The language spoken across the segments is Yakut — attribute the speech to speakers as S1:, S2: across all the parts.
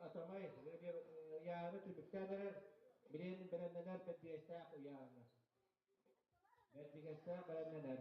S1: Атамай ыйааҕы түмүктээн эрэр, билин бэлэмнэнэр бэрдигэстээх ыйааҕы. Бэрдигэстээх бэлэмнэнэр.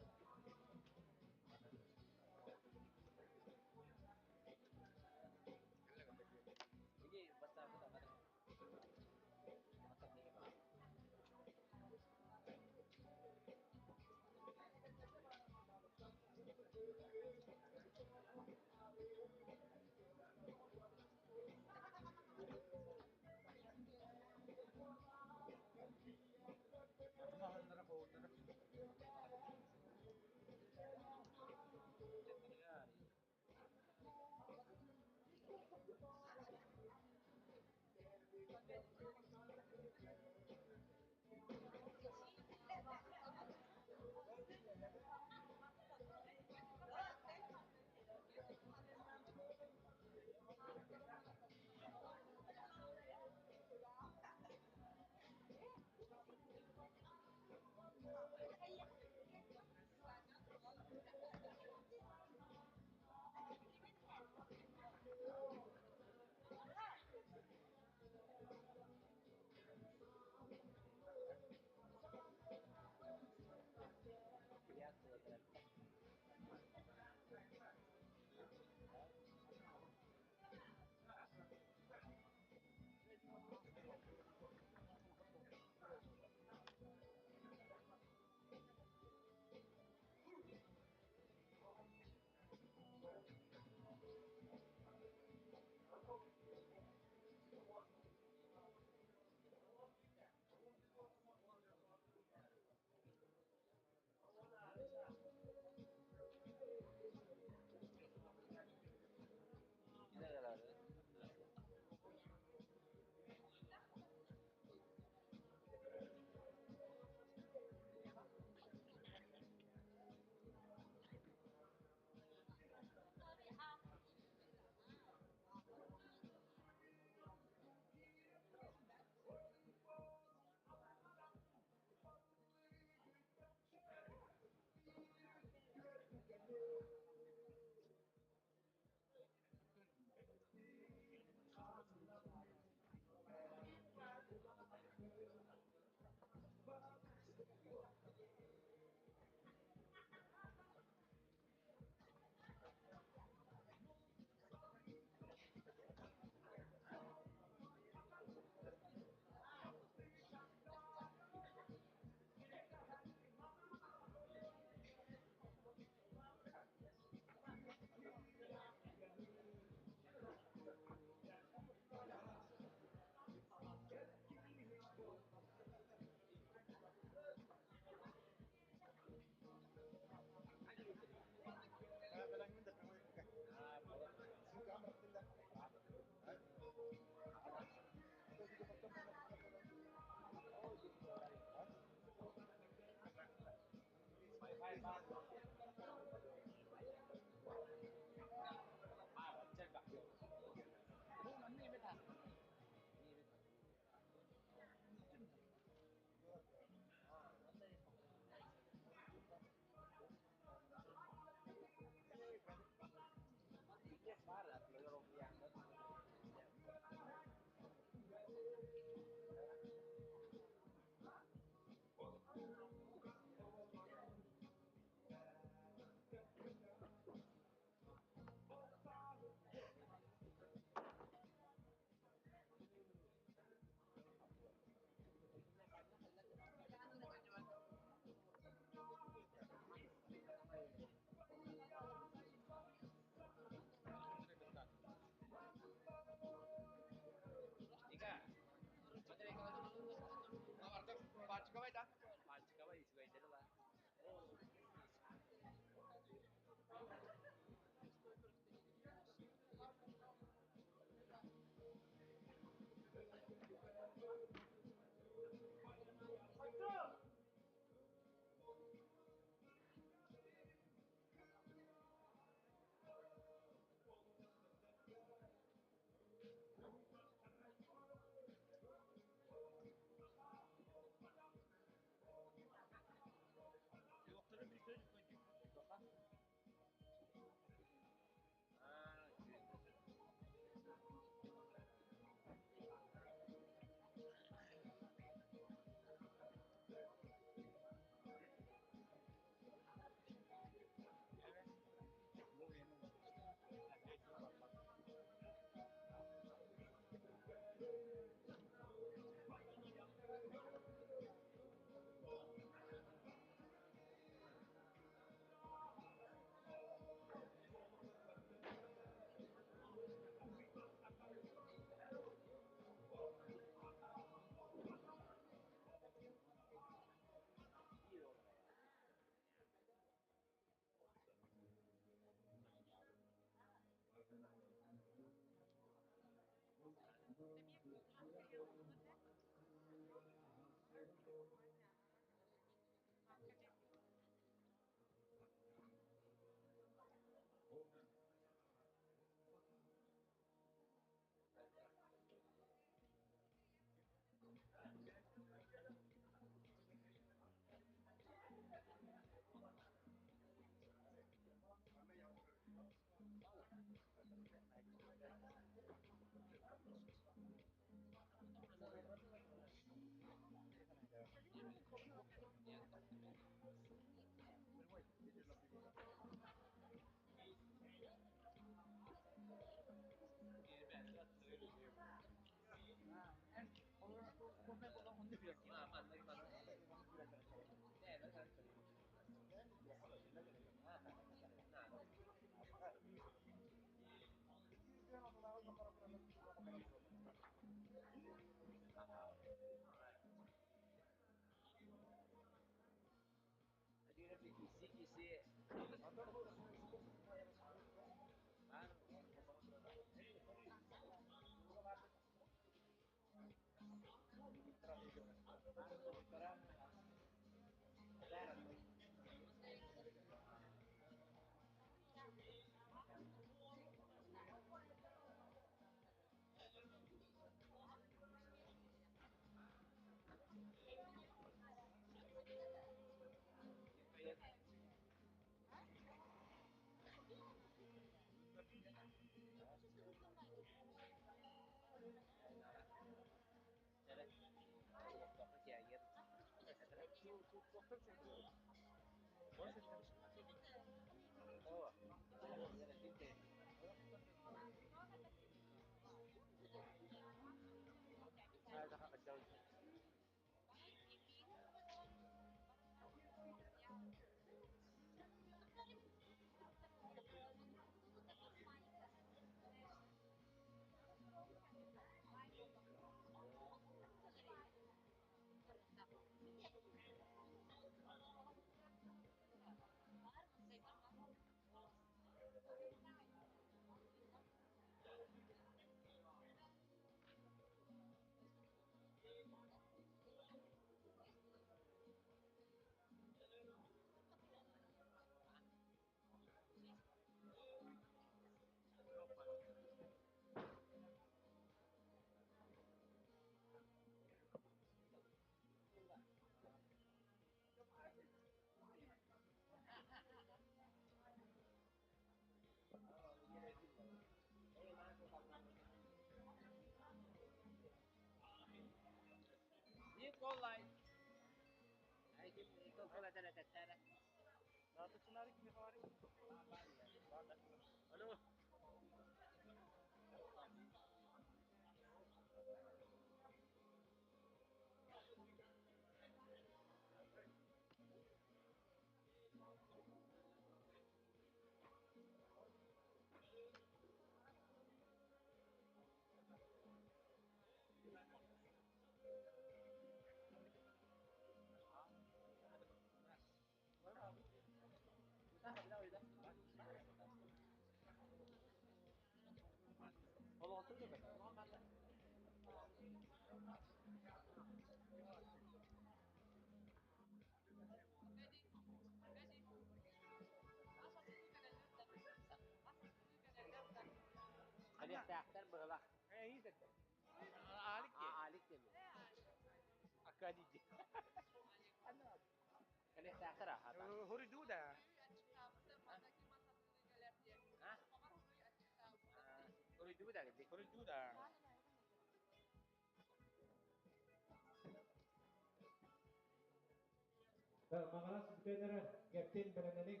S1: Маҥалас бүтэн эрэр, Кэптин бэлэмнэниҥ.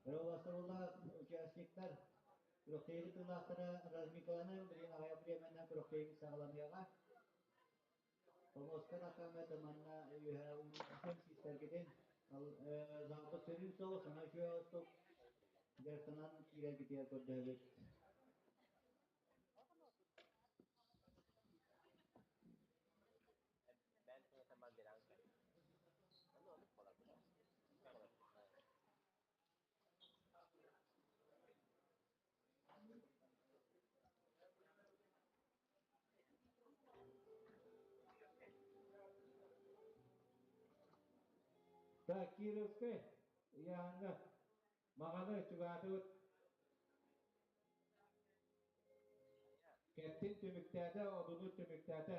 S1: Эролластабыллаах участниктар күрэхтэһии тыллаахтара разминкаланан билигин аҕыйах бириэмэннэн күрэхтэһиибит саҕаланыаҕа. Помоска тахсаҥҥыт манна үөһээ уунуутун систэргитин залбыт сөрүүн соҕус, саҥа үчүгэй оттук дьарыктанан киирэргитигэр көрдөһөбүт.
S2: Так, Кировскай ыйааһыҥҥа Маҕаны чугаатыбыт. Кэптин түмүктээтэ, одуну түмүктээтэ.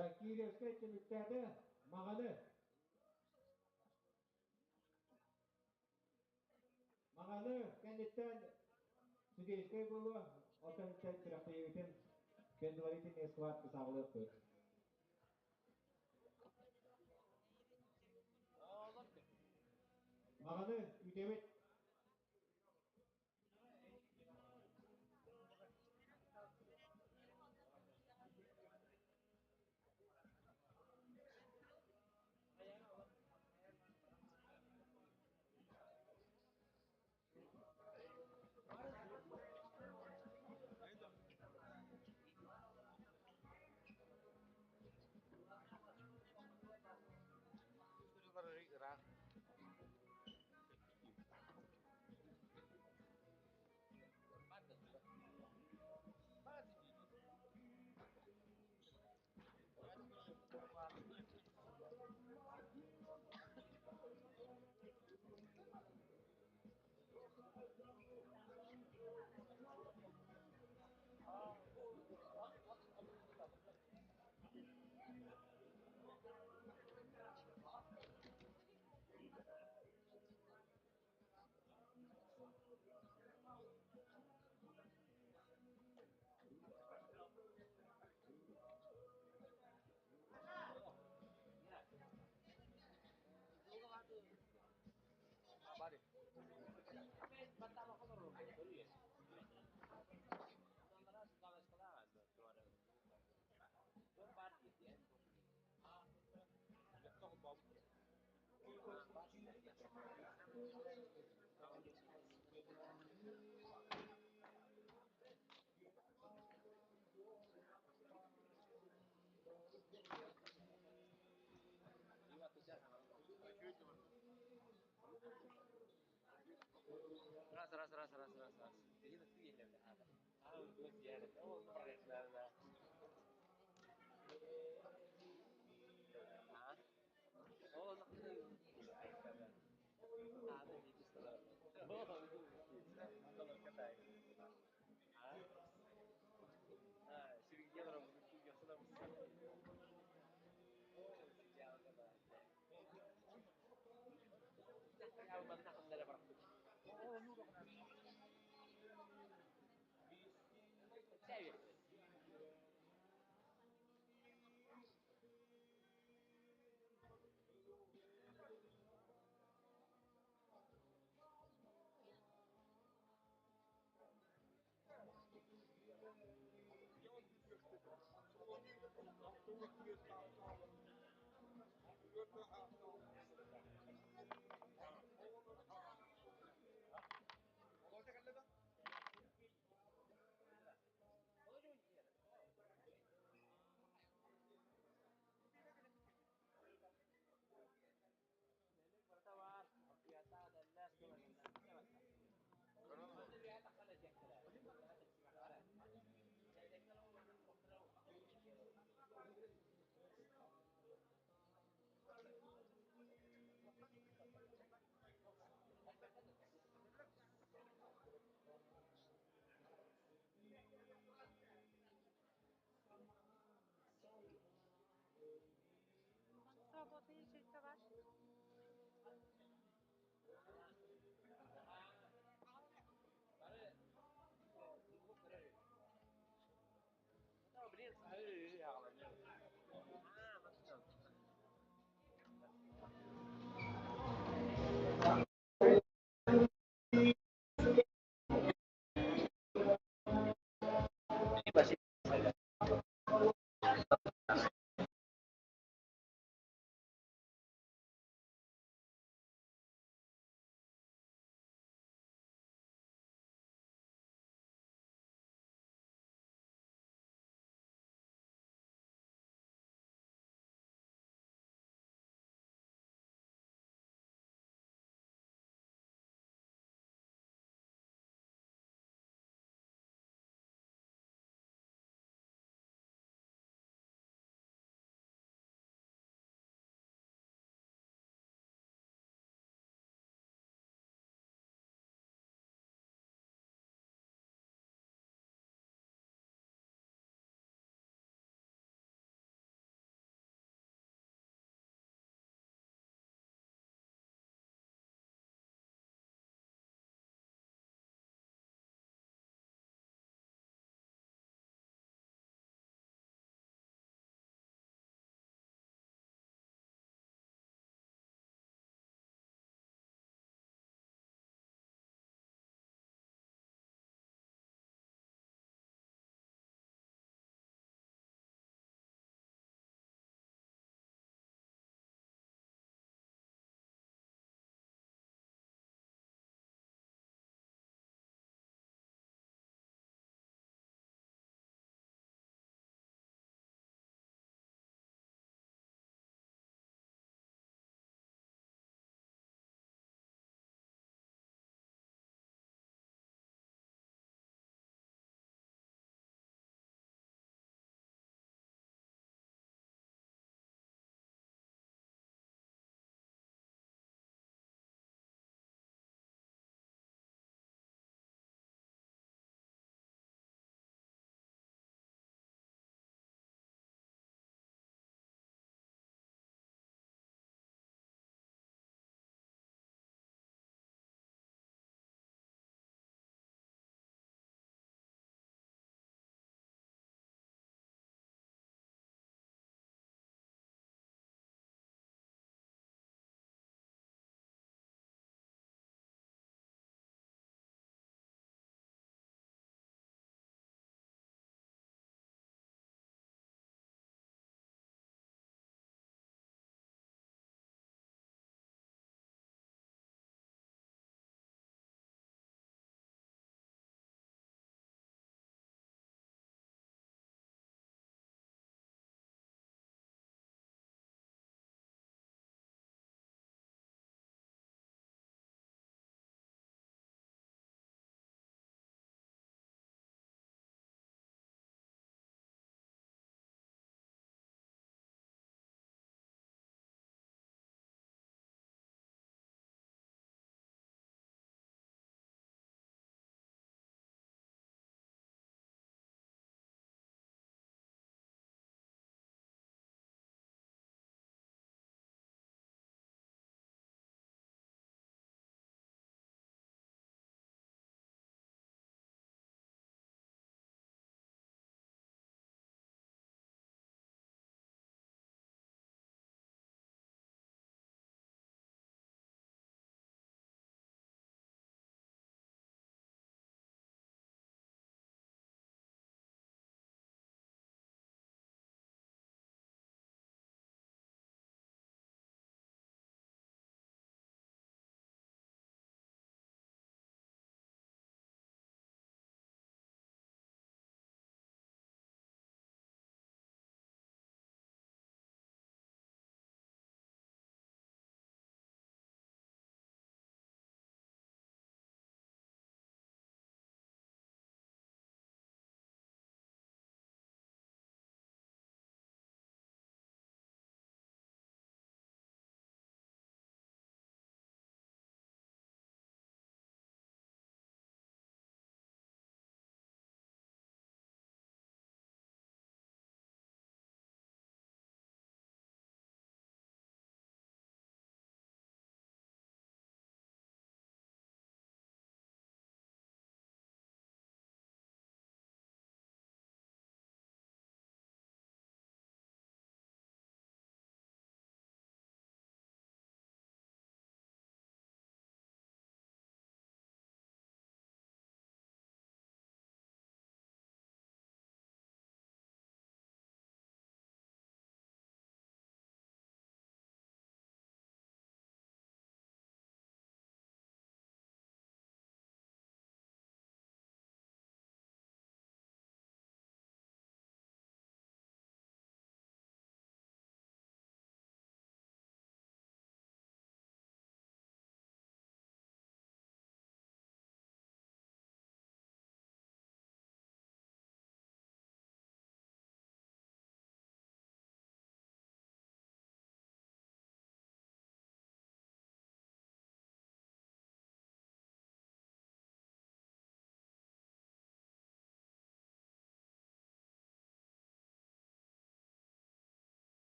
S2: Так, Кировскай түмүктээтэ. Маҕаны. Маҕаны кэнниттэн судейскай буолуо. Ол кэнниттэн күрэхтэһиибитин предварительный схватка саҕалыахпыт. Маҕаны күүтэбит.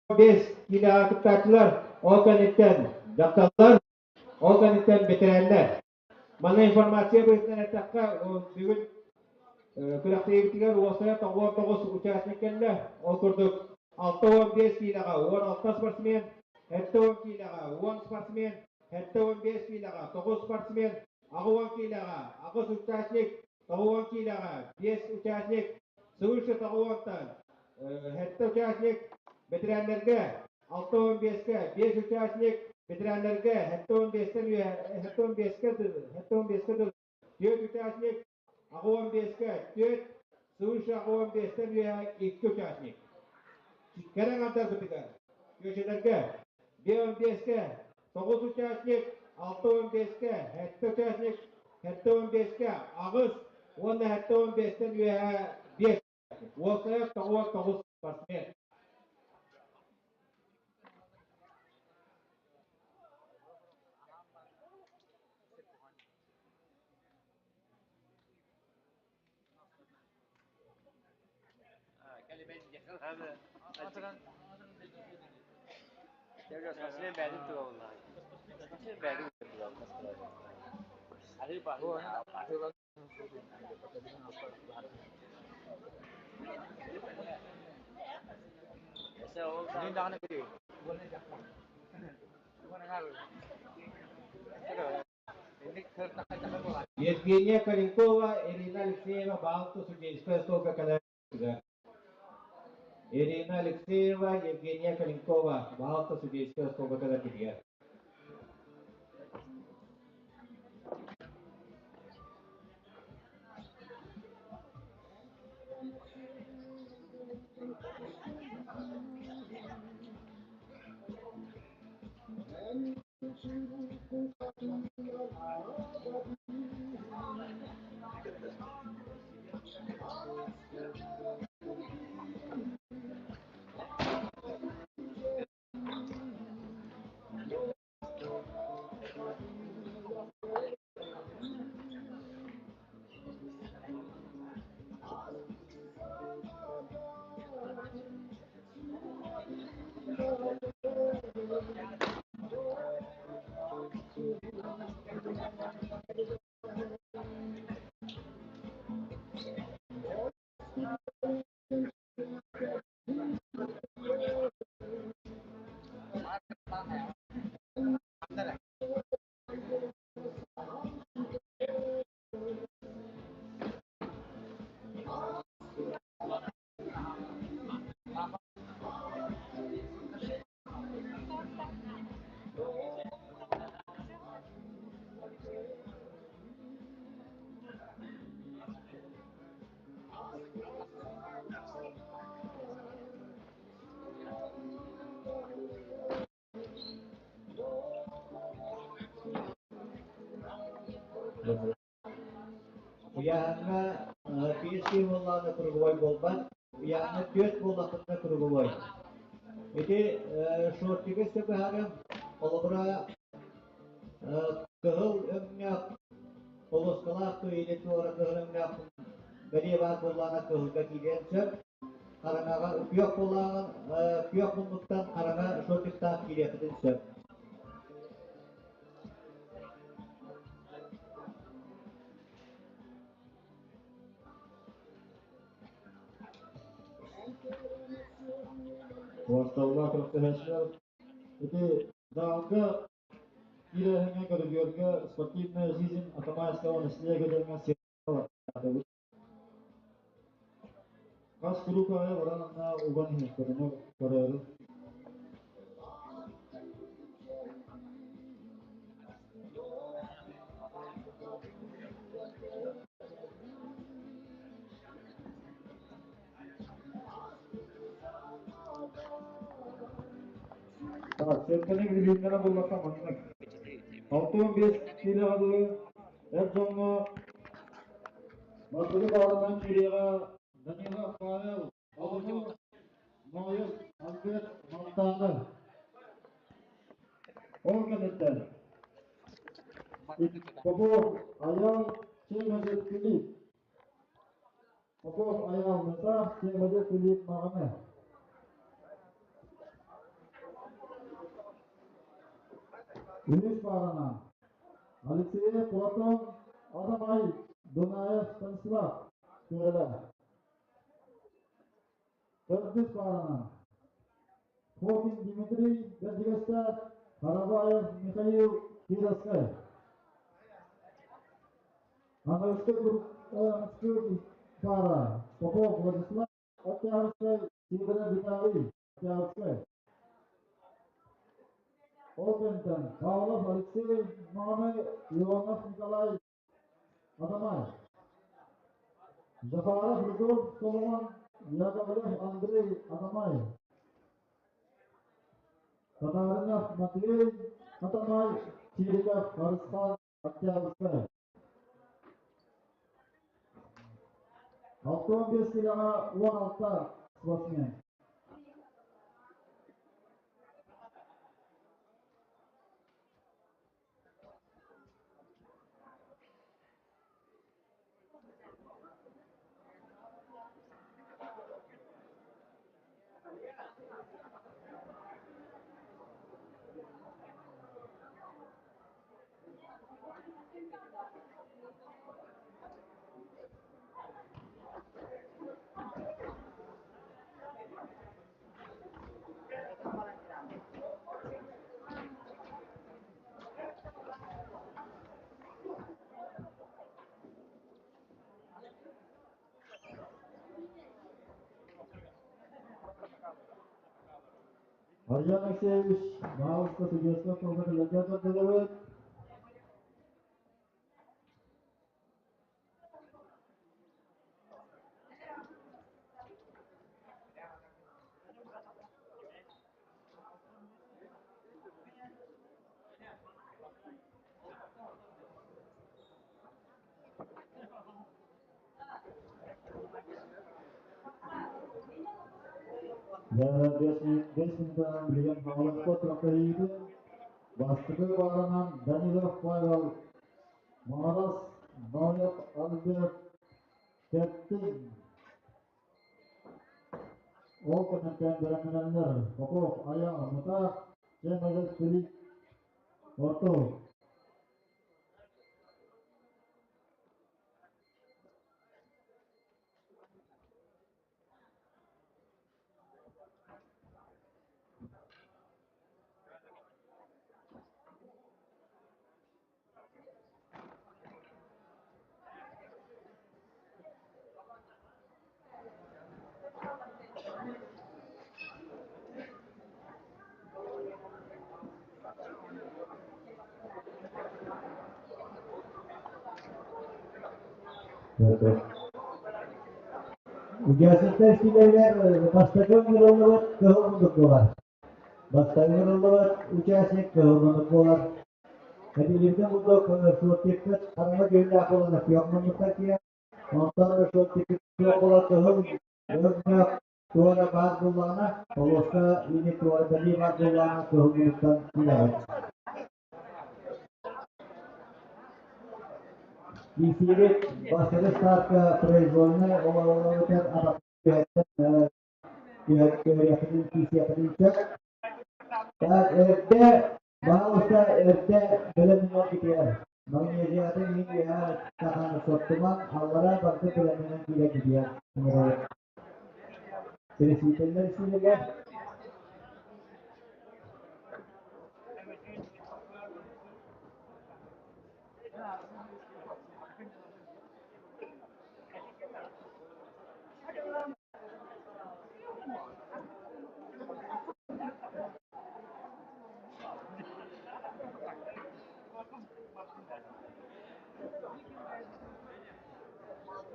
S2: 5 киилэҕэ кыттааччылар, ол кэнниттэн дьахталлар, ол кэнниттэн бэтэрээннэр. Манна информация быһыытынан эттэххэ, бүгүн күрэхтэһиибитигэр уопсайа 99 участник кэллэ. Ол курдук 65 киилэҕэ 16 спортсмен, 70 киилэҕэ 10 спортсмен, 75 киилэҕэ 9 спортсмен, 80 киилэҕэ 8 участник, 90 киилэҕэ 5 участник, свыше 90-тан 7 участник, бэтэрээннэргэ 65-кэ 5 участник, бэтэрээннэргэ 75-тэн 75-кэ 75-кэ дылы 4 участник, 85-кэ 4, свыше 85-тэн үөһэ 2 участник. Кэрэ аҥардарбытыгар, күөчэлэргэ 55-кэ 9 участник, 65-кэ 7 участник, 75-кэ 8 уонна 75-тэн үөһэ 5 Уопсайа 99 спортсмен. Евгения Калинкова, Ирина Алексеева, Баалта судейская столка кэлэр. Ирина Алексеева, Евгения Калинкова, Баалта судейская столка кэлэр.
S1: Уйааһыҥҥа биир киһи буоллаҕына круговой буолбат, уйааһыҥҥа түөрт буоллаххына круговой. Ити шортига өссө быһаарыам, холобура кыһыл өҥнөөх полоскалаах или туора кыһыл өҥнөөх бэлиэ баар буоллаҕына кыһылга киириэн сөп. Хараҥаҕа күөх буоллаҕына күөх муннуктан хараҥа шортиктаах киириэххитин сөп.
S3: Кварталлаах күрэхтэһээччилэр ити даалга киирээһиҥҥэ көрүдүөргэ «Спортивная жизнь Атамайского наследия» диэҥҥэ сыаналаатыбыт. Хас куруук аайы баран онно уган иһиэхтэрин көрөөрү. Сыаҥканы билиһиннэрэ буллахха маннык. 65 киилэҕэ дылы эр дьоҥҥо Мандыгы баалынан киириэҕэ Данилов Павел, Алымов Ноев Альберт Мантааны. Ол кэнниттэн Попов Аян Чемезев Филипп. Попов Аян Мытаах, Чемезев Филипп Маҕаны. Үһүс пааранан Алексеев Платон, Адамай Дунаев Станислав Күөрэлэ. Төрдүс пааранан Фокин Дмитрий Бэрдигэстээх, Харабаев Михаил Кировскай. Аныгыскы паара Попов Владислав Октябрьскай, Сидоров Виталий Октябрьскай. Ол кэнниттэн Павлов Алексей Маҕаны, Иванов Николай Адамай, Захаров Рудольф Соломон, Яковлев Андрей Адамай, Татаринов Матвей Атамай, Чириков Арысхан Октябрьскай. 65 килоҕа 16 спортсмен. Аржан Алексеевич, баһаалыста судьуйаска тылга кэлэргэ көрдөһөбүт. 5 минутанан билигин Хаҥаласка күрэхтэһиибит бастакы бааранан Данилов Павел, Маҥырас Ноев Альберт Кэптин. Ол кэнниттэн бэлэмнэнэллэр Попов Айаал Мытаах, Чемезов Филипп Орто.
S1: Участниктар истиилэригэр бастакы ыҥырыллыбыт кыһыл мундук буолар. Бастакы ыҥырыллыбыт участник кыһыл мундук буолар. Этилибитин курдук суоттикпыт хараҥа дьүһүннээх буолан күөх мундуктар киирэр. Онтон суоттикпыт суох буолар кыһыл өҥнөөх туора баар буоллаҕына, полоска или туора бэлиэ баар буоллаҕына кыһыл мундуктан киирэҕит. Киирсиибит бастакы ставка произвольнай олоҕун атахтан түһэртэн киирсиэххитин сөп. Так, эрдэ, баһаалыста эрдэ бэлэмнэнэн китиэр. Магнезиятын иһин үөһэ сахан соттуман, аллара барыта бэлэмнэнэн киирэ китиэр. Пересвителлэр сиилэгэ.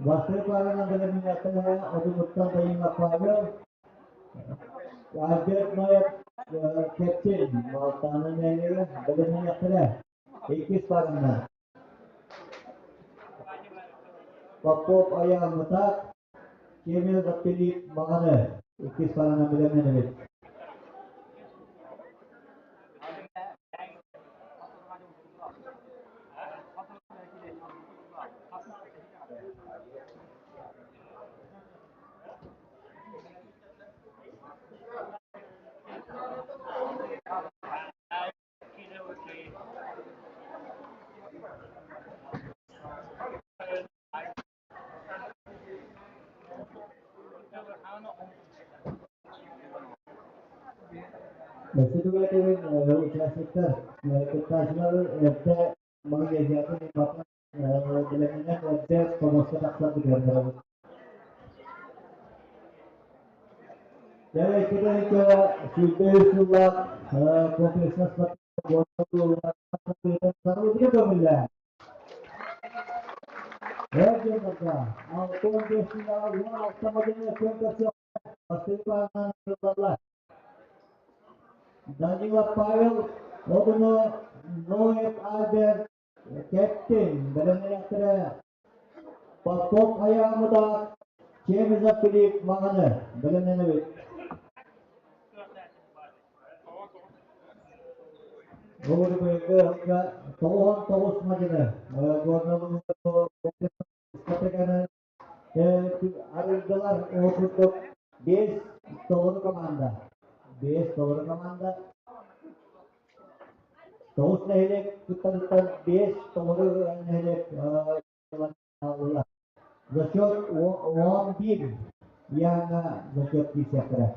S1: Бастакы пааранан бэлэмнэннэхтэринэ Одунуттан Дайыла Павел, Альберт Ноев Кэптин Балтааны нэһилиэгэ бэлэмнэниэхтэрэ. Иккис пааранан Попов Айаал Мытаах, Кемел Филипп Маҕаны иккис пааранан бэлэмнэнэбит. Өссө түгэтигин участниктар кыттааччылар эрдэ Малайзиятын ылбатын бэлэмнэнэн эрдэ хомуска тахсар быһыыларабыт. Дьэ, 2 сүүрбэ үс сыллаах комплексно спортивной көҥүллээх. Эр дьоннорго 65 сыллааҕы 16 модельнай күөн көрсүөххэ бастакы баанынан ылаллар. Данилов Павел Одуну Ноев Альберт Кэптин бэлэмнэнэхтэрэ Попов Айаамыта Чемизов Филипп Маҥаны бэлэмнэнэбит. Бу быйылгы 99 мадьыны Горнай Арыйдылар ол курдук биэс толору команда. Биэс толору команда. Тоҕус нэһилиэк кыттарыттан биэс толору нэһилиэк ылла. Зачет 11 Яна зачет киирсиэхтэрэ.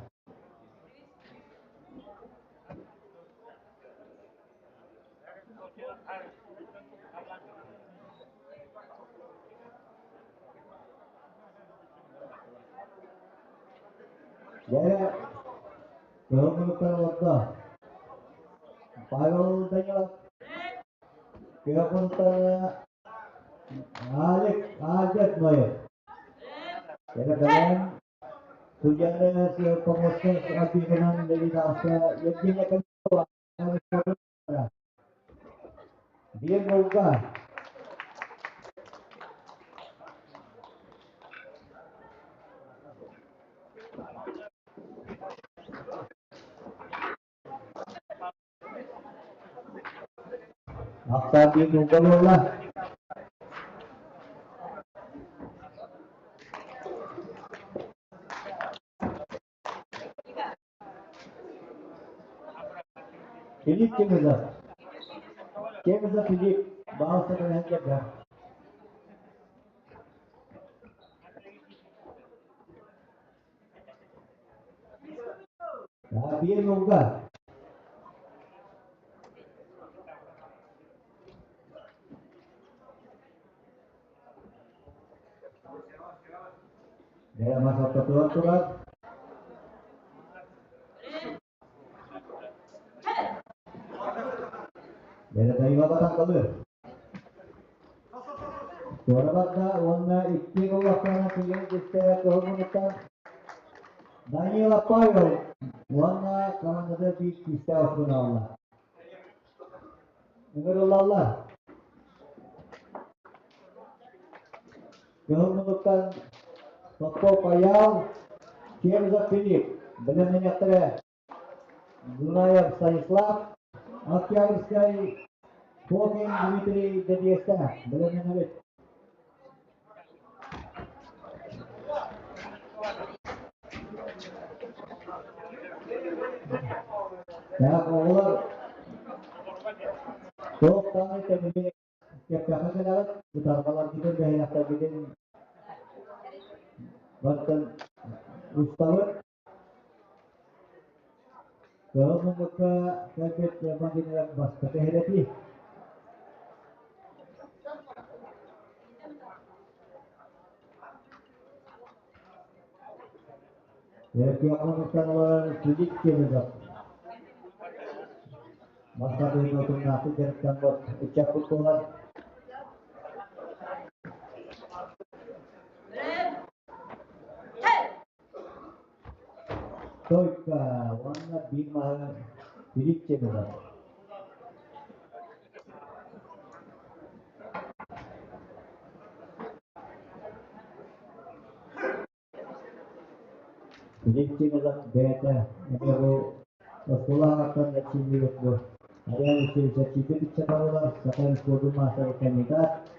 S1: Дьэ, кыһыл муннуктан олордо. Павел Данилов күөх муннуктан Алик Альберт Ноев. Дьэ, бэлэм судьяны помощник Альбинынан Левинаса Евгения Кольцова Биир булга Ахсаан биир булга буолла. Филипп Чемезов. Чемезов Филипп баҕа сатанан кэллэ. Биир нулга. Дьэ, мас ортотугар турар. Дьэ, Данила батаҥкалыыр. Туора барда уонна икки голлахтаана тиийэн кистэ кыһыл муннуктан Данила Павел уонна командата биир күүстээх охсуналла. Ыҥырыллаллар. Кыһыл муннуктан Попов Айаал, Чемзов Филипп, бэлэмнэниэхтэрэ Дунаев Станислав, Октябрьскай Фокин Дмитрий Дэбиэстэ, бэлэмнэнэбит. Так, оҕолор туох даҕаны тэҥҥэ кэппэххэ кэлэҕит, ытарҕаларгытын, бэһиэхтэргитин бартан устабыт. Кыһыл муннукка кэлбит мадьынылар бастакы иһирэтии. Күөх муннуктан олорор Филипп Чемезов. Бастакы утумнаахтык дьарыктаммыт ыччаппыт буолар. Только уонна биир маһы Филипп Чемезов. Филипп Чемезов бэйэтэ эмиэ бу оскуола аҕаттан эрчиллибит бу Ариан Алексеевич эрчийбит ыччата буолар, саха спордун маастара кандидат.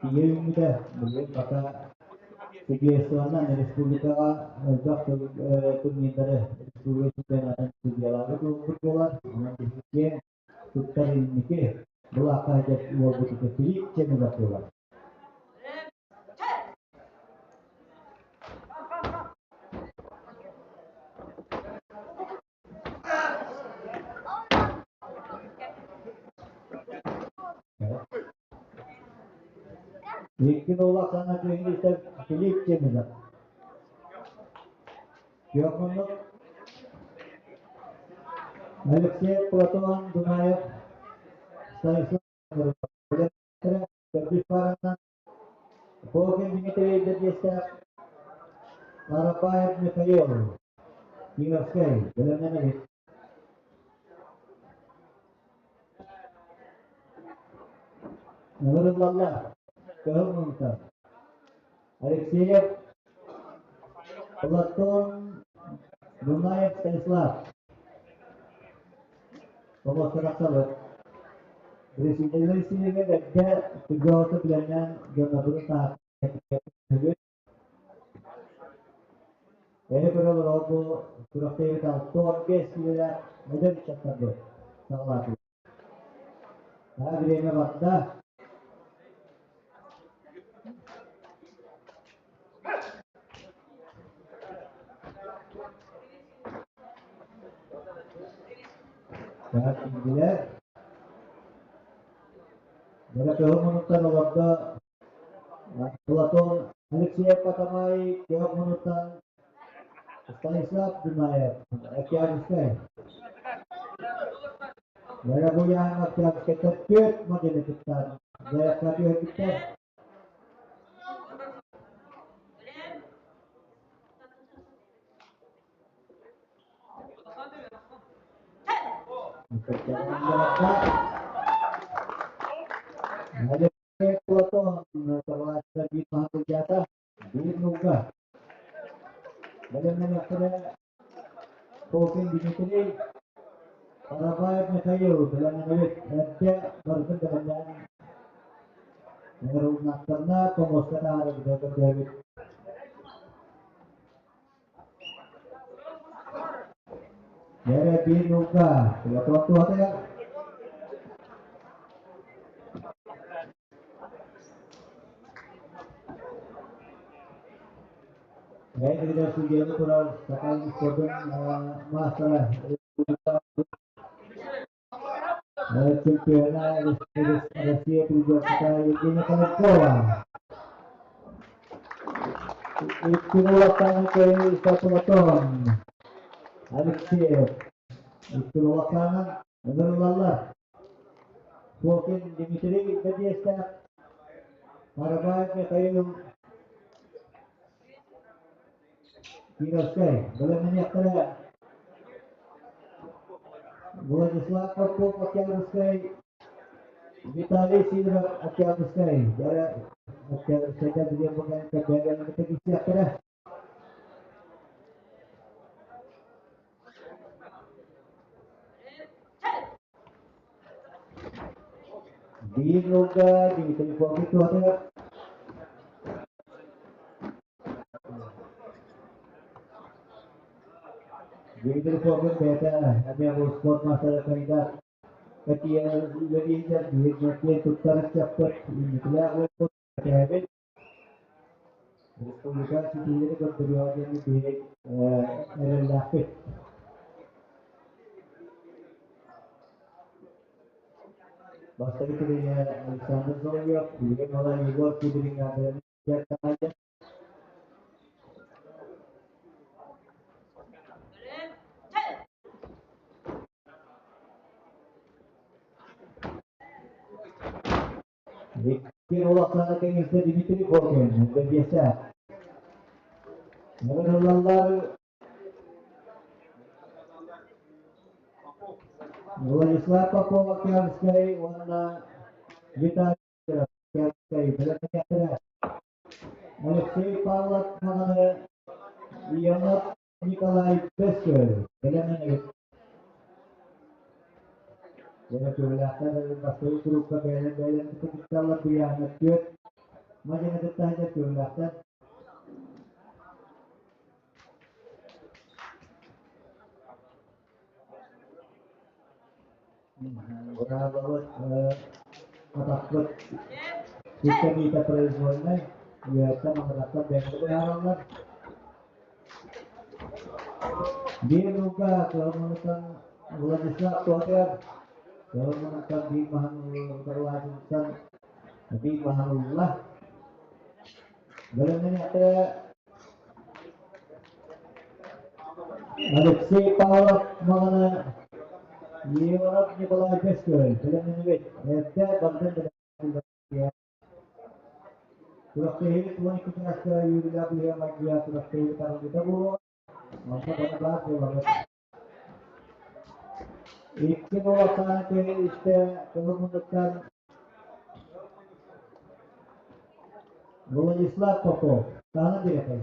S1: Ийэ үүммүтэ, билигин пока судействонан республикаҕа элбэх турнирдары республика чемпионатын судьялаабыт уолбут буолар. Онон биһиги киэҥ туттар инники былаахха сылдьар уолбут Филипп Чемезов буолар. Икки улахан атыыһыттар Филипп Чемезов. Күөх Алексей Платон Дунаев, Станислав Төрдүс пааранан Фокин Дмитрий Дердиэстээх, Арапаев Михаил, Кировскай, бэлэмнэнэбит. Ыҥырыллаллар. Кыһыл муҥта. Алексеев Платон Дунаев Станислав. Помостарахсабыт. Президеннэр сиригэ эрдэ түргөҕөтө билэннээн дьоннорбутун таһаарбыт. Эһи көрө олорор бу күрэхтэһиибит 65 киилэлээх эдэр ыччаттарбыт саҕалаатылар. Наһаа бириэмэ барда. Наһаа тиийдилэр. Бэрэ кыһыл муннуктан олордо Платон Алексеев Патамай күөх муннуктан Станислав Дунаев Октябрьскай. Бэрэ Октябрьскайтан түөрт модели кыттар. Заявка түһэрбиттэр. Платон табааччыта биир маһы былдьаата, биир нуука. Бэлэмнэнэхтэрэ Фокин Дмитрий, Арабаев Михаил бэлэмнэнэбит. Эрдэ барытын бэлэмнээн ыҥырылыннахтарына помоска таһаарарга көрдөөбүт. Эрэ биир нуука Платон туһатыгар. Эдэр судьуйаны турар Саха спордун маастара чемпиона Россия призерка Евгения Колобкова. Икки улаханы кыайыы Платон Алексеев. Икки улаханын ыҥырыллаллар. Фокин Дмитрий Бэдиэстээх, Марабаев Михаил Кировскай, бэлэмнэниэхтэрэ Владислав Попов Октябрьскай, Виталий Сидоров Октябрьскай, дьэ Октябрьскайга билиэн бу кэнниттэн киирсиэхтэрэ. Биир ыалга Дмитрий Фомич туһатыгар Дмитрий Фомич бэйэтэ эмиэ бу спорт маастара кандидат үлэлииллэр биһиги киэн туттар ыччаппыт инникилээх буолбут кэтэһэбит. Республика ситиһиилэри көрдөрүөҕэ диэн биһиги эрэллээхпит. Бастакы тренер Александр Соловьев, билигин уола Егор Кудрин дьарыктанааччы. Икки улахана кэҥэстэ Дмитрий Фокин, бэбиэсэ. Ыҥырыллаллар Владислав Попов Октябрьскай уонна Виталий Октябрьскай бэлэмнэниэхтэрэ. Алексей Павлов Маҕаны Ионов Николай Бөскөл бэлэмнэнэбит. Дьэ, күөлээхтэр бастакы курукка бэйэлэр бэйэлэрин кытталлар куйааһына түөрт мадьыны кытта сылдьар күөлээхтэр. Быраабылабыт атахпыт системита произвольнай, үөһэттэн аллараттан бэйэлэрэ быһаараллар. Биир ыалга кыһалҕалыттан Владислав Токарь, кыһалҕалыттан биир маһын утарылааччыттан биир маһын ылла. Бэлэмнэниэхтэрэ Алексей Павлов Маҕаны Иванов Николай Бэскөй бэлэмнэнибит. Эрдэ барытын бэлэмнэнилэр. Күрэхтэһиибит 12 чааска үөрүүлээх быһыа-майгыга күрэхтэһиибит арыллыыта буолуо. Онно бары баар буолабыт. Икки уолаттаан киһи истэ көҥүл муннуктан Владислав Попов, саҥа дириэктэр.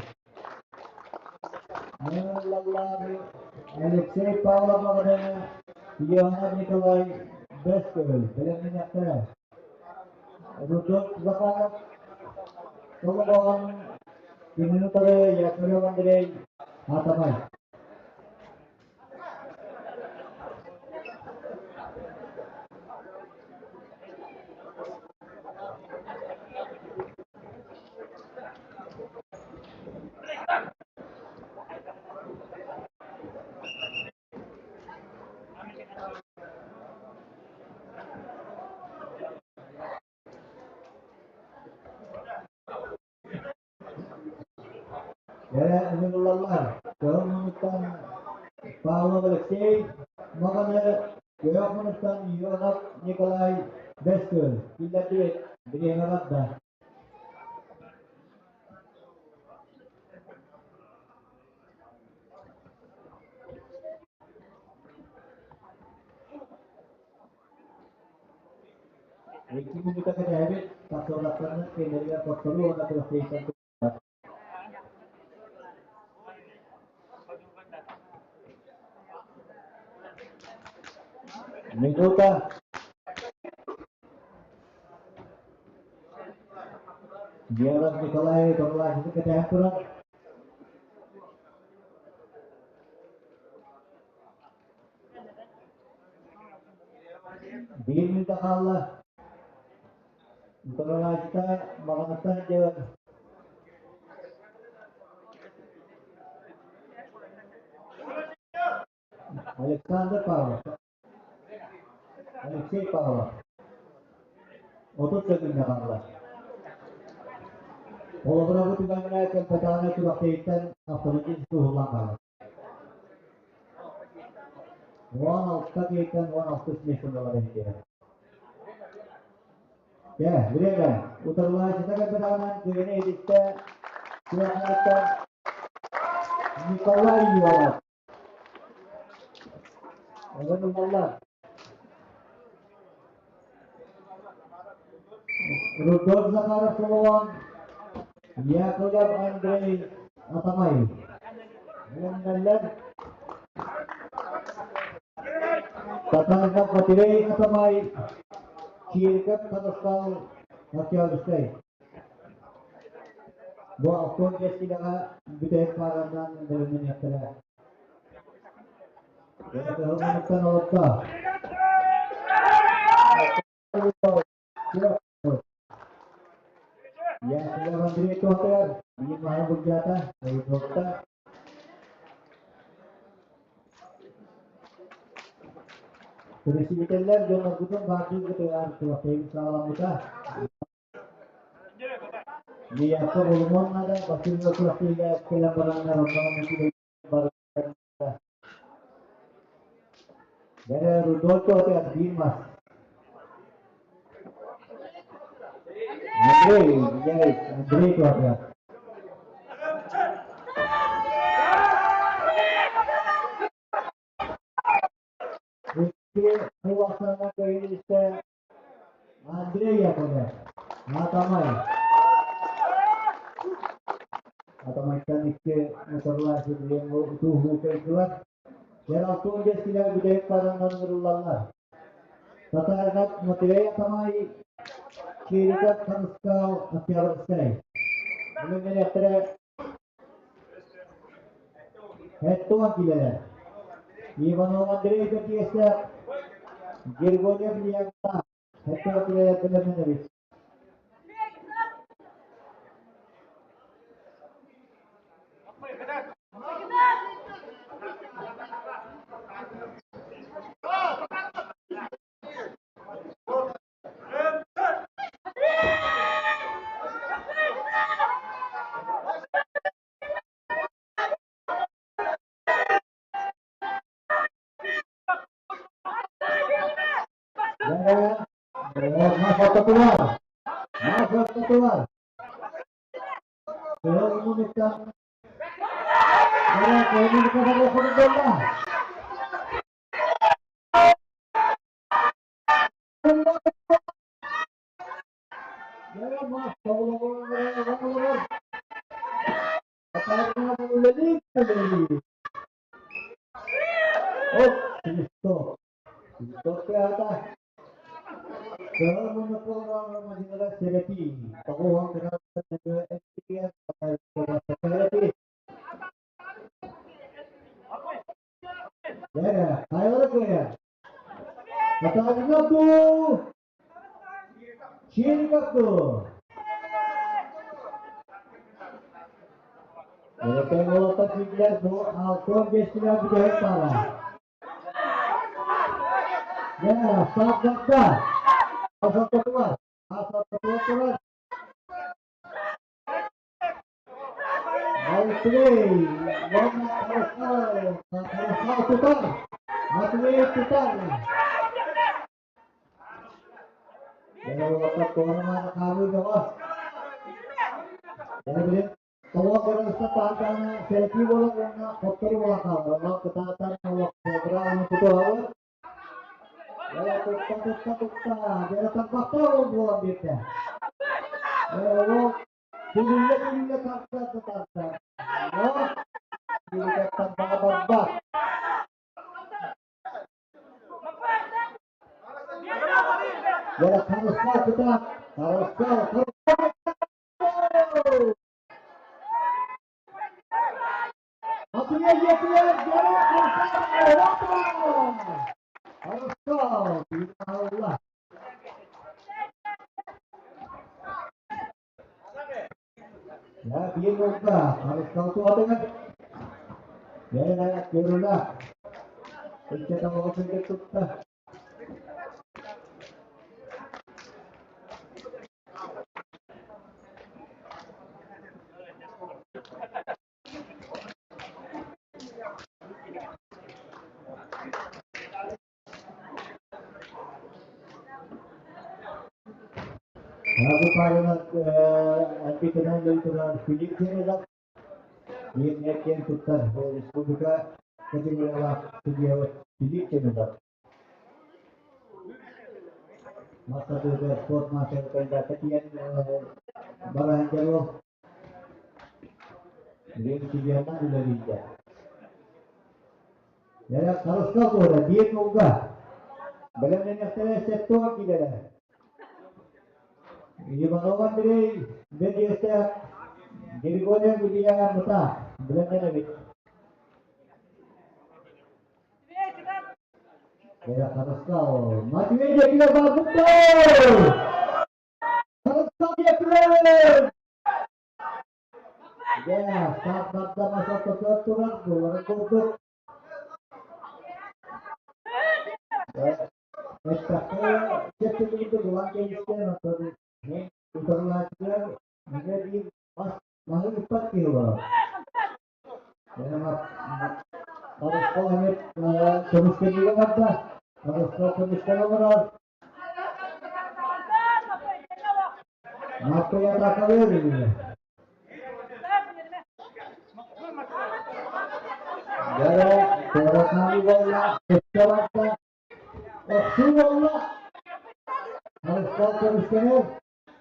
S1: Алексей Павлов Ионов Николай Бэскөөл бэлэмнэниэхтэрэ. Рудольф Захаров Солобоҕон кинини утары Яковлев Андрей Атамай. Эрэ ыҥырыллаллар. Кыһыл муннуктан Павлов Алексей Маҕаны, күөх муннуктан Ионов Николай Бэскүл киллэрдибит. Бириэмэ барда. Икки мүнүүтэ кэтэһэбит, тахсыбатахтарына кинилэригэр хотторуу уонна күрэхтэһииттэн туттар. Минута. Геров Николай Николаевичы кэтэһэн турар. Биир мүнүүтэ хаалла. Утарылааччыта Маҕанаттан дьэ Александр Павлов. Алексей Павлов. 30 сөкүүндэ хаалла. Холобура бу түгэҥҥэ кэлбэтэҕинэ күрэхтэһииттэн автоматически уһуллан хаалар. 16 киһиттэн 16 миэстэлэр иһитиһэр. Дьэ, время. Утарылааччыта кэлбэтэҕинэн күрэни иһиттэ күрэхтэһииттэн Николай Иванов. Оҕон ылаллар. Рудольф Захаров Соловон, Яковлев Андрей Атамай. Бэлэмнэллэр. Татаров Батырей Атамай, Чириков Хадастал Октябрьскай. Бу алтан кэскилэҕэ бүтэһик пааранан бэлэмнэниэхтэрэ. Кыһыл олордо. Яковлев Андрей туһатыгар биир маһы былдьаата, Рудольфта. Көрүсүбүтэллэр дьонноргутун баардыы кытыгаар туохтайын саҕаламмыта. Мияка булумуон наада, Василий күрэхтэһиигэ кэлэн бараннар онно барыта. Бэрэ Рудольф туһатыгар биир мас. Андрей, Андрей туһатыгар. Икки кулахтарынан көйүлүстэ Андрей Яковлев, Атамай. Атамайтан икки моторлаах диэн утууһуу кыайдылар. Дьэр алтын кэскилэр бүтэһик параннан ырыллаллар. Татаргат Матвей Атамай, Чириков Харыскал Октябрьскай. Бүгүн Хэттон килэрэ. Иванов Андрей Бэрдиэстээх, Григорьев Илья Хэттон килэрэ бэлэмнэнэбит. Мас ортотугар! Мас ортотугар! Кыһыл муннуктан Дьэ, кыһыл муннукка барыахпыт буолла. Дьэ, мас тобулугар үлэлии Оп, свисток. Свисток тыаһата. Кыһыл муннукка олорор мадьыныга сэрэтии. Тоҕуһун кыра эттигэр сэрэтии. Дьэ, хайалара кыайар? Каталина дуу? Чириков дуу? Эрэкэн уолаттар киирдилэр, бу 65 килэ бүтэһик паара. Дьэ, сааппатта. Асаттатылар. Асаттатылар турар. Матвей, уонна Харысхал, Харысхал тутар. Матвей тутар. Уолаттар туһанымааны хаалыы бөҕө. Дьэ, билин толуон көрөн таатааны сэрэтии буолан уонна хоттору буолан хаалла. Онон кытаатан быраабыны тутуһабыт. Дьэ, тутта, тутта, тутта. Дьэ, тарбахтаах уол буолан биэрдэ. Дьэ, уол күлүллэ-күлүллэ тарда да тарда. Но, күлүгэр тарбаҕа барбат. Дьэ, Харысхал кытаат, Харысхал, Харысхал! Матвей Ефремов, Харысхал, Харысхал, Дьэ, биир уолга Харысхал туһатыгар Дьэ, көрүлэ ыччата оҕо сылдьар тутта. Бу паарынан альбитынан туран Филипп Чемезов биир киэн туттар республика категориялаах судьуйабыт Филипп Чемезов. Мастардыга спорт мастер кандидата тиийэн баран дьоруол Билигин судьуйанан үлэлииллэр. Дьэ, Харысхал туһуна биир нулга. Бэлэмнэниэхтэрэ 70 киилэлэр. Иванов Андрей бэдиэстээх Григорьев Илья Мыта бэлэмнэнэбит. Дьэ, Харысхал Матвей диэкилэр барбыттар! Харысхал диэкилэр! Дьэ, саат барда мас турар, буоларын курдук. Эттэххэ, чэпчэки курдук ылан кэбистэ, оттон утарылааччылар эмиэ биир мас маһы ыппат киһи олорор. Харысхал эмиэ көмүскэниигэ барда. Харысхал көмүскэн олорор. Матвей атакалыыр ини. Дьэ, туоратаары буолла, сөпкө барда. Охсуу буолла. Харысхал көмүскэнэр.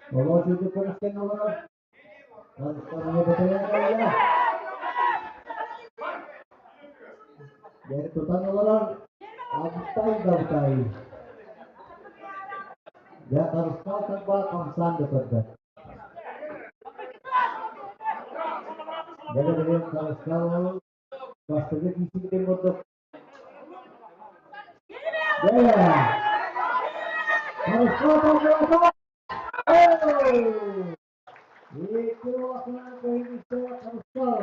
S1: Олох үрдүк көмүскэнэ олорор. Харысхал эмиэ бөтөйөн кэллэ. Дьэ, тутан олорор. Абытай да Дьэ, Харысхал тарбаа хамсаан да көрбөт. Дьэ, билигин Харысхал бастакы киисибитин курдук. Дьэ, Харысхал тарбаата! Икки улахан көһүнүстэ Харысхал.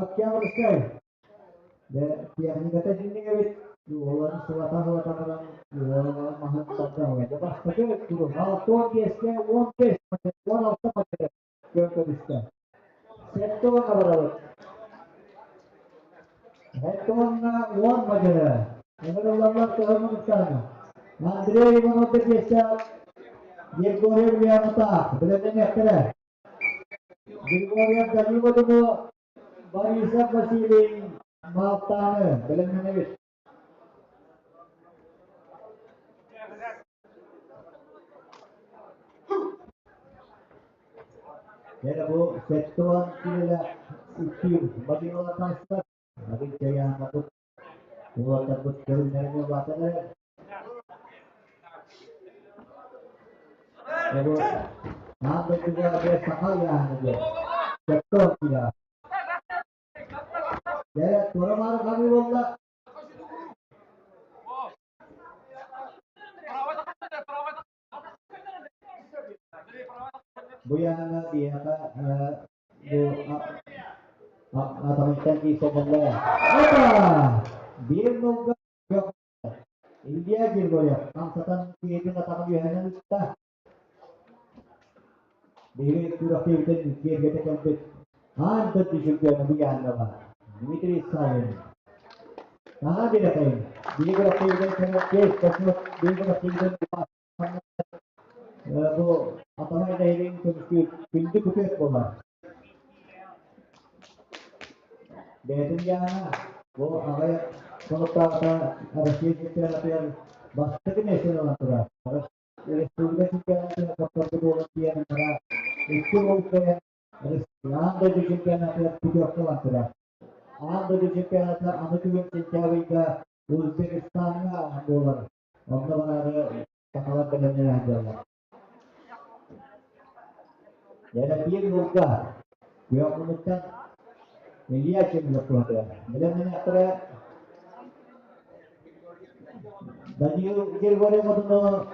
S1: Октябрьскай. Тиэхиньикэтэ итинник эбит. Уолларын сылата-сылата баран уолларын маһын тардан Дьэ бастакы турун 65-кэ 15 16 пакет күөн көрүстэ. Сэттэ уонна барабыт. Сэттэ уонна 10 мадьары. Ыҥырыллаллар кыһыл Андрей Иванов Бэтиэстээх Григорий Ульянатаах бэлэмнэниэхтэрэ. Григорьев Данилову Борисов Василий Малтааны бэлэмнэнэбит. Дьэ бу 70 киилэлээх үктүүр Бадилова таастар. Арыый дьайааммаппыт Уолаттарбыт көрүҥнэрин улаатан эрэр. Бу аан дойдуга биир саха ыйааһына диэн. Сөпкө киирэ. Дьэ, туора-маары ханыы буолла. Бу ыйааһыҥҥа биһиэхэ бу атаҕыттан киирсэ буолла. Опа! Биир нолга Илья Григорьев хамсатан киһитин атаҕын үөһэнэн ыытта. Биһиги күрэхтэһиибитин киэргэтэ кэлбит аан дойду чемпиона бу ыйааһыҥҥа Дмитрий Савин. Наһаа бирэтэйин. Биһиги күрэхтэһиибитин кэнэттиэс, биһиги күрэхтэһиибитин бу Атамай нэһилиэгин көмүскүүр күндү күтүөт буолар. Бэйэтин дьаһана бу аҕыйах хонуктааҕыта Россия чемпионатыгар бастакы миэстэни ылан турар. Республика чемпионатыгар хотторбут буолан тиийэн икки уол кыайан Аан дойду чемпионатыгар путевка ылан турар. Аан дойду чемпионата аны күһүн сентябрьга Узбекистаҥҥа буолар. Онно бараары сахалар бэлэмнэнэ сылдьаллар. Дьэ, биир ыалга күөх муннуктан Илья Чемилов туһатыгар. Бэлэмнэниэхтэрэ Даниил Григорьев отуну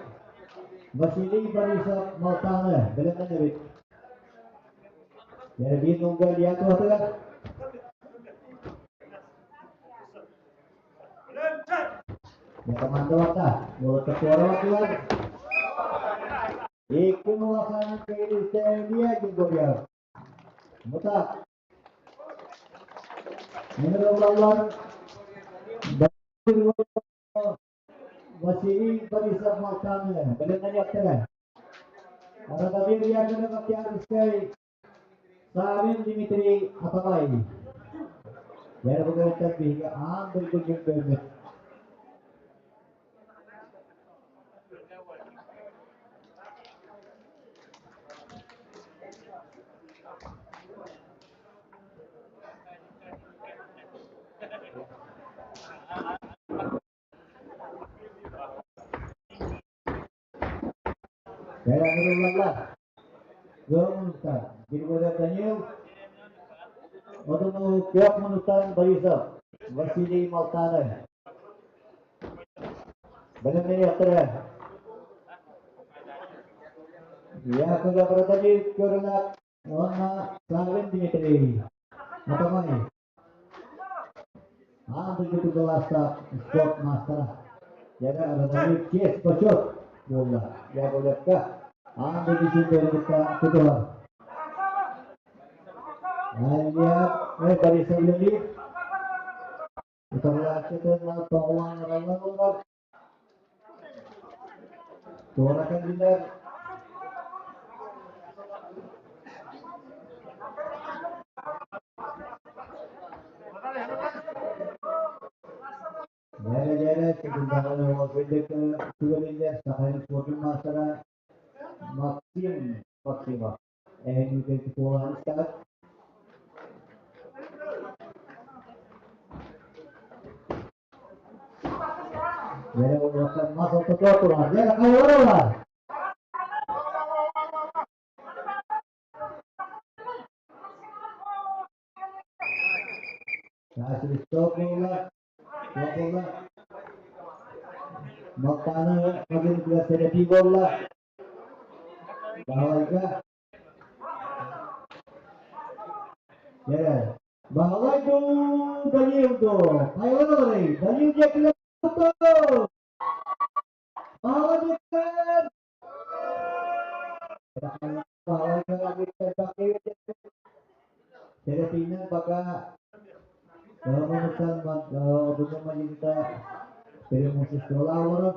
S1: Василий Борисов Малтаны бэлэмнэнэбит. Дьэ, биир ыалга Илья туһатыгар. Командовата, уолаттар Икки улахан киирсэ Илья Григорьев. Мутак. Ыҥырыллаллар Василий Борисов Малтаны бэлэмнэниэхтэрэ. Радомир Яковлев Октябрьскай Савин Дмитрий Атамай. Дьэ, бу кэнниттэн биһиги аан дойду чемпиоммут Бэлэмнэниллэр. Ыал муннуктан Григорьев Данил, Одуну күөх муннуктан Борисов, Василий Малтанов. Бэлэмнэниэхтэрэ. Яковлев Радомир Көрүнак уонна Савин Дмитрий Атамай. Аан дойду кылаастаах спорт маастара. Дьэ, Радомир честь почет буолла Яковлевка. Аан дойду чемпионатыгар тутуһар. Алья Борисов Леонид Утарылааччытын тоҕулаан араллан олорор. Туора кэллилэр. Дьээрэ-дьээрэ Чыгылдаҕын уолбуйдук түгэниллэр Сахалин спордун маастара Максим Максимов. Эһиги куолаһын истэҕит. Дьэрэ уолаттар мас ортотугар турар. Дьэрэ хайалар Чаачылыстаах буолла, буолла. Малтааны хабыытыгар сэрэтии буолла. Баһылайга. Дьэ, Баһылай дуу, Данил дуу, хайалар олорой? Данил диэкилэр Баһылай диэкилэр! Сэрэтиинэн бака Кыһаммытыттан одуну мадьыта Преимуществолаах олорор.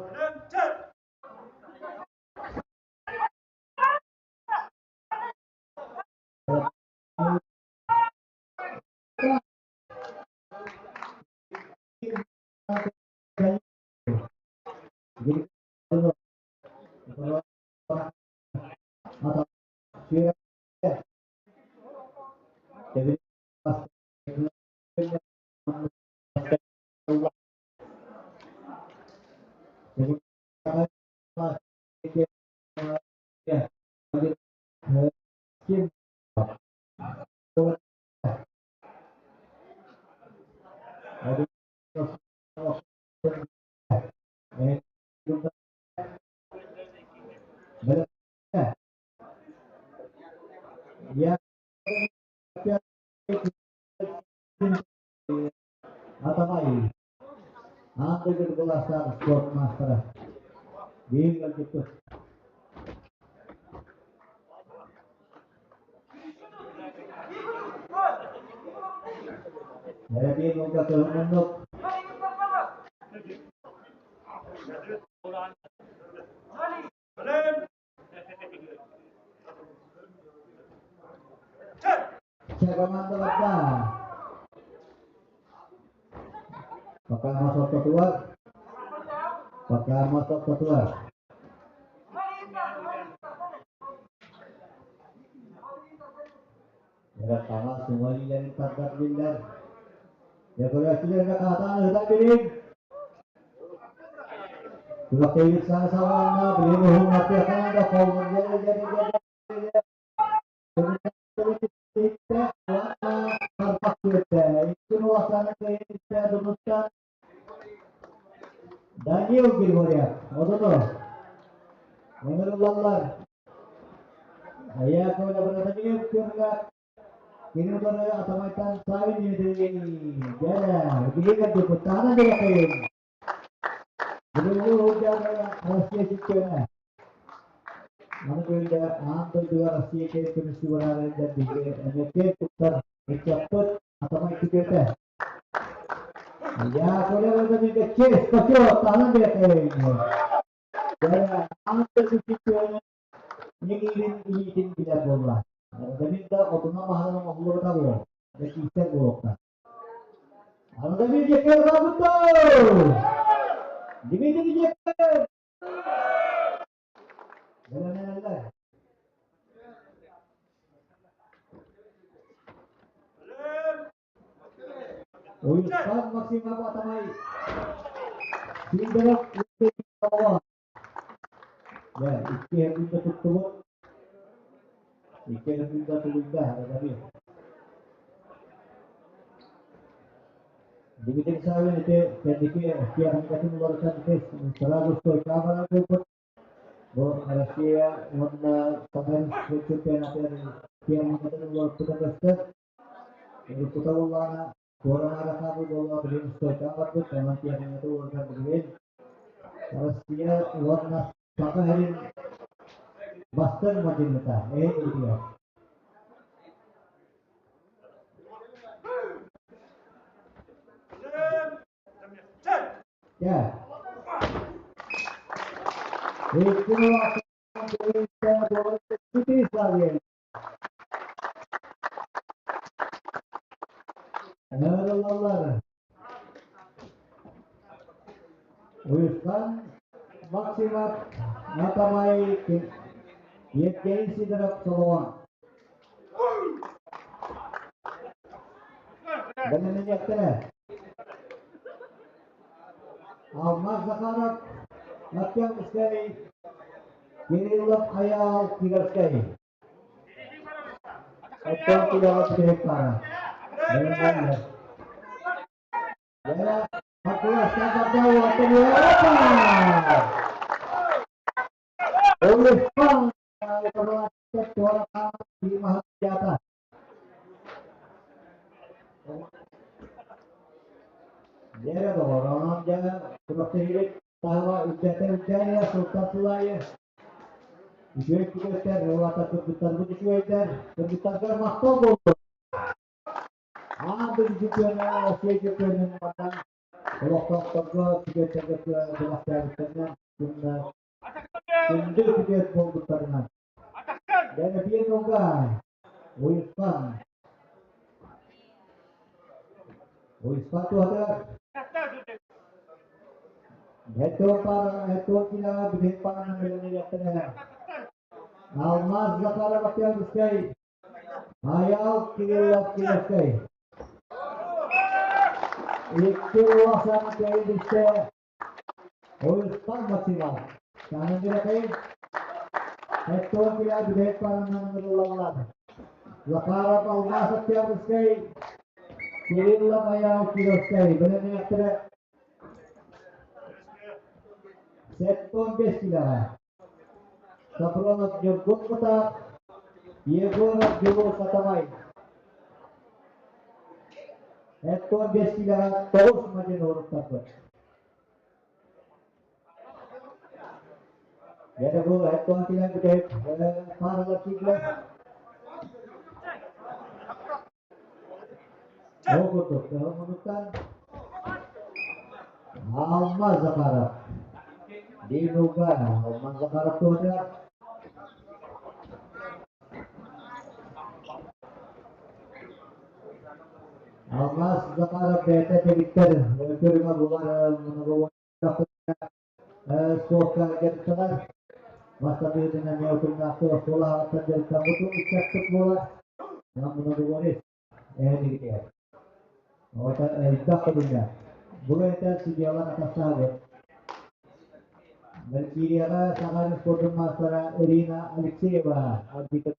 S1: Атамай аан дойду былаастаах спорт маастара. Биир ыалдьыппыт. Эрэбиэн уолга кыһын муннук. Чэ, командаларда. Пока мас ортотугар. Пока мас ортотугар. Эрэ хаҥас уҥа илиилэрин тардар биллэр. Дьэ көрөөччүлэргэ хаатаан ыһыта билин. Күрэхтэһиибит саҥа саҕаланна, билигин уһун маттыахтаан да Данил Григорьев, одоно. Ыҥырыллаллар. Яковлев Владимир Кырга Кини утары Атамайтан Савин Дмитрий Дьэ, биһиги кырдьыкпыт таһынан диэххин. Бүгүҥҥү уһулдьааны Россия чемпиона. Аны бүгүн аан дойдуга Россия киэн көмүскүү бараарыгар биһиги эмиэ киэн туттар ыччаппыт Атамай күтүөтэ. Яковлев Владимир честь, почет, таһынан диэххин. Дьэ, аан дойду чемпиона Ньиҥиирин илиитин билэр буолла. Давид да отунан-маһынан оҥоһуллубата буолуо. Киистэр буолуохтаах. Аны Давид диэки ырҕаабыттар! Дмитрий диэки! Бэлэмнэнэллэр. Уйусхан Максимов Атамай Сидоров Дьэ, икки эргиирдэ туттубут. Икки эргиирдэ тулуйда, Давид. Дмитрий Савин ити кэнники техникатын уларытан ити сразу стойкаҕа барар буолбут. Бу Россия уонна Саха чемпионатыгар техникатын уларыппыта көстөр. Уруккута буоллаҕына туора хаалыы буолла, билигин стойкаҕа барбыт, онон техникатын уларытан билигин Россия уонна Саха сирин бастыҥ мадьыныта эһин илиитигэр. Дьэ. Ыҥырыллаллар. Уйусхан Максимов Натамай Евгений Сидоров Солоҕон. Бэлэмниэхтэрэ. Алмаз Захаров, Октябрьскай, Кириллов Айаал Кировскай. Оттон килэҕэ бүтэһик паара. Бэлэмнэннилэр. Лера Хакуластан барда уоттан Опа! Уйусхан Дьэ доҕор, онон дьэ күрэхтэһиибит таһыма үрдээтэ үрдээн иһэр сылтан сыл аайы үчүгэй күрэхтэр, уолаттар кыргыттарбыт үчүгэйдэр, кыргыттарга махтал буоллун. Аан дойду чемпиона, Россия чемпионун манна Олохтоохторго күтүөттэргэ күрэхтээбиттэринэн күндү күтүөт буолбуттарынан Дэнэпиэн Угай, Уйусхан Уйусхан туһатыгар Этуон килэҕэ бүтүн паанан бэлэмниэхтэрэ. Алмаз Захаров Октябрьскай, Айаал Кириллов Кировскай. Икки улахан кэйдиттэ Уйусхан Максимов. Таһын бирэтэй Этуон килэҕэ бүтэһик паанан ыҥырыллаллар. Захаров Алмаз Октябрьскай, Кириллов Айаал Кировскай бэлэмниэхтэрэ. 75 килэҕэ Сапронов Ньургун Мытаах, Егоров Дьулус Атамай. 75 килэҕэ тоҕус мадьыны уруттарбыт. Дьэ бу 70 килэ бүтэһик пааралар киирдилэр. Ол курдук, муннуктан Алмаз Захаров. Динуга Алмаз Захаров туһатыгар. Алмаз Захаров бэйэтэ дэгиттэр көрүҥэ булар спортка дьарыктанар. Бастакытынан эмиэ утумнаахтык оскуола аҕаттан дьарыктаммыт ыччаттык буолар. Многоборец эһэнигитигэр. Ота элбэх көрүҥэ. Бу этэ судьялар атастаабыт. Валькирияҕа саха спордун маастара Ирина Алексеева арбитр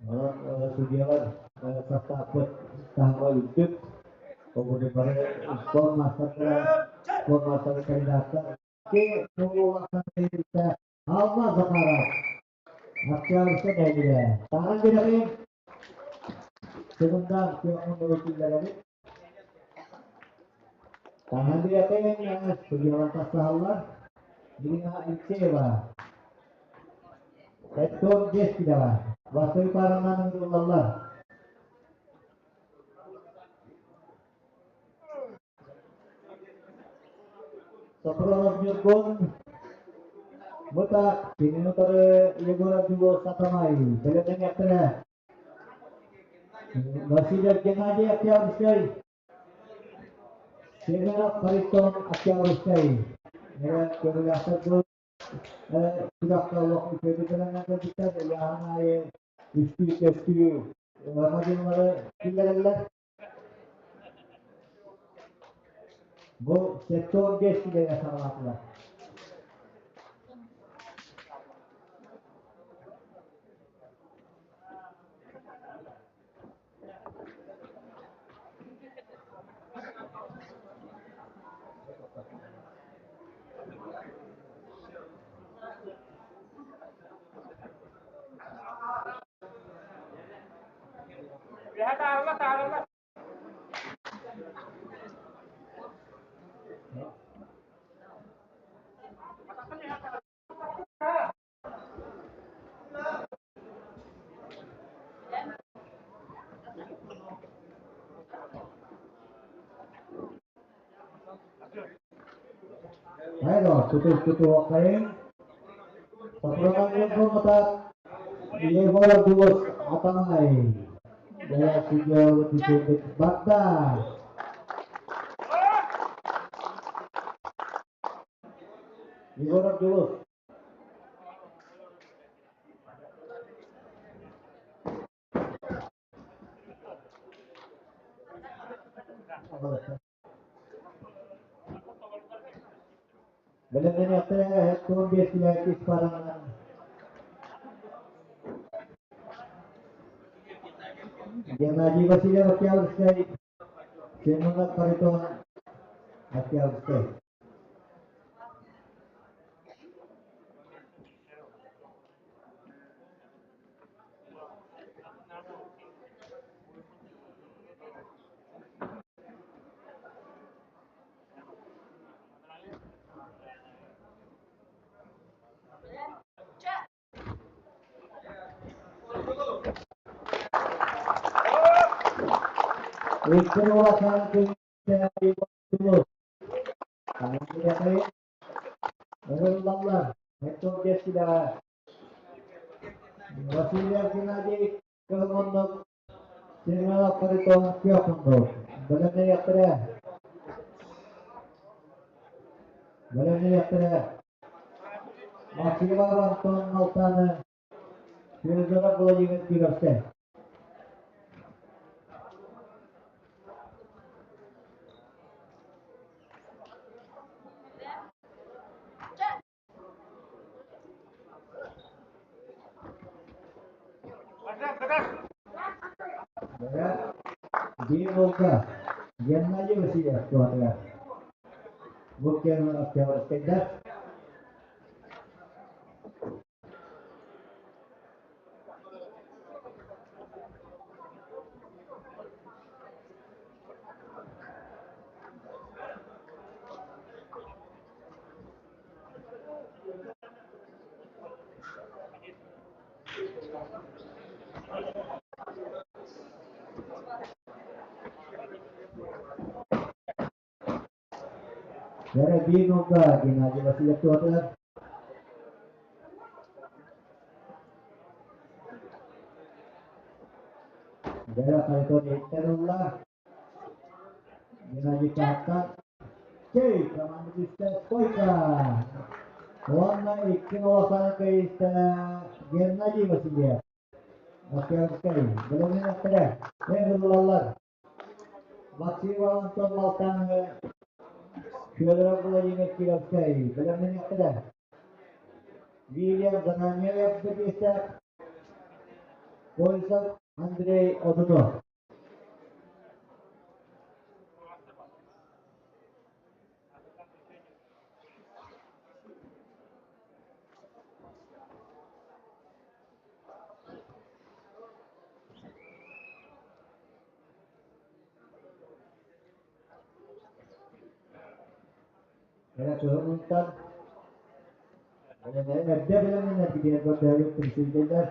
S1: Онон судьуйалар састааппыт таһыма үрдүк. Ол бары спорт маастардара, спорт маастара кандидаттар. Алмаз Захаров, Октябрьскай нэһилиэгэ. Таһан биэрэҕин. Сыгындаах күөх киллэрэбит. Таһан биэрэҕин судьуйалар тахсаһаллар. Ирина Алексеева. 75 килэҕэ. Бастакы пааранан ыҥырыллаллар. Сапронов Ньургун Мытаах кинини утары Егор Абдулов Сатамай бэлэмнэниэхтэрэ. Васильев Геннадий Октябрьскай, Семенов Харитон Октябрьскай. Көмөлөөхтөр күрэххэ олох үчүгэйдик бэлэмнэн кэлбиттэр. Ыйааһын аайы үстүү көстүү мадьынылары киллэрэллэр. Бу 75 килэгэ саҕалаатылар. Хайда, тутуоххайын. Сапронов Ньургун Егор Дулус Атамай. Барда. Егор Дулус. Бэлэмнэниэхтэрэ 75 килэ паранан Геннадий Васильев Октябрьскай, Семенов Харитон Октябрьскай. Икки улахан күннээх Ыҥырыллаллар. Хетон кэскилэҕэ Васильев Геннадий кыһыл муннук, Семенов Харитон күөх муннук. Бэлэмнэниэхтэрэ. Бэлэмнэниэхтэрэ. Максимов Антон Малтаны, Федоров Владимир Кировскай. Биир буолга Геннадий Васильев туһатыгар. Бу кэм Октябрьскайдар. Эрэ биир нолга Геннадий Васильев туһатыгар. Дэрэ Харитон иһиттэн ылла. Геннадий Тааттан Чэй, команда түстэ Стойка! Уонна икки улахан кыайыыста Геннадий Васильев. Октябрьскай, бэлэмнэнэхтэрэ, ылыллаллар. Максимов Антон Малтаҥы, Федоров Владимир Кировскай, бэлэмнэниэхтэрэ. Вильям Зананьев Бэтиэстээх, Колесов Андрей Одунов. Эрэ кыһыл эрдэ бэлэмнэнэр диэн көрдөһүк түмсүүллэр.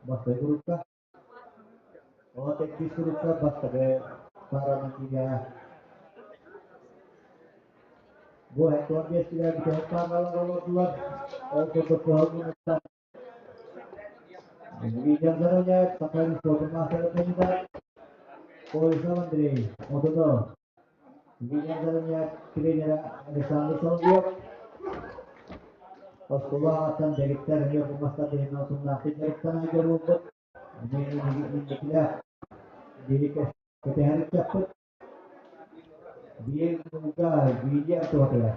S1: Бастакы группа. Ол иккис группа бастакы пааранан киириэҕэ. Бу 15 килэ бүтэһик пааралар олордулар. Ол курдук кыһыл муннуктан Витя Зароняев, Сахалин спортун маастара кандидат, Поисов Андрей, Отото. Витя Зароняев тренера Александр Соловьев, оскуола аҕаттан дэгиттэр эмиэ бу мастар биһиги утумнаахтык дьарыктанан дьоруолбут. Эмиэ инникилээх биһи кэтэһэр ыччаппыт. Биир ууга видео туһатыгар.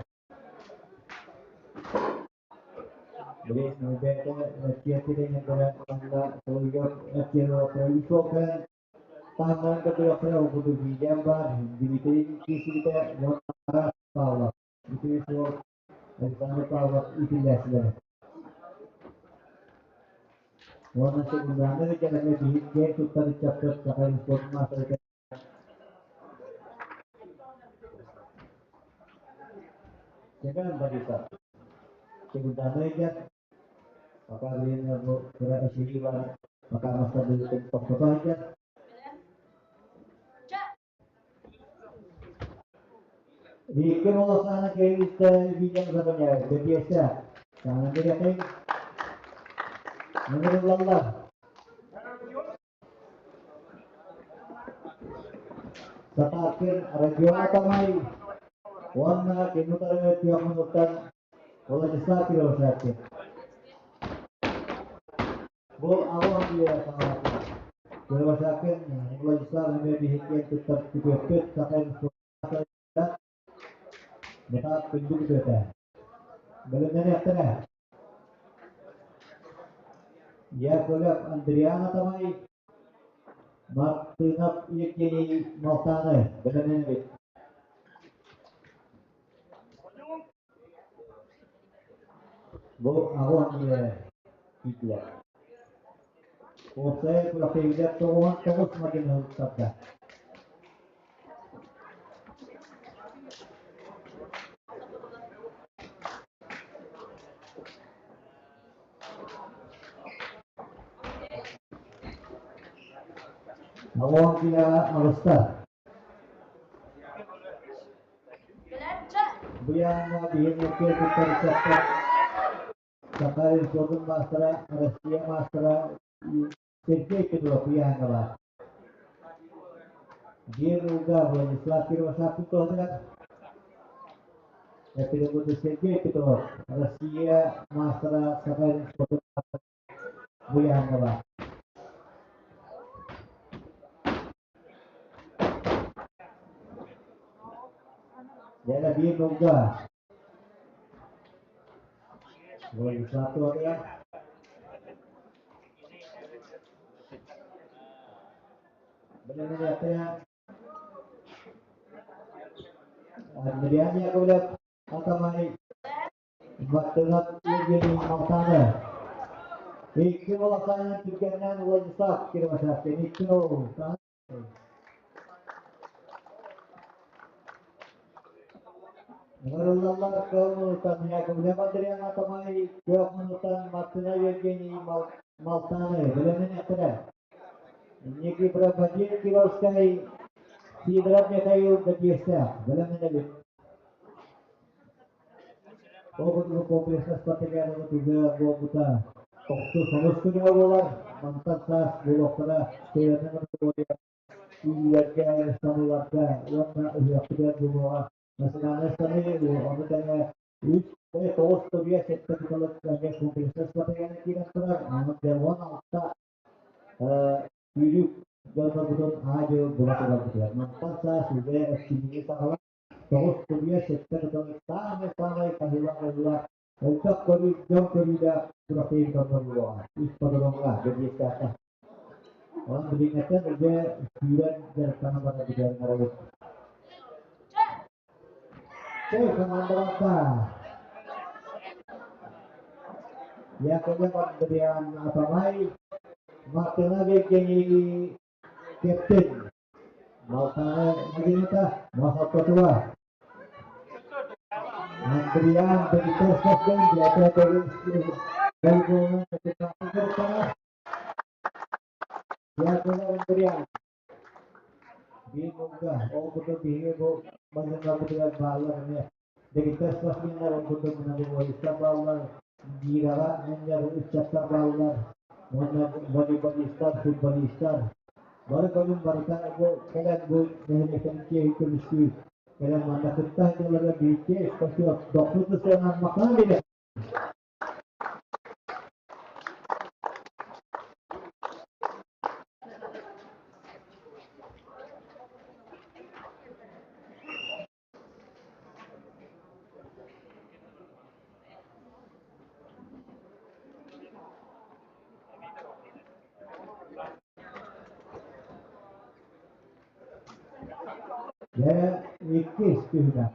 S1: Бэйэтэ эрчийэр уонна суолугар эрчийэр таһымнарын көрдөрүөхтэрэ ол курдук видеом баар Дмитрий киирсибитэ уонна Павлов Дмитрий суол Александр Павлов иитиллээччилэрэ уонна секундааны сылдьан эмиэ биһиги киэн туттар ыччаппыт Саха спорт маастара Семен Борисов Секундааны ыйга пока билигин бу кыра эчэйии баар пока мастардыытын тохтото сылдьар. Икки волосаны кэйиистэ видео забоняет, бэтиэсэ. Саҥа бириэхэй. Ыҥырыллаллар. Сатааккын Родион Атамай уонна кини утары күөх муннуктан Владислав Кировшаткин. Бу аҕа үйэ саҥалаатылар. Кировшаткин Владислав эмиэ биһиккиэн туттар күтүөппүт Саха Михаил күндү күтүөтэ. Бэлэмнэниэхтэрэ. Яковлев Андриан Атамай, Мартынов Евгений Малтаны бэлэмнэнэбит. Бу аҕа ийэ иитилэр. Уопсай күрэхтэһиилэр 99 мадьыны ылыттарда. Аҕа киһиэхэ аҕыста. Быйаҥҥа биһиги кыттар ыччаттар Саха спордун маастара, Россия маастара Сергей Петров ыйааһыҥҥа баар. Дьиэ ууга Владислав Кировосавкин туһатыгар. Эппитин Сергей Петров, Россия маастара, Саха спордун маастара бу ыйааһыҥҥа баар. Дьэ, биир ууга Владислав туһатыгар. Бэлэмнэниэхтэрэ Андриан Яковлев, Атамай, Мартынов Евгений Малтаны. Икки волосанын түргэннээн Владислав Кировошапкин икки ол. Ыҥырыллаллар кыл муннуктан Яковлев Андриан Атамай, күөх муннуктан Мартына Евгений Малтаны бэлэмнэниэхтэрэ. Никифоров Вадим Кировскай, Сидоров Михаил Бэтиэстээх бэлэмнэнэбит. Ол курдук комплекс спартакиаданы туга буолбута тохсус онус күнэ буолар. Мантан саас буолуохтара Северная Монголия Сүүрүүлэргэ, саныыларга уонна ыһыахпытыгар буолуоҕа национальнай саныы, ону тэҥэ үс тоҕус тобуйа сэттэ кыталык комплекс спартакиада киирэн турар. Онон 16 сүүрүүк дьоннорбутун аа-дьуо була турарбытыгар. Мантан саас үлэ эрчимниги саҕалаан тоҕус тобуйа сэттэ кыталык саамай-саамай хаһыылаах-хаһыылаах элбэх көрүү дьон көрүүлээх трофей дьоннор буолуоҕа. Ипподромҥа бэлиэтээххэ. Онон билиҥҥэттэн уже сүүрэн дьарыктанан барарбытыгар ыҥырабыт. Чэй командаларда Яковлев Андриан Атамай, Мартынов Евгений Кептин, Малтаҕа Мадината Махаппатова, Андриан Бенитов Сосен, Андриан. Биир мунга ол курдук биһиги бу массыыналарбытыгар бааллар эмиэ дэгиттэр спортсменнар, ол курдук многоборецтар бааллар, гираҕа анньар ыччаттар бааллар уонна волейболистар, футболистар. Бары көрүҥ барыта бу кэлэн бу нэһилиэктэрин чиэһин көмүскүү кэлэн манна кытта сылдьалларыгар биирдии спасибо дохсун сыанан махтанан биэриэххэ. Дьэ, иккис түһүмэх.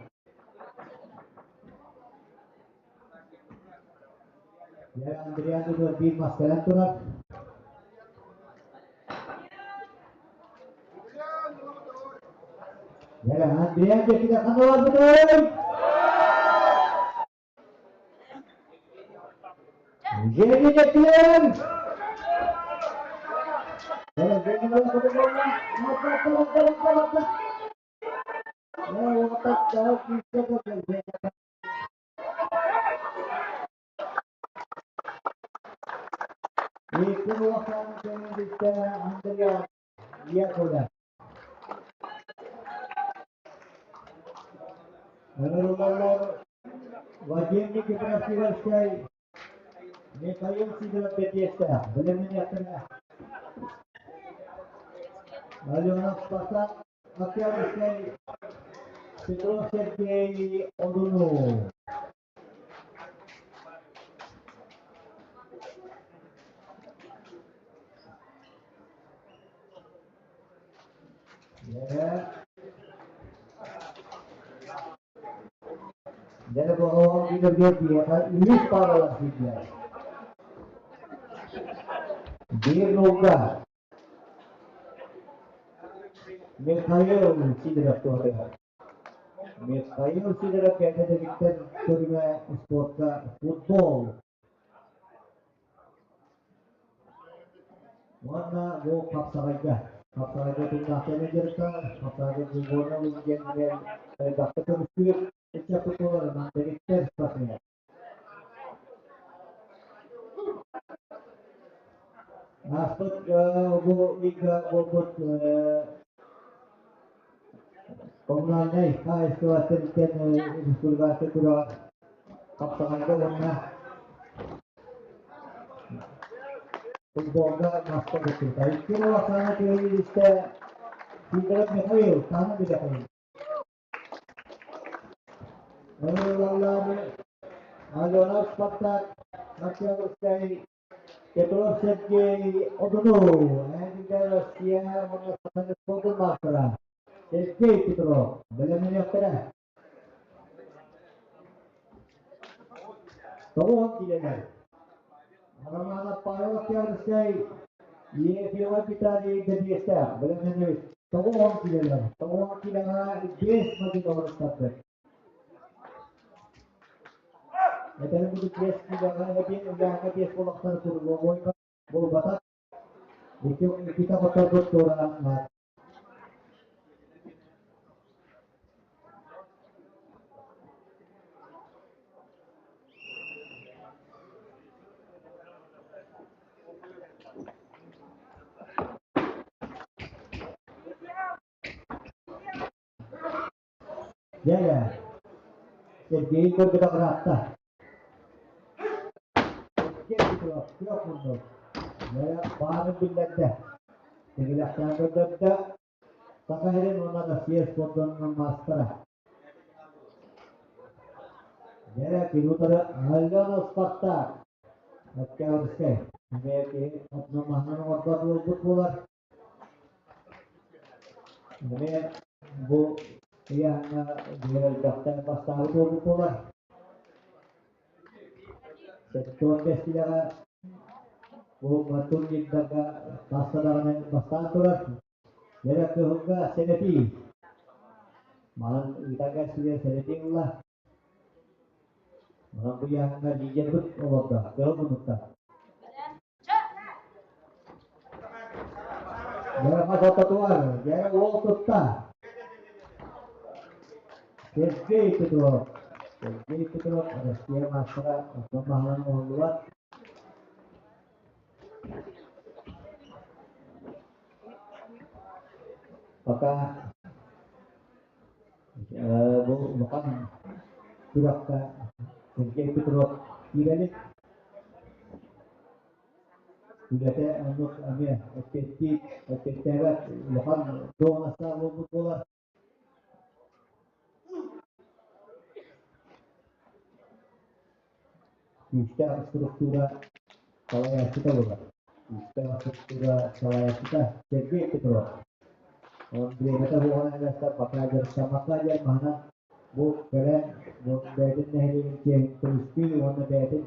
S1: Дьэ, Андриан биир мас кэлэн турар. Дьэ, Андриан дьэкиде ханыларбытый? Женя дьэкилэр! Икки улахан кэнниттэ Андреа Яковлев. Ыҥырыллаллар Вадим Никифоров Сиверскэй, Михаил Сидоров Бэтиэстээх, бэлэмнэниэхтэрэ. Алена Спартак Октябрьскай, Петров Сергей Одунов. Дьэ бу бииргэ биһиэхэ үһүс пааралар киирдилэр. Биир нолга Михаил Сидоров туһатыгар. Михаил Сидоров кэннэ дэгиттэр көрүҥэ спортка футбол. Уонна бу хапсаҕайга. Хапсаҕайга тыыннаахтарынан дьарыктанар, хапсаҕайга футболна диэн элбэхтэ көмүскүүр ыччаппыт буоларынан дэгиттэр спортсмен. Ааспыт бу ыйга буолбут коммунальнай хаһаайыстыба тэрилтэн республиканскай күрэҕэр хапсаҕайга уонна футболга маска кыттыбыта. Икки улахан тыа Сидоров Михаил, Таана Михаил. Ыҥырыллаллаары Алена Спартак, Октябрьскай, Петров Сергей Одунов, Эдигэ Россия уонна Саха спордун маастара Сергей Петров бэлэмнэниэхтэрэ. Тоҕуһун киилэлэр. Романов Павел Октябрьскай, Ефимов Виталий Дэбиэстээх бэлэмнэнэбит. 90 киилэлэр. 90 киилэҕэ 5 мадьын олоруттардык. Этэрин курдук 5 киилэҕэ эбиэн үлээҥҥэ 5 буолахтар куруговой буолбатах. Икки иккитэ хотторбут туораан Дьэ, Сергей көрбөтөх ыраатта. Күөх муннук. Дьэ, баарын биллэрдэ. Тигилэхтээн көрдөрдө. Саха сирин уонна Россия спордун маастара. Дьэ, кини утары Алена Спартак. Октябрьскай. Эмиэ киһи отунан маһынан оҥорбот буолбут буолар. Эмиэ бу ыйааһыҥҥа биир элбэхтэ бастаабыт буолбут буолар. 75 киилэҕэ бу турнирдарга хаста даҕаны бастаан турар. Эрэ кыһылга сэнэтии. Манан ыытарга сигэ сэнэтии ылла. Манан бу ыйааһыҥҥа лидербыт олордо, кыһыл муннукта. Дьэ, ортотугар, дьэ, уол тутта. Сергей Петров. Сергей Петров, Россия маастара, оттон баһылан оҥоһуллубат. Пока бу улахан күрэххэ Сергей Петров киирэлик. Үлэтэ оннук эмиэ эппиэттии, эппиэттээбэт улахан дуоһунастаах буолбут буолар. Күүстээх структура салайааччыта буолар. Күүстээх структура салайааччыта Сергей Петров. Он бириэмэтэ буолан эбэстэр пока дьарыктаммакка диэн маһынан бу кэлэн бу бэйэтин нэһилиэгин чиэһин көмүскүү уонна бэйэтин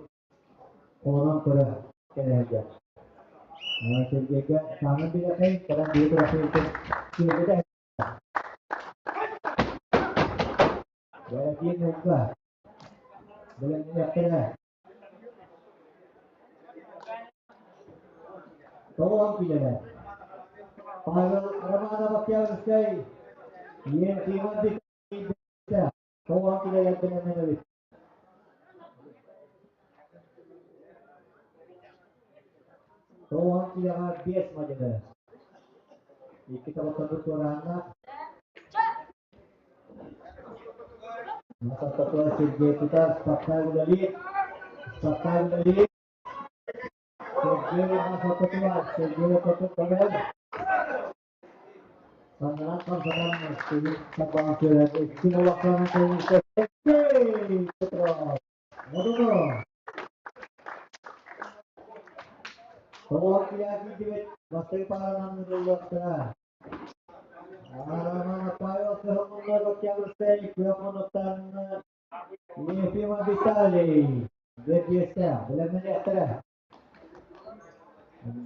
S1: Холонон көрө кэлээдьэ. Сергейгэ саҥа билэхэй, кэлэн биир күрэхтэһиитин сүөргүтэ Бэрэтиин уга бэлэмнэниэхтэрэ. Тоҕо киилэлэр. Павел Романов Октябрьскай, Ефимов Виктор, тоҕо киилэлэр бэлэмнэнэбит. Тоҕуһан киилэҕэ биэс мадьыны. Икки табаттарбыт туорааннаах. Масаттатыгар Сергей тутар, Спартак үлэлиир. Спартак үлэлиир. Сергей Масаттатыгар, Сергей ортотун Саннынан хамсанан сыгын сабаан түһэрэр икки улахан көмүскэ Петров Модуну Тоҕо киирдибит бастакы пааранан ыытыллыахтара. Роман Павел Кыһыл Октябрьскай күөх муннуктан Ефимов Виталий Бэрдиэстээх бэлэмнэниэхтэрэ.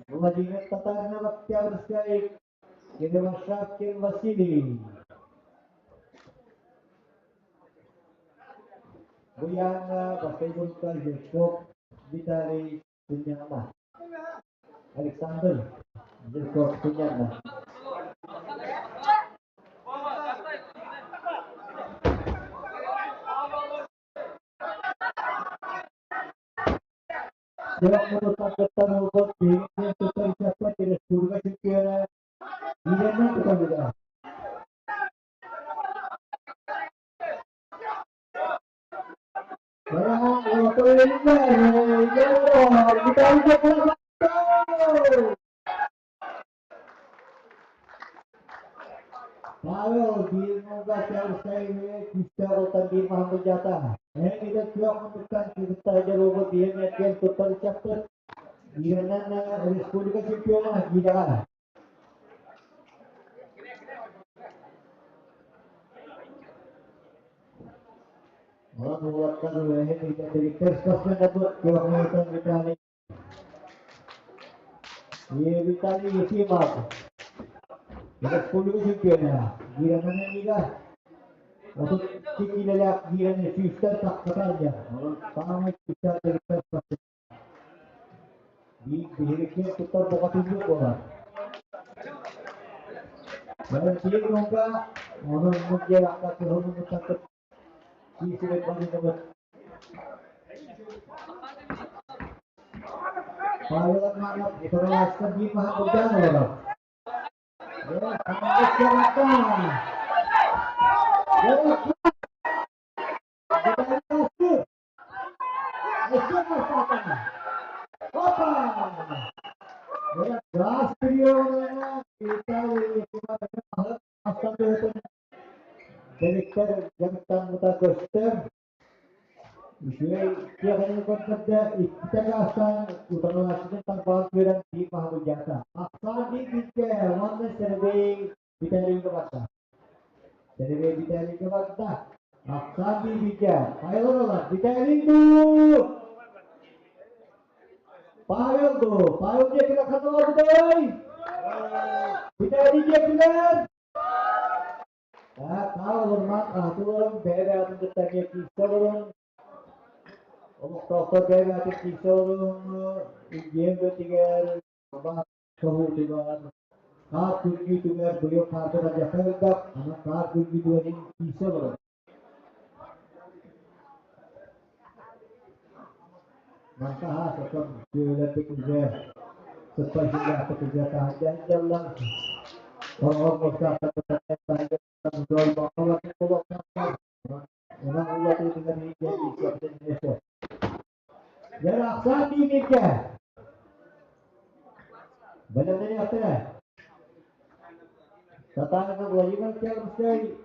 S1: Владимир Татаринов Октябрьскай, Кривошапкин Василий. Буяна Бастайгунка Жирков Виталий Сынньанна. Александр Жирков Сынньанна. Күөх муннуктан ылбыт биһиги туттар ыччаппыт республика чемпиона Елена Петровна. Павел биир муҥга Октябрьскай күүстээх уолтан биир маһын былдьаата. Эһиги күөх муннуктан кытта сылдьар уолбут биир мэргэн туттар ыччаппыт. Бииринэн республика чемпиона Гиляҕа. Онон уолаттар эһиги дэгиттэр спортсменнарбыт күөх муннуктан Виталий Виталий Ефимов, республика чемпиона, гиранан лига 32 киилэлээх гираны сүүстэн тахсата диэн. Онон саамай күүстээх дэгиттэр биир биһиги киэн туттар бухатыырбыт буолар. Валентин Нука, онон мундиалаахта кыһыл муннуктан киирсибит мадьыныбыт Павел Атманов утарылааччыттан биир маһын былдьаан олорор. Газ приемына Италия Дэгиттэр дьарыктаммыта көстөр. Үчүгэй киэһэни көрдөрдө, иккитэ гаастаан утарылааччытын тарбаҕар түөрэн биир маһы былдьаата. Ахсаан биир бииргэ уонна Сэрэбэй Виталийга барда. Сэрэбэй Виталийга барда. Ахсаан биир бииргэ. Хайалар ылар? Виталий дуу? Павел дуу? Павел диэкилэр ханна Виталий диэкилэр! Таал олорумаан аһатыы олорон, бэйэ-бэйэҕитин кытта эмиэ киирсэ олорун. Олохтоохтор бэйэ-бэйэҕитин киирсэ олорун, илдьиэн бөтүгэр, аба соһуутугар. Хаар күргүүтүгэр быйыл хаарга барыахха элбэх, онон хаар күргүүтүгэр киирсэ олорор. Мантаһа сотон күөлэрбит уже сыппай сыллаахпыт уже таһырдьа сылдьаллар. Оҕор Дьэ, бииргэ бэлэмнэниэхтэрэ. Татарина Владимир Октябрьскай,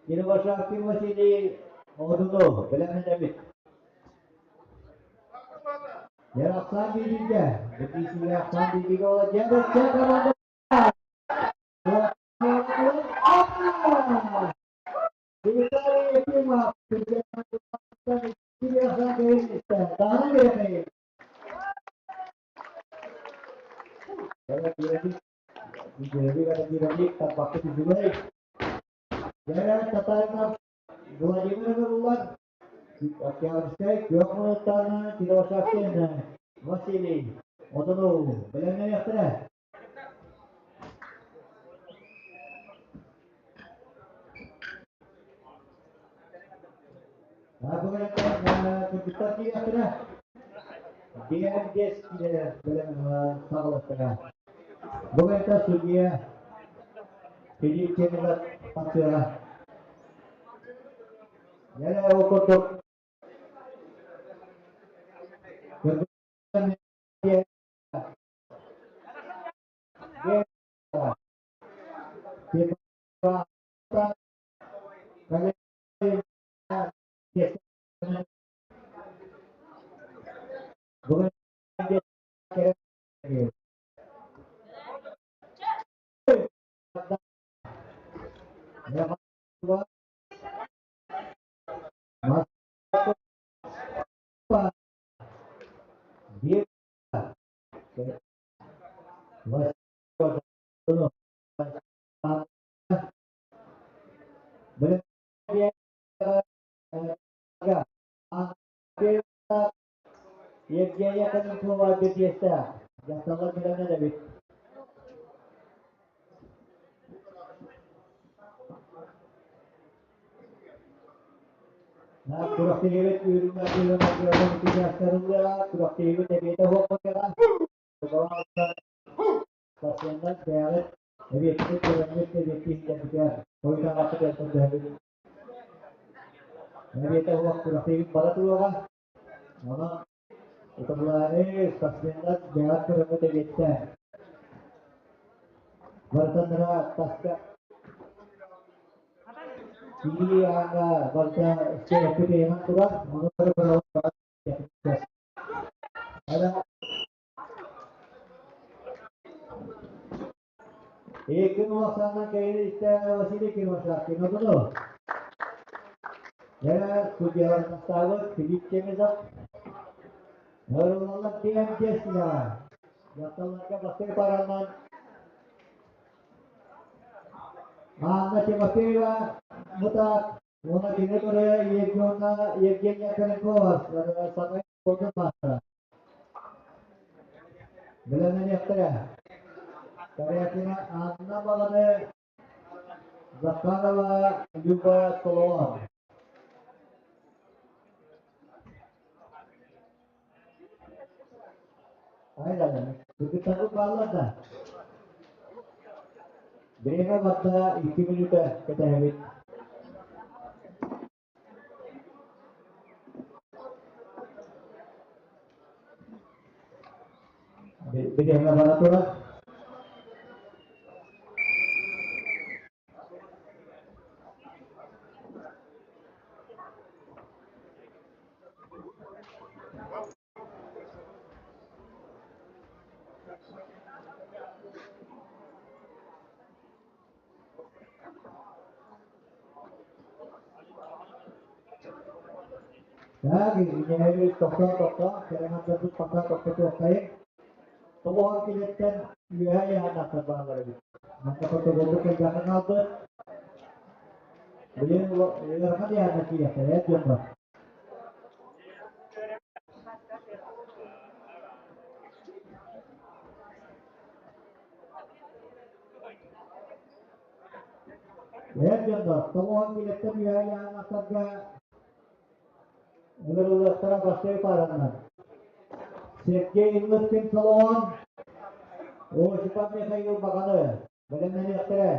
S1: Кировошапкин Василий Одунов бэлэмнэнэбит. Дьэ, ахсаан бииргэ, бу ахсаан бииргэ ола дьэ, команда Виталий Ефимов, Владимир Октябрьскай күөх мунуттаана Кировошапкин Василий Одунов бэлэмнэниэхтэрэ. Кыргыттар киириэхтэрэ. Биэс киилэ бэлэм саҕалыахтара. Бу кэнтэ судьуйа Филипп Чемизов тахсыаҕа. Дьэ, ол курдук кыргыттар Евгения Калинкова бирдиэстээх. Дьахталлар бэлэмнэн эбит. Күрэхтэһиибит үөрүүнээх күрэхтэһиибит эбиэтэ уһуохпутугар Сарсыаннан бэйэҕит эбиэккит көрөммүт эбиэкки иһиллэрбитигэр хойутаабакка көрдөһөбүт. Эбиэтэ уһуох күрэхтэһиибит бара туруоҕа. Онон утумлаары спортсменнар бэйэҕит көрөммүт эбиэттэ. Барытаннара таска киирии ааҥҥа барыта эппит ыйанан турар. Ону Икки улахсааннан кэйин истэ Василий Кирмашакин отуну. Дьэ, судьялар настаабыт Филипп Чемезов. Нөрулалар ДМД силэҕэ. Дьахталларга бастакы паранан Анна Тимофеева Мутак уонна кини көрө Евгения Калинкова саҥа спордун маастара. Бэлэмнэниэхтэрэ. Корякина Анна Баланы, Захарова Люба Соломон. Айда, кыргыттарбыт бааллар да. Время барда 2 минута кэтэһэбит. Бириэмэ бара турар. Так, извиняюсь, тохтоо, тохтоо, кэрэҥэрдэрбит пока тохтотуоххайын. Тоҕуһан килэттэн үөһэ ыйааннаахтар бааллар эбит. Манна протоколбут элбэххэ хаалбыт. Билигин ыарахан ыйаанна киириэхтэрэ, эр дьон бар. Эр дьоннор тоҕуһун билэттэн үөһэ ыйааһыннахтарга ыҥырыллыахтара бастакы паараннан. Сергей Лыткин Солоҕон, Осипов Михаил Баҕаны бэлэмнэниэхтэрэ.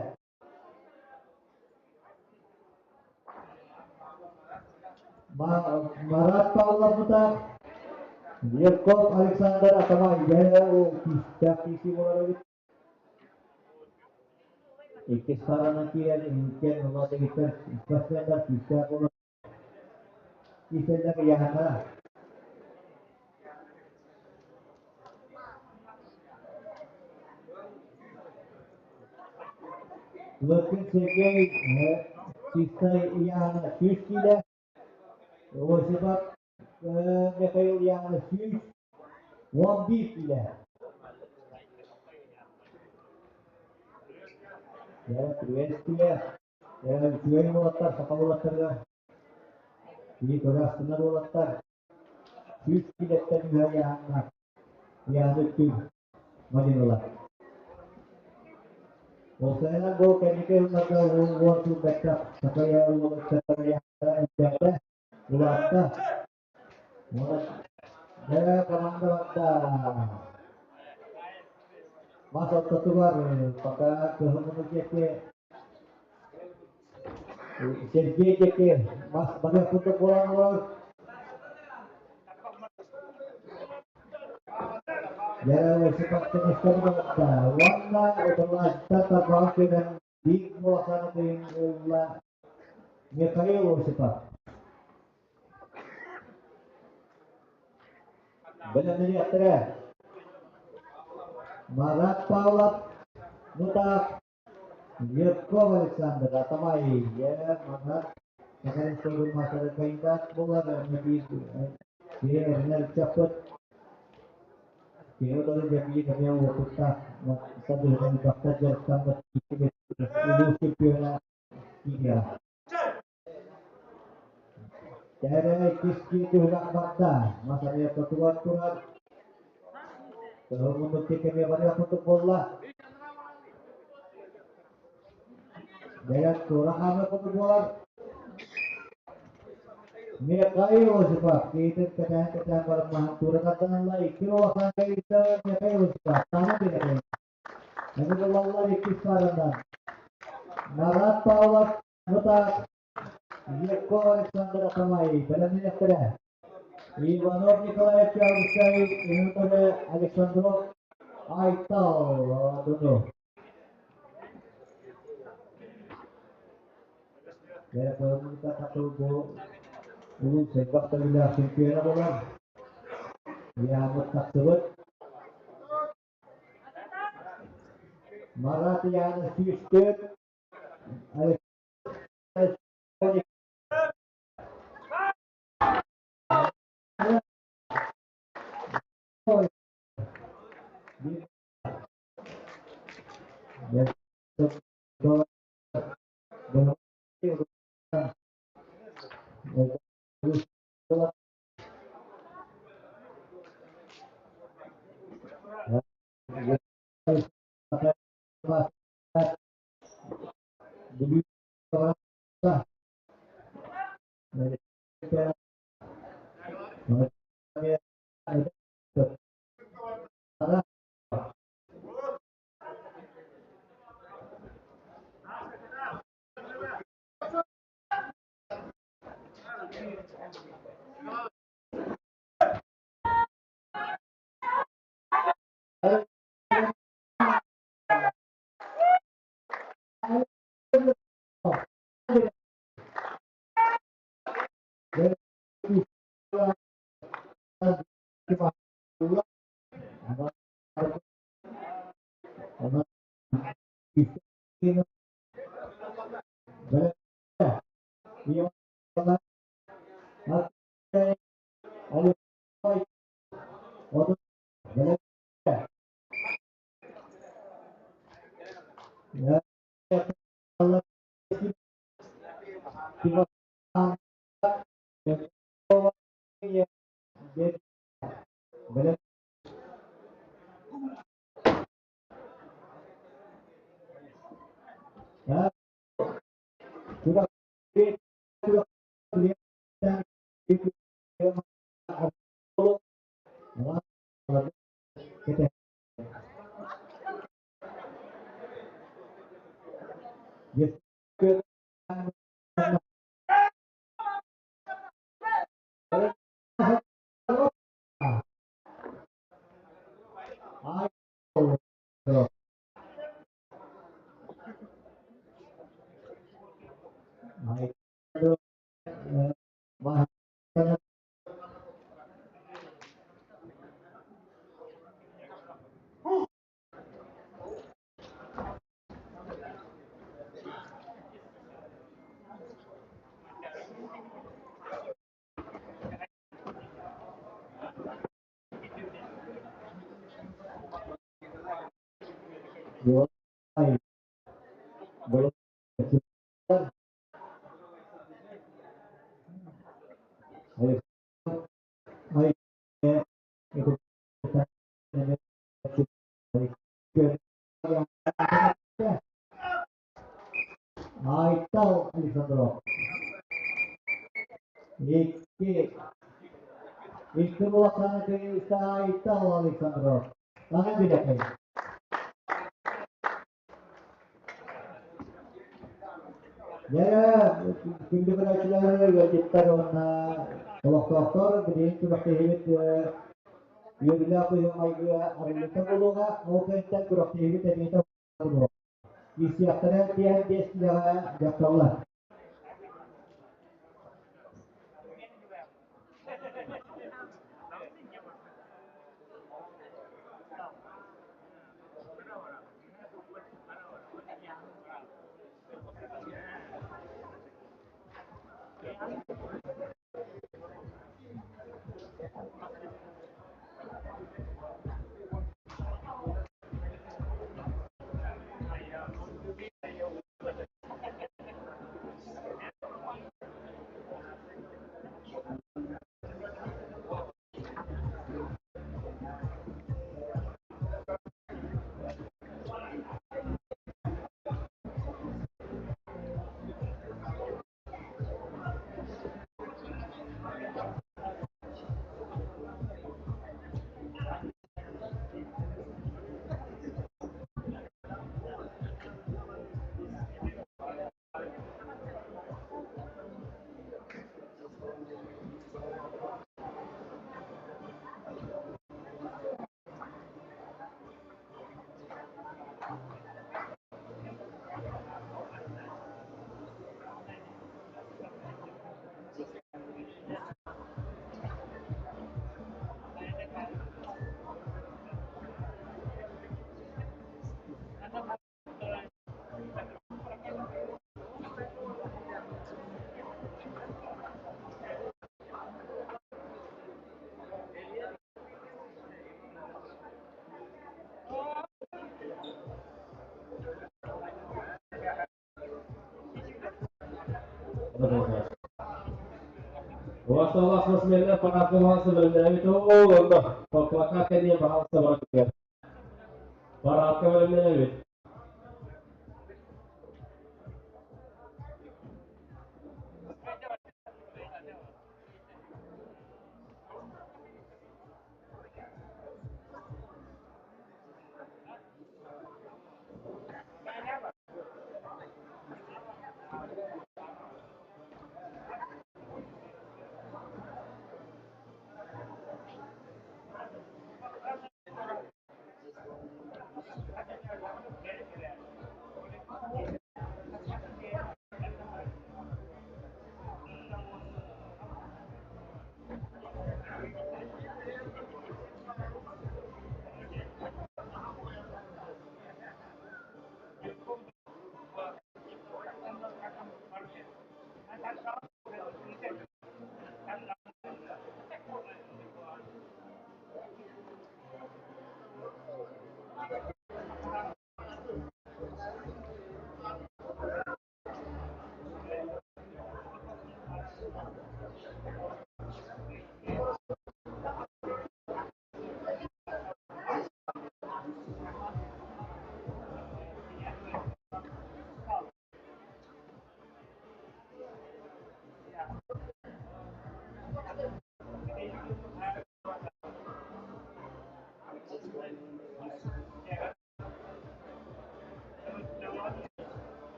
S1: Марат Павловмытаах Левков Александр Атамай дьэ ол күүстээх киирсии буолар эбит. Иккис харанан киирэн иһинтэн ыла дэгиттэр спортсменнар күүстээх буолар. Киирсэллэр ыйааһыннара. Лыткин Сергей чистай ыйааһына 100 киилэ, Осипов Михаил ыйааһына 111 киилэ. Приветствие. Үчүгэй уолаттар, саха уолаттарыгар кини көрө астынар уолаттар. 100 киилэттэн үһэ ыйааһыннаах ыйааһын үктүүр Мадиналар. Уопсайынан бу кэнники сылларга уон сыл бэттэх саха уолаттара элбээтэ, улаатта. Уонна команда барда. Мас ортотугар пока кыһыл диэки Сергей диэки мас барыах курдук буолан олорор. Дьэ, Осиповтан барда. Уонна утарылааччыттан тарбаҕын көмөн биир улахан тыын ылла Михаил Осипов. Бэлэмнэниэхтэрэ. Марат Павлов, Мутаах, Левков Александр, Атамай, Марат, Сахалин маастара кандидат буолар, биир киһи эрэнэр ыччаппыт. Киһи утары дьэ биир эмиэ уопуттаах садыһынан элбэхтэр дьарыктаммыт улуус чемпиона киириэҕэ. Тэрэ иккис түһүмэх барда. Мас эмиэ ортотугар турар. Кыһыл муннук кэмиэ барыах курдук буолла. Бэйэт туора хаамыах курдук буолар. Михаил Осипов киһитин кэтээн-кэтээн баран маһын туура тардан ылла. Икки улахан киһитэ Михаил Осипов. Таана биэрэ. Эми булаллар иккис пааранан. Марат Павлов Мытаах Егор Александр Атамай бэлэмнэниэхтэрэ. Иванов Николай Чаурскай, Үһүнтөрө Александров Айтал Дуну. Улуус элбэх төгүллээх чемпиона буолар. Ыйааммыт тахсыбыт. Марат Янов 104, Айтал Александров. Икки. Икки булаксаны тегиста Айтал Александров. Аны билэкэй. Дьэ, күндү көрөөччүлэр, ыалдьыттар уонна олохтоохтор билигин күрэхтэһиибит үөрүүлээх быһыы-майгы арыллыыта буолуоҕа. Ол кэнниттэн күрэхтэһиибит эмиэ буолуоҕа. Киирсиэхтэрэ диэн биэс үлэҕэ дьахталлар.
S2: Уосталаах спортсменнар параадка баҕалса бэлэмнээбит ол онно плакат кэлиэ баҕалса барытыгар. Параадка бэлэмнээбит.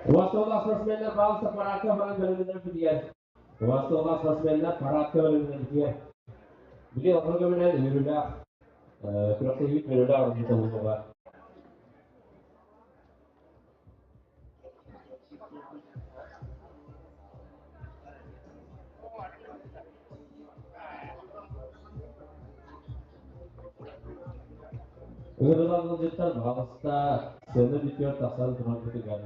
S2: Убастабыллаах спортсменнар баалыста параадка баран бэлэмнэнэрбитигэр. Убастабыллаах спортсменнар параадка бэлэмнэнэрбитигэр. Били оҕо көмөнөн үөрүүлээх күрэхтэһиибит үөрүүлээх ордута буолуоҕа. Ыҥырылан ыалдьыттар баҕаласта сыана бүтүөр тахсан турарбытыгар.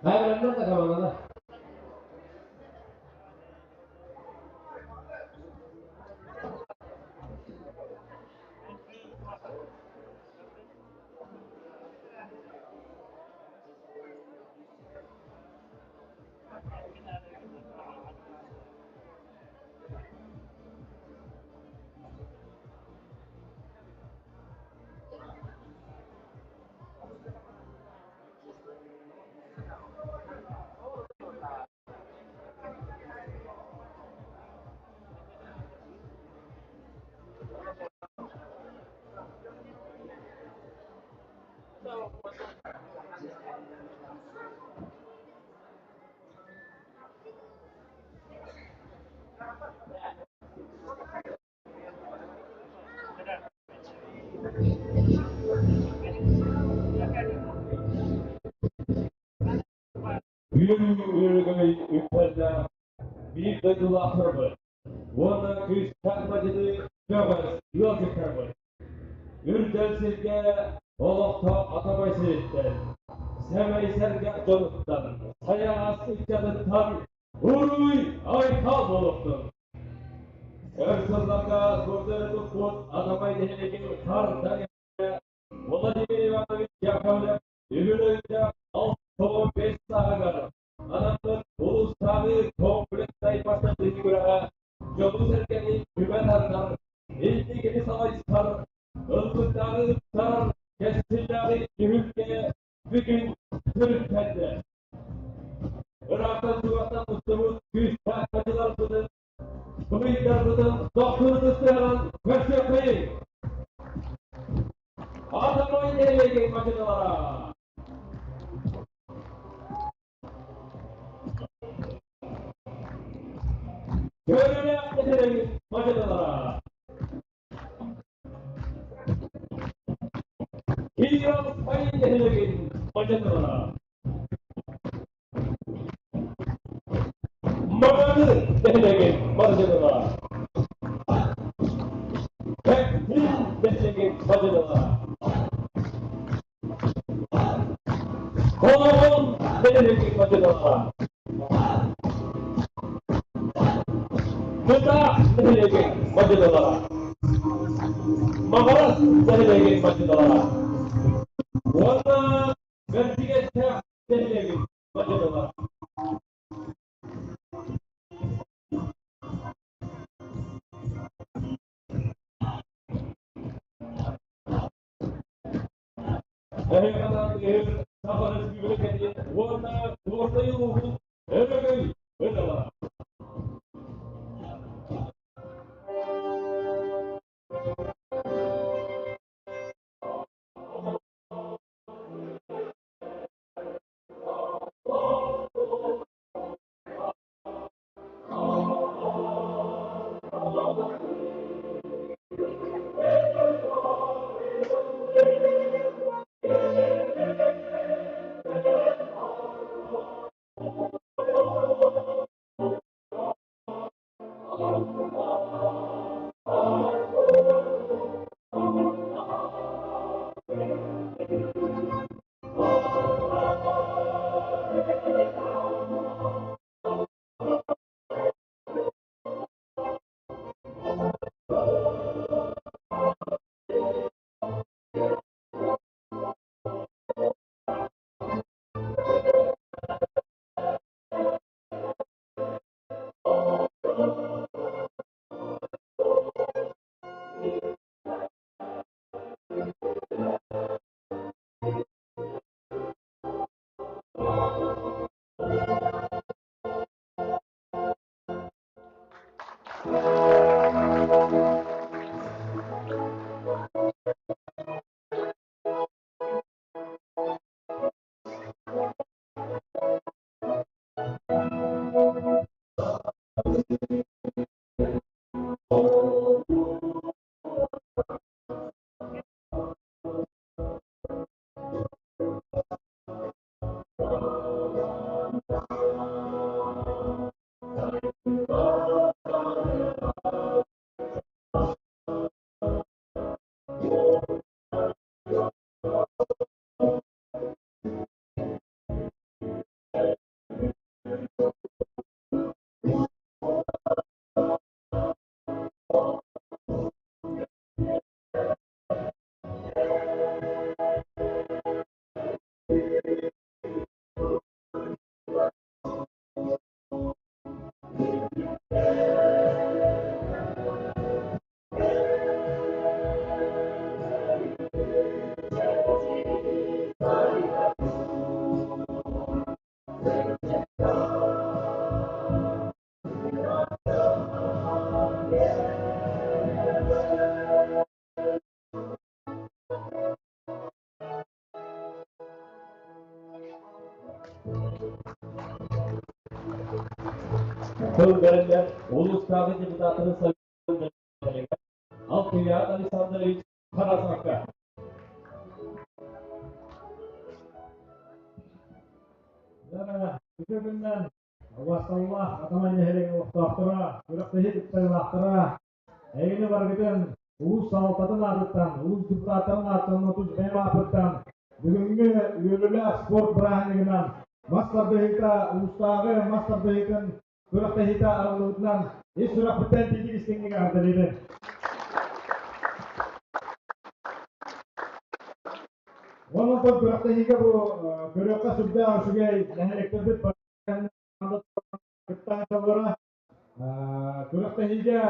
S2: Хайа да командалар. Үөрүү-үөрөгөй үктэллээх биир дойдулаахтарбыт уонна күүстээх мадьыны көҕүс ыалдьыттарбыт. Үрдэл сиргэ олохтоох Атамай сириттэн, сэмэй сэргэх дьонуттан, сайаҕас ыччатыттан уруй айхал буолуохтун! Өр сылларга сурдары туппут Атамай нэһилиэгин харда Владимир Иванович Яковлев үбүлүөйдээх 65 сааһыгар анаммыт улуустааҕы комплекснай бастатыы күрэҕэ дьону-сэргэни түмэ тардар, инникини салайсар, ылбыттааҕы ыпсарар кэскиллээҕи түһүлгэ бүгүн төрүттэннэ. Ыраахтан-чугастан мустубут күүстээх бачыларбытын, быһыйдарбытын дохсун ытыстыһан көрсүөххэйиҥ! Атамай нэһилиэгин бачыналара! Көрүлээх нэһилиэгин бачыналара! Киров Сайын нэһилиэгин бачыналара! Маҥаны нэһилиэгин бачыналара! Бэктин нэһилиэгин бачыналара! Холоҕон нэһилиэгин бачыналара! Кытаах нэһилиэгин бачыналара! Маҕарас нэһилиэгин бачыналара! Уонна Бэрдигэстээх нэһилиэгин бачыналара! Эһиги Саха Республикатын уонна Горнай улууһун Өрөгөй ырыалара. Тыл бэриллэр улуустааҕы депутаттарын советын Алтыят Александрович Тарасовка.
S3: Үтүө күннэн Убасталлаах Атамай нэһилиэгин олохтоохторо, күрэхтэһии кыттыылаахтара, эйини барыгытын улуус салалтатын аатыттан, улуус депутаттарын ааттан, тус бэйэм ааппыттан бүгүҥҥү үөрүүлээх спорт бырааһынньыгынан мас тардыһыыта улуустааҕы мас тардыһыытын күрэхтэһиитэ арыллыбытынан ис сүрэхпиттэн тиийдик истиҥник эҕэрдэлиибин. Онон күрэхтэһиигэ бу көрүөххэ сүрдээх үчүгэй нэһилиэктэрбит кыттааччылара күрэхтэһиигэ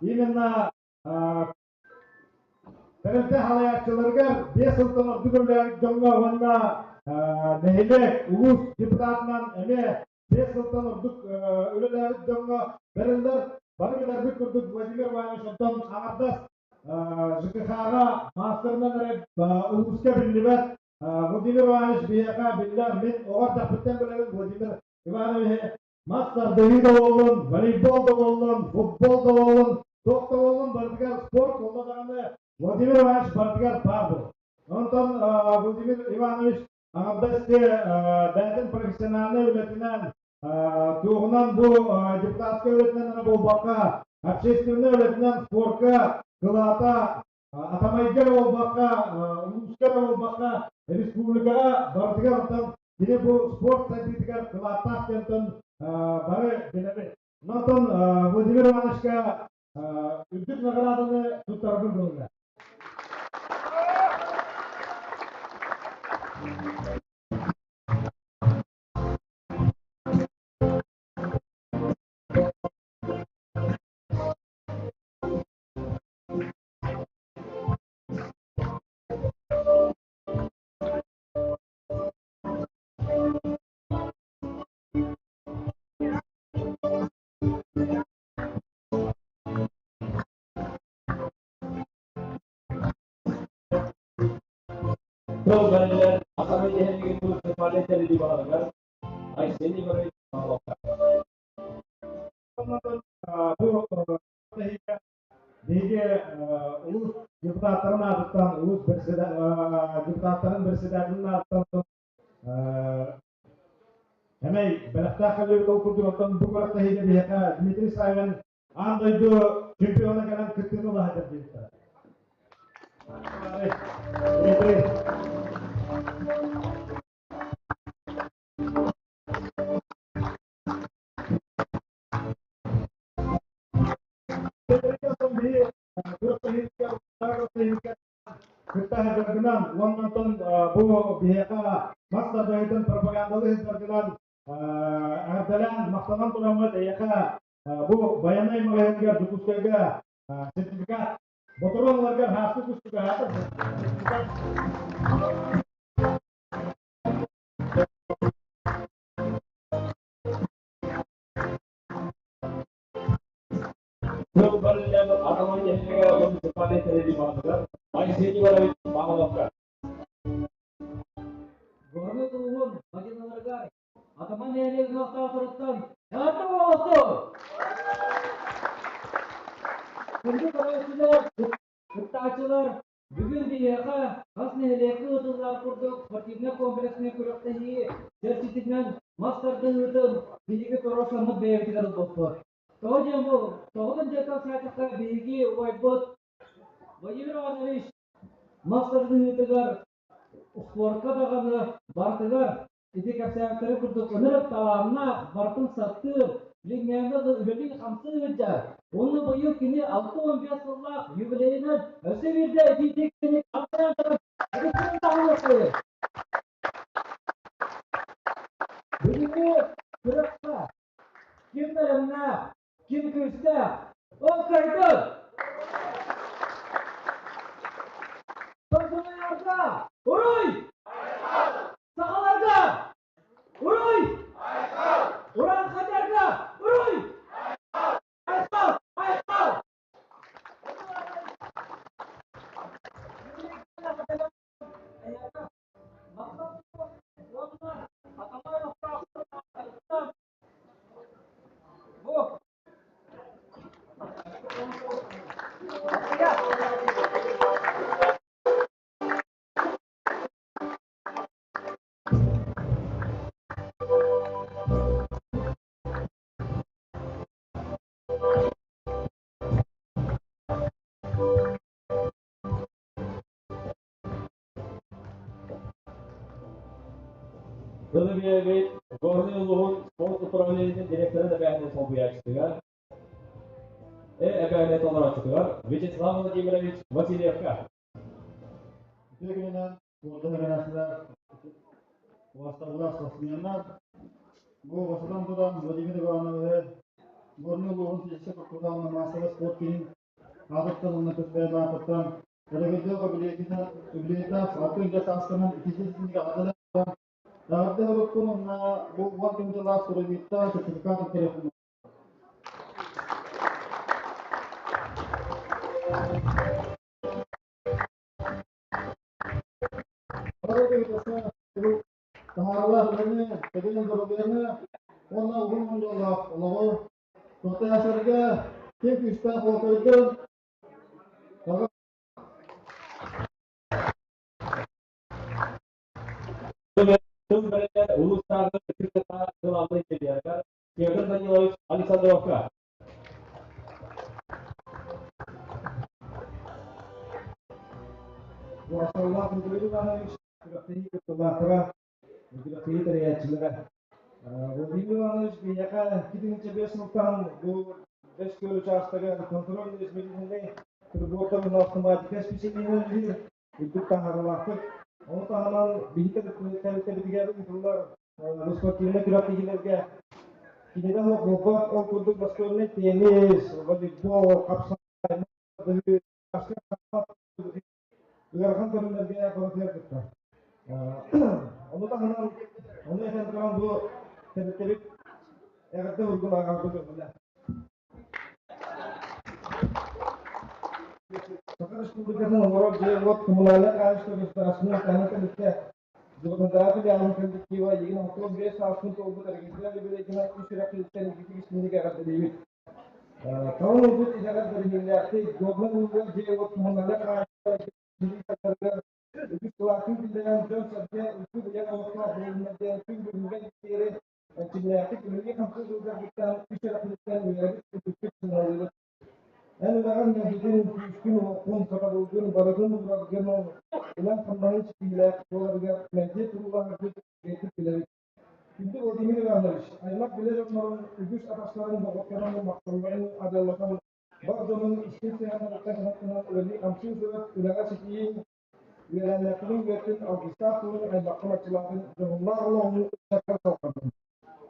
S3: Именно Тэрилтэ халайааччыларыгар биэс сылтан ордук үлэлээбит дьоҥҥо уонна нэһилиэк, улуус депутатынан эмиэ биэс сылтан ордук үлэлээбит дьоҥҥо бэриллэр. Бары билэрбит курдук Владимир Иванович онтон аҥардас ЖКХ-ҕа маастарынан эрэ улууска биллибэт. Владимир Иванович биһиэхэ биллэр, мин оҕо эрдэхпиттэн билэбин Владимир Ивановиһы мас тардыһыы да буоллун, волейбол да буоллун, футбол да буоллун, туох да буоллун барытыгар спорт буолла даҕаны Владимир Иванович барытыгар баар буолар. Онтон Владимир Иванович аҥардас бэйэтин профессиональнай үлэтинэн туоҕунан бу депутатскай үлэтинэн эрэ буолбакка, общественнай үлэтинэн спорка кылаата Атамайга эрэ буолбакка, улууска эрэ буолбакка, республикаҕа барытыгар онтон кини бу спорт сайдыытыгар кылааттаах диэнтэн бары билэбит. Онтон Владимир Ивановичка үрдүк наҕарааданы туттарбын көҥүлэ.
S2: Тыл бэриллэр Атамай нэһилиэгин муниципальнай тэриллии баһылыгар Айсен Егорович Павловка.
S3: Бу Биһиги улуус депутаттарын аатыттан, улуус депутаттарын председателин аатыттан Эмэй бэлэхтээх кэллибит ол курдук оттон бу күрэхтэһиигэ биһиэхэ Дмитрий Савин аан дойду чемпиона кэлэн кыттыыны ыла сылдьар диэбиттэрэ. Дмитрий. Кытта сылдьаргынан уонна онтон бу биһиэхэ мас тардыһыытын пропагандалыы сылдьаргынан эҕэрдэлээн махтанан тураммыт эйиэхэ бу байанай маҕаһыыныгар Дьокуускайга сертификат ботуруон ыларгар һааскы кустуга аатыр сертификат.
S2: Тыл барыллан Атаман нэһилиэгэ муниципальнай тэриллии баһылыгар Айсен Иванович Павловка.
S4: Горный улууһун мадьыныларыгар Атаман нэһилиэгин олохтоохторуттан эҕэрдэ буолуохтун! Күндү көрөөччүлэр, кыттааччылар, бүгүн биһиэхэ хас нэһилиэккэ ыытыллар курдук спортивнай комплекснай күрэхтэһии чэрчитинэн мас тардыһыытын биһиги туруорсаммыт бэйэбитигэр ылбыппыт. Тоҕо диэн бу, тоҕотун диэн кэпсээтэххэ, биһиги убайбыт Владимир Иванович мас тардыһыытыгар, спорка даҕаны барытыгар ити кэпсээбиттэрин курдук ынырык талааннаах, барытын саттыыр, билиҥҥээҥҥэ да үлэлии-хамсыы сылдьар. Уонна быйыл кини 65 сыллаах юбилейынан өссө биирдэ итиитик кини Бүгүҥҥү күрэххэ Ким бэлэмнээх, ким күүстээх, ол кыайдын! Дойдуларга уруй! Сахаларга уруй! Уран-Хадарга уруй! Айхал! Айхал!
S2: Тылы биэрэбит Горнай улууһун спорт управлениетын директорын эбээһинэн солбуйааччытыгар, эбээһинэн толорооччутугар Вячеслав Владимирович Васильевка.
S1: Үтүө күнүнэн спорду үөрэнээччилэр, убастабыллаах спортсменнар, бу бастатан туран Владимир Ивановиһы Горнай улууһун физическэй культура маастара спорт киинин аатыттан уонна тус бэйэм аатыттан Өрөгөйдөөх үбүлүөйдээх алтын дьэ саастанан итии ситимҥэ аҕалан эҕэрдэ оруттун уонна бу уон тыһыынчалаах суруйбуттан сертификат туттарыахпын. Таһааралаах үлэни, чэгиэн доруобуйаны уонна уһун мунньуллаах олоҕу Тохтоосорго ким күүстээх уолтайдын
S2: Тыл бэриллэр улуустааҕы кылаабынай инженерыгар Петр Данилович Александровка.
S3: Уасаллаах Дмитрий Иванович күрэхтэһии кыттыылаахтара, күрэхтэһии тэрийээччилэрэ. Владимир Иванович биһиэхэ 2005 сылтан бу Бэс Күөл учаастагар контрольно-измерительнай прибордар автоматика специалиһынан үлэлиир үрдүк таһаарыылаахтык. Ону таһынан биһиги тэрилтэбитигэр ыытыллар спортивнай күрэхтэһиилэргэ кинигэ суох буолбат, ол курдук настольнай теннис, волейбол, хапсаҕай, ыарахан көрүҥнэргэ барытыгар кыттар. Ону таһынан, ону этэн туран бу тэрилтэбит эҕэрдэ уругун ааҕарбыт көҥүлэ. Саха Республикатын олорор дьиэ-уот коммунальнай хаһаайыстыба государственнай таһынан тэрилтэ Законодатель аҕын коллектива Егин 65 сааспын туолбут Александр Лебедейкина үс сүрэхтириттэн ититик истиҥник эҕэрдэлиибит. Тоҕо ылбыт итэҕэл бэриниилээхтик, Горнай улууһугар дьиэ-уот коммунальнай хаһаайыстыба үгүс кылаатын киллэрэн дьон-сэргэ үрдүк уйан олохтоох буолуннар диэн күн бүгүҥҥэ диэри
S5: барытын уураргын үлэҥ-хамнаһыҥ ситиһиилээх буоларыгар мэлдьи туруулаһаргыт үчүгэйдик билэбит. Күндү Владимир Иванович, аймах-билэ дьоннорун үгүс атастарын, доҕотторун махталларын арыаллатан, бар дьонун истиҥ сыһыаннарыттан санаттанан үлэлии-хамсыы сырыт, үлэҕэ ситиһииҥ, үөрэнээччилиҥ үөртүн, алгыстаах тылын аймаххын арчылаатын, дьоһуннаах олоҕуҥ ыччаккар салҕаннын.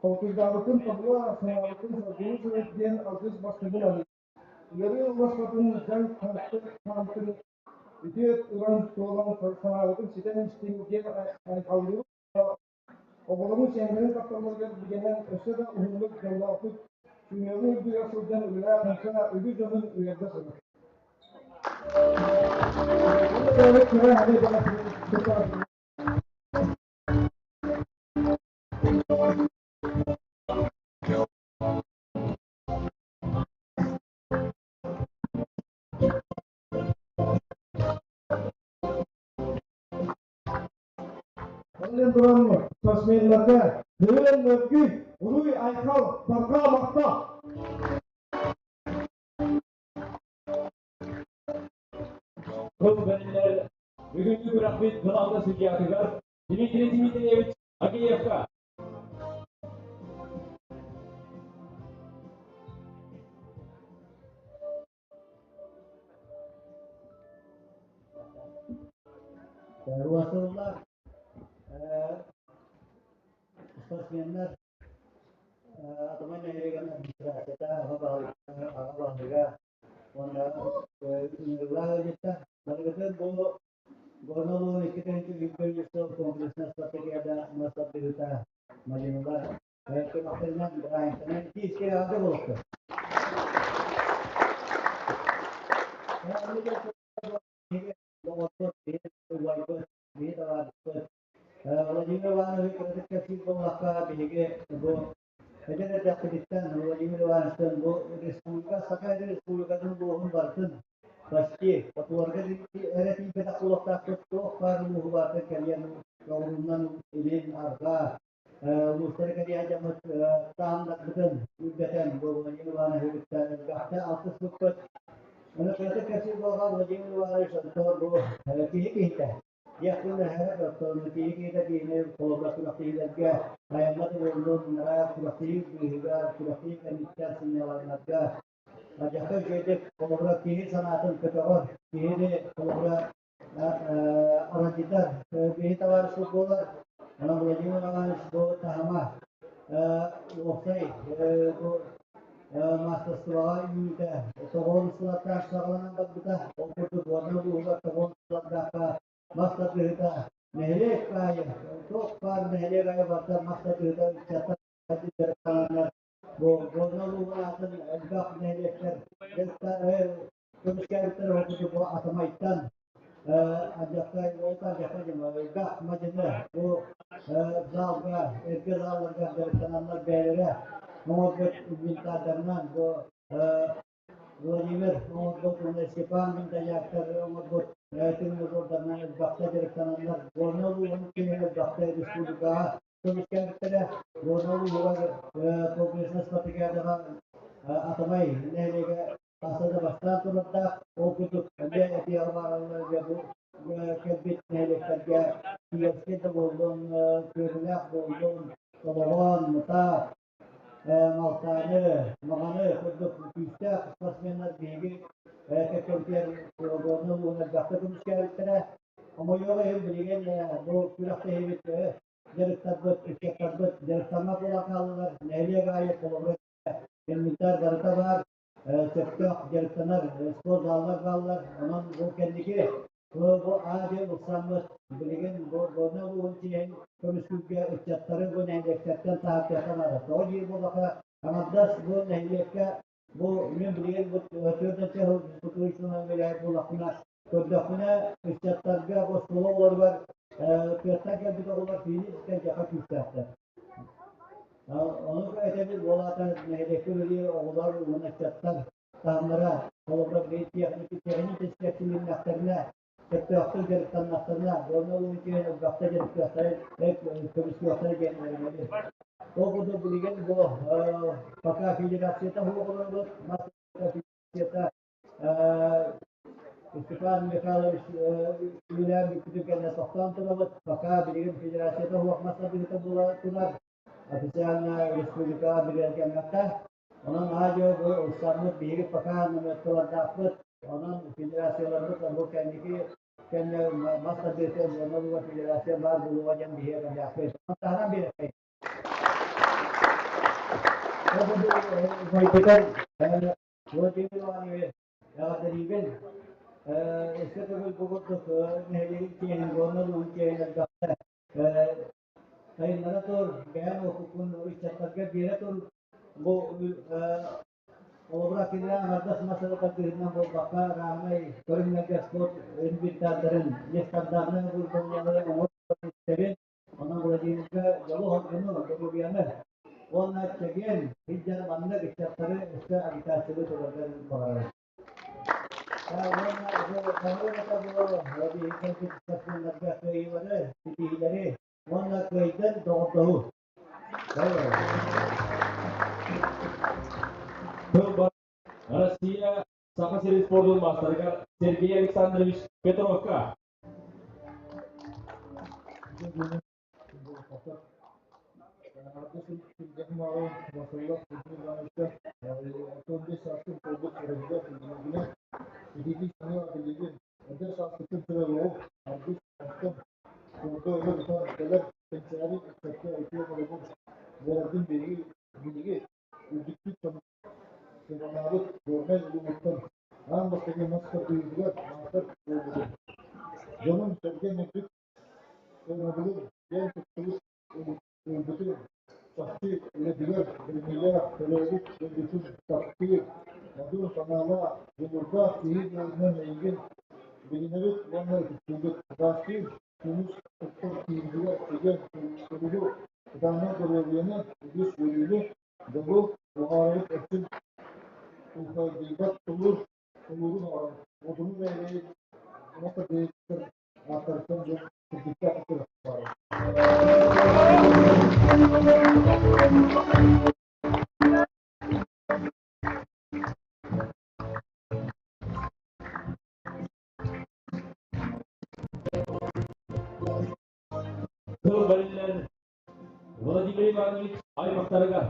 S5: Толкуйдаабыккын тобула, санаабыккын соргулуу сырыт диэн алгыс бастыҥын аныыр. Ыарыы ылласпатын дьаҥ хаамтын үтүө ылан туолан санаабытын ситэн истиҥ диэн айхаллыыр. Оҕолорун сиэннэрин тапталларыгар бигэнэн өссө да уһуннук дьоллоохтук сүүнэҕин үрдүгэр сылдьан үлэлээх-хамсаа үгүс дьонун үөрдэ сырыт. Онон туран спортсменнарга Нөрүөн мөргүй, уруй айхал, барҕа махтал!
S2: Тыл бэриллэр бүгүҥҥү күрэхпит главный судьятыгар Дмитрий Дмитриевич Агеевка.
S1: Руасыллар спортсменнар Атамай нэһилиэгин администрацията аҕа баһылыга уонна ыҥырыылаах ыалдьыттар. Барыгытын бу Горнай улууһун 2 сыл комплекснай стратегията мас тардыһыыта Мадьынылар көмөхтөрүнэн бырааһынньыктанан итии аҕа буолуохтар. Доҕорбут, убайбыт, биһи табаарыспыт Владимир Иванович кыратык кэпсиир буоллахха, биһиги бу эдэр эрдэхпититтэн Владимир Ивановичтан бу республика, Саха Республикатын улууһун барытын почти хотуларга эрэ тиийбэтэх буолуохтаахпыт, туох баар улууһу барытын кэрийэн доҕорунан илин, арҕаа улуустары кэрийэ дьоммут таһымнарбытын үрдэтэн бу Владимир Ивановиһы кытта элбэхтэ алтыспыппыт. Ону кыратык кэпсиир буоллаҕа Владимир Иванович онтон бу киһи киһитэ. Диэхпин эһэ оттон киһи киһитэ киһини холобура күрэхтэһиилэргэ айаммат уоллун нара күрэхтэһии быыһыгар күрэхтэһии кэнниттэн сынньалаҥнарга адьака үчүгэйдик холобура киһи санаатын көтөҕөр киһини холобура Арадитар биһи табаарыспыт буолар. Онон Владимир Иванович бу таһыма уопсай бу маастарыстыбаҕа үүнүүтэ тоҕуон сылаттаах саҕаланан барбыта. Ол курдук уонна улууһугар тоҕуон сылаттаахха мас тардыһыта нэһилиэк аайы туох баар нэһилиэк аайы барыта мас тардыһыта ыччаттар дьарыктананнар бу Горнай улууһун аатын элбэх нэһилиэктэр көмүскээбиттэр ол курдук бу Атамайтан Алдьархай уолта Алдьархай диэн элбэх мадьыны бу залга эргэ залларга дьарыктананнар бэйэлэрэ оҥорбут инвентардарынан бу Владимир оҥорбут уонна Степан Винтояктар оҥорбут тренажердарынан элбэхтэ дьарыктананнар Горнай улууһун киһи элбэхтэ республикаҕа көмүскээбиттэрэ. Горнай улууһугар комплекснай спартакиадаҕа Атамай нэһилиэгэ хаста да бастаан турардаах. Ол курдук эмиэ этиэҕи бааралларга бу кэлбит нэһилиэктэргэ Киевскэй да буоллун, Күөрүлээх буоллун, Солоҕоон, Мытаах, Малтааны, Маҕаны курдук күүстээх спортсменнар биһиги кэккэбитигэр Горнай улууһун элбэхтэ көмүскээбиттэрэ. Хомойуох иһин билигин бу күрэхтэһиибит дьарыктарбыт, ыччаттарбыт дьарыктаммат буолан хааллылар. Нэһилиэк аайы холобура инвентарь барыта баар, сөптөөх дьарыктанар спорт заллар бааллар. Онон бу кэнники бу Аа диэн ылсаммыт билигин бу Горнай улууһун чиэһин көмүскүүргэ ыччаттары бу нэһилиэктэртэн таһаарыахха наада. Тоҕо диир буоллахха, аҥардас бу нэһилиэккэ бу мин билигин бу 4 сыл физкультурисынан үлэлээбит буоллахпына, көрдөхпүнэ ыччаттарга бу оскуола оҕолоругар тыаттан кэлбит оҕолор физическэй дьаха күүстээхтэр. Ону этэбит буолаата нэһилиэккэ үлэлиир оҕолор уонна ыччаттар таһымнара холобура биир техническэй тиийиннэхтэринэ сөптөөхтүк дьарыктаннахтарына уонна улуу үтүөн элбэхтэ дьарыктыахтара көмүскүөхтэрэ диэн эрэнэбин. Ол курдук билигин бу пока федерацията суох олоробут, мас федерацията. Степан Михайлович үлэлээн бүппүтүн кэннэ тохтоон турабыт. Пока билигин федерацията суох мас тардыһыыта буола турар. Официально республикаҕа бигэргэммэххэ. Онон аадьуо бу ылсаммыт биһиги пока нөмөттөлардаахпыт. Онон федерацияларбыт бу кэнники кэннэ мас тардыһыыта уонна федерация баар буолуоҕа диэн биһиги эрэллээхпит. Таһынан биэрэххэй. Владимир Иванович, эҕэрдэлиибин. Өссө төгүл бу курдук нэһилиэгин киэһин, уонна улууһун киэһин элбэхтэ сайыннара тур, бэйэҥ уопуккун ыччаттарга биэрэ тур. Бу холобура кинилэр аҥардас мас тардыһыынан буолбакка, равнай көрүҥнэргэ спорт инвентардарын, нестандартнай оборудованиелары оҥорор истэбин. Онон Владимирга дьолу-соргуну, доруобуйаны уонна чэгиэн сылдьан маннык ыччаттары өссө агитациялыы тураргар баҕарабын. Уонна Владимирга кыайыылары, ситиһиилэри уонна кыайдан доҕордоһуу.
S2: Россия Саха сирин спордун маастарыгар Сергей Александрович Петровка.
S3: Аан бастакы мас тардыһыытыгар маастар буолбутум. Дьонум-сэргэм үрдүк сыанабылын киэн туттубут ылбытым, чахчы үлэтигэр бэриниилээх, төрөөбүт дойдутун таптыыр, модун санаалаах, дьулуурдаах киһи буоларынан эйигин билинэбит уонна ытыктыыбыт. Ытаастыыр тумус туттар киһибитигэр чэгиэн туругу, кытаанах доруобуйаны, үгүс үөрүүнү, дьолу, уҕаарыбыт эрчим тулхадыйбат тулуур тулуурун оҥорон, модунун бэйэлэри мас тардыһыттар ааттарыттан дьон кырдьыкка баара.
S2: Тыл бэриллэр Владимир Иванович аймахтарыгар.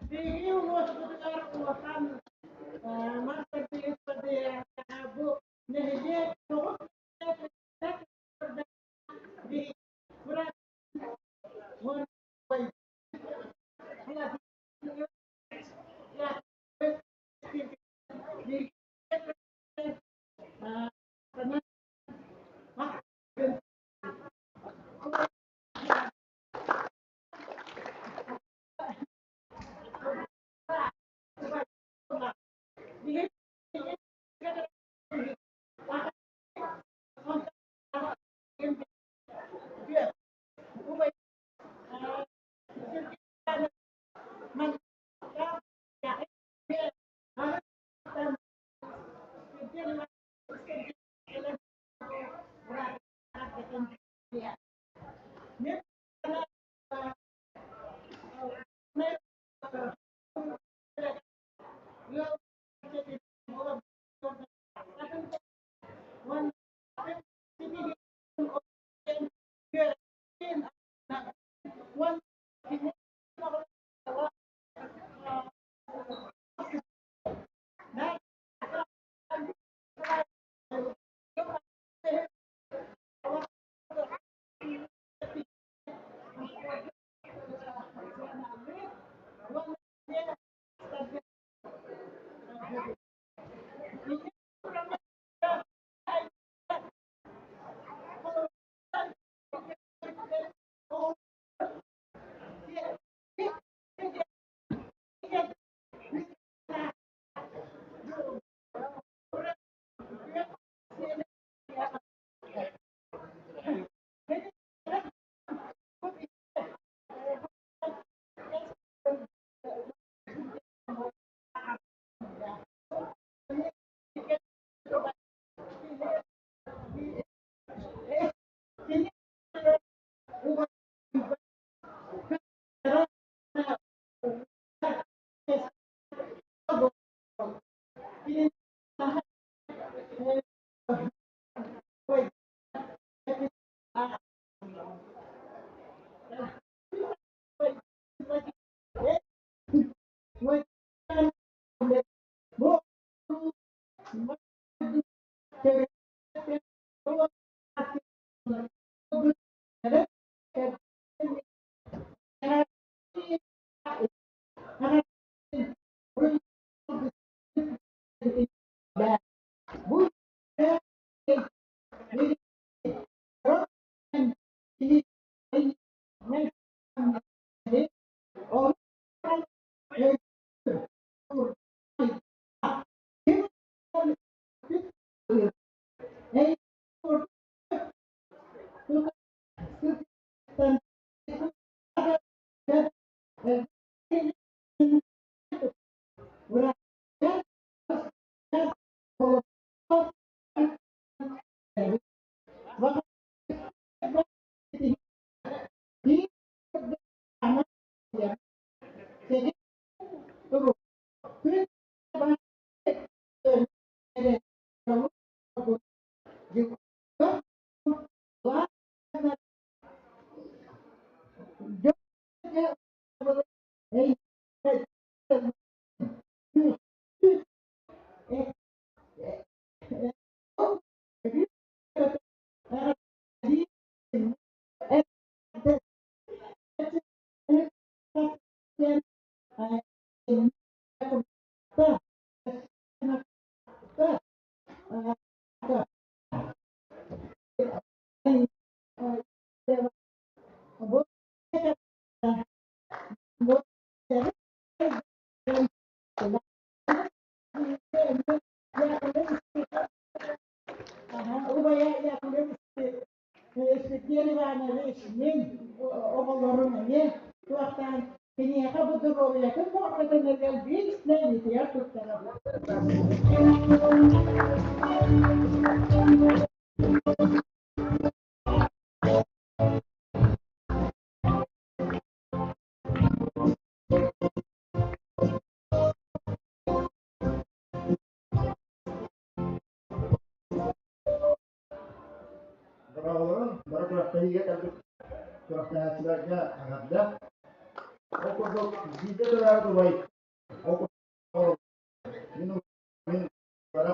S6: Биһиги улууспутугар улахан мас тардыһыыта бу нэһилиэк тоҕус Сергей Иванович мин оҕолорум эмиэ туохтаан киниэхэ бу доруобуйатын бөҕөргөтөн биир илиитигэр туттарабын.
S3: Дорооболорун, бары күрэхтэһиигэ кэлбит күрэхтэһээччилэргэ эҕэрдэ. Ол курдук бииргэ төрөөбүт убай, ол курдук мин мин бара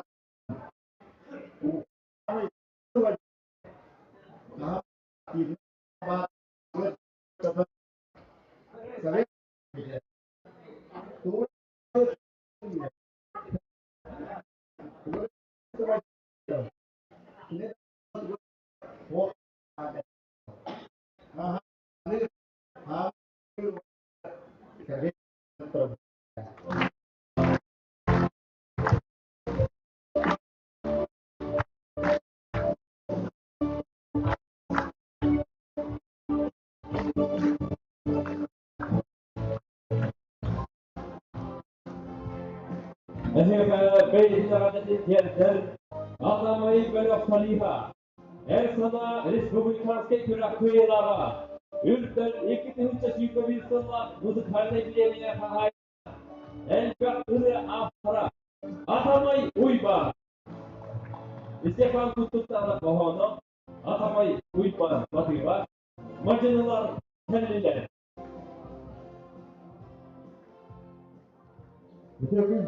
S2: Эһиэхэ бэйэтин тиэрдэр Атамай бөлөх солиһа, Эр санаа республиканскай күрэх кыайыылааҕа, Үрдэл 2021 сыллаах музыкальнай бириэмийэ хаһаайына, элбэх ырыа автора Атамай Уйбаан. Степан Куттуктаанов хоһооно Атамай Уйбаан матыыба, мадьынылар кэллилэр.
S3: Үтүө күн.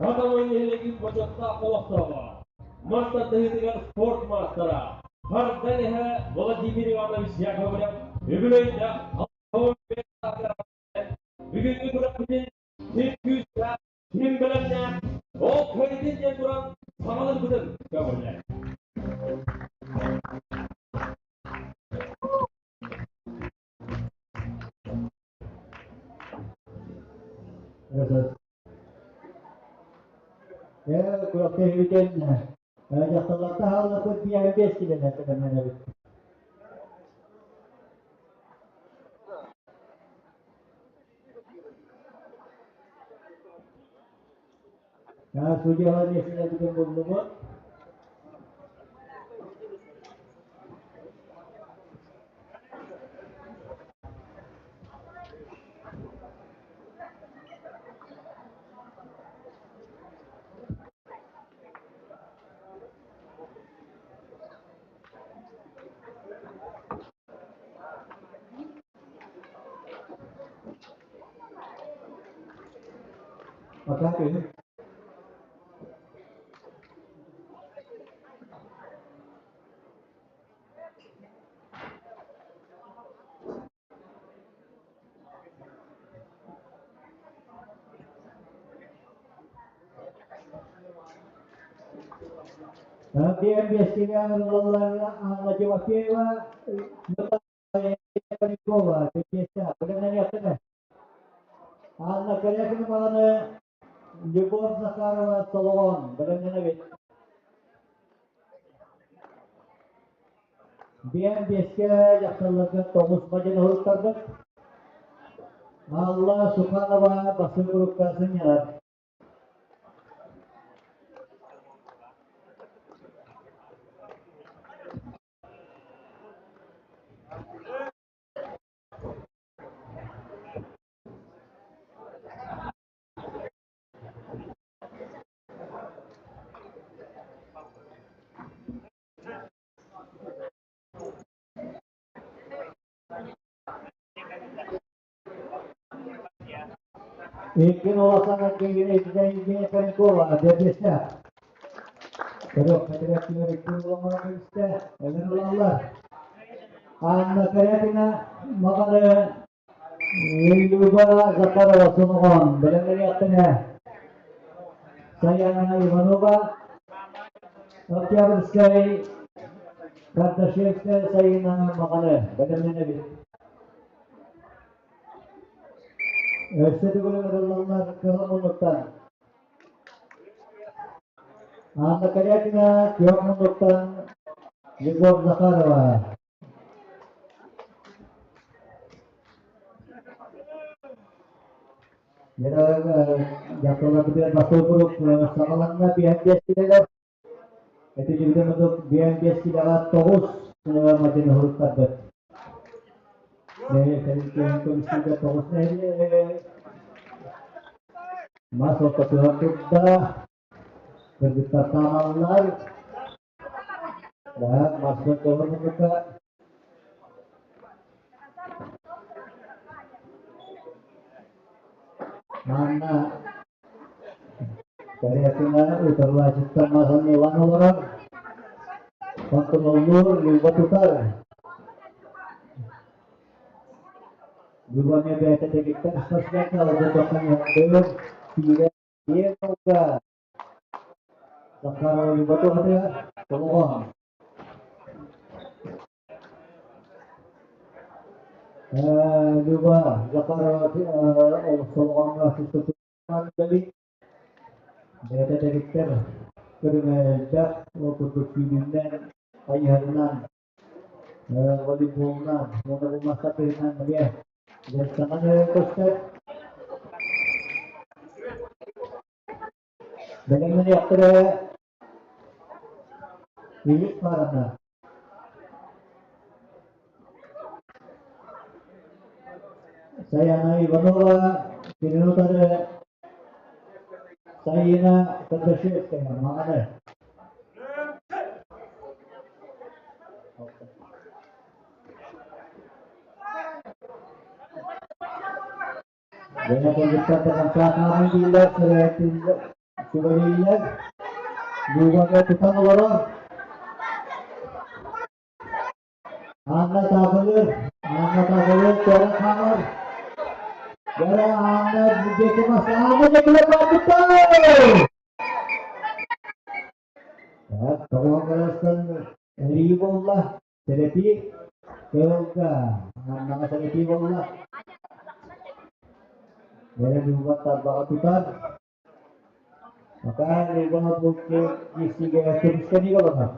S2: Атамай нэһилиэгин бочуоттаах олохтооҕо, мас тардыһыытыгар спорт маастара Хардан эһэ Владимир Иванович Яковлев үбүлүөйдээх бүгүҥҥү күрэхпитин ким күүстээх, ким бэлэмнээх, ол кыайдын диэн туран саҥаларбытын көҕүллэр.
S1: Күрэхтэһиибитин дьахталларта хаалларбыт биэһэ биэс килэнэ бэлэмнэнэбит. Судьялар миэстэлэрбитин буллубут. Пока ты. Биэстигэ ылаллар Анна Тимофеева, Наталья Полякова, Анна Корякина даҕаны Любовь Захарова Солоҕон бэлэмнэнэбит. Биэн биэскэ дьахталларга тоҕус мадьын уһуктарбыт. Алла Суханова бастыҥ урукка сынньанар. Иккин улахан Евгения Коренкова Дербесте. Көрөх Петряктилер иккин улахан көмүстэ. Эдэр улаллар. Анна Корякина Маҕаны Люба Захарова Соногон бэлэмнэриэхтэнэ. Саяна Иванова Октябрьскай Кардашевская Сайына Маҕаны бэлэмнэнэбит. Өссө төгүл ырыллаллар кыһыл муннуктан. Анна Корякина күөх муннуктан Любовь Захарова. Дьахталларбытыгар бастакы куруук саҕаланна биэһэн биэс килэлэр. Ити дьүбүтэ курдук биэһэн биэс килэҕэ тоҕус мадьыны уһуруттарбыт. Нэһилиэк көмүскүүгэ тоҕус нэһилиэк мас ортотугар турда. Кыргыттар хаамаллар. Баһаат маска көһөрүллүбүтэ. Манна Корякина утарылааччыттан маһын ылан олорор. Хонтоноллуур Люба тутар. Люба эмиэ бэйэтэ дэгиттэр спортсменка алда тохтон иһэрдэр. Киирэ Киэҥ ууга Захарова Люба туһатыгар толоҕоһон. Люба Захарова солоҕоҥҥо сыстыбыт бэйэтэ дэгиттэр көрүҥэ элбэх, ол курдук сүүрүүнэн, хайыһарынан, волейболунан уонна бу мастарбыһынан эмиэ дьарыктанан көстөр. Бэлэмнэниэхтэрэ үһүс паараны. Саяна Иванова кинини утары Саина Кардашевская маҥаны. Дьоно кыргыттар да хааман дииллэр, сүбэлииллэр. Лугаҕа тутан олорор. Анна таакылыр, Анна таакылыр, туора хаамар. Дьара Анна диэки мас, Анна диэки барбыттар! Так, тоҕо көрөстөн эрии буолла. Сэрэтии кыылга Аннаҕа сэрэтии буолла. Бэрэ Люба тарбаҕа тутар. Пока Люба булку киирсиигэ көмүскэнии олорор.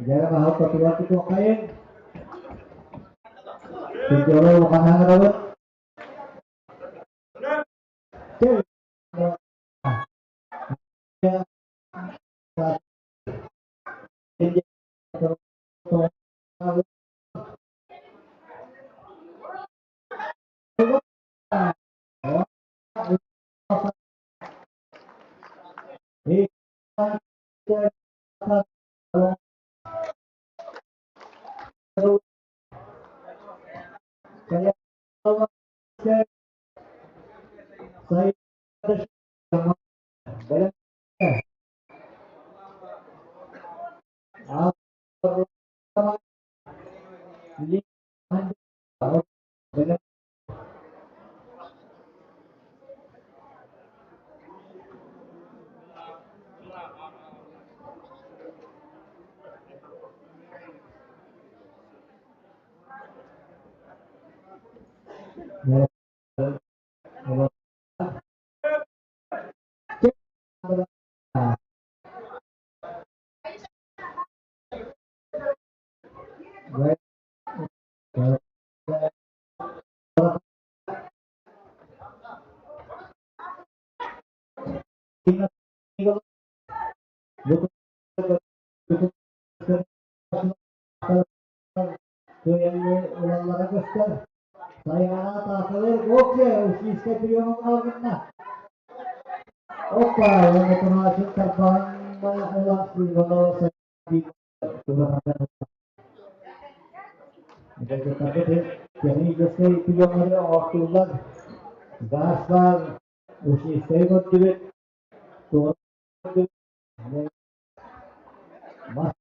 S1: Дьэ, маһа тотугар тутуоххайын. Күндү улахан аҥарабыт. Кыайан ылаллара көстөр. Сайаана таакалыр Окей, Ушинскай приемын оҥоргунна. Опа, уонна туһааччын тарбаҕын ылан Иванова Техническэй приемнары оҥортууллар. Газ баар, Ушинскай көрдүбүт, Мас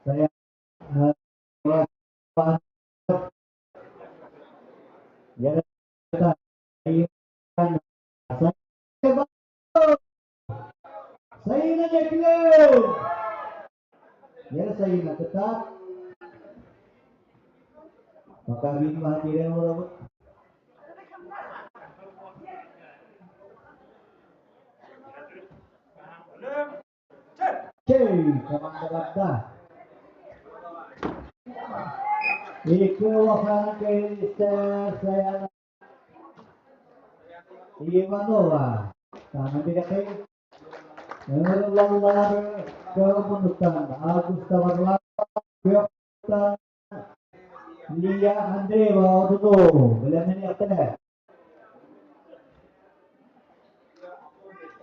S1: Saya Сайыына Дьэкилин! Дьэ Сайыына кытаат. Пока биир маһа киирэн олоробут. Чэй, команда барда. Икки улахан кэлистэ Саяна Иванова. Таана билэхэй. Ыҥырыллаллар Көлмунуттан Августа Варламова, Лия Андреева Одуну бэлэмнэниэхтэрэ.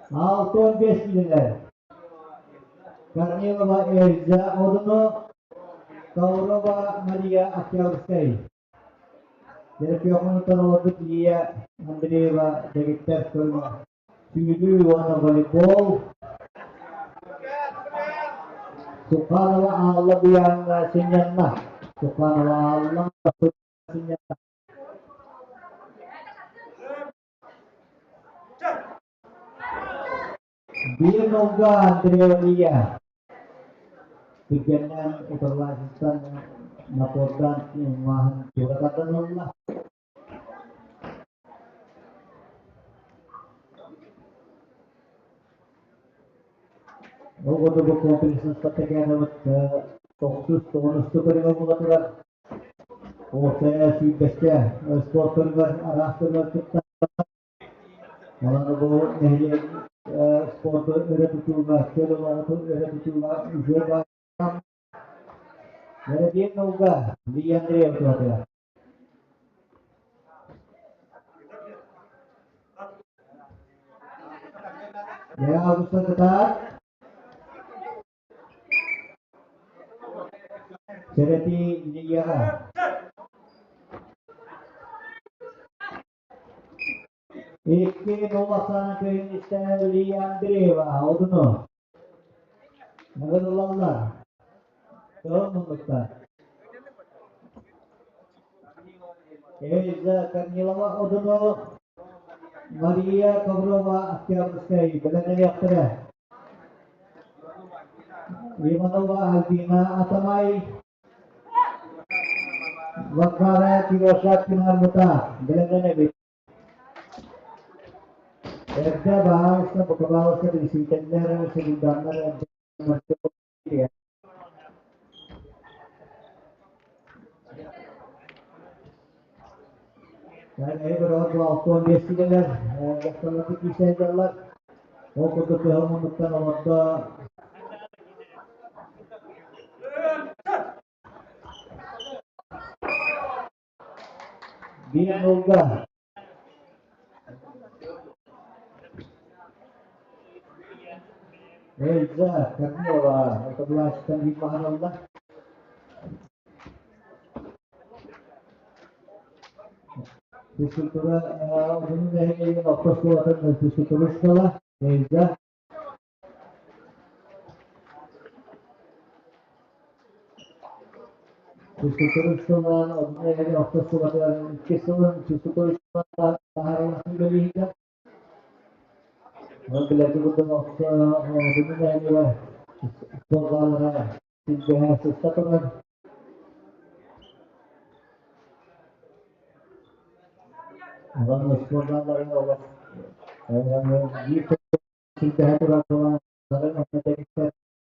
S1: 65 киилэлэр. Корнилова Эльза Одуну, Таурова Мария Октябрьскай. Терапевтан олорбут Лия Андреева дэгиттэр көрүҥэ сүүрүү уонна волейбол. Суханова Алла Буяҥҥа сынньанна. Суханова Алла сынньанна. Биир нолга Андреева Лия. Түргэннээн утарылааччыттан напордаан мааһын туора тардан ылла. Ол курдук бу комплексын спартакиадабыт тохсус тоҕунусту көрүҥэ буола турар. Уопсайа сүүрбэччэ спорт көрүҥэр араас көрүҥэр кыттар. Онон бу нэһилиэк спорду өрө тутууга, чөл олоҕу өрө тутууга үчүгэй баар. Мэрэтиэн Нолга, Лия Андреева туһатыгар. Дьэ, Августа кытаат. Сэрэтии Лияҕа. Икки Новосана кыһын Лия Андреева одуну. Нагырылаллар. Тыл муннукта. Эльза Корнилова одуну Мария Коврова Октябрьскай бэлэмнэниэхтэрэ. Иванова Альбина Атамай Варвара Кривошапкина Мута бэлэмнэнэбит. Эрдэ баһаалыста, букабаалыста билсиитэллэр, сегунданнар эрдэ Алтан биэстилэр, дьахталларбыт киирсээдьаллар. Ол курдук кыһыл муннуктан олордо биир нулга Эльза Корнилова Отоблаачтан биир маһын ылла. Физкультура уһун нэһилиэгин орто оскуолатын физкультура учуутала Эльза Физкультура учууталынан уһун нэһилиэгин орто оскуолатыгар иккис сылын физкультура учууталынан таһаарыылаахтык үлэлииһитэ. Онон билэргит курдук уһун нэһилиэгэ спортзаллара силбэһэ сыста турар. Онон спортзалларын олох биир силбэһэ турар буолан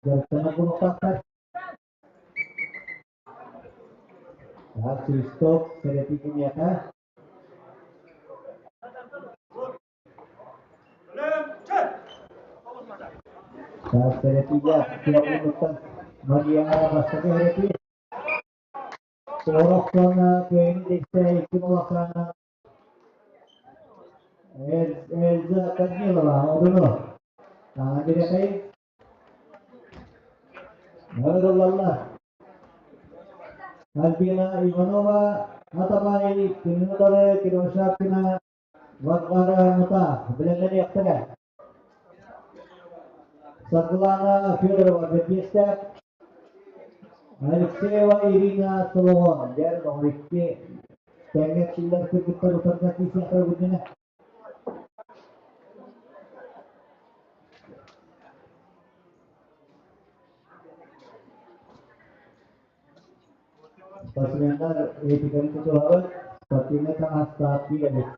S1: дьарыктанар буолуохтаахтар. Свисток сэрэтии киниэхэ. Сэрэтиигэ Куорунуттан Мария бастакы сэрэтии. Сорохтон кыайын дэгсэ икки улахана Эльза Корнилова одуну. Таҥа бирэхэй. Наградаллаллар. Альбина Иванова, Атабай, Кинилары, Кривошапкина, Варвара Мута билэллэниэхтэрэ. Саргылана Федорова Бэрдиэстээх, Алексеева Ирина Солоҕон, дьэр икки тэҥҥэ киллэр кыргыттар утарга киирсиэхтэрэ бүтүнэ. Спортсменнар этиканы тутуһабыт, спортивнай таҥастаах киирэбит.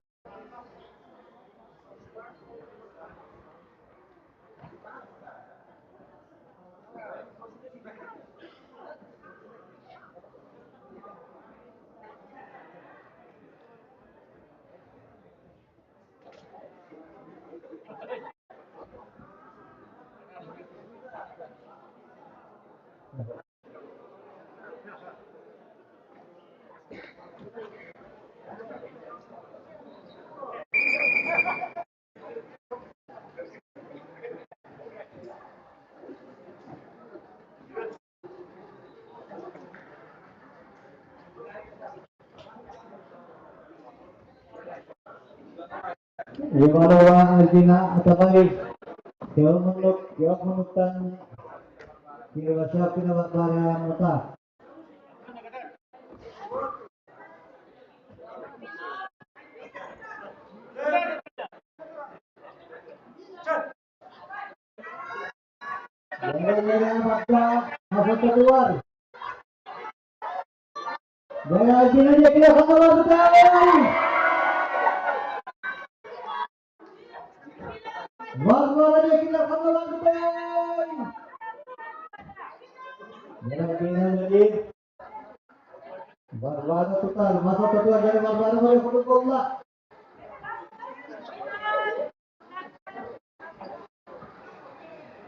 S1: Иванова Альбина Атабай Кыыл муннуктан Кировачапина Варвара Мута. Варвара тутар, маса тутар, Варвара буолла.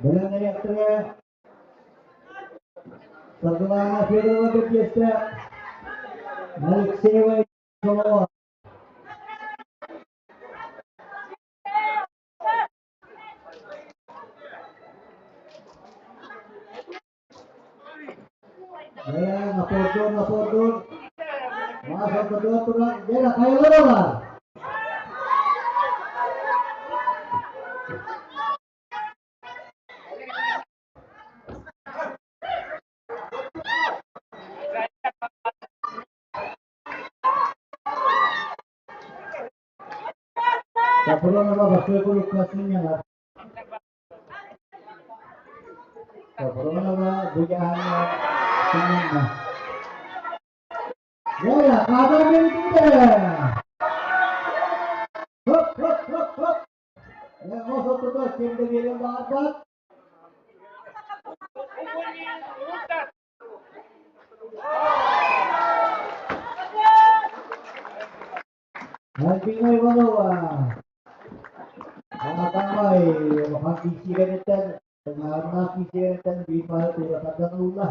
S1: Бэлэмнэниэхтэрэ Саргылаана Федорова Бэрдиэстэ Алексеева Солоҕо Напордур, напордур. Мас ортотугар туран, дьэ, хайалар олар? Капронова бастакы курукка сынньанар. Капронова бу сынньанна. Вера, хаатар беритиде! Хоп, хоп, хоп, хоп! Мас ортото ким да биэриэн баҕарбат. Альбина Иванова Аҕатаамай улахан киисигэниттэн тыҥааһыннаах киисигэниттэн биир маһы туура тардан ылла.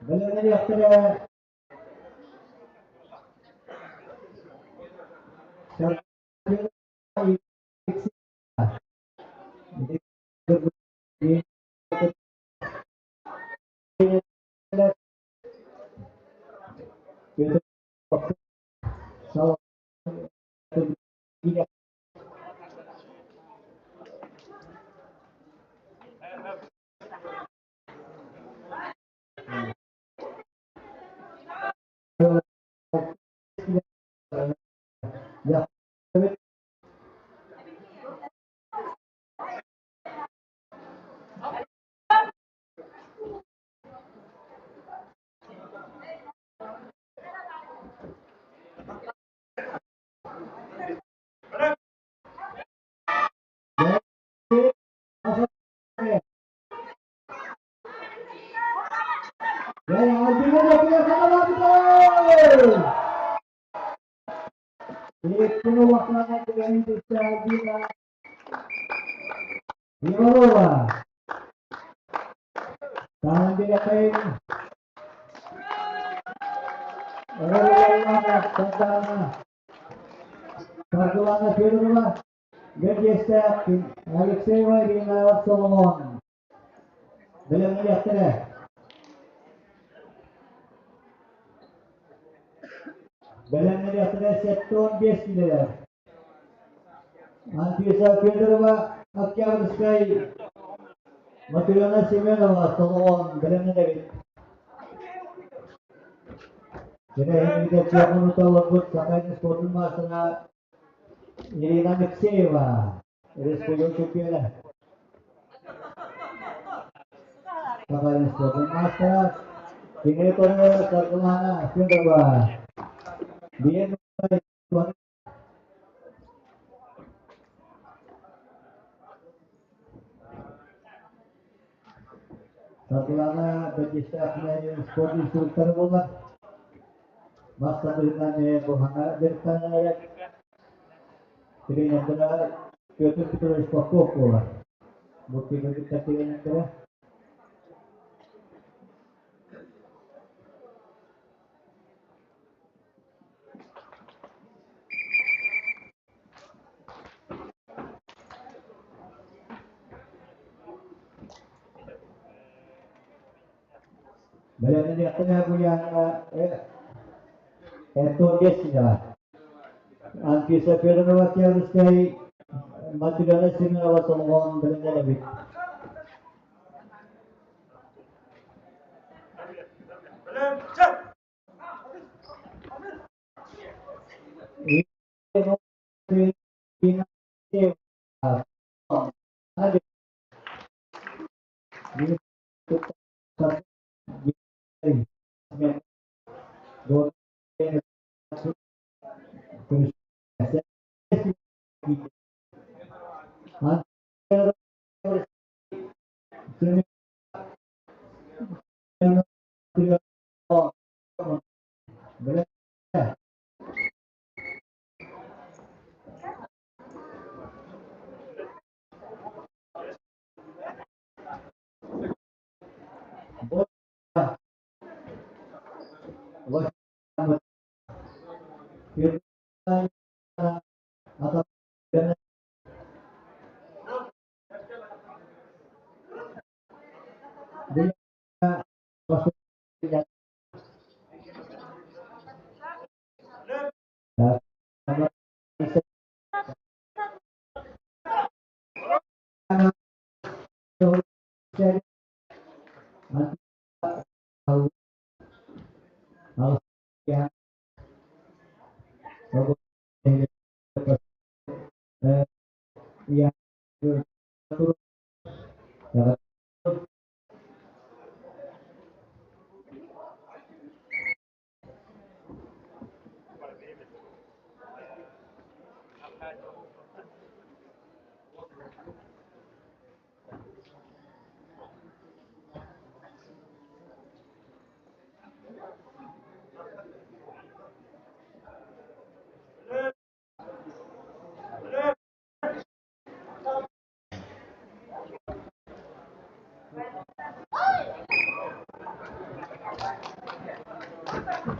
S1: Бэлэмнэниэхтэрэ Иванова. Таһан билэхин. Саргылана Федорова, Гердиэстээх Алексеева Ирина Соломон. Бэлэмнэниэхтэрэ. Бэлэмнэниэхтэрэ 75 киилэлэр. Анфиса Федорова, Октябрьскай, Матрена Семенова, Солоҕон бэлэмнэнэбит. Тэрээһиннэргэ чуохунута олорбут Сахайны спордун маастара Ирина Алексеева, республика чемпиона. Сахайны спордун маастара. Кини көрө Саргылана Федорова. Биир Саргылана бэрдиэстээх спорт инструктора буолар. Мас тардыһыынан буһана дьарыктанар. Тренердэрэ Петр Петрович Попов буолар. Бу кытта тренердэрэ. Бэлэмнэниэхтэрэ Гуйааҥҥа Антон Бестинэҕэ. Анфиса Федорова Октябрьскай, Матрена Семенова Солоҕоон бэлэмнэнэбит.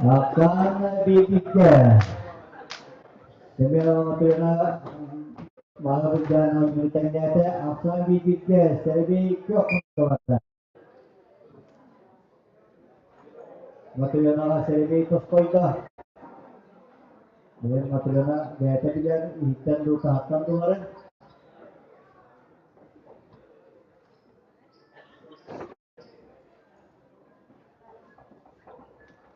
S1: Ахан биитиккэ Семенова Матрена Маһабыдьаан оонньуу тэҥнээтэ. Ахсаан биитиккэ Сэрэбий күөх муннуга Матренаҕа Сэрэбий тосхойдо. Билигин Матрена бэйэтэ билэр иһиттэн дуу, таһыттан дууларын.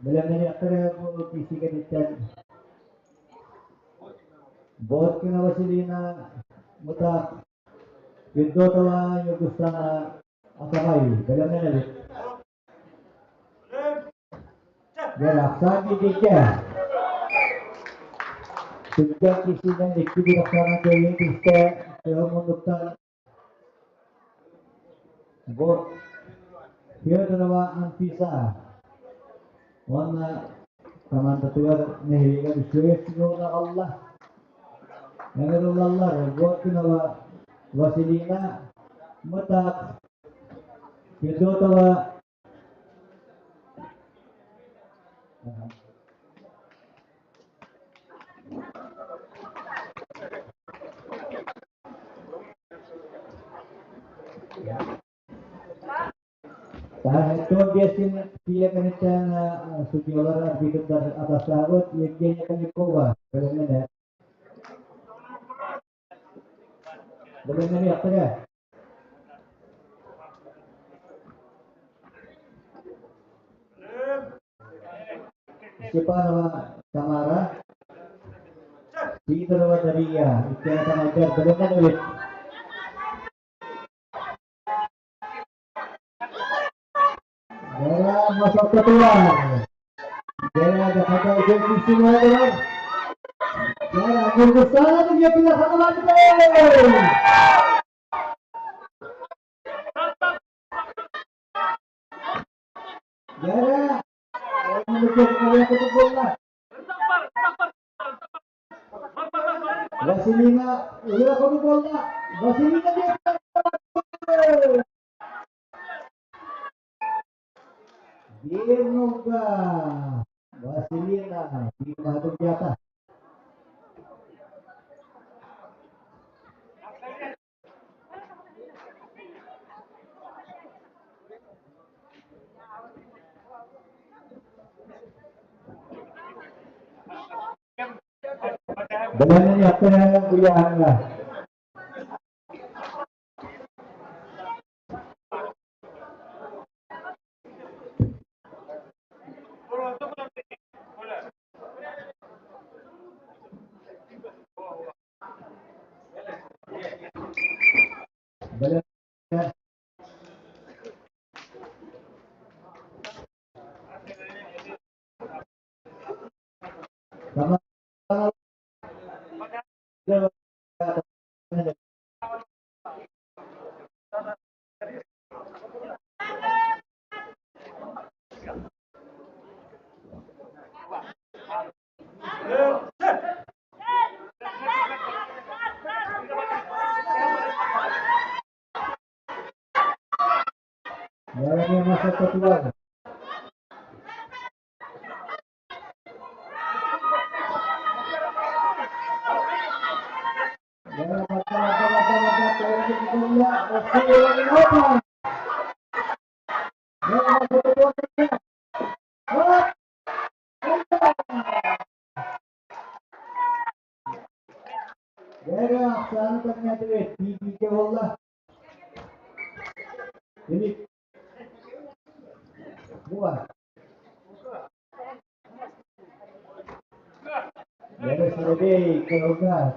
S1: Бэлэмнэниэхтэрэ бу киисикэтиттэн Боткина Василина Мытаах, Федотова Ньургустана Атамай бэлэмнэнэбит. Дьэ, ахсаан бииргэ. Сүрдээх киһинэн икки биир ахсаанан кыайыы түстэ. Тыал муннуктан Бу Федорова Анфиса уонна командатыгар нэһилиэгэр үчүгэй сезон аҕалла. Ыҥырыллаллар Горкинова Василина Мытаах, Федотова Таһаҕаттан биэстин киилэ кэнниттэн судьуйалар арбитрдар атастаабыт Евгения Конякова бэлэмнэнэ. Бэлэмнэниэхтэрэ. Степанова Тамара, Сидорова Дария, иккиэн атамайдар бэлэмнэнэбит. Масаттатылар. Дьэ, хата үчүгэй Дьэ, Ньургустаана диэкилэр хатылаатылар! Дьэ, Василина ырыа курдук буолла. Василина диэкилэр! Биир нолга Василина биир Бэлэмнэниэхтэрэ уйааҥҥа.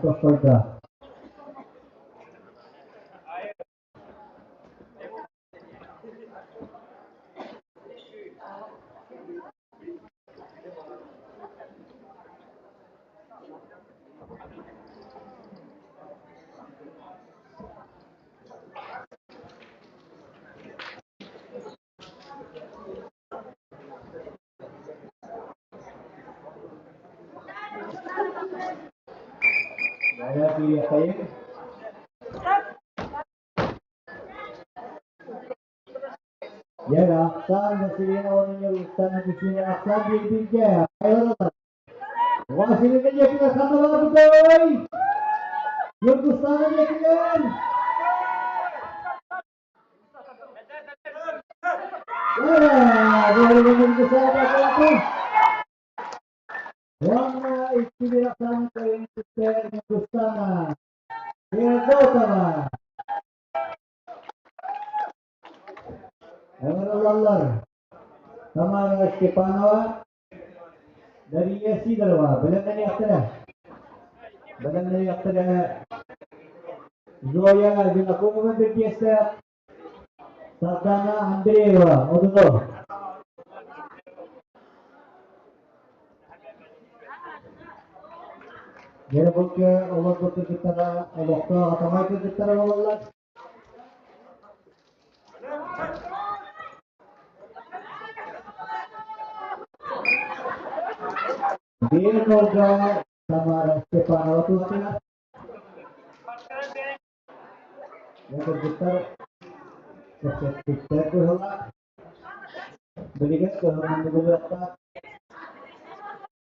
S1: Тохтойда. Киириэххэйиҥ. Дьэ, Оксана Васильевна уонна Ньургустана Мичина Оксана биирбиргэ хайалар Василина диэкилэр ханналаабытай? Ньургустана диэкилэр! Уонна икки бирэхтан кэлин Ньургустана Феодотова. Ыҥырыллаллар Тамара Степанова, Дария Сидорова бэлэмнэниэхтэрэ. Бэлэмнэниэхтэрэ Зоя Винокурова бирдиэстээх, Сардана Андреева Одунов. Дьэ бу олорбут кыргыттара олохтоох атамай кыргыттара буолаллар. Биир нолга Тамара Степанова туһатыгар. Бу кыргыттар кэпсэппиттэр быһыылаах. Билигин кыһаммыгылыахтаах.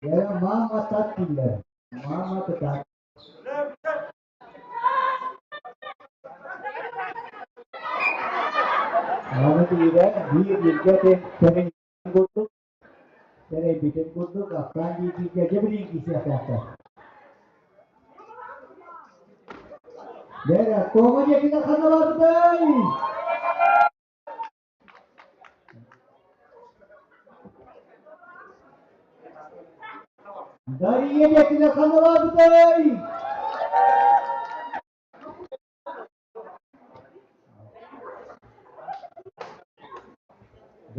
S1: Дьэ, мама так дииллэр. Мама кытаат. Аны биирэ биир бииргэ кэмин курдук, сэрэйбитин курдук, ахтаан биир-бииргэ дьэ билигин киирсиэхтээхтэр. Дьэ, тоҕо диэкинэ ханалаабытай? Дария диэкинэ ханалаабытай?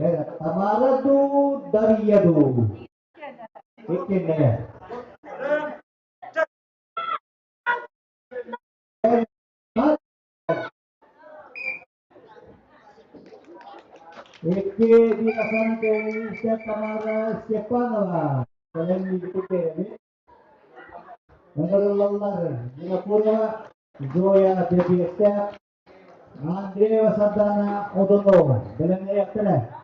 S1: Тамара дуу, Дария дуу? Иккиннэ. Икки Витасан Кэлиистэ Тамара Степанова. Кэлэн миигитин биэрэбит. Ыҥырыллаллар Винокурова Зоя Бэбиэстээх, Андреева Сардана Одунова. Бэлэмнэриэхтэрэ.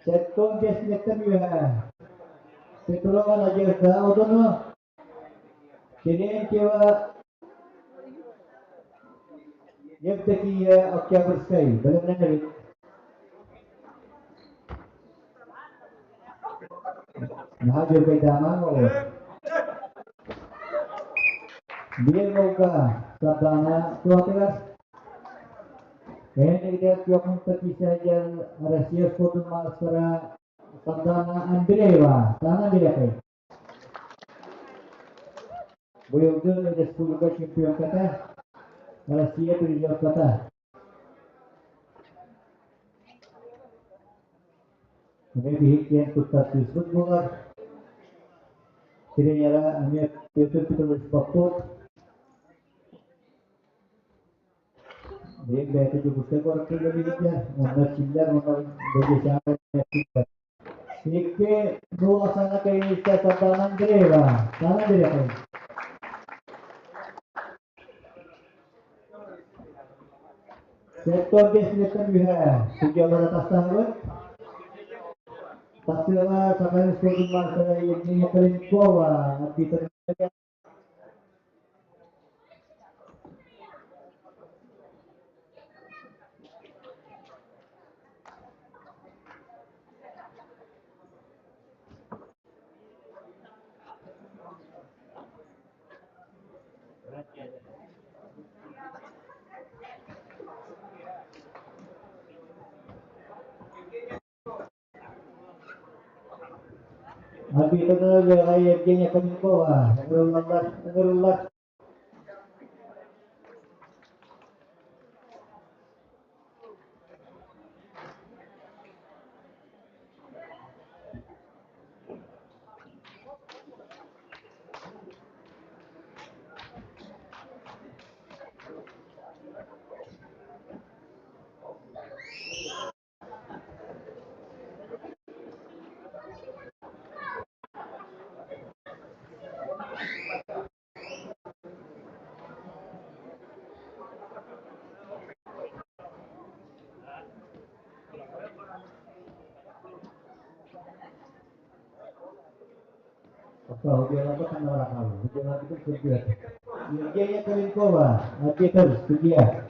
S1: Сэттон кэсилэттэн үөһэ Петрова Надежда Одуну, Терентьева Евдокия Октябрьскай бэлэмнэнэбит. Наһаа дьөрбөйдөөнөн оҕолор. Биир ыалга Сардаана туһатыгар Эһэнигитэ күөх мунта киирсэ диэн Россия спордун маастара Сардаана Андреева. Сардаана Андреевна. Быйылгы республика чемпионката, Россия призерката. Эмиэ биһик диэн туттар кыыспыт буолар. Тренера эмиэ Петр Петрович Попов. Биһик бэйэтэ Дьокуускай куоракка үлэлииргэ, онно эрчиллэр, уонна бэлиэтээн Икки Дула Сана Кирилловича Сардаана Андреева. Сана Андреева. Сектор бэсилэттэн үһэ судьялара тастаһабыт. Тахсыаҕа Саха Республикатын маастара Евгения Калинкова, арбитр Арбитры Вера Евгения Конюкова ыҥырыллаллар, ыҥырыллар. Евгения Калинкова, арбитр, судья.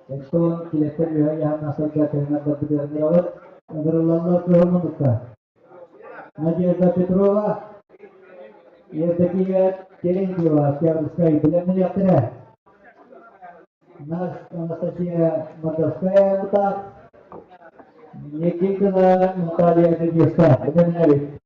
S1: Эстон килэттэн үөһэ ыйаан сылдьар тэҥнэр барбытыгар ыҥырабыт. Ыҥырыллаллар кыһыл муннукка. Надежда Петрова, Евдокия Терентьева, Октябрьскай бэлэмнэниэхтэрэ. Анастасия Мордовская Мутаак, Никитина Наталья Дедевская. Бэлэмнэнэбит.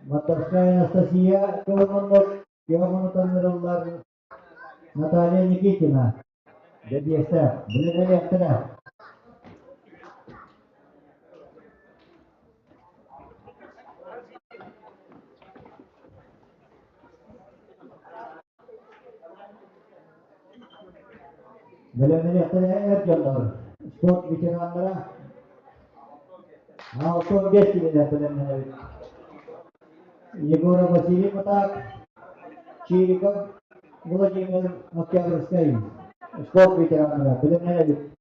S1: Матарская Анастасия Кылманнар Кыаманытаннырыллар Наталья Никитина Дэбиэсэ билинэлиэхтэрэ. Бэлэмнэниэхтэрэ эр дьоннор, спорт ветераннара 65 киилэлэр бэлэмнэнэбит. Егоров Василий Матак, Чириков Владимир Октябрьскай, спорт ветераннара бэлэмнэнэбит.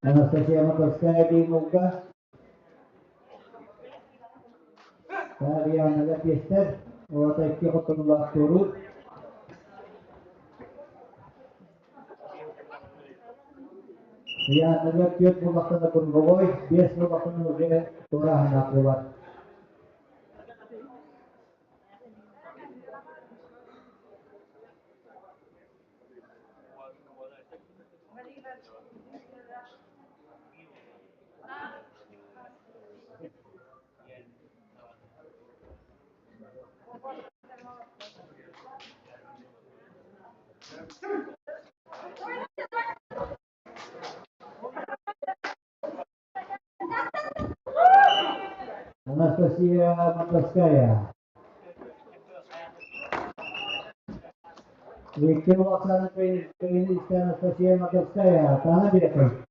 S1: Анастасия Маковская Димовка Таарыйааныга тиэстэр, уота икки хотонулаах туоруур. Ыйааныга түөрт буоллахтана круговой, биэс буоллахтана уже туорааһыннаах буолар. Анастасия Матовская. Виктор Оксана Анастасия Матовская. Тана биэтэй.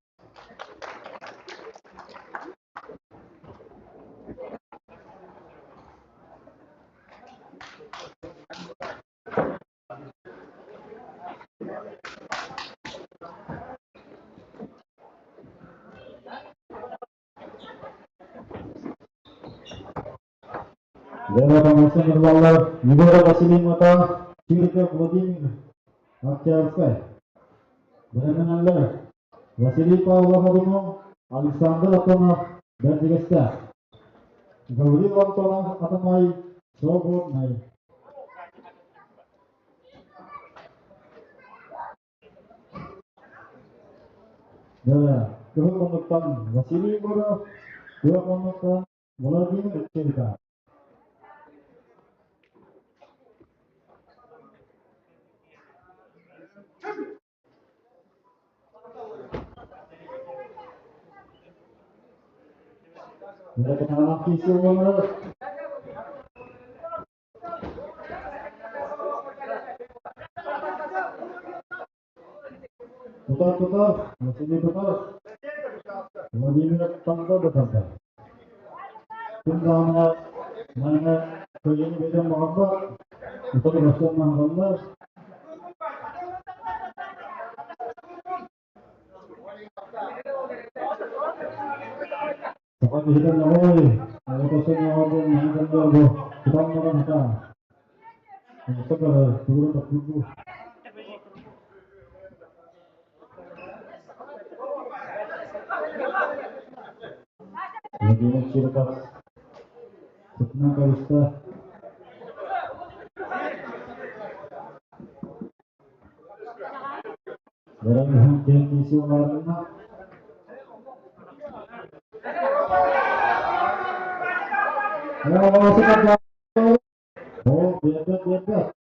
S3: Дьэ, Нурлаллар Егоров Василий Матаев, Чириков Владимир Октябрьскай. Бэлэмнэнэллэр Василий Павлов Одунов, Александр Антонов Бэрдигэстээх. Гаврил Антонов Атамай Свободный. Дьэ, кыһыл муннуктан Василий Егоров, күөх муннуктан Владимир Чириков. Тутар, тутар, Василий тутар.
S7: Владимир тарда да тардар. Күн даҕаны манна көлүөнэ бэйдэн баҕарбат, утары көрсөн маһаллар. Саха киһитэ ноҕой, оҕотосо ноҕордун маһы көннөргө тутан баран хата. Оҕото көрөр, тугу тохтуурдуу. Владимир Чириков сытынан кэбистэ. Баран иһэн киһи сылларына О, биэрбэт, биэрбэт.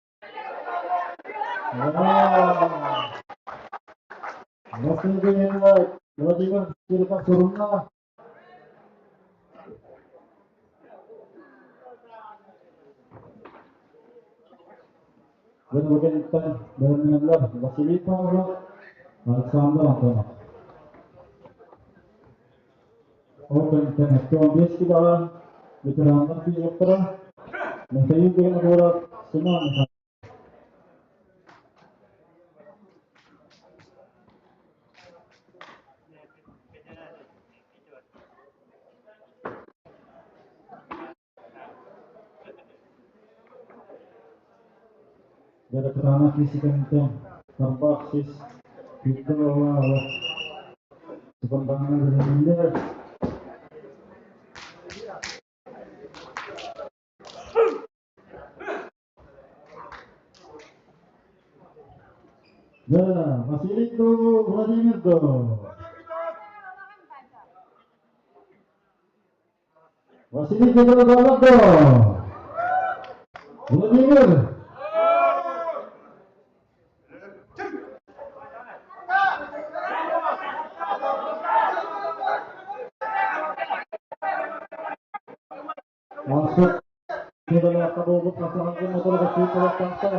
S7: Василий Владимир Чириков сурунна. Бу кэнниттэн бэлэмнэнэллэр Василий Павлов, Александр Антонов. Ол кэнниттэн 75 килоҕа ветераннар киириэхтэрэ Михаил Винокуров, Семен Михайлов. Дьарыктаана физикантан тарбах сис күүтэ буолла Сукундаҥҥа бэлэмнэннилэр. Да, Василий до Владимир до. Василий Петрович до. Владимир. Мансур Кедалаахха буолбут хасаһанжын моторуга сүүр талахтаахта.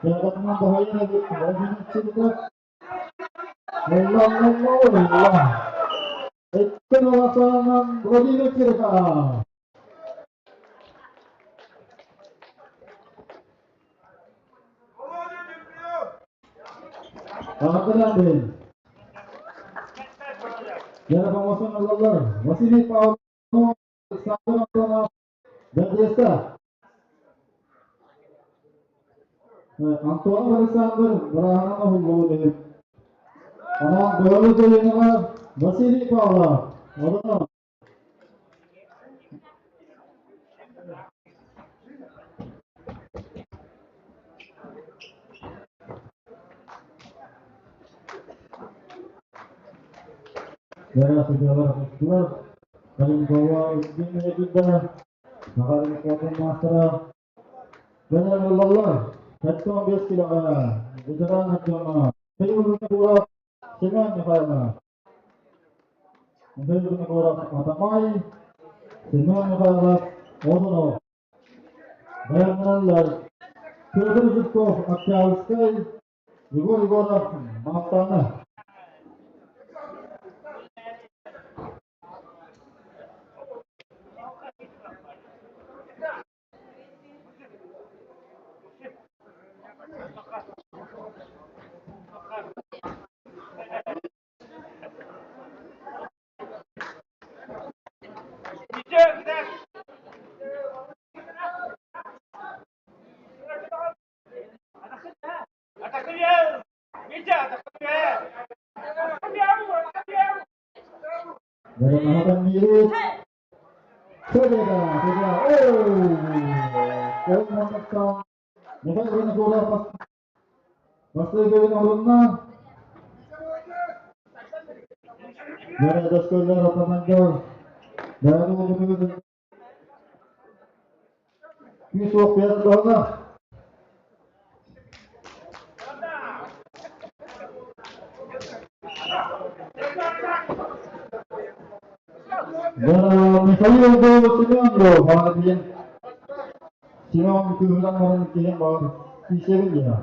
S7: Кыаҕатынан баһайан эбит Владимир Чириков. Олла, олла, олла. Эттен аласаанан Владимир Чириков. Аҕатынан Дьэ, оҥосон ылаллар. Василий Павлов, Александр Антонов, Бэрдиэстэ. Антонов Александр бырааһынан уһуллубут үһү. Онон Бөҕө Дьөлүөнэҕэ Василий Павлов, Одунов. Яра судьялар устулар. Калинкова Евгения Дудана, Сахалин спортун маастара. Дьонор буолаллар. 75 килоҕа ветеран дьоно. Михаил Семен Михайлов. Михаил Винокуров Атамай, Семен Михайлов Одунов. Баянналлар Петр Зубков Октябрьскай, Егор Егоров Малтаны. Бэрэмэһэтэн Победа! Победа! О! Ол Михаил Винокуров бастакы орунна. Бары дөскөллөр атамандар. Бары улугугун күүс уох биэрэн туһана. Михаил Семен баар диэн Семен кыыһыран баран киһим баар тиисэбин диэн.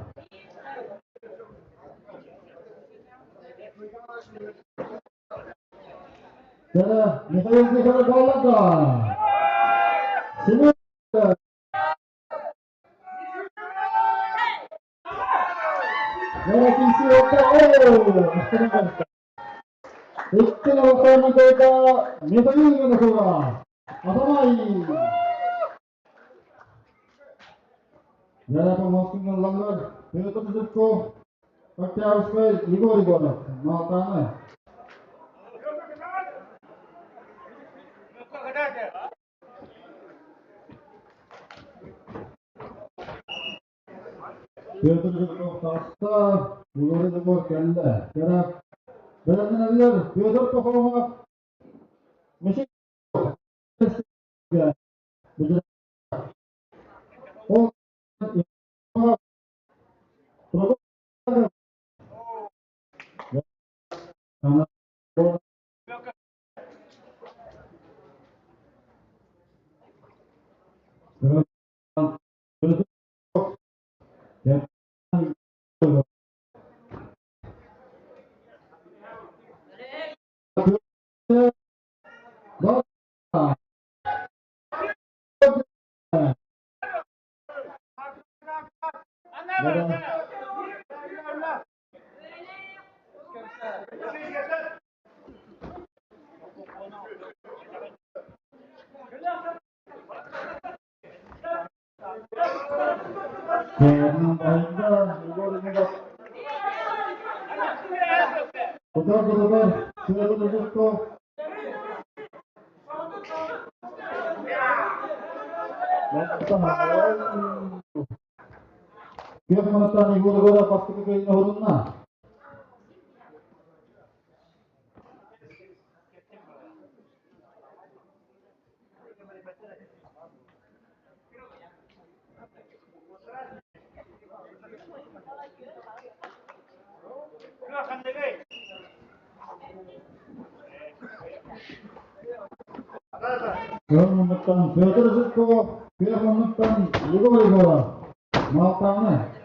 S7: Кэрэ Михаил Тихонов буолла Семен Икки Михаил Михаил Атамай! Яра Петр Зубков, Октябрьскай Егор Егоров, Малтаны. Петр Жирков таҕыста, Егор Егор кэллэ. Кэрэ бэлэмнэнэллэр Петр Пахомов, Мишель Ол Күөх Егор Егоров бастакы кыайыыны оһорунна. Күөх муннуктан Петр Жирков, күөх муннуктан Егор Егоров. Малтаны.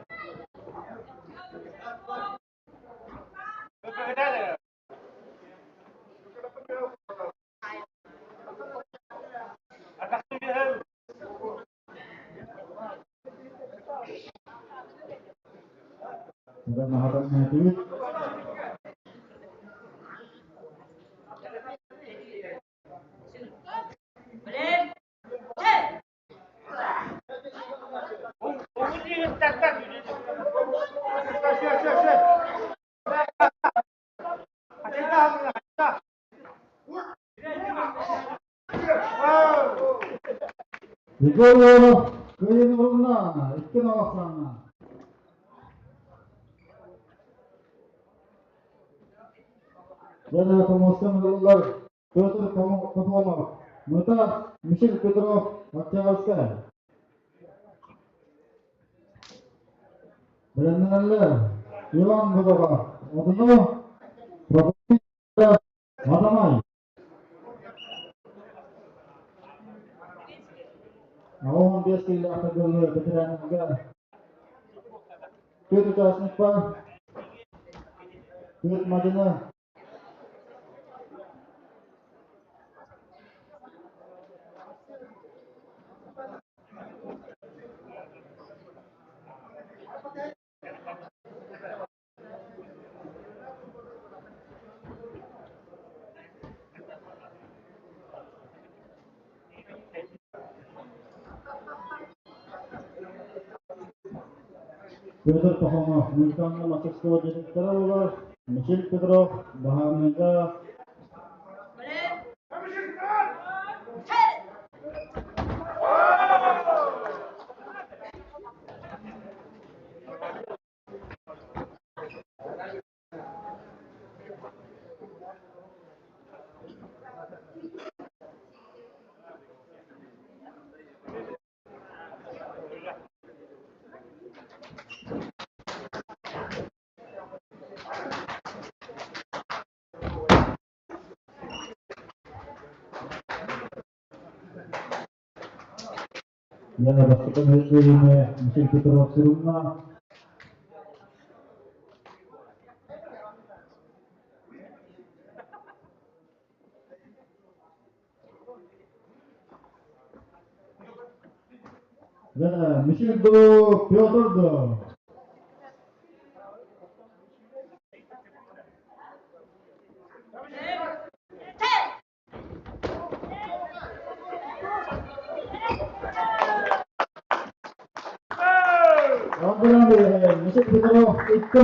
S7: Егор Егоров кыайыыны булунна, икки ноҕохсааҥҥа. Дьэ, помостан ылыллар Петр Пахомов, Мыта Михаил Петров, Октябрьская. Бэлэмнэнэллэр Иван Будова, Одуну, Прокопий Матамай. 15 киилээх дылы ветераннарга төрт участник бар. Төрт мадина. Петр Пахомов музыкальнай мастерского директора буолар, Михаил Петров баһаарынайга Яна бастакы бөлүмэ Михаил Петров сурунна. Мишель до Петр до. Мишель Петров икки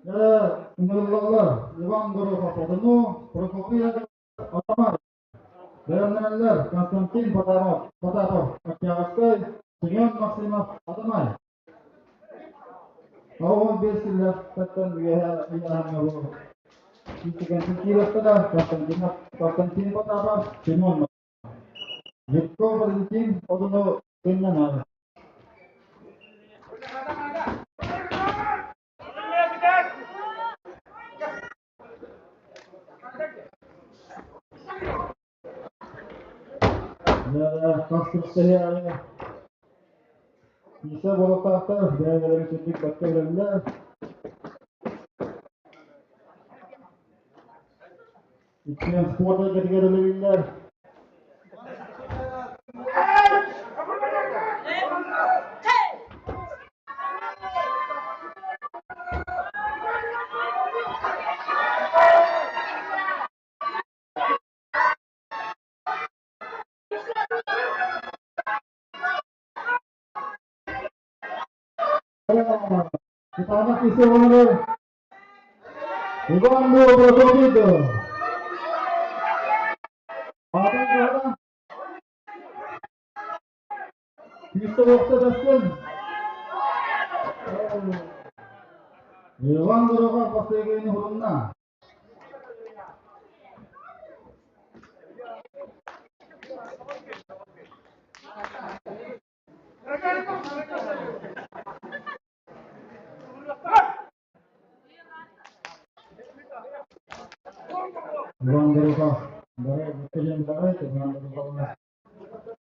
S7: Ыҥырыллаллар Иван Горохов Одуну, Прокопий Атамар, бэлэмнэнэллэр Константин Потапов, Потапов Октябрьскай, Семен Максимов Атамай. 95 сыллаахтан үөһэ ыйааһыҥҥа бу Константиновтара Константин Потапов, Семен Жирков Валентин Одуну сынньанар. Хас Киисэ болотаахтар бэйэлэрин сирдик бакка билэллэр. Иккиэн спорт эйгэтигэр үлэлииллэр. Кытаанах киисэ оҕолору Иван Прокопьевич. Аатын кыһата Күүстэ уохта тастын. Иван Горохов бастыгыны хурунна. Иван Горохов бары бүттэлин бары Иван Гороховна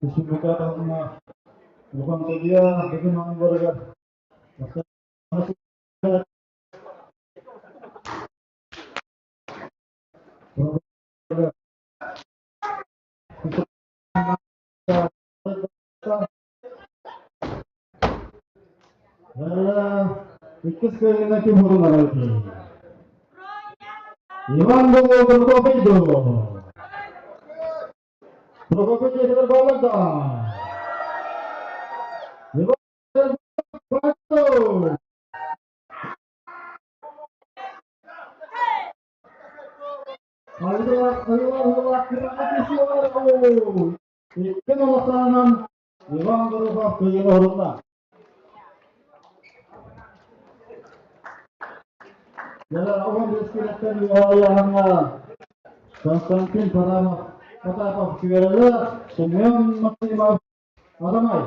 S7: Республика таһымна улахан судья бүгүн оонньууларыгар Иккис кыайыыны ким хурунарый? Иван Белов Прокопий Прокопий дьиэтигэр бааллар да? Иван Белов Икки нуласаанан Иван Горохов кыайыыны оһорунна. Дьэ, 15 килэттэн үөһэ Константин Потапов, Потапов Күөрэлэ, Семен Максимов Адамай.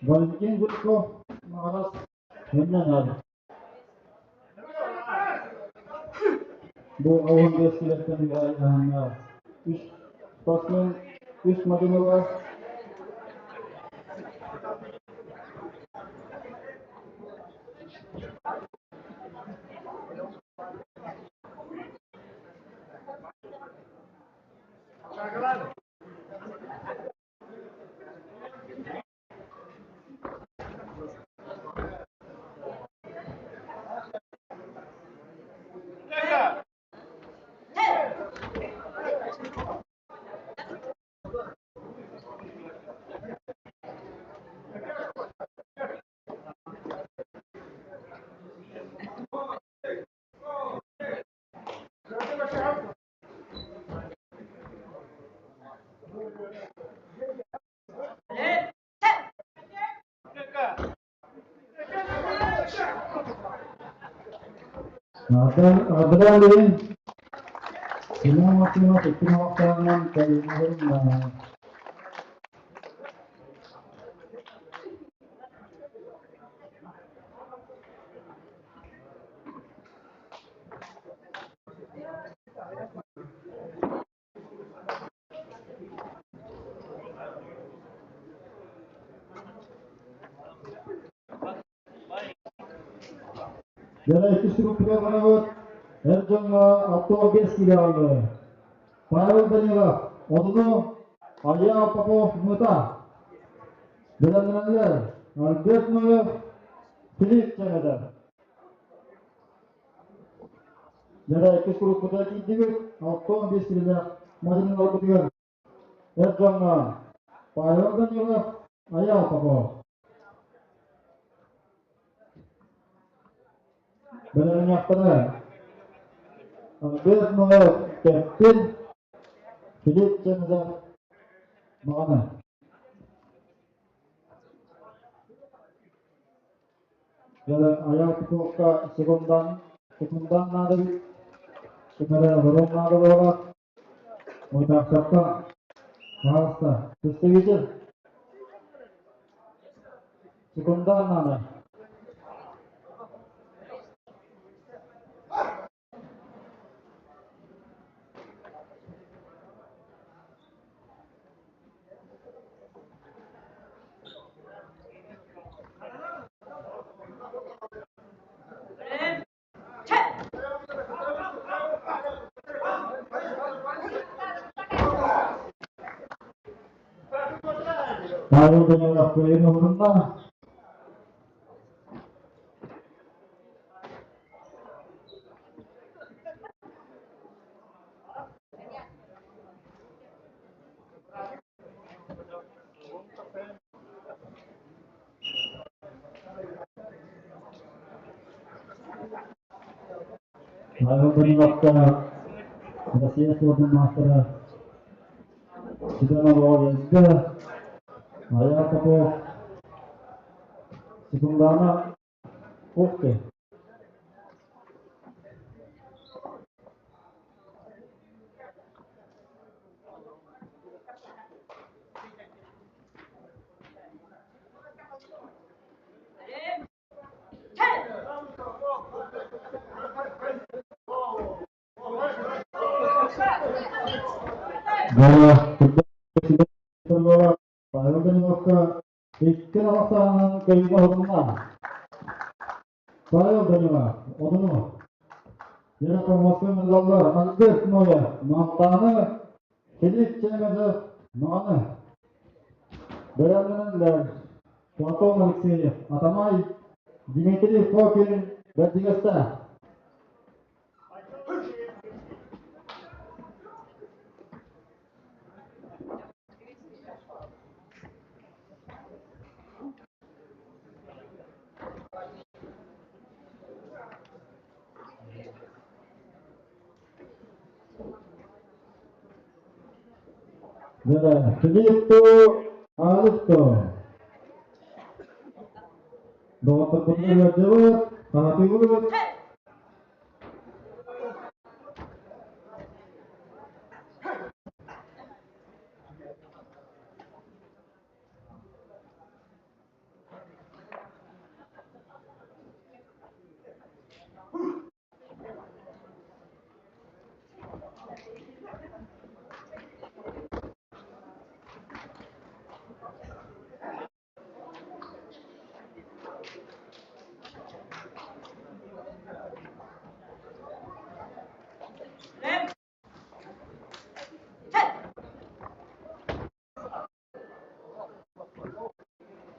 S7: Валентин Гудков Маҕарас Мыннанар. Бу 15 килэттэн үөһэ үс спортсмен үс мадьынылар. Абдалин Семен Максимов икки ноһохтооҕунан кэлин Дьэ, иккис группаҕа барабыт. Эр дьоҥҥо 65 киилэ аҕаллылар. Павел Данилов, Одуну, Айаал Попов, Мыта. Бэлэмнэнэллэр Альберт Ноев, Филипп Чэмэдэр. Дьэ, иккис куруппутугар киирдибит. 65 киилэлээх мадьыныларбытыгар эр дьоҥҥо Павел Данилов, Айаал Попов. Бэлэмнэхтэрэ Альберт Ноев, Кэптин, Филипп Чемезов, Маҕаны. Дьэ, айар тутулукка секундан, секундан наада эбит. Ким эрэ олоруон наада буолар. Муйтаахтартан, пожалуйста, представитель. Секундан надо. Павел Данилов кыайын уһунна. Павел Даниловка Россия спордун маастара Сидонова Ольга, Аяр Попов, Секундана Ух ты! Павел Даниловка икки ахсаанынан кыайыыга оһолунна. Павел Данилов, одуну. Яна Томоска мыллаллар Альберт Ноя, Мантаны, Филипп Чемезов, Мааны. Бэлэмнэнэллэр Платон Алексеев, Атамай, Дмитрий Фокин, Бэрдигэстээх. Филиппо Алысто. Доҕотторбутун үөрдүбүт, хаһатыыбыт.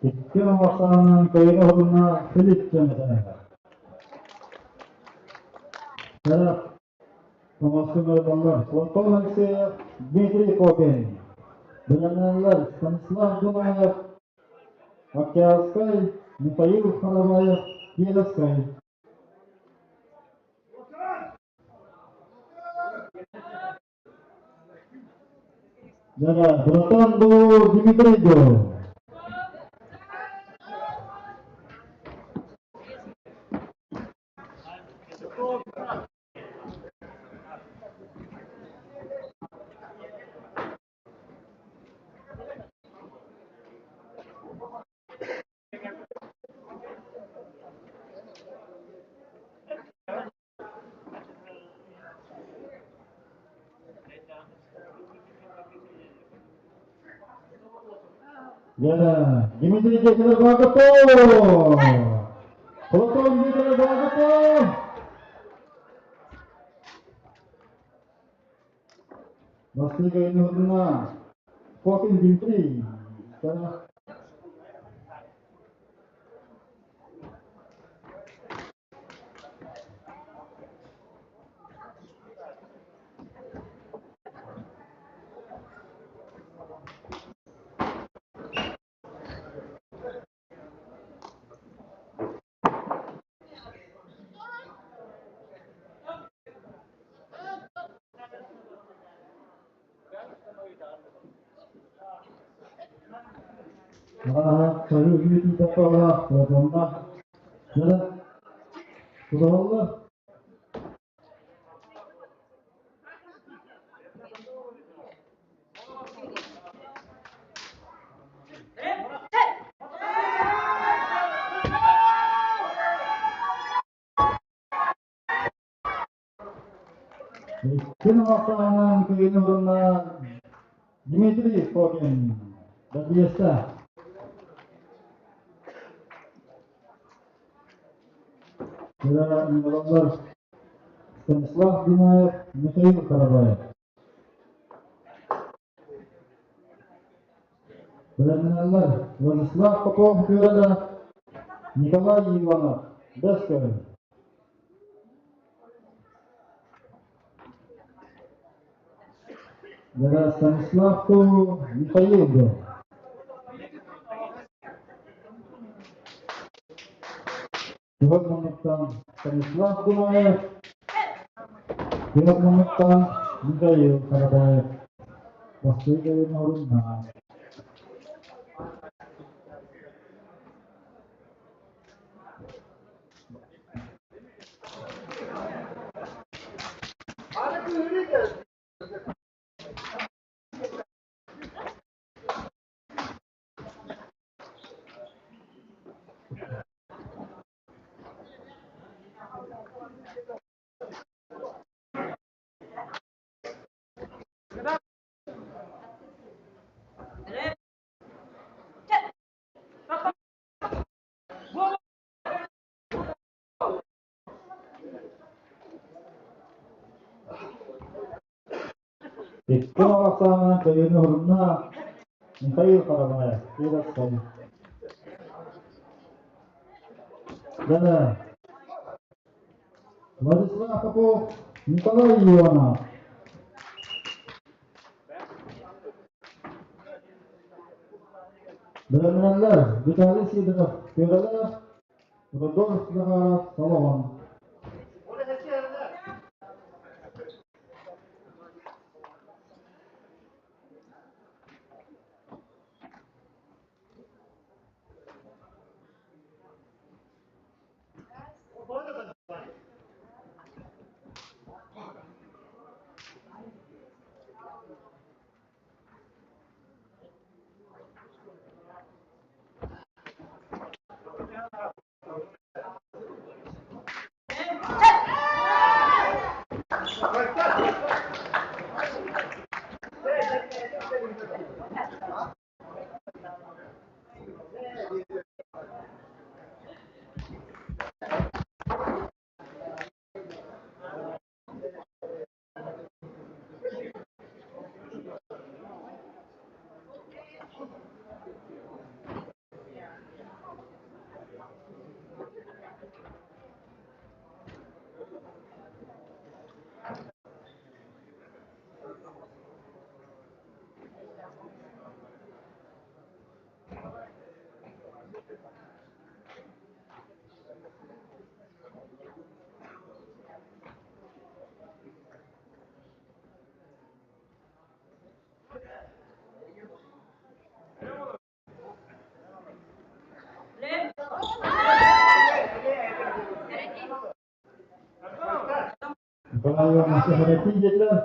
S7: Икки оҥорсоонун көйгө уһунна Филипп дьон Сарах оҥостун ылаллар Платон Алексеев, Дмитрий Копин. Бэлэмнэнэллэр Станислав Дунаев, Октябрьскай, Михаил Харабаев, Кировскай. Дьэ, братан дуу, Дмитрий дуу. Дьэ, Дмитрий Дмитриевич Богатов! Платон Дмитриевич Богатов! Бастыҥ уһунна Фокин Дмитрий. Туталлар. Иккин ахсаанынан кыйын орунна Дмитрий Фокин. Бэрдиэстэ. Станислав Бинаев, Михаил Карабаев. Бэлэмнэнэллэр Владислав Попов Күөрэлэ, Николай Иванов, Бэс Көрүн. Станислав Ту, Михаил Б. Түһэр муннуктан Станислав Дунаев, түһэр муннуктан Михаил Карабаев. Бастыҥ орунна. Икки ахсаанынан көлүөнэ уһунна Михаил Карабаев, Кировскай. Да-да. Владислав Попов, Николай Ионов. Бэлэмнэнэллэр Виталий Сидоров, Күөрэлээх, Рудольф Захаров, Солоҕон. Николай Иванович диэтилэр.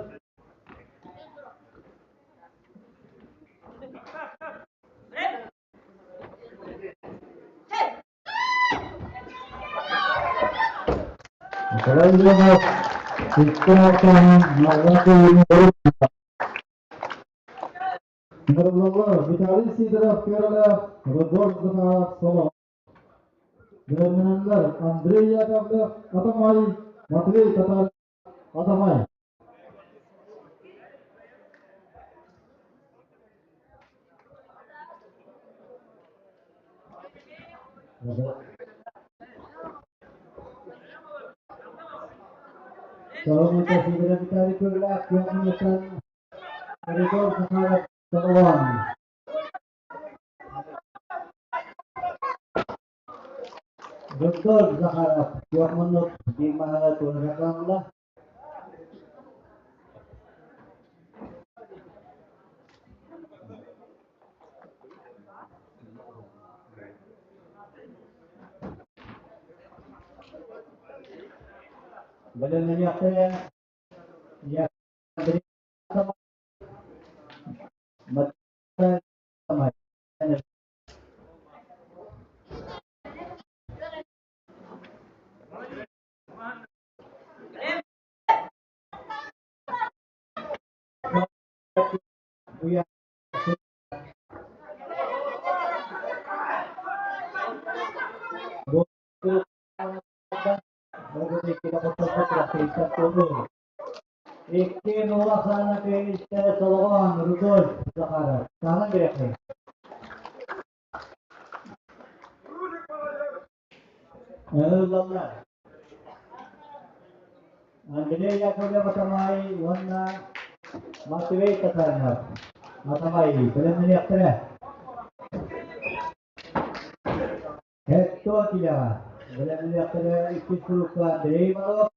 S7: Николай Иванов икки алтаһын Нырыллаллар Виталий Сидоров Күөрэлээх, Рудольф Захаров Соло. Бэлэмнэнэллэр Андрей Яковлев Атамай, Матвей Татар Атамай.
S1: Соломонта Сидоров Виталий Кругляк, Йоханнесан Коридор Захаров Соломон. Доктор Захаров Йохманов Димаға туораханла. Бэлэмнэниэхтэрэ Икки улахан киһиттэ Солоҕон Рудольф Захаров саҥа бирэхи. Ыллаллар. Андрей Яковлев Атамай уонна Матвей Татаринов Атамай бэлэмнэниэхтэрэ. Хетто килэҕэ бэлэмнэниэхтэрэ иккис курукка Андрей Иванов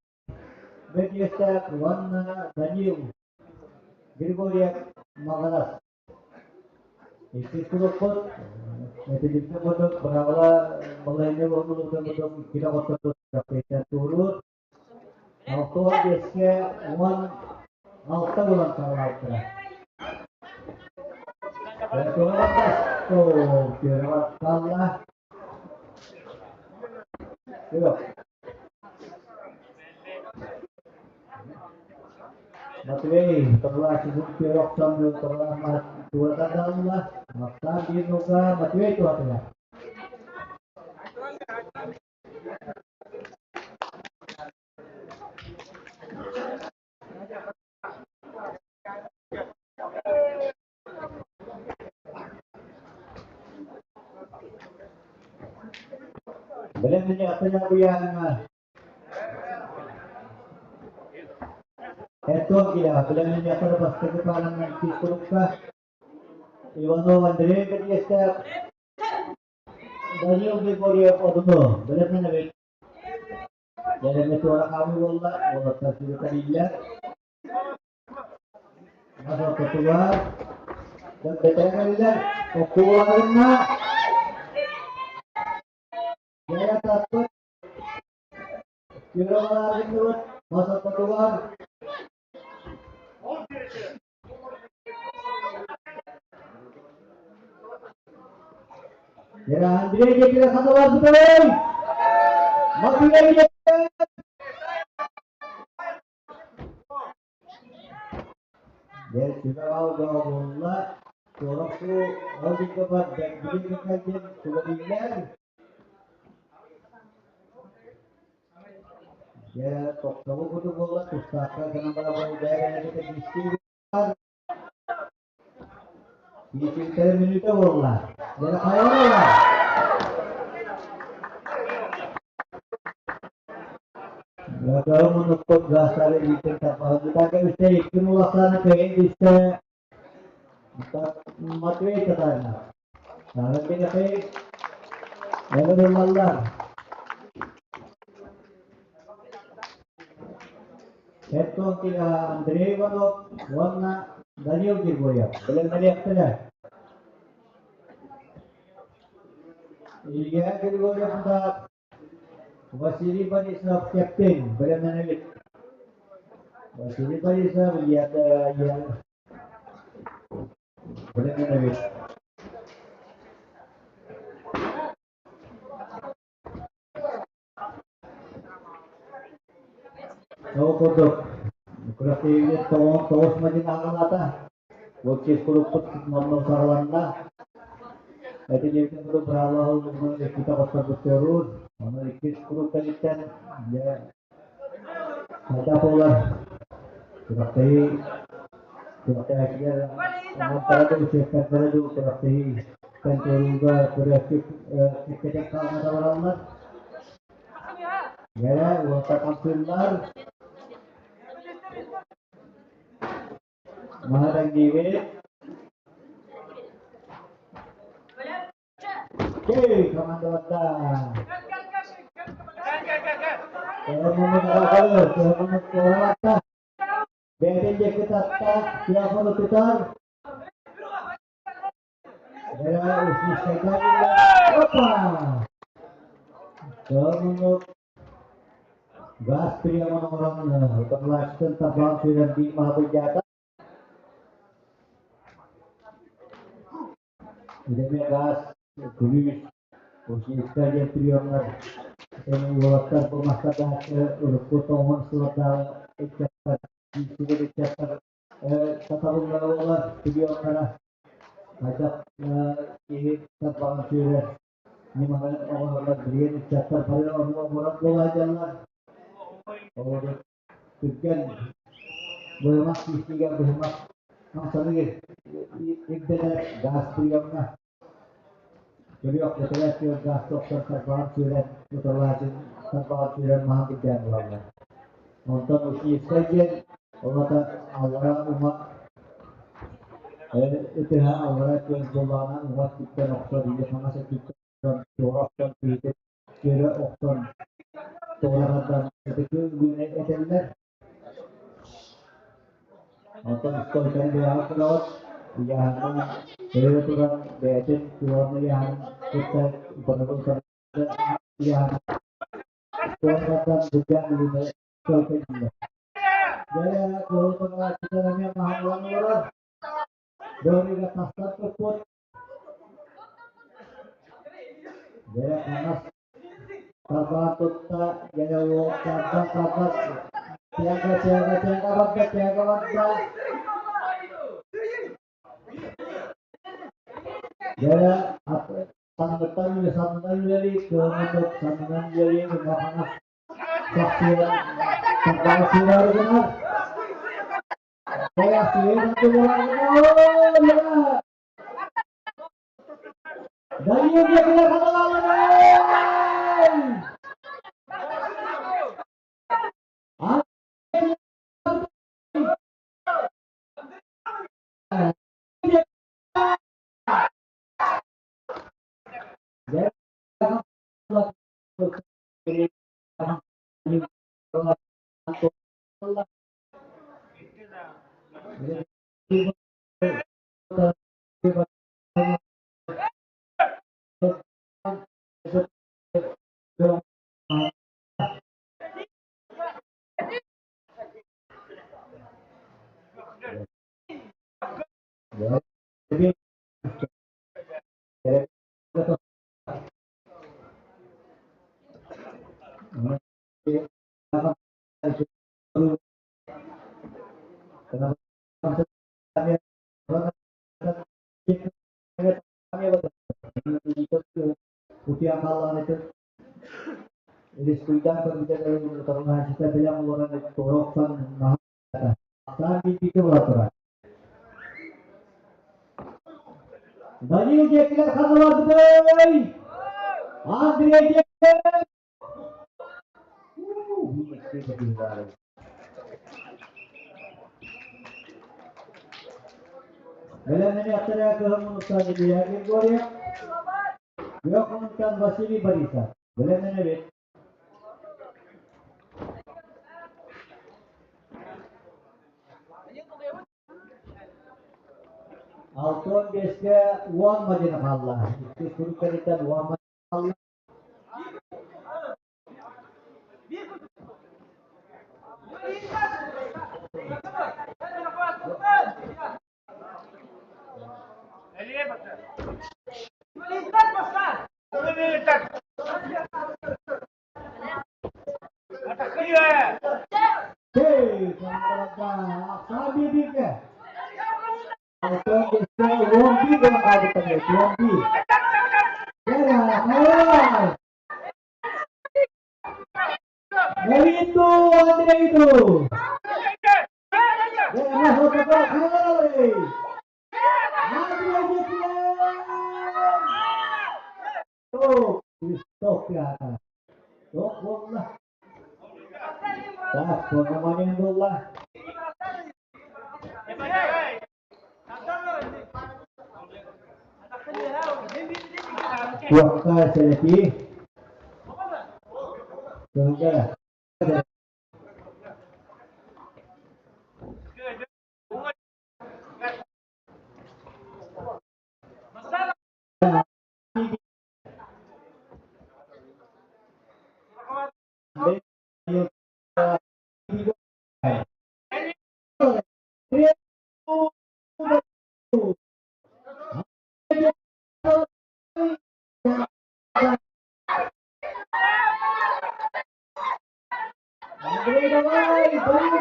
S1: Бэтиэстээх уонна Данил Григорьев Маҕарас. Иккис курукпут этилибитин курдук быраабыла балаһыанньа буолбутун курдук иккитэ хотторбут туоруур. 65-кэ 16 буолан саҕалаабыттара. Хаалла. Yok. Матвей, Торлаачы Пирохтон Торлаама туотардаалла. Махтаан биир нуга Матвей туотула. Бэлэмнэни аттына Эртон килэҕэ бэлэмнэни аттына бастакы пааранан курукка Иванов Андрей Бэтиэстээх Данил Григорьев Одуну бэлэмнэнэбит. Бэлэмҥэ туора хаамыы буолла, уолаттар сүүрэкэлииллэр. Мас ортотугар бэтэрэ кэллилэр. Оккууларынна дьайа таппыт күөрэ балааргынныбыт мас ортотугар Андрей диэкилэр ханна барбытай? Матвей Дьэ, туорахсу ол дьиҥҥэ билин кэлдин сүбэлииллэр. Дьэ, тохтобул курдук буолла, тустаахха гынан баран бэйэ-бэйэбитин истии Иитииттэрэ мүнүүтэ буолла. Дьэ, хайа буолла? Бөҕө муннукпут гаастары иитин тарбаһыгытака үстэ икки мулахсааны кыайын түстэ Матвей Татаринов. Саҥа кинэхи ыҥырыллаллар. Хертон Андрей Иванов уонна Данил Григорьев бэлэмнэниэхтэрэ. Илья Григорьев Василий Борисов кэптин бэлэмнэнэбит. Василий Борисов бэлэмнэнэбит. Ол курдук, күрэхтэһиибит тоҕус мадьын аҕалаата. Ол чиэс куруппут номнуо саҕаланна. Этилиэбитин курдук быраабыла оһоллугунан иккитэ хотторбут туоруур. Ону иккис куруук кэлиттэн дьэ хайдах буолар күрэхтэһии күрэхтэһээччилэр оҥортара дуу, чиэппэрдэрэ дуу күрэхтэһии Иккистэн туорууга көрөөччү кэккэтэн хаалмата бараллар. Дьэ, уота хамсыыллар. Маһа тэҥниибит. Кей командаларда. Бэйэтин диэки татта, телефону тутар. Опа! Муннук газ приемын оҥорон утарылааччытын тарбаан сүүрэн биир маһы былдьаата. Идэмэ газ, күлүүс, училища диэн приемнар уолаттар бу мастардааччы урукку тоҥон сыллардааҕы ыччаттар, киирсибит ыччаттар сатабыллара буолар приемнара хайдах киһи тарбаҕын сүүрэр ньыманы оҥороллор билигин ыччаттар бары ону оҥорор буола сылдьаллар. Олору түргэн быһымах киирсиигэ быһымах хамсаныы ирдэнэр газ приемҥа Көрүөх бэтэрээт газ тохтор тарбаҕын сүүрэн уталаачын тарбаҕын сүүрэн маһын кирдээн ылаллар. Онтон Ушницкай диэн олата аллара уҥа ытыһа аллара күөн буоллаҕына уҥа өттүттэн охсор или хаҥас өттүттэн туора охсон киһитин түөрэ охсон туора тардан ытык үгүнү этэллэр. Онтон стойканы бэйэҕит көрөҕүт, ыйааһынынан өрө туран бэйэтин туоран ыйааһынын кытта утарыта ыйааһын туоран тардан былдьаан ылыыны стойка дииллэр. Дьэ, кыһыл көмөлөөччүтэ эмиэ маһын ылан олорор. Бөҕөрүгэр тахсан туппут. Дьэ, хаҥас тарбаан тутта, дьэ, уол тардан тардан тээгэ, тээгэ, тээгэ барда, тээгэ барда. Дьэ, санныттан саннынан үлэлиир, кыһыл саннынан үлэлиир, хаҥас сахсыйан тарбаҕа сыылаары гынар. Данил диэкилэр хатылааллар! Данил диэкилэр ханна Андрей диэкилэр Бэлэмнэниэхтэрэ кыһыл муннуктан Илья Григорьев, күөх муннуктан Василий Борисов. Бэлэмнэнэбит. Алтан биэскэ уон мадьыны хаалла. Иккис куруук кэнниттэн уон мадьыны хаалла. Itu, Andre itu. тыаһаата. Туох буолла? Так, спорный буолла. Туохха сэрэтии? Кыһылга. Андрей, давай, давай!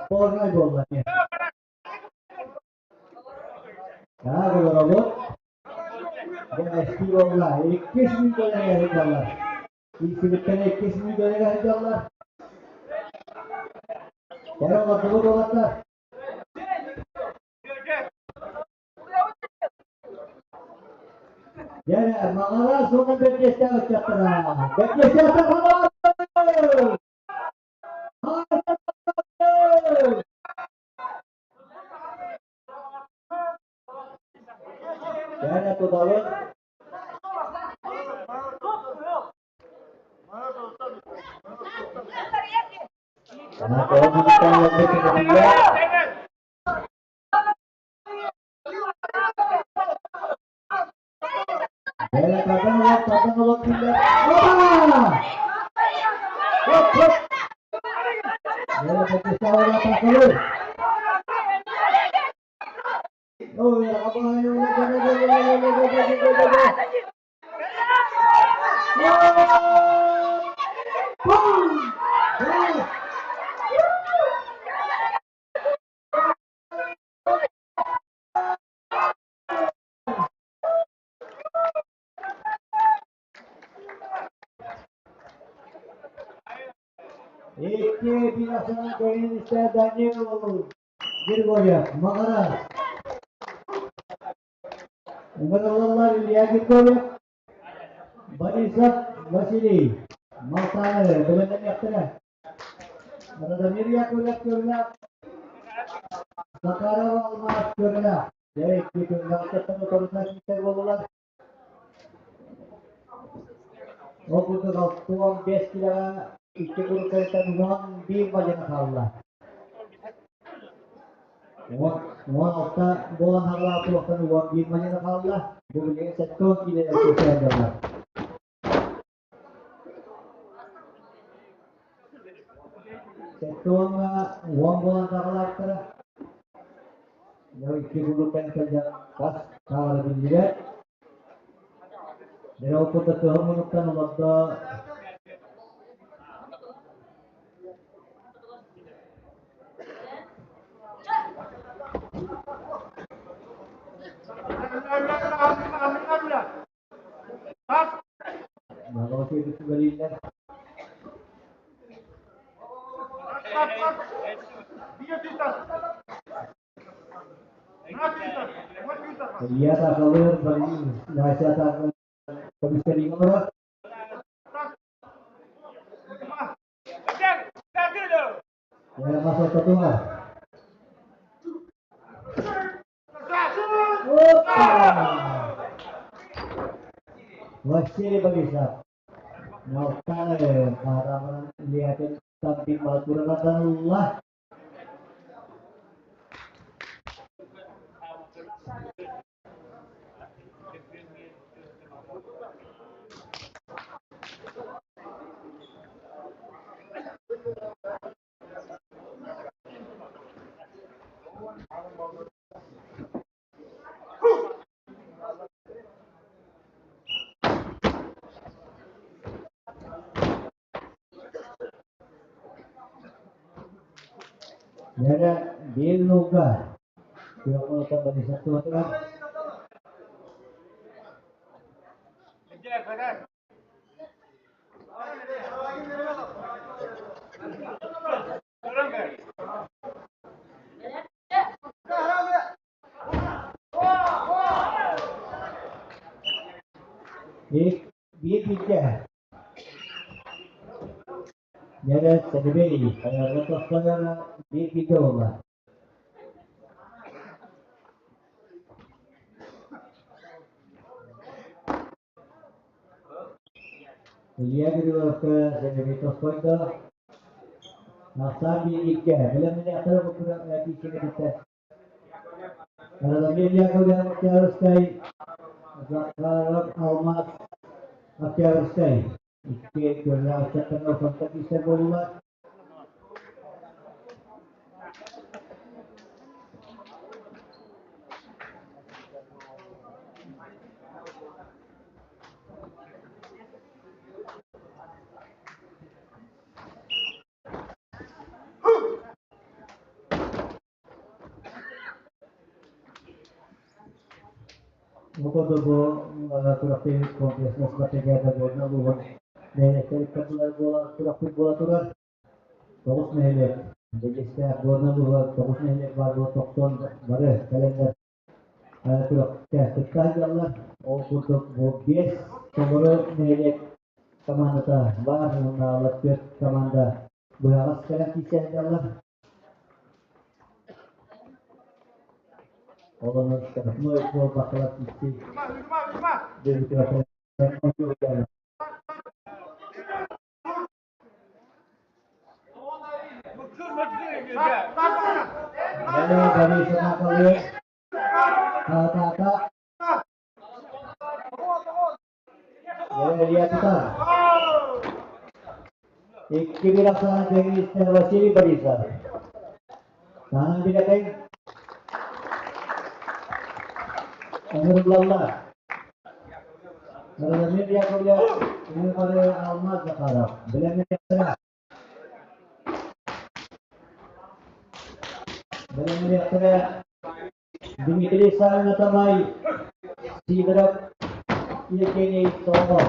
S1: Спорнай буолла. Так, олоробут. Дьэ, буолла. Иккис мүнүүтэлэргэ сылдьаллар. Киирсибиттэн иккис мүнүүтэлэргэ сылдьаллар. Кэлэ олордубут уолаттар. Дьэ, Маҕарас уонна Бэрдиэстээх ыччаттара. Бэрдиэстээхтэр хамаҕар! Дьэ, тутабыт. Икки бинасынан көрүнүстэ Данил Григорьев, Маҕарас. Ыҥырыллаллар Илья Григорьев, Борисов Василий, Малтааны бэлэмнэниэхтэрэ. Радомир Яковлев көрүлээх, Захаров Алмаз көрүлээх. Дьэ, икки күннээх утарыта киирсэр буоллулар. Ол курдук 65 килэҕэ икки куруккайыттан 11 мадьыны хаалла. 16 буолан хаалла, туохтан 11 мадьыны хаалла. Бу билигин 70 киилэлэр киирсэллэр. 70 буолан саҕалаабыттара. Икки курдуктан сылдьан хас хаалара биллибэт. Дьэ ол курдук кыһыл муннуктан олордо Илья Сахалыр, Вася көмүскэлиигэ олорор. Мас ортотугар. Василий Борисов. Малтаев Адамын Лиатын Тампин Балкуранадан Нэрэ биир нууга күөх мунуттан Борисов туһатыгар. Биир бииргэ Нэрэ Сэдибэй хайарга тохтоойоро биир бииргэ буолла. Илья Григорьевка Сэдибэй тохтойдо. Ахсаан биир бииргэ бэлэмнэниэхтэрэ бу күрэх киирсиини кытта Радомир Яковлев Октябрьскай, Захаров Алмаз Октябрьскай икки көрүлээх ыччаттарга фронтан киирсэр буоллулар. Бу курдук бу күрэхтэһии комплекснай спартакиада Горнай улууһун нэһилиэктэр ыккардылар буола күрэхпит буола турар. Тоҕус нэһилиэк Дэгистээх Горнай улууһа тоҕус нэһилиэк баар буола тохтоон бары кэлэннэр күрэххэ кытта сылдьаллар. Ол курдук бу биэс толору нэһилиэк командата баар уонна түөрт команда быһаҕас кэлэн киирсэ сылдьаллар. Олонор штрафной буолбаккалар киирсии Икки bir ахсаан тэҥнистэ Василий Борисов. Таһынан билэтэҥ. Ыҥырыллаллар. Владимир Яковлев, Уҥуоры Алмаз Захаров. Бэлэмниэхтэрэ. Бэлэмниэхтэрэ Дмитрий Савин Атамай, Сидоров Евгений Соломов.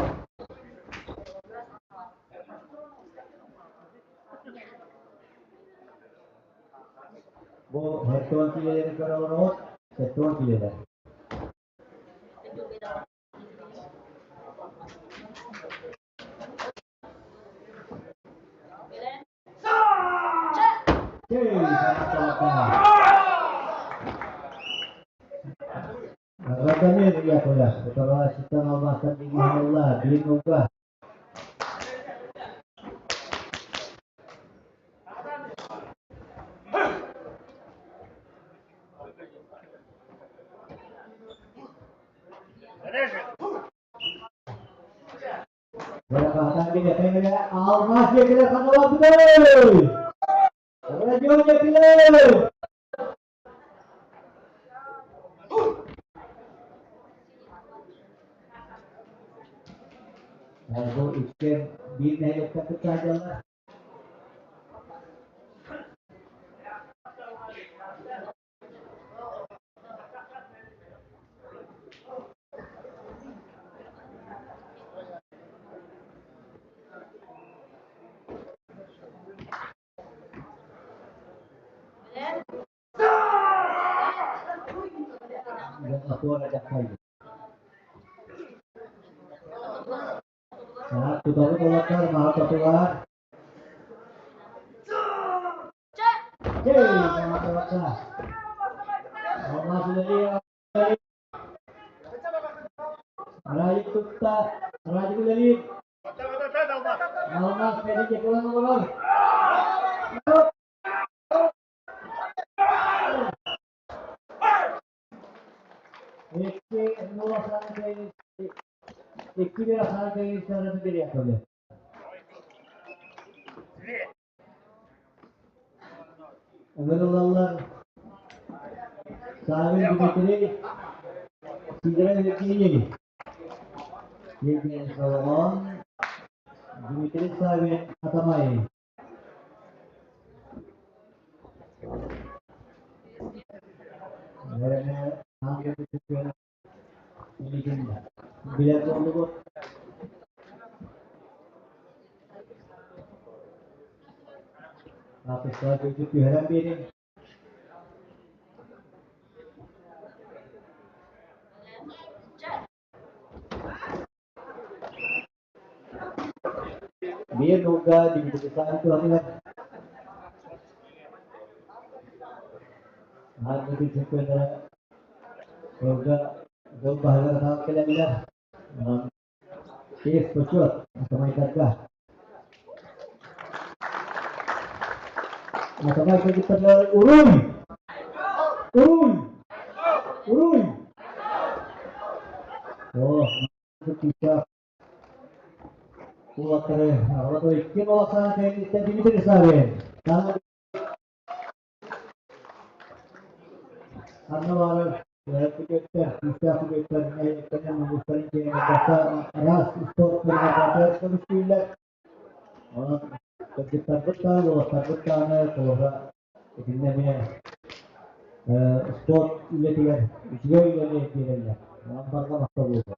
S1: Бу 70 киилэлэри көрө олороҕут, 70 киилэлэр. Радомир Яковлев, утарылааччыттан алмаастан биир ылла, биир нулга. Алмаз диэкилэр ханналаатылар! Родион диэкилэр! Бу иккиэн биир нэһилиэктэн кытта сылдьаллар. Тутабыт уолаттар маһа тотулар. Радик тутта, Радик үлэлиир. Алмаз кэлин кылан олорор. Икки икки bir ахсаан кэйиистэри бириэхтэлэ. Ыҥырыллаллар Савин Дмитрий, Сидоров Евгений, Евгений Соломон, Дмитрий Савин Атамай. Эрэнэ аан дойду чемпиона илигин билэр буоллубут. Аатыстаах дойду түһэрэн биэриҥ. Биир сылга Дмитрий туһатыгар Аан дойду чемпионнара сылга дьыл баһыгар атаан кэлэллэр. Онон честь, почет атамайдарга. Атамай кыргыттарга уруй! Уруй! Уруй! О, күүстээх уолаттары аҕала икки олохсаан кэнниттэн Дмитрий Савин. Ханна баҕарар күтүөттэр, күүстээх күтүөттэр нэһилиэктэринэн улуустарын киэнэ араас спорт көрүҥэр көмүскүүллэр. Онон кыргыттарбыт даҕаны, уолаттарбыт даҕаны холобура итиннэ эмиэ спорт үлэтигэр үчүгэй үлэни биэрэллэр. Онон барҕа махтал буолуо.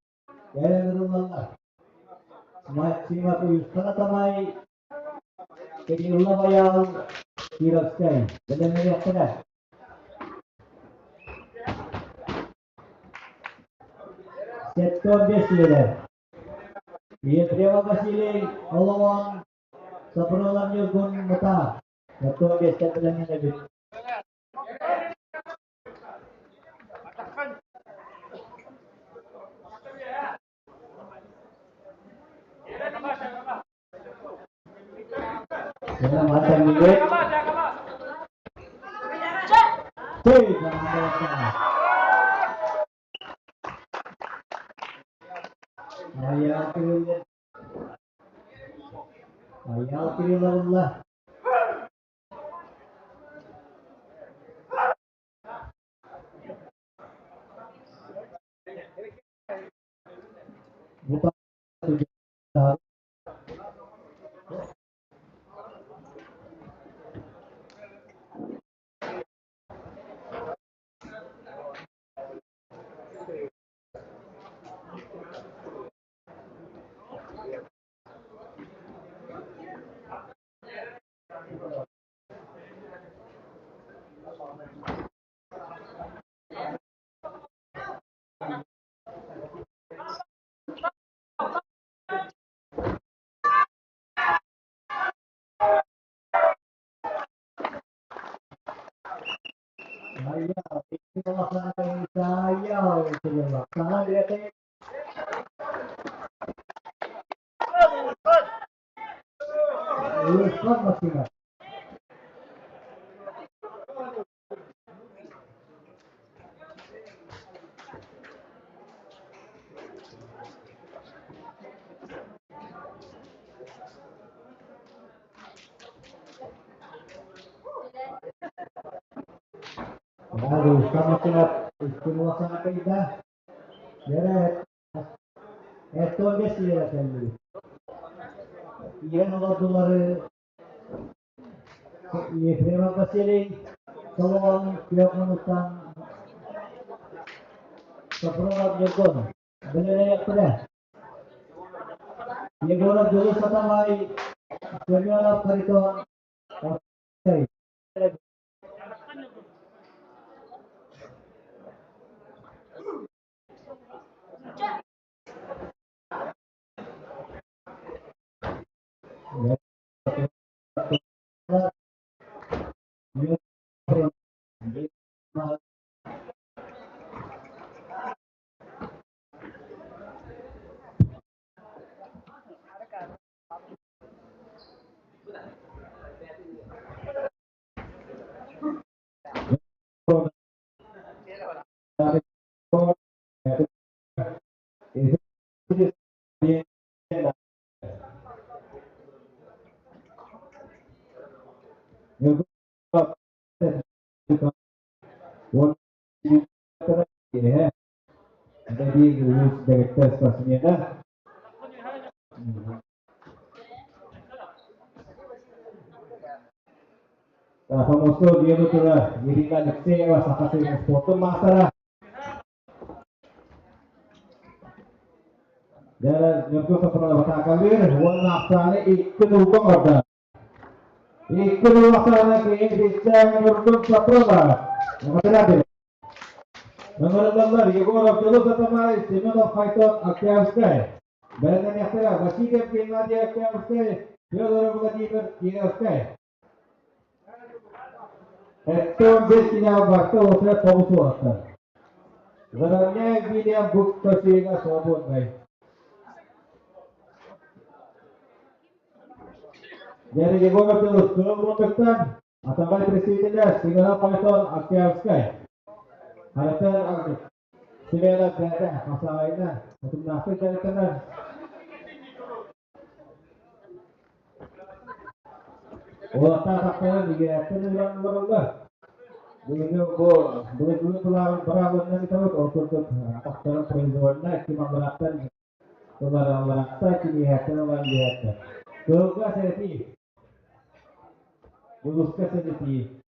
S1: Кэлэн ырыллаллар. Максимов Уйусхан Атамай, Кирилла Байаал, Кировскай. Бэлэмнэниэхтэрэ. 75 киилэлэр. Ефремов Василий, Олоҕон, Сапронов Ньургун Мытаах. 75-тэн бэлэмнэнэбит. Айаал Кирилловна. Ефремов Василий Соломон күөх муннуктан Сопрунов Ньургун бэлэмнэниэхтэрэ. Егоров Дьулус Сатамай, Семенов Харитон.
S7: Помосту диэн турар Ирина Алексеева Саха сирин спортун маастара. Дьэ, Ньургун Сапронов атаакалыыр уонна ахсааны икки нуулга оҥордо. Икки нуул ахсаана киһи Христиан Ньургун Сапронов. Эҕэрдэлээтибит. Ыҥырыллаллар Егоров Дьулус Атамай, Семенов Хайтон Октябрьскай. Бэлэмнэниэхтэрэ Васильев Геннадий Октябрьскай, Федоров Владимир Кировскай. Эттон бес финал барта осра тоҕус уолаттар. Заровняев Вильям Буккасига свободный. Дядя Егоров Белых Мундуктан, Атабай представителя Сигана Пайтон Октябрьскай. Характер Семенов бэйэтэ хасаайына утумнаахтык дьарыктанар. Уолаттар атахтарын игирээттэн ылан олороллор. Бүгүҥҥү бу былыргы тулаабыт быраабыланан ыытабыт, ол курдук атахтарын произвольно ким алларааттан ылар аллараатта, ким үөһээттэн ылар үөһээттэн. Кыһылга сэрэтии, Дьулуска сэрэтии.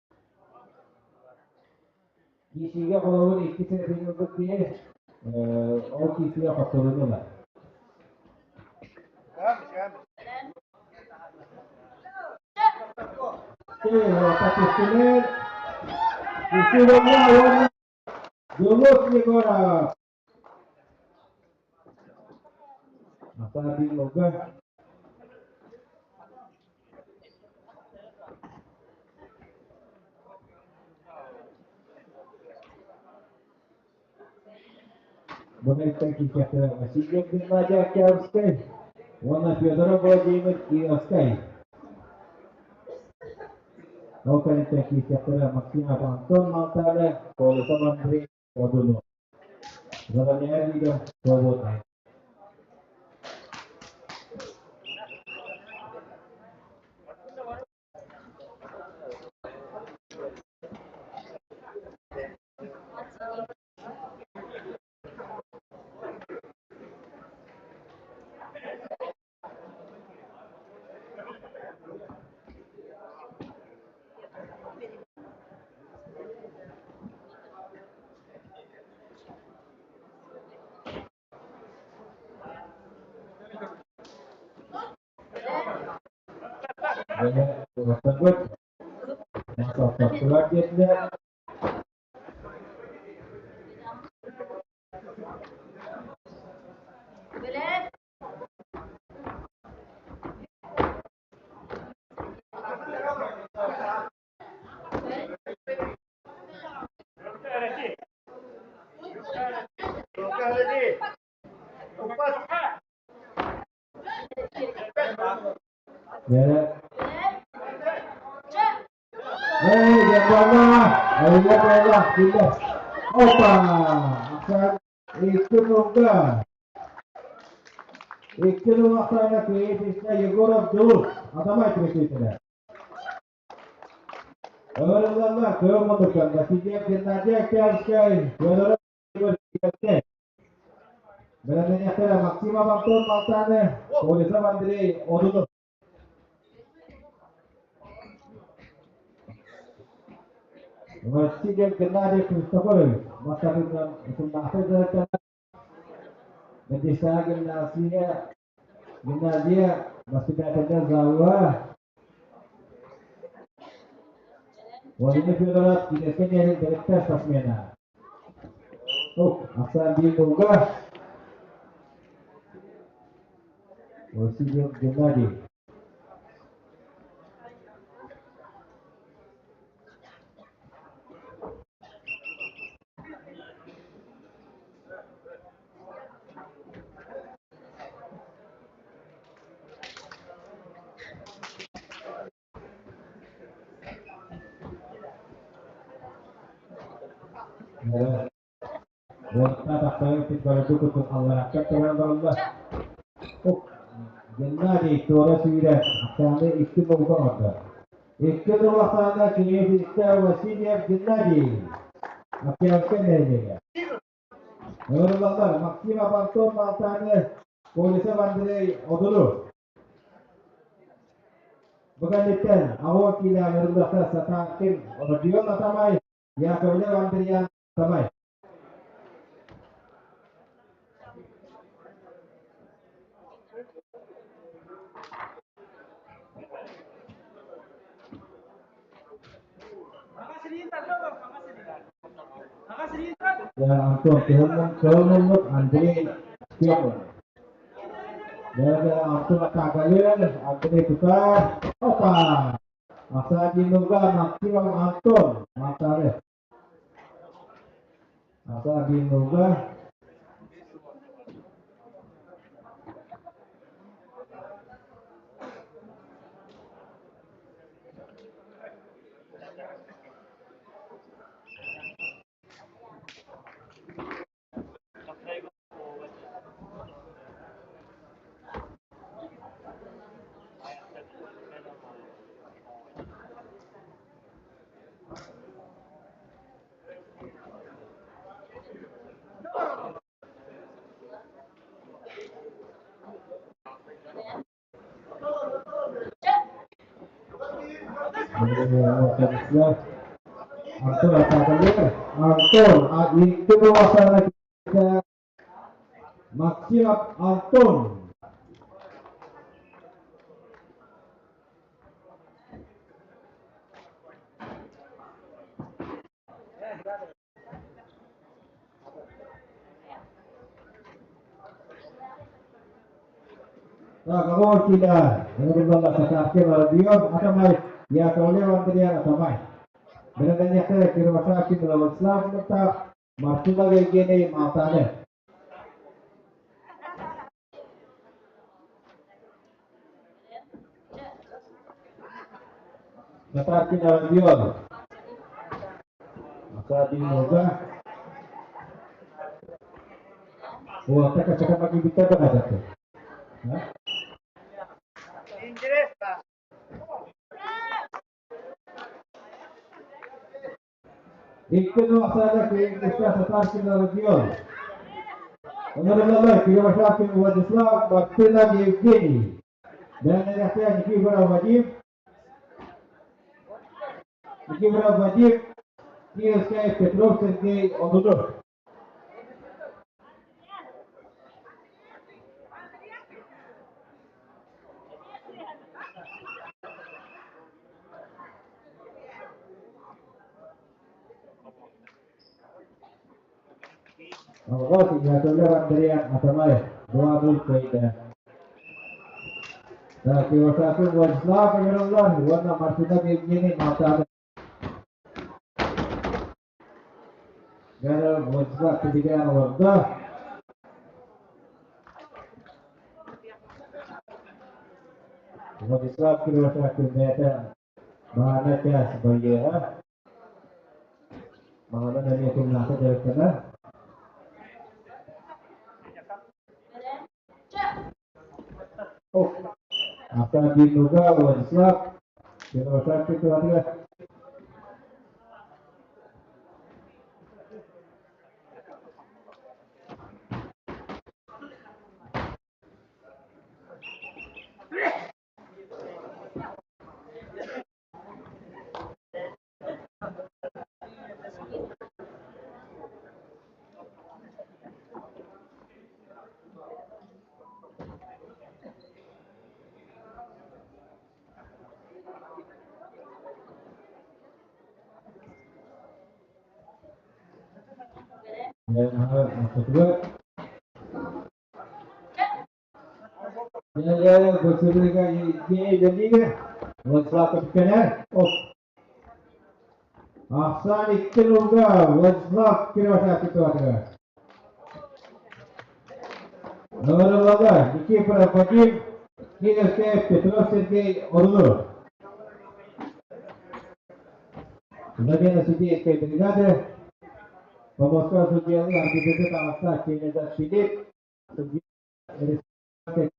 S7: Киисиигэ холобур икки сэрэтиини ылбыт киһи ол киисиигэ хотторууну ылар. Дьулус Егоров. Наталья Бу киирсиэхтэрэ Васильев Геннадий Октябрьскай уонна Федоров Владимир Кировскай. Ол кэнниттэн киирсиэхтэрэ Максимов Антон Малталя, Колесов Андрей Одунов. Заранее видео свободное. Диэтилэр. Опа! Икки нолга. Икки нол ахсаана кыайыы Егоров Дьулус Адамай представителэ. Ыҥырыллаллар Кыыл Мутукан, Васильев Геннадий Октябрьскай, Федоров Бэлэмнэниэхтэрэ Максимов Антон Малтаны, Колесов Андрей Одунов. Васильев Геннадий Христофорович бастакытынан утумнаахтык дьарыктанар Медицина гимназия, гимназия воспитательная зала Владимир Федоров киинэскэ диэри директор спортсмена. Ахсаан биир булга Васильев Геннадий. Уоттаах тахсарын барыты курдук аллараакка туран бараллар. Геннадий туора сүүрэ ахсааны икки нолга оҥордо. Икки нол ахсаана киниэхэ Васильев Геннадий. Октябрьскай нэһилиэгэ. Ыҥырыллаллар Максимов Антон Малтаны, Колесов Андрей Одуну. Бу кэнниттэн аҕа киилэ ыҥырыллыахта Сатаакин Родион Атамай, Яковлев Андриан Атамай. Антон Кыһыл Андрей Степанов. Антон Атакалер, Андрей Тутар, Опа! Асадинова Максимов Антон, Мантары. Асадинова Антон атаакалыыр. Антон икки буолсана Максимов Антон. Так, Аҕа Ыҥырыллаллар Сатаахтыа Воробьев, Атамай, Яковлев Андриан Атамай. Бэлэмнэниэхтэрэ Кировошапкин Владислав Муртаев, Мартынов Евгений Малтаны. Сатаахтын Воробьев. Академияга. Уолаттар качака макибиттэр да бадаты. Икки Нуохсаада Киевская Татаркина Родион. Ыҥырыллаллар Кривошапкин Владислав, Мартынов Евгений. Бээнэрэхтэ Никифоров Вадим, Никифоров Вадим, Киевская Петров Сергей Одудов. Алҕас Яковлев Андриан Атамай 2-0 кыайда. Так, Кривошапкин Владислав ыҥырыллар уонна Мартынов Евгений Малтанов Дьэ, Владислав тилигээн олордо. Владислав Кривошапкин бэйэтэ баһаарынай чаас байыаһа. Маҕанан эмиэ кумнаахта дьарыктанар. Автомобильнуга Владислав Кривошапкин туһатыгар. Ахсаан икки нолга Владислав Кирашакитоватыгар. Ыҥырыллаллар Никифоров Вадим, Кировскай Петров Сергей Орлов. Замена судейской бригады. По Москва судьялы арбитры таҕыста Кенеда Филипп, судья республики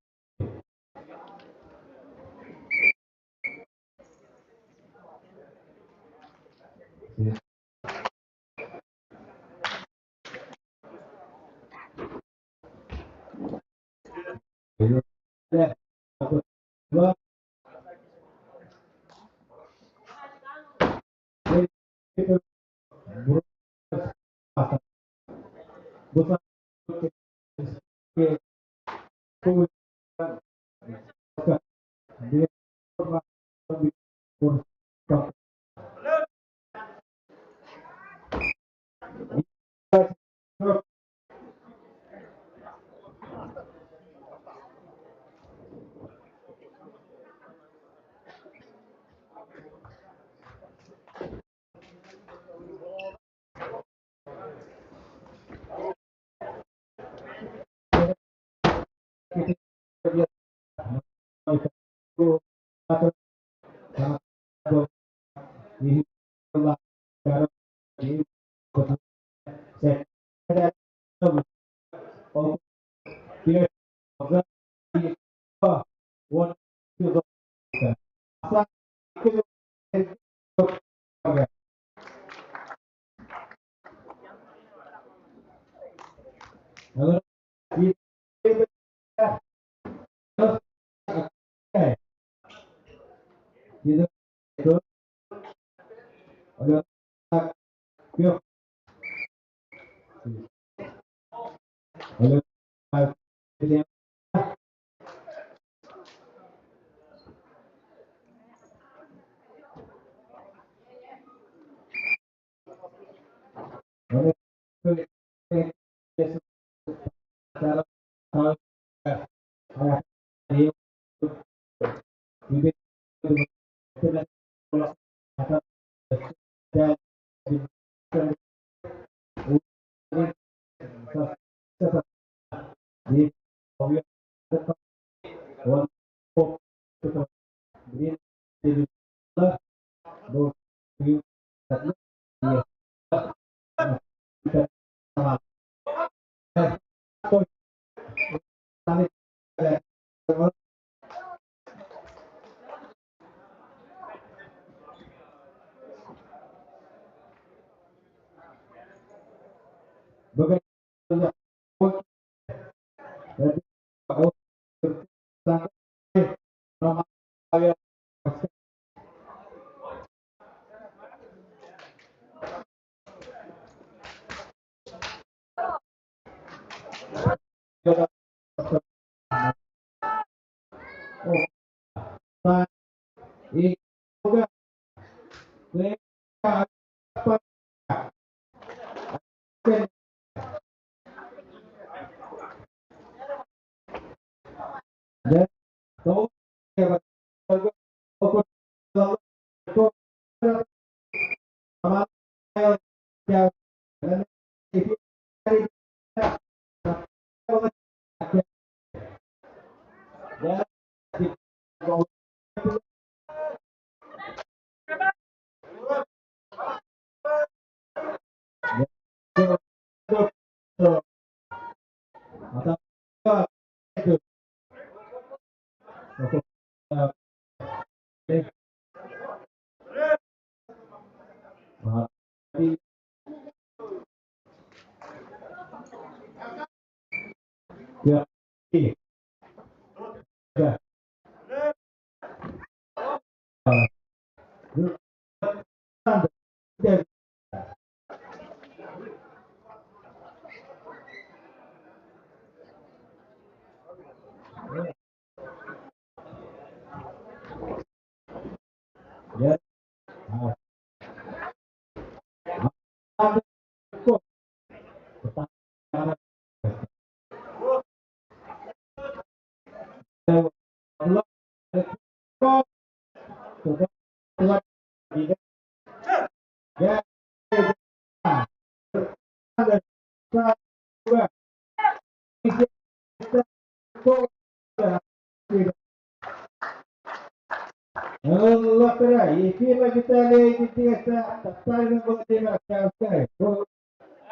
S7: Ефима Виталий Дмитриевна, Татарин Владимир Октябрьскай,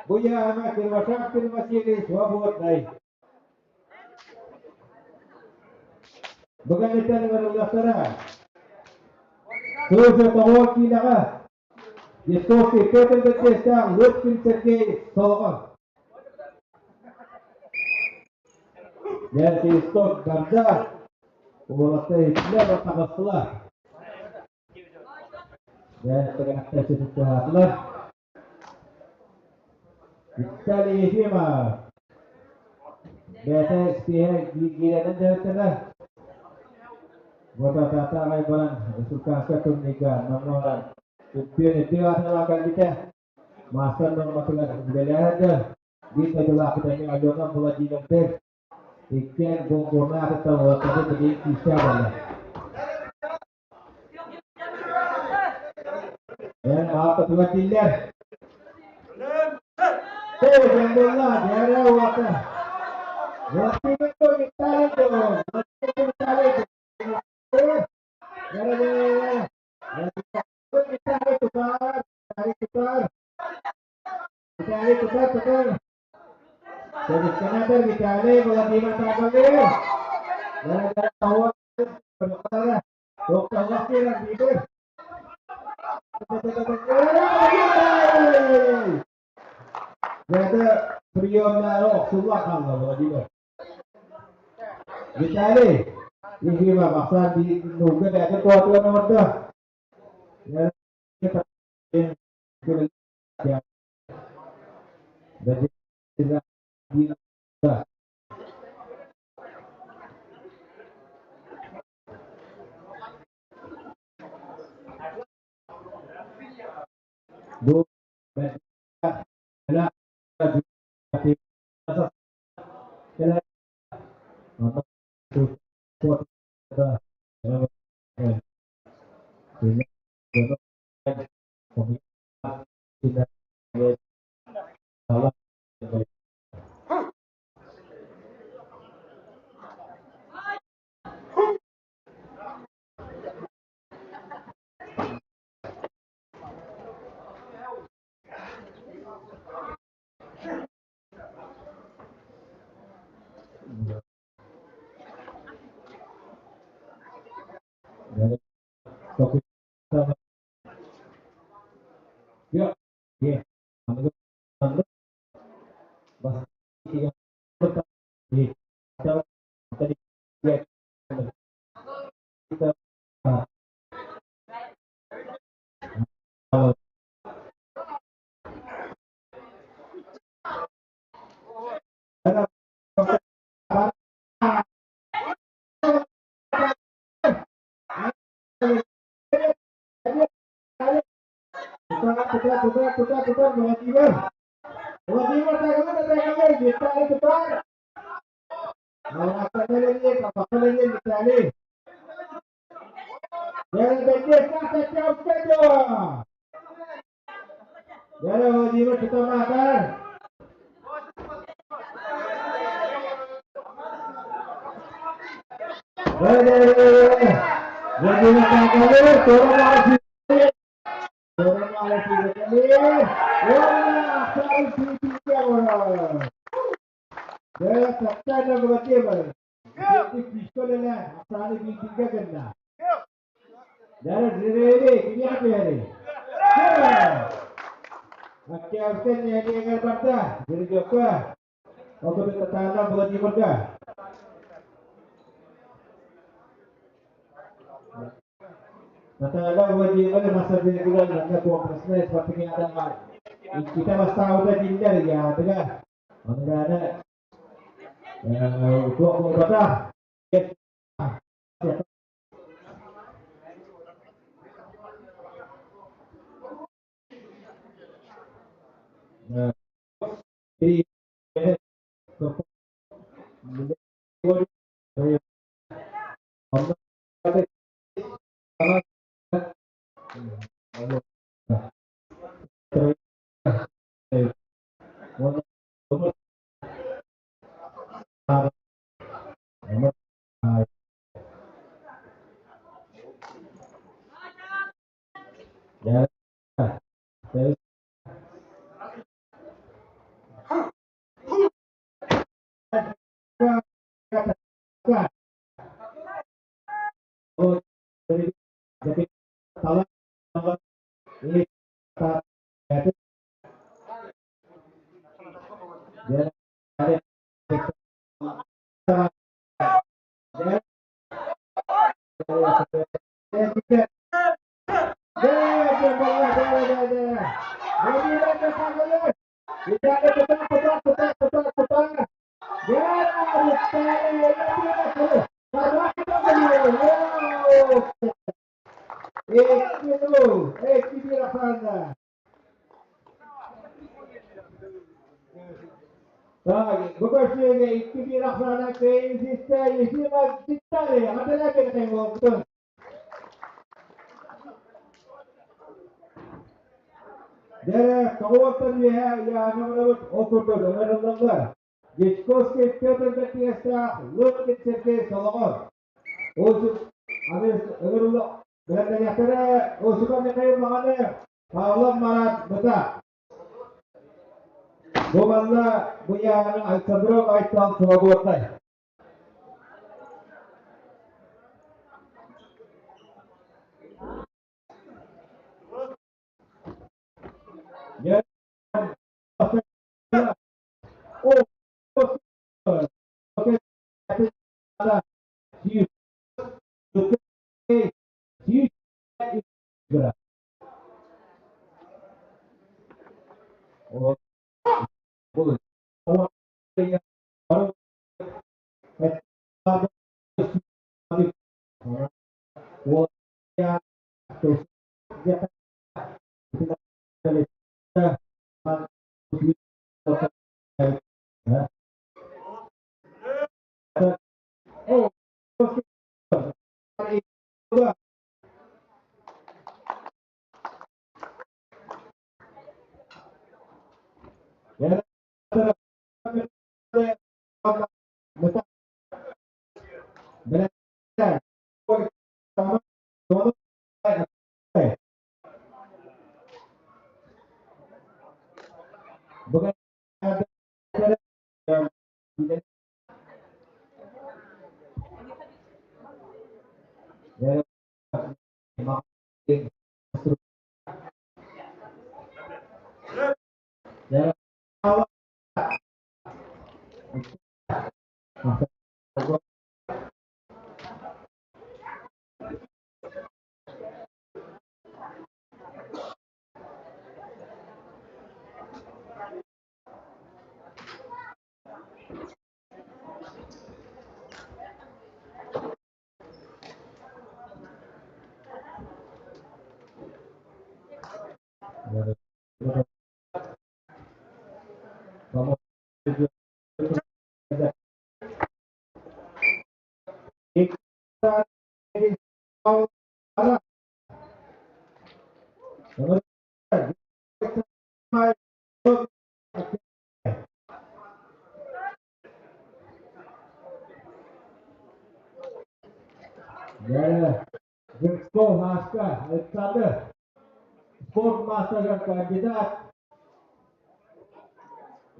S7: Буяна Кривошапкин Василий Свободный. Бүгін ертең ырыллахтара. Служа тоҕо киилэҕэ Десковский Петр Бетестээх Лыткин Сергей Солоҕон. Дьэ, исток барда. Уолаттар иһиттилэр, таҕыстылар. Дьэ, туһаатылар. Виталий Ефимов. Бэйэтэ испиэһэ киирэнэн дьарыктана. Ботатата аҕай баран Республиканскай турнирга номнуо чемпион үрдүк аатынан кэлбитэ. Маастар нуорматыгар үлэлээһэр биир дойдулаахпыт эмиэ Алена Владимирдык иккиэн Гонкоҥҥа аатыттан уолаттарбыт билигин күүстээх буолла. Эн мааппатыгар тиллэр. Эй, буолла, дьээрэ уота. Владимир Виталий, Владимир Виталий. Дьээрэ, Виталий тутар, Виталий тутар. Виталий тутар, тутар. Сенатор Виталий Владимир Такович. Дьээрэ, Бэйэтэ приемнары охсулла хаалла Владимир. Виталий, Ефимов ахсаан нуука бэйэтин туһатыгар оҥордо. Бу 2-0, 2-1 ахсаанна. Так, бу көрсүөгэ 2-1 ахсаана кыайыытыста Ефимов Виталий Антонакин болбутун. Дьэ, тоҕуоттан үөһэ ыйааҥҥа барабыт, ол курдук ыҥырыллаллар. Дьячковский Петр Бэртигэстээх, Лыткин Сергей Солоҕор. Осип аны ыҥырылла бэлэмнэниэхтэрэ Осипов Михаил Маҕаны, Павлов Марат Быта. Бу манна бу ыйааҕын Александров Айтал Свободнай. Жирков Аска Александр, спорт маастарыгар кандидат,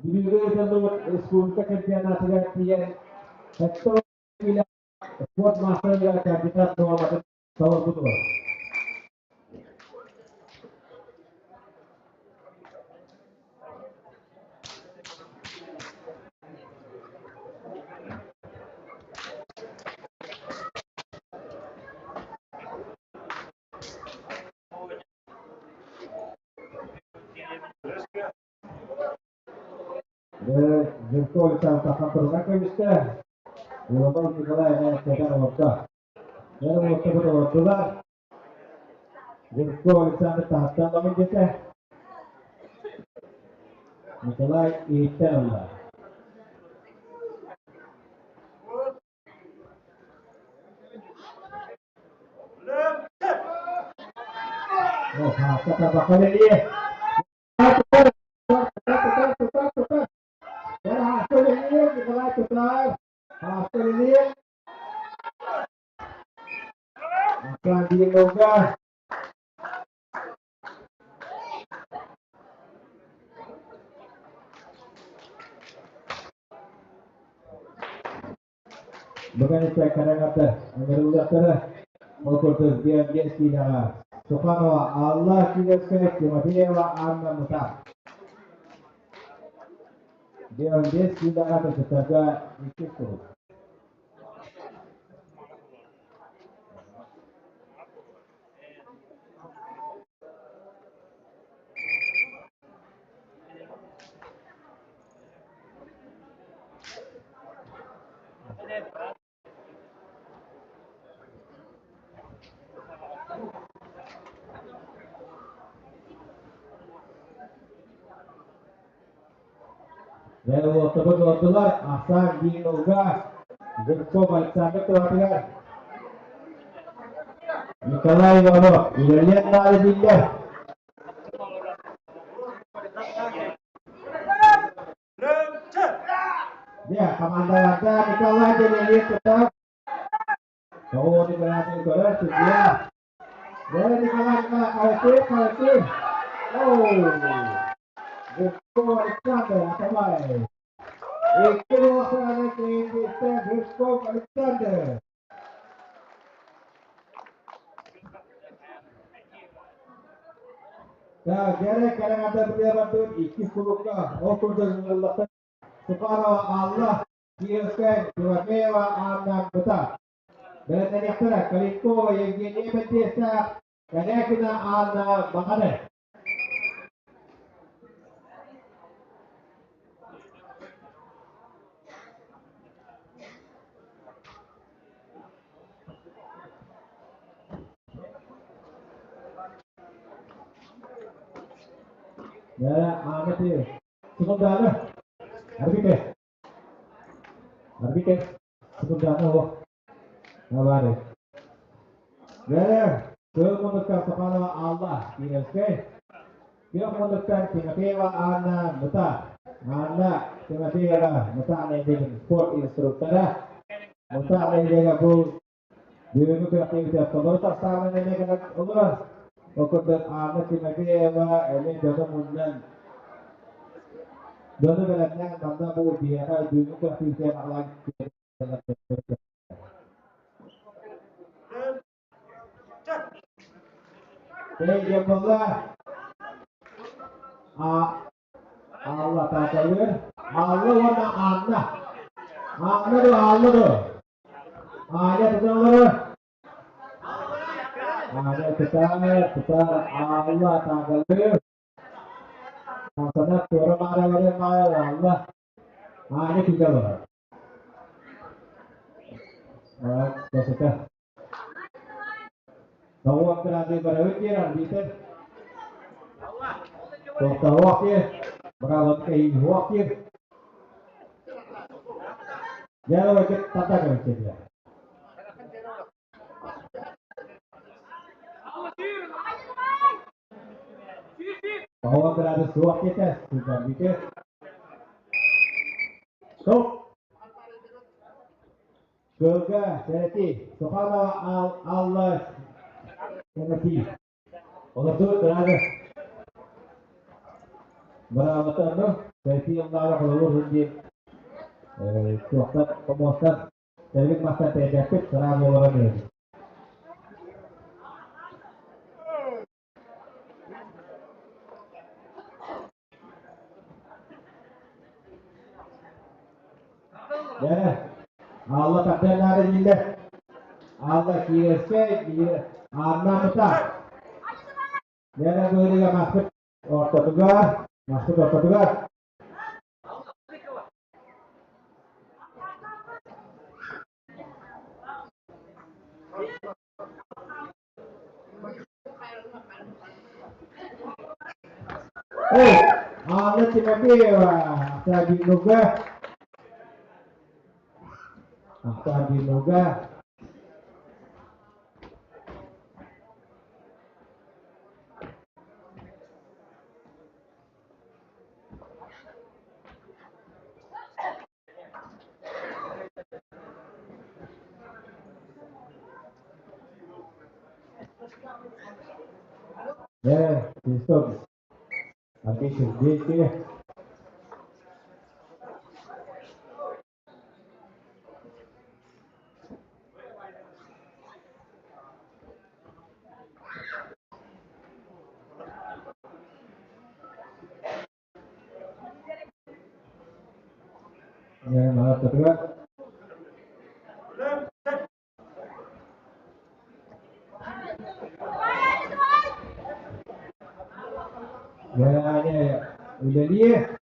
S7: Бүлүүгэ ыытыллыбыт республика чемпионатыгар тиийэн спорт маастарыгар кандидат буолбатын толорбутугар. Жирков Александр Хантурга көбүстэ. Иванов Николай кэтэн олордо. Дьэ, уоттабыт олордулар. Жирков Александр таһыттан ламын диэтэ. Николай иһиттэн ылла. О, табака лелие. Николай Тутар. Хаста Кандиловга Бүгүн Карагата ыҥырыллыахтара. Ол курдук биэн киилэҕэ Суханова Алла Киевская, Тимофеева Анна Мута. Биэн киилэҕэ кыргыттарга иккис турук. Дьэ, уоттобут уоттулар, ахсаан биир ылга Жирков Александр туһатыгар Николай Иванов үлэлиэн наада дииллэр. Дьэ, хамаандаларда Николай Делелиев тутар. Тоҕуону гранатын көрөр судьуйа. Дьэ, Николай Николай, хайты, Оу! Жирков Александр Атамай. Икки буолсаҕына киһиттэн Жирков Александр. Так, дьэрэ кэрэҥэрдэ бытыа бардыбыт иккис кулукка ол курдук ыҥырыллахтар Степанова Алла, Кировская, Тимофеева Анна Быта. Бэлэмнэниэхтэрэ Калинкова Евгения Бэтиэстээх, Корякина Анна Баҕаны. Аана Секундааны. Арбите. Арбите. Секундааны оҕо. Навары. Бэрэ, Кыыл муннуктан Степанова Алла Кировскай. Күөх муннуктан Тимофеева Анна Мута. Анна Тимофеева Мута нэһилиэгин спорт инструктора. Мута нэһилиэгэ бу бүгүҥҥү күрэхтэһиибитигэр толору састаабынан эмиэ кэлэн олорор. Ол курдук Анна Тимофеева эмиэ дьону мунньан дьону бэлэмнээн манна бу биһиэхэ бүгүҥҥү күрэхтэһиибитигэр аҕалан Диэн буолла. Алла тааталыыр. Алла уонна Анна. Анна ду, Алла ду. Аня туталлары. Аня тутар, тутар, Алла тааталыыр. Сана туора мааралары маайар Алла. Аня туталлар. Красота. Тоҕуок градый барабыт диэн арбитр. Тоқтауақ диэн, браво кэйиһуох диэн. Дьэ, өтөк тата көрсөдүлэр. Тоҕуок градус суох диэтэ, арбитр. Стоп! Кыылга сэрэтии, Суханова Алла сэрэтии. Олордубут кыраады. Быраабатанну сэрэтии ыллаара холобур диэн туохтан хомуостан тэрбит мастан тэйбэппит сыраан буолара үһү. Дьэ, Алла тардыан наада дииллэр. Алла киирэрскэй, биир Анна Мыта. Дьэ, быырыга маспыт ортотугар, маспыт ортотугар. Эй, Анна Тимофеева, Ахтабинуга. Ахтабинуга. Э, стоп. Отлично, действие. Ортотугар үлэлиир.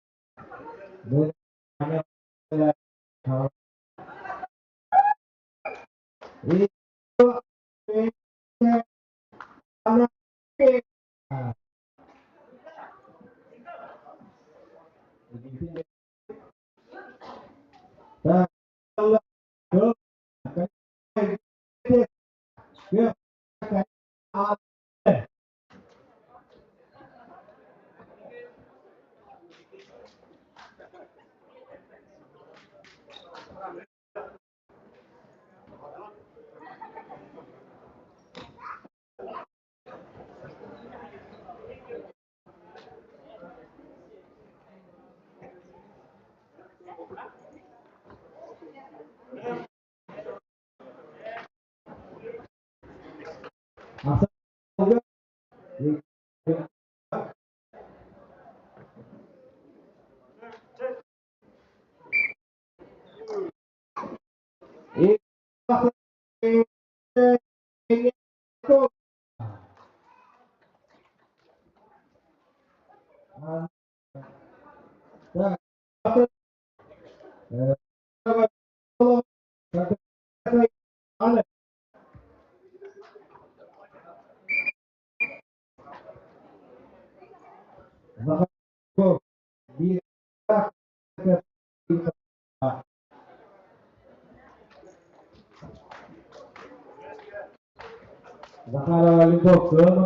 S7: Захарова Любовь, Кыыл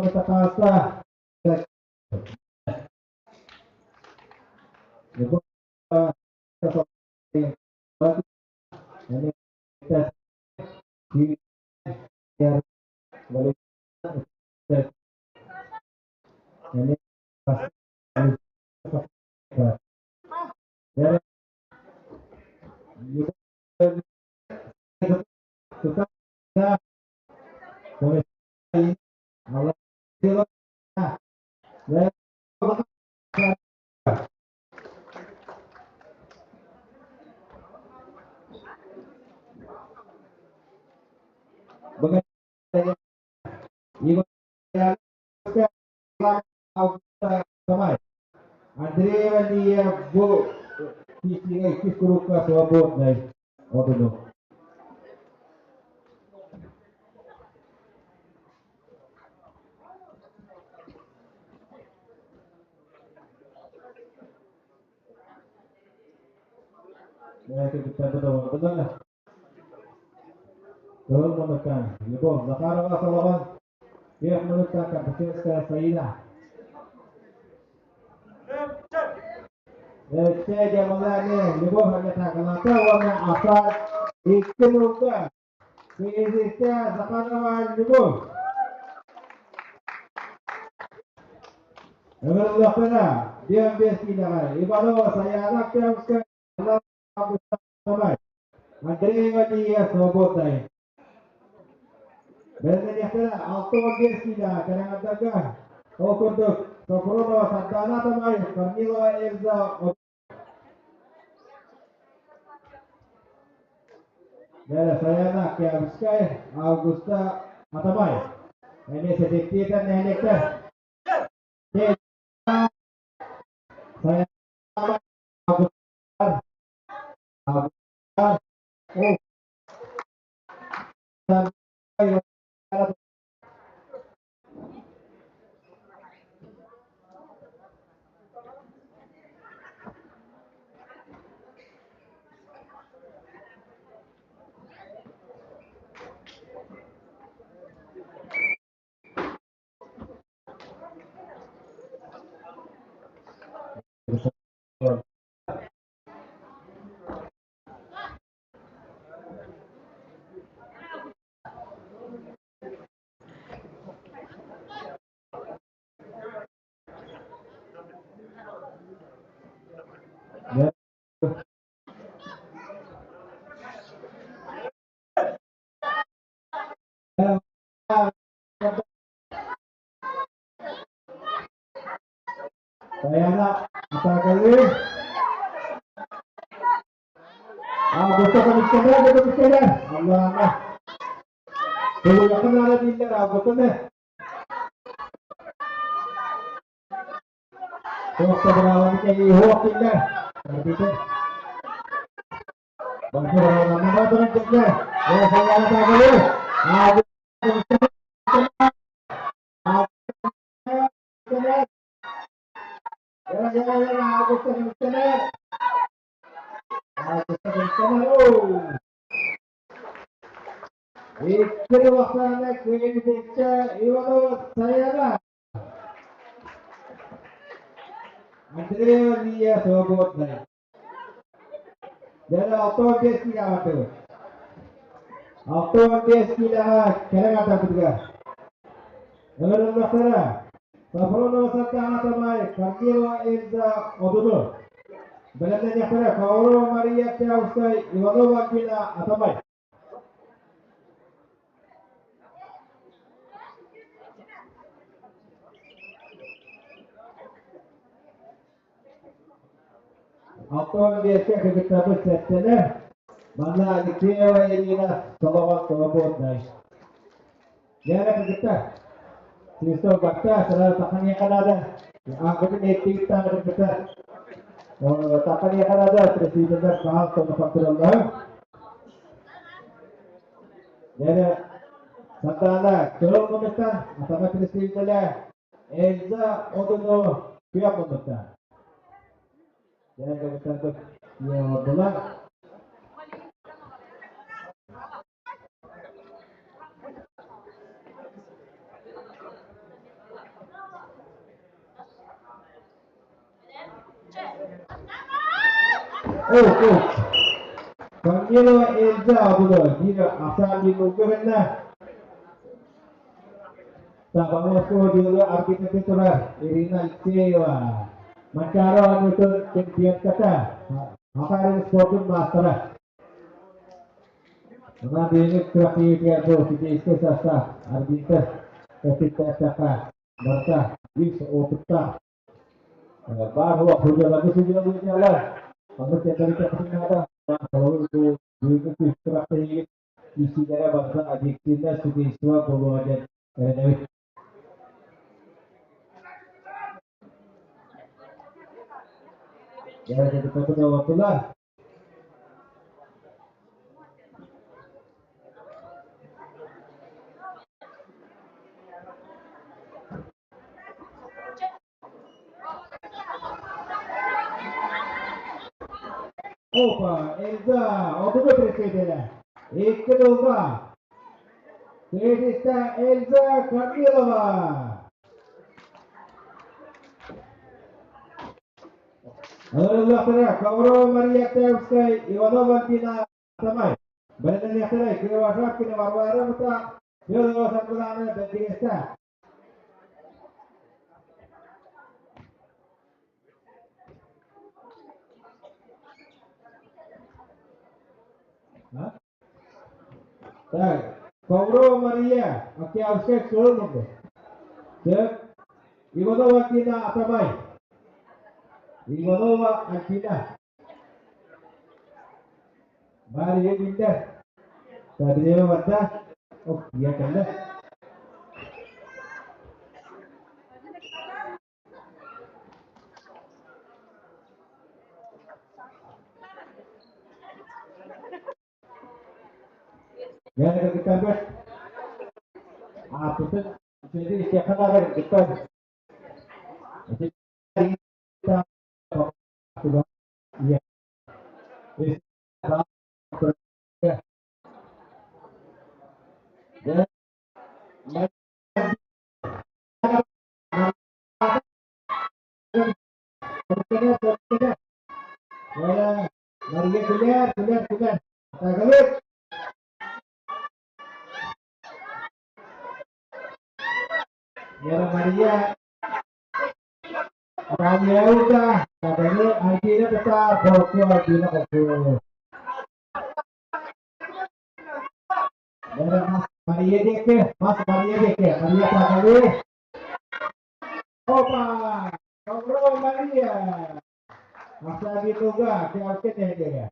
S7: Любовь Андреева Лия бу киисигэ иккис курукка свободнай одуну. Кыһыл муннуктан Любовь Захарова Соломон, күөх муннуктан Кардашевская Саина. Өттө дьамалааны Любовь Анятакалата уонна Аса икки муннукта Киһитэ Захарова Любовь. Ыҥырыллахтара биэн биэс киилэҕэ Иванова Саяна Октябрьская Андреева Лия свободнай. Бэлэмнэниэхтэрэ 65 киилэҕэ кэрэҥэрдэргэ ол курдук Сопронова Сардаана Атамай, Корнилова Эльза Бэрэ Саяна Октябрьскай, Августа Атамай. Эмиэ сэтиктиэтэн нэһилиэктэр. Саяна Августа Саяна Атакалы. Августа көмүскэнэр да көмүскэнэр. Аллаана. Тулуйахын аана дииллэр Августаны. Туох да быраабаны кэһии суох дииллэр. Арбитр. Башы быраабаны туран кэллэ. Саяна Атакалы. Августа Кыайбычча Иванова Саяна. Андреева Лия свободная. Дьэ, 65 киилэҕэ бардыбыт. 65 киилэҕэ кэлэн атарбытыгар. Ыҥырыллахтара Сафронова Сардаана Тамай, Корнилова Эльза Одуну. Бэлэмнэниэхтэрэ Коврова Мария Октябрьская, Иванова Альбина Атамай. 65-кэ кыргыттарбыт сэттэлэр. Манна Алексеева Ирина Соломон свободнай. Дьэ кыргыттар, Христос бакта, сразу таханиэхэ наада. Аҥгытын эттигиттан кыргыттар. Таханиэхэ наада, президенттэр хаһан сонно хантыраллар. Дьэ, Сардаана, кыһыл муннуктан, атама представителэ Эльза Одуну күөх муннукта. Дьэ, кыргыттарбыт олордулар. О, о. Корнилова Эльза Одуну биир ахсаан биир гынна. Сахаловского дьылы арбитры турар Ирина Алексеева. Манчаары оонньуутун чемпионката, Хахарин спордун маастара. Мына биһиги күрэхтэһиитигэр бу судейскай састаап арбитр эппиттээттэххэ барыта үс опыттаах баар буолуох судьуйаларга судьуйалыыллар. Оннук тендери кэпсэтиннэҕэ холобур бу бүгүҥҥү күн күрэхтэһиигит киирсиилэрэ барыта объективное судейство буолуоҕа диэн эрэнэбит. Дьэ, Опа, Эльза, отугу представителя. Икки тылга. Третья Эльза Камилова. Ыҥырыллыахтара Коврова Мария Октябрьская, Иванова Альбина Атамай. Бэлэмнэниэхтэрэ Кривошапкина Варвара Мута, Федорова Саргылаана Бэрдигэстээх. Так, Коврова Мария, Октябрьская кыыл мунду. Сөп. Иванова Альбина Атамай. Иванова Альбина. Мария биллэр. Сабриева барда. Ох, я кэллэ. Дьэ, кыргыттарбыт ааппытын үчүгэйдик истиэххэ наада кыргыттар. Мария күлэр, күлэр, күлэр. Атагалык! Вера Мария Рамяута, Кабане, Альбина Татар, Борку, Альбина Борку. Вера Mas Мария диэки, Mas Мария диэки, Мария Павловна. Опа! Добро, Мария! Махтал тылга, кэҕэлкэ нэһилиэгэ.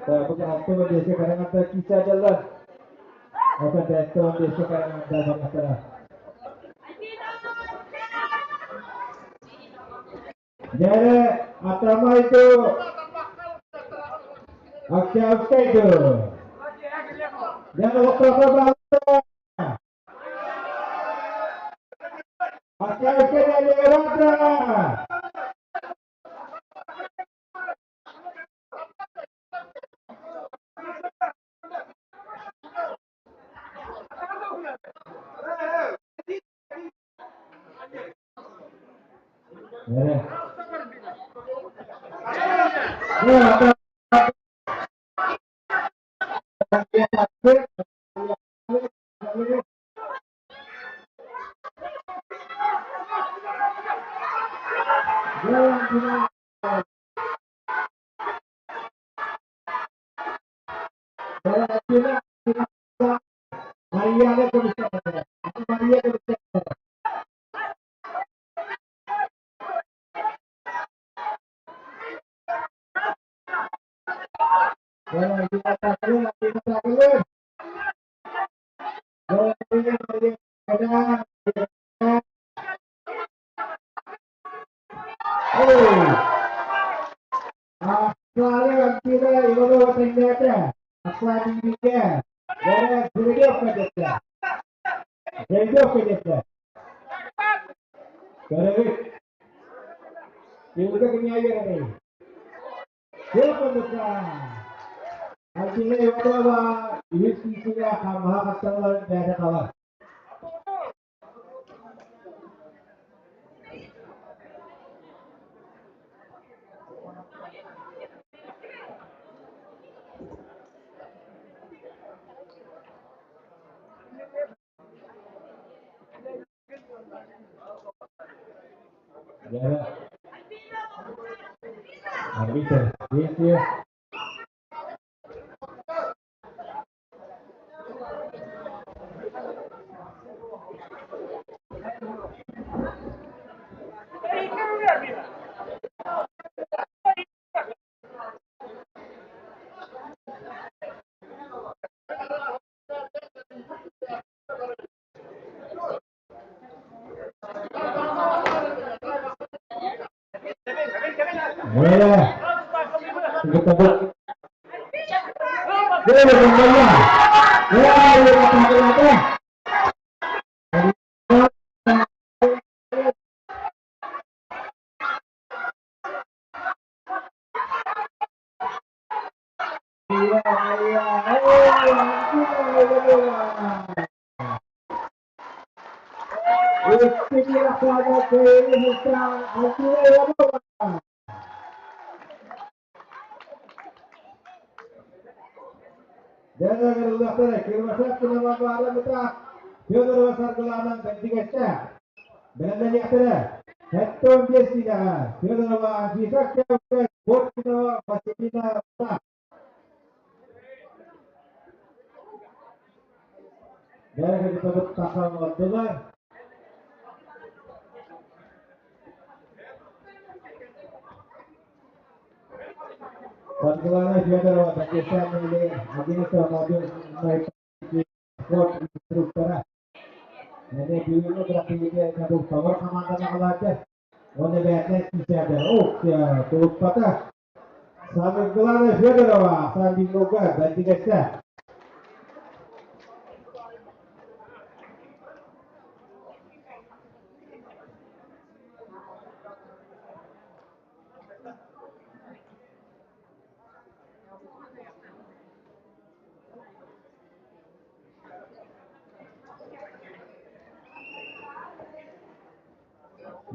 S7: Бу 65 караңарда киирсэ дьаллар. Ото 75 караңарда барахтара. Дьэрэ Атамай ду, Октябрьскай ду. Дьэ, олохтоохтор бааллар. Октябрьскай Левандра! Эрэ. Марияны көмүскээтэ. Мария көмүскээтэ. Альбина Иванова үһүс киисигэ хамаһа хасталларын бэйэтэ талар. Арбитр действие. Федорова Саргылаанан бэрдигэстэ. Бэлэмнэниэхтэрэ. 75 киилэҕэ Федорова Анфиса Октябрьская, Боткинова Василина Бэрэ тахсан олордулар. Саргылана Федорова, Дагестан 11 молодежной спорт инструктора. Эне бүгүҥҥү күрэхтэһиигэ Кадулталар хамаанданы аҕалааччы. Уонна бэйэтинэн киисээдэ. Ух, тулуппата. Саргылана Федорова Сандинога бэрдигэстэ.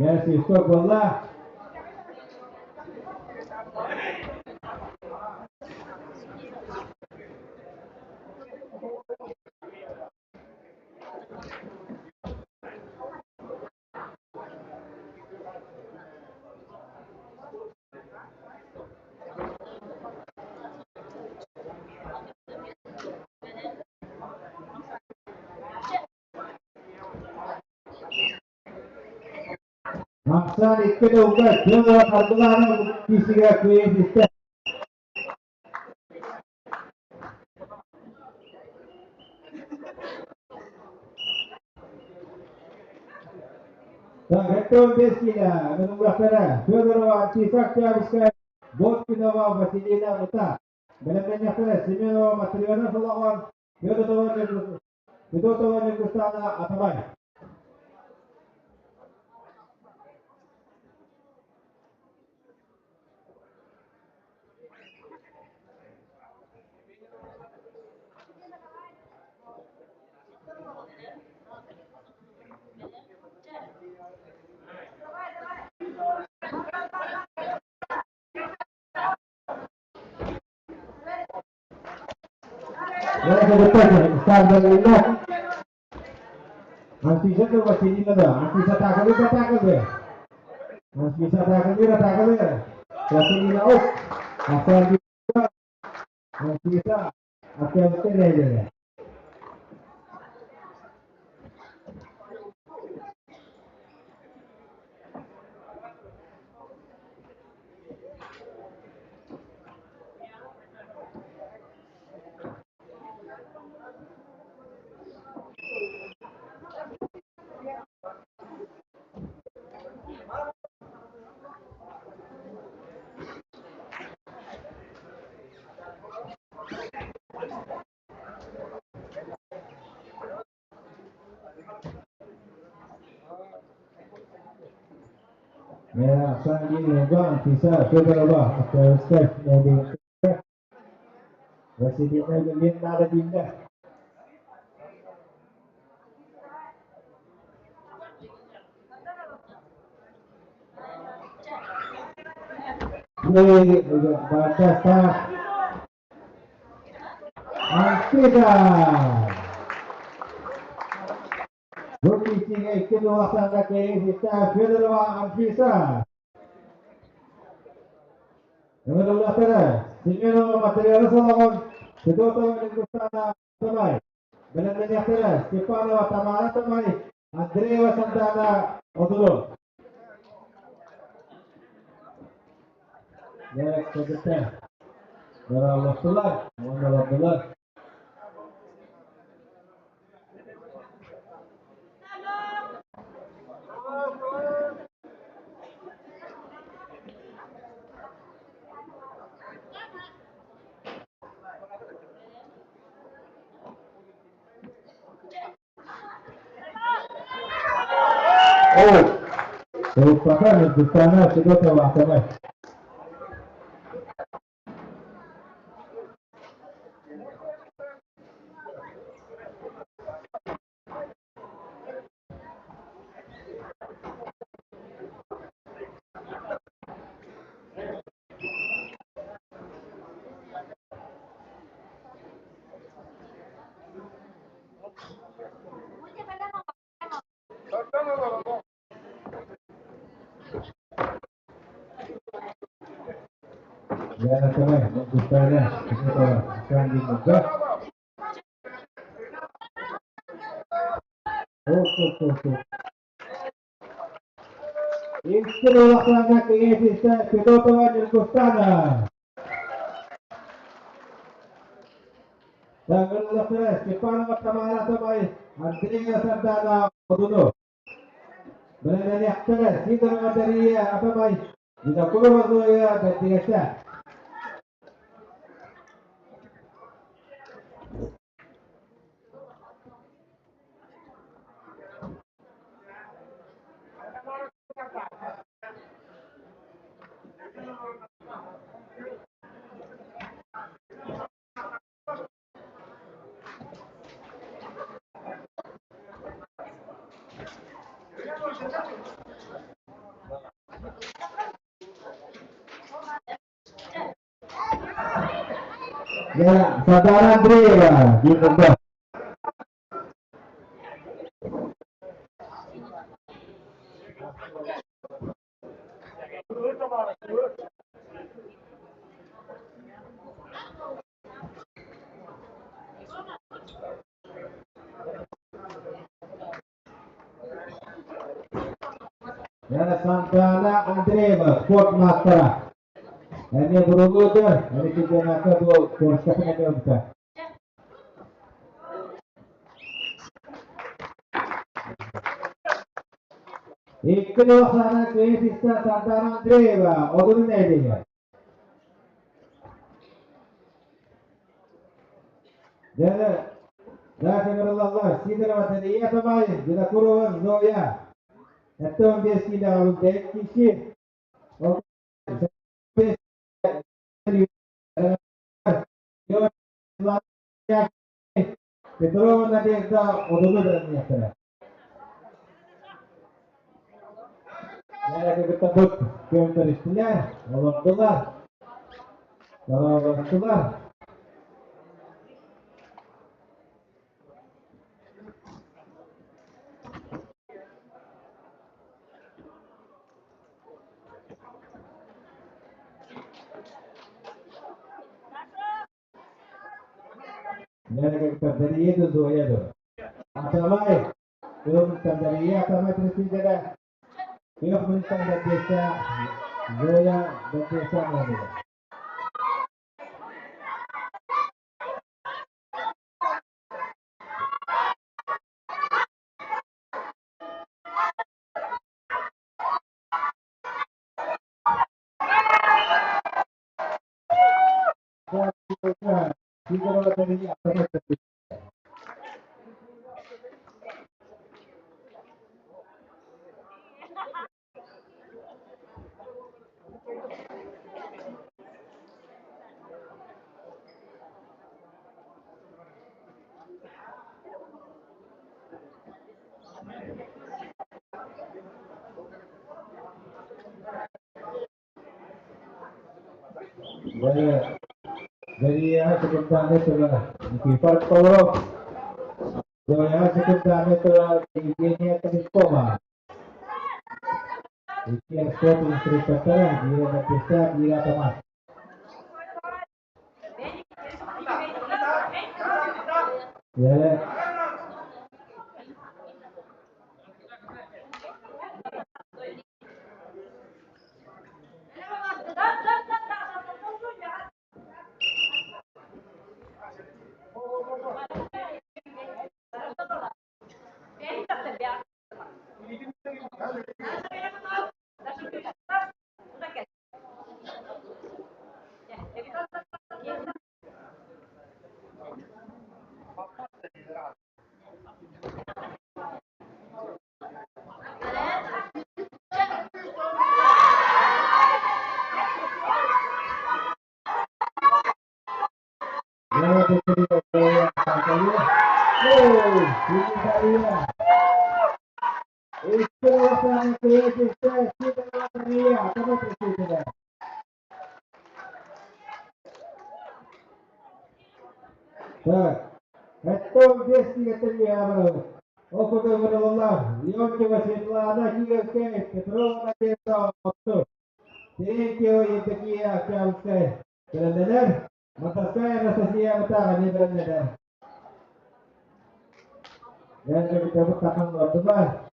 S7: Merci, стоп буолла. Ахсаан икки тылга Федора Саргылаана киисигэ кыайан истэ. Так, это Бескина, Нугахтара, Федорова, Антиса Октябрьская, Боткинова, Василина Мута, Бэлэмнэннэхтэрэ Семенова, Матрена Солоҕон, Федотова, Федотова Ньургустаана Атамай. Анфиса Василина да, Анфиса атакалыыр, атакалыыр. Анфиса атакалыыр, атакалыыр. Василина оп. Анфиса Акыаска нэһилиэгэ. Анфиса Федорова Октябрьскай нэһилиэгин Василина үлэлиэн наада дииллэр. Бааччастаах Анфиса! Бу киирсиигэ икки дуоластаах киирсиитэ Федорова Анфиса. Ыҥырыллахтара Семенова Материалы Солоҕон, Федотова Ньургустаана Тамай, бэлэмнэниэхтэрэ Степанова Тамара Тамай, Андреева Сардаана Одулу. Дьэ, Дорооболостулар уонна олордулар. Урукката Ньургустаана Федотова Атамай. Яна Тамай, Ньургустаана Федотова Александр Икки улахаҥҥа киһи Федотова Ньургустаана. Саҥырыллахтара Степанова Тамара Тамай, Андрея Сардаана Одуну. Бэлэмнэниэхтэрэ Сидорова Дария Атамай, Винокурова Зоя Бэрдигэсэ. Сардана Андреева, Дьиҥ Сардана Андреева, спорт маастара. Эмиэ бурулууда, эмиэ чемпионакка бу Курскатын эмиэ ылбыта. Икки Оксана Киевиста Сардана Андреева, Одунун нэһилиэгэ. Дьэ, Даша Мырылаллар, Сидорова Талия Тамай, Винокурова Зоя. 75 киилэҕэ ылбыт киһи. Петрова Надежда Одуну бэлэмниэхтэрэ. Кытта күөн көрүстүлэр, олордулар, дорооболостулар. Дария Зоя дуо? Атамай, Кыһыл Дария Атамай президенэ Күөх мунтан бэрдиэстээх Зоя бэрдиэстээх буолла. Дария Сукурдааны тула Никифор Павлов, Зоя Сукурдааны тула Евгения Камешкова. Иккиэн спорт инструктордара Мира Бапписта, Мира Томас. Дьэ, Так, это вестник Опыта вырвала Леонтьева Светлана Киевская, Петрова Надежда Отту, Терентьева Евдокия Октябрьская, Бэлэмнэнэр, Матаская Анастасия Мытаҕа эмиэ бэлэмнэнэр. Дьэ, тахан олордулар.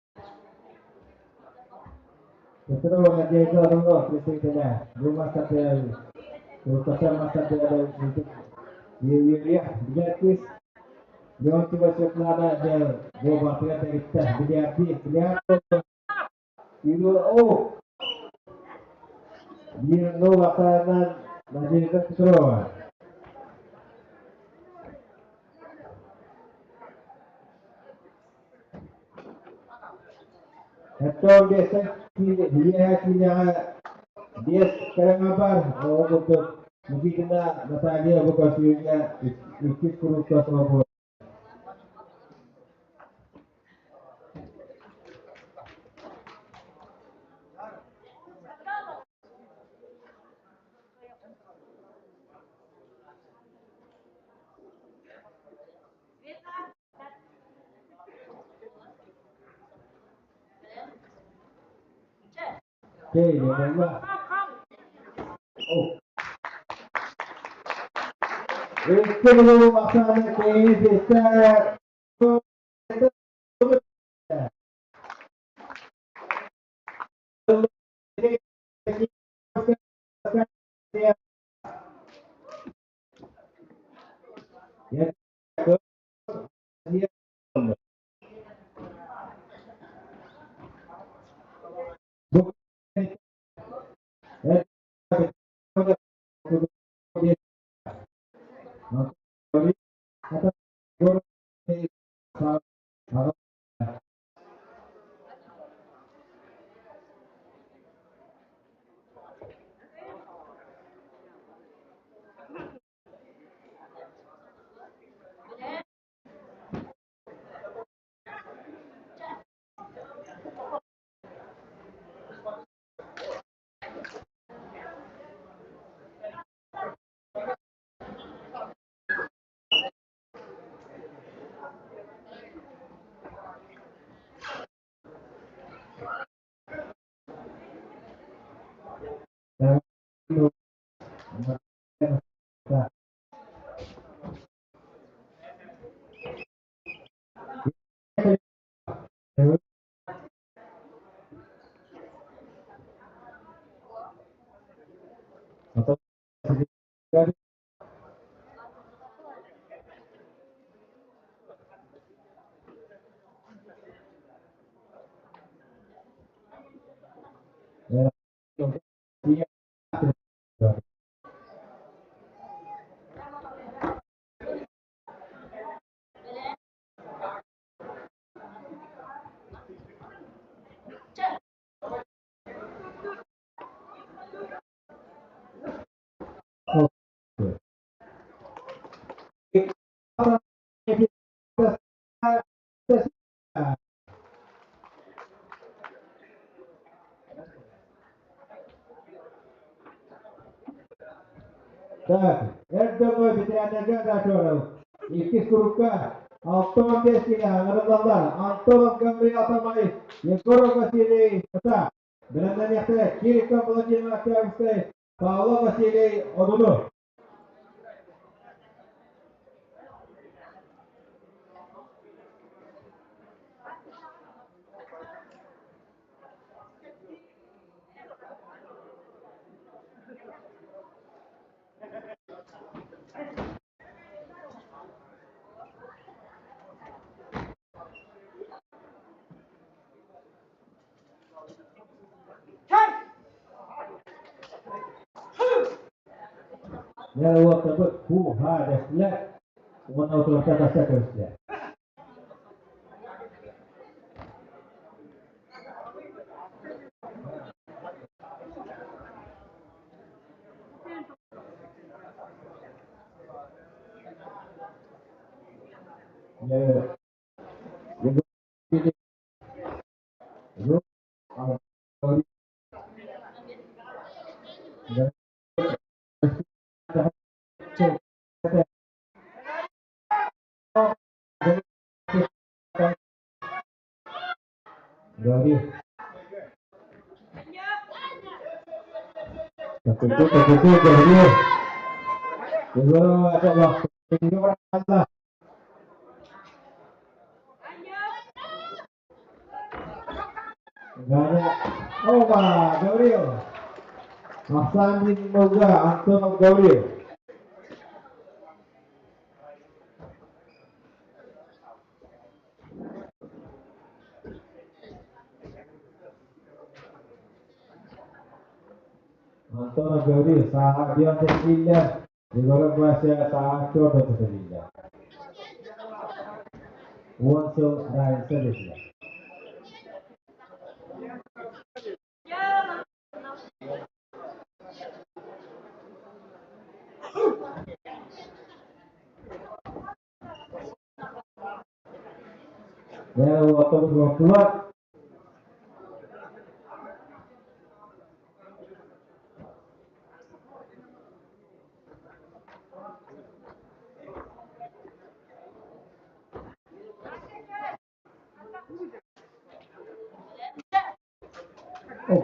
S7: Петрова Надежда Орлов представителя, бу мастер Уртатар мастер Юрия Бигеркис, Леонтьева Светлана дьэ буолбатыгар дэгиттэр бильярди бильярд О! Мирнова Атаынан Надежда Петрова. Оттон биэстэн киилэҕэ биэс кэрэҥэ бар, ол курдук Никитина Наталья Лукашевна иккис курууска суох Окей, Так, эр дьоҥҥо ветераннарга дачаларым. Иккис курукка 65 киилэ ыҥырыллаллар. Антонов Гаврил Атамай, Егоров Василий Сата. Бэлэмнэниэхтэрэ Кириков Владимир Октябрьскай, Павлов Василий Одуну. Дьэ уоттарбыт һуу-һаа дэстилэр уонна утуруктар тахса көрүстүлэр. Дьэ, Говори. Такой, такой, говори. Оба, Гаврил. Ахсаан Молга, Антонов Гаврил. Антонов Гаврил сааһа биэн тэсилиллэр, Егоров Вася сааһа чуорда тэсилиллэр. 10 сыл разница дэсилэр. Дьэ, уоттабыт уоттулар.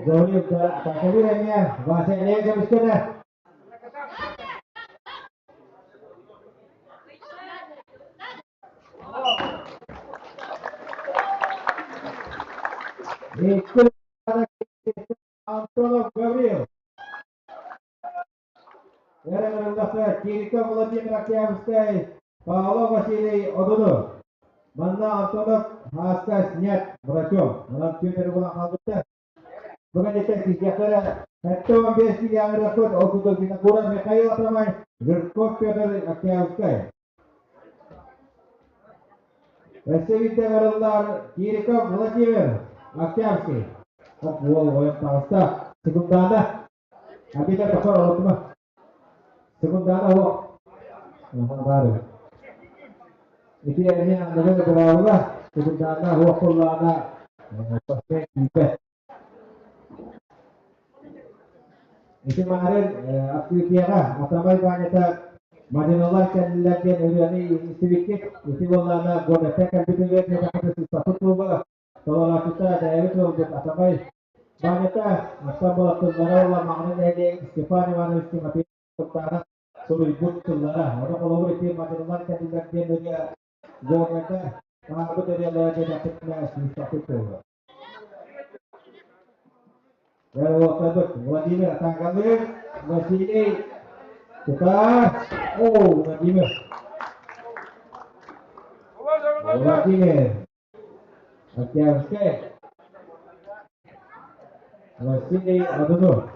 S7: Говорил, атакалыыр эмиэ, Вася эмиэ көмүскэнэ. Антонов Гаврил. Эрэн Кириков Владимир Октябрьскай, Павлов Василий Одуну. Манна Антонов Хааска снят врачом. Онон Петр буолан хаалбыта. Бүгүн итэ киһиэхтэрэ 75 километр ол курдук Винокуров Михаил Атамай, Жирков Петр Октябрьскай. Өссө биирдэ барыллар Кириков Владимир Октябрьский. Оп уол ойон таҕыста. Секундана. Обида тохтор олоттума. Секундана уох. Баары. Ити эмиэ аныгы быраабыла. Секундана уох буоллаҕына күүпэт. Ити маарын открытиеҕа Атамай Ванята Мадиналар кэллилэр диэн ырыаны истибиккит. Ити буоллаҕына Горнаттан кэлбит ырыа диэтэххэ сыыспаппыт буолла. Толорооччута бэйэбит уолбут Атамай Ванята Астан буола тыллара уола Маҕаны нэһилиэгин Степан Иванович Тимофеев суруйбут тыллара. Ону холобур ити Мадиналар кэллилэр диэн ырыа Горнайга Таһаарбыт ырыалара диэтэхпитинэ сыыспаппыт буолуо. Уоттарбыт Владимир Атагалыыр, Василий Тутар, о, Владимир. Владимир Октябрьскай, Василий Одунов.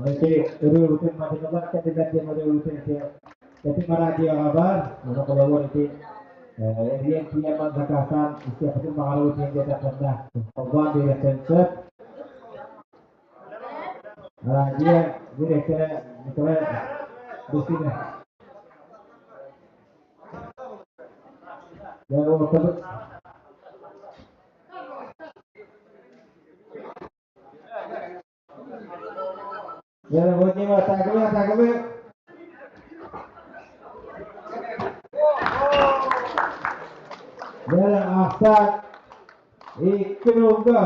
S7: Ити ырыабытын мадьынылар кэтилэр диэн ырыабытын ити Тэтим радиоҕа баар, ону холобур ити эрийэн тиийэн заказтаан истиэххитин баҕарабыт диэн диэтэххинэ холбоон биэриэхтэрин сөп. Радио дириэктэрэ Николай Бусинов. Владимир атаакалыы, атаакалыы. Дьэ, ахсаан икки нолга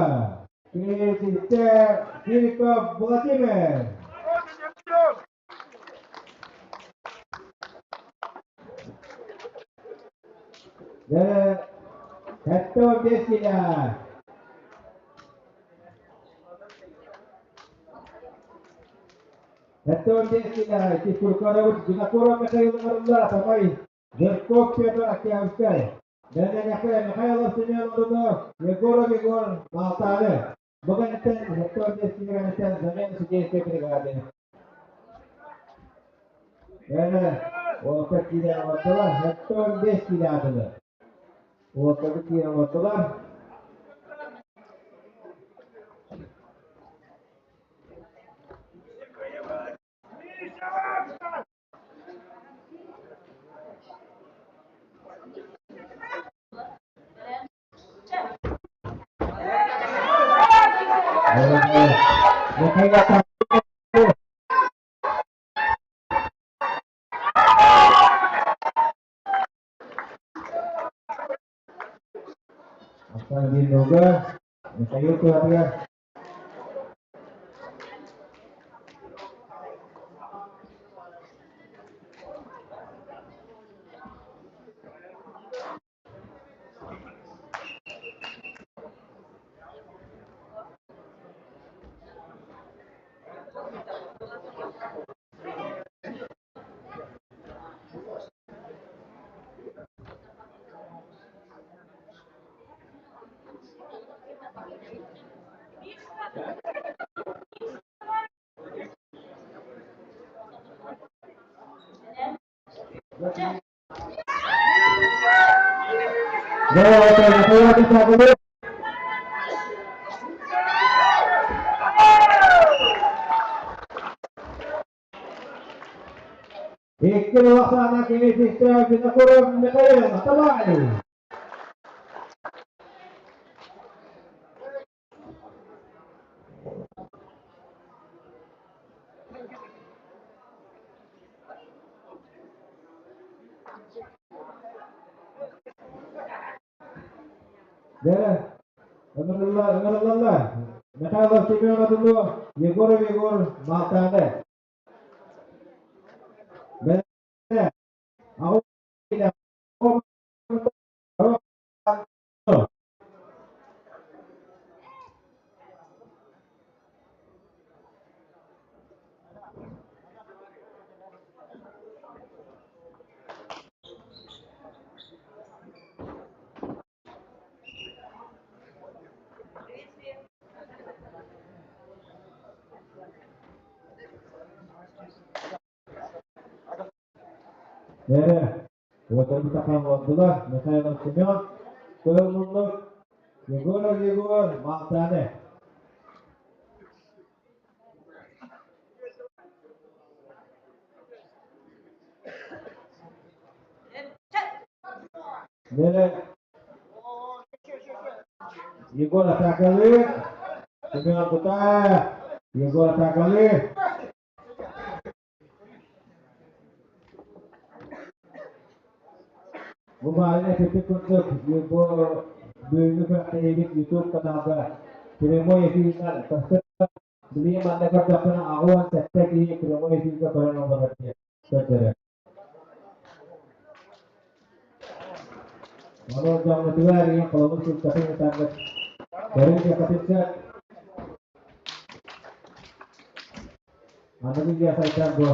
S7: Кириэситтэ Филиппов Владимир. Дьэ, 75 килэ. 75 килэ. Киркорович Винокуров Михаил Арылла, Тамай Жирков Петр Октябрьскай. Бэнэнэхэ Михайлов Семен Одунов, Егоров Егор Малтаары. Бу кэнниттэн 75 килэ кэнниттэн замена судейской бригады. Эне, уолаттар киирэн оҥордулар, 75 киилэ аатылар. Уолаттарбыт киирэн оҥордулар. Бастаан биир нолга Михаил Куратыгар. Икки улахана кини Винокуров Михаил Атамай. Дьэ, ыҥырыллар, ыҥырыллаллар. Михайлов Семен Одунов, Егоров Егор Малтааны. Бэлэ, аҕыс Эрэ, уотан сахан олордулар Михайлов Семен, Кыһыл муннук, Егоров Егор, Малтааны. Нэрэ. Егор атаакалыыр. Семен Кутаев. Егор атаакалыыр. Бу баайын эпиппит курдук, бу бүгүҥҥү күрэхтэһиибит YouTube каналга прямой эфиринэн тахсар. Билигин манна көрдөхпүнэ 87 киһи прямой эфиргэ көрөн олорор диэн көрдөрөр. Ону дьоҥҥутугар ийэм холобур сылтатын ытаргыт көрүҥ диэххитин сөп. Аныгы үйэ сайдар бу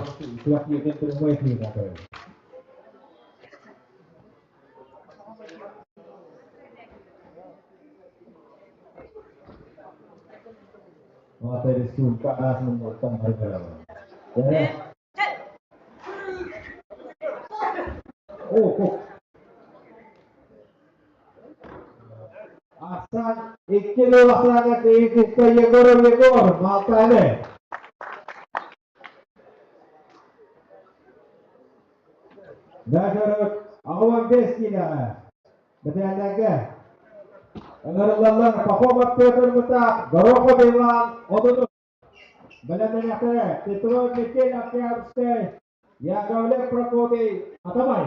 S7: күрэх ийэтин прямой эфиринэн көрөбүт. Ата рисунка аас муннуттан бары көрөбүн. О, Ахсан икки жыл ахсаана кыйытыста Егоров Егор Малтаны. Бәкөрөк 65 киилэҕэ. Бэтээлэргэ ыҥырыллаллар Пахомов Петр Мытаах, Горохов Иван Одунов. Бэлэмнэниэхтэрэ Петров Микель Октябрьскай, Яковлев Прокопий Атамай.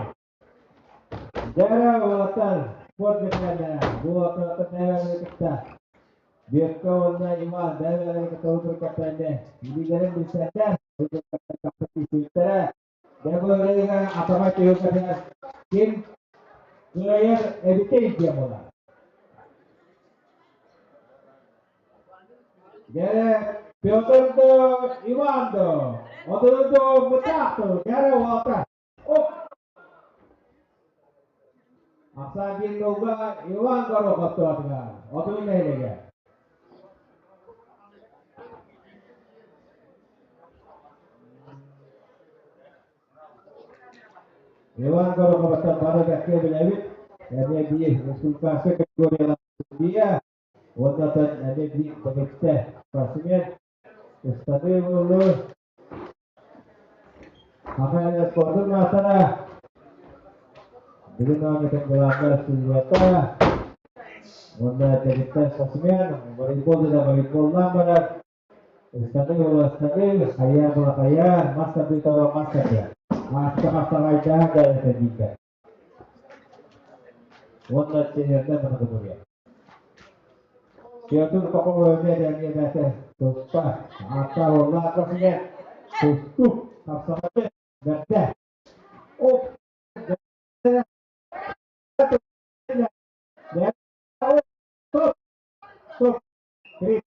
S7: Дьэ уолаттар, спорт бэтэрээннэрэ, бу уолаттар бэйэ-бэйэлэрин кытта Бүөккэ уонна Иван бэйэ-бэйэлэрин кытта утуруккаттарны илиилэрин билсэннэр, тиийсибиттэрэ. Дьэ бу ырыыга Атамай түһүлгэтигэр ким кыайар эбитэй диэн буолар. Дьэ Петр да Иван да, Одуну да Мытаах да, дьэ уолаттар. Ахсаан диэн тылга Иван Горохов туһатыгар, Отун нэһилиэгэ. Иван Гороховтан бары бэккэ билэбит. Эмиэ биир республиканскай категориялаах судьуйа, уонна эмиэ биир дэгиттэр спортсмен, ыстаныы буоллу. Саха спордун маастара бүгүн оонньотун былааннар судьуйата уонна дэгиттэр спортсмен волейбол да волейболлаан барар ыстаныы буола ыстаныы хайа буола хайа мас тардыыта буола мас тардыа ааска хапсаҕайдаах да этэ Уонна тренердэр маннык Петр Попов эмиэ бэйэтэ туспа ааттаах уоллаах көрсүгэ тустуу хапсаҕайы бэрдэ. Оп! Стоп! Стоп! Три.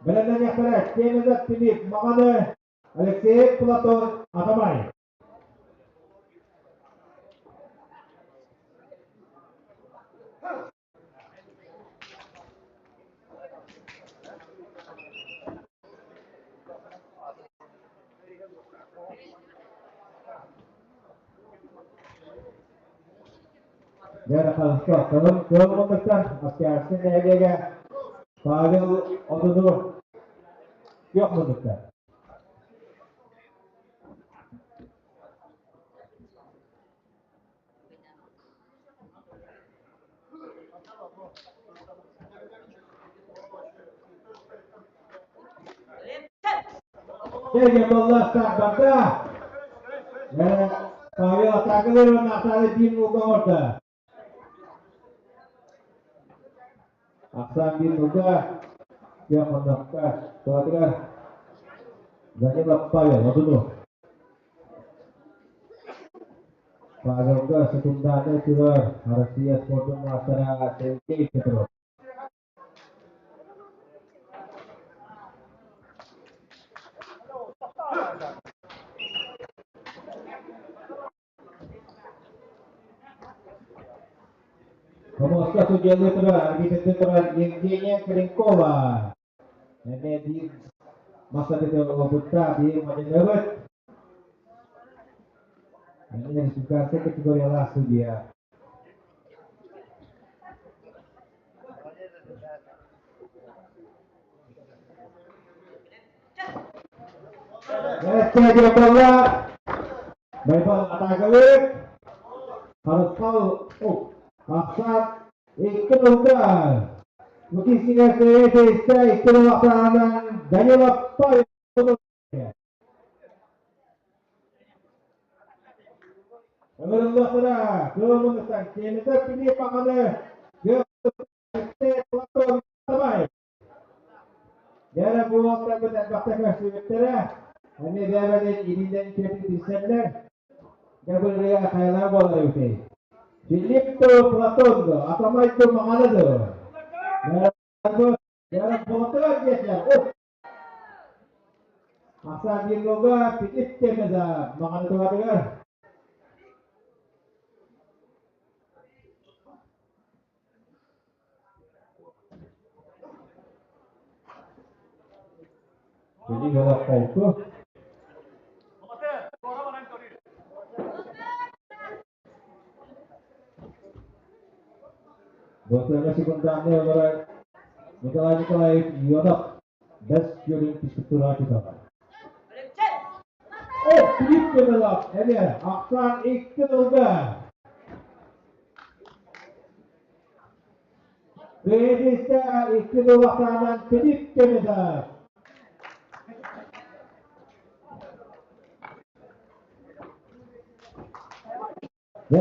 S7: Бэлэмнэниэхтэрэ Кемезов Филипп Маҕаны, Алексей Платон Атамай. Дьэ, хаһыска кылым кыыл муннуктар Октябрьскай нэһилиэгэ Павел Одунур күөх муннуктар. Сергей Болластаах барда. Павел атаакалар Наталья биир нолга оҥордо. Ахсаан биир нолга. Күөх муннукка туһатыгар Данилов Павел Одунов. Павелга секундааны турар Россия спордун маастара Сергей Петров. Помостка судьялыы турар, арбитрдыы турар Евгения Калинкова. Эмиэ биир мастарыгар олорбуттаах биир мадьыныбыт. Эмиэ республиканскай категориялаах судья. Эстэ буолла. Байбал атаакалыыр. Харысхал Ахсаат икки тылга. Лукистига истэ икки тыллахтаанан Данилов Павел Ыҥырыллыахтара кыыл муннуктан Кемезов Филипп аҕаны Платон Дьэ бу уолаттарбыт элбэхтэ көрсүбүттэрэ, эмиэ бэйэлэрин илиилэрин киэпин билсэллэр. Дьэ бу ырыа хайалара буолар эбитэй? Филипп Платон дуо, Атамай дуо, Маҥана дуо? Дьэ Платон диэтилэр. Ахсаан биир Филипп Кемезов Маҥана туһатыгар. Билии олохтоохту. Босыана секундааннай олорор Николай Николаевич Ионов бэс күөлүн физкультураҕа учуутала. О, Филипп Кемелов эмиэ ахсаан икки тылга. Бэйэтистэ икки тыл ахсаанан Филипп Кемелов. Дьэ,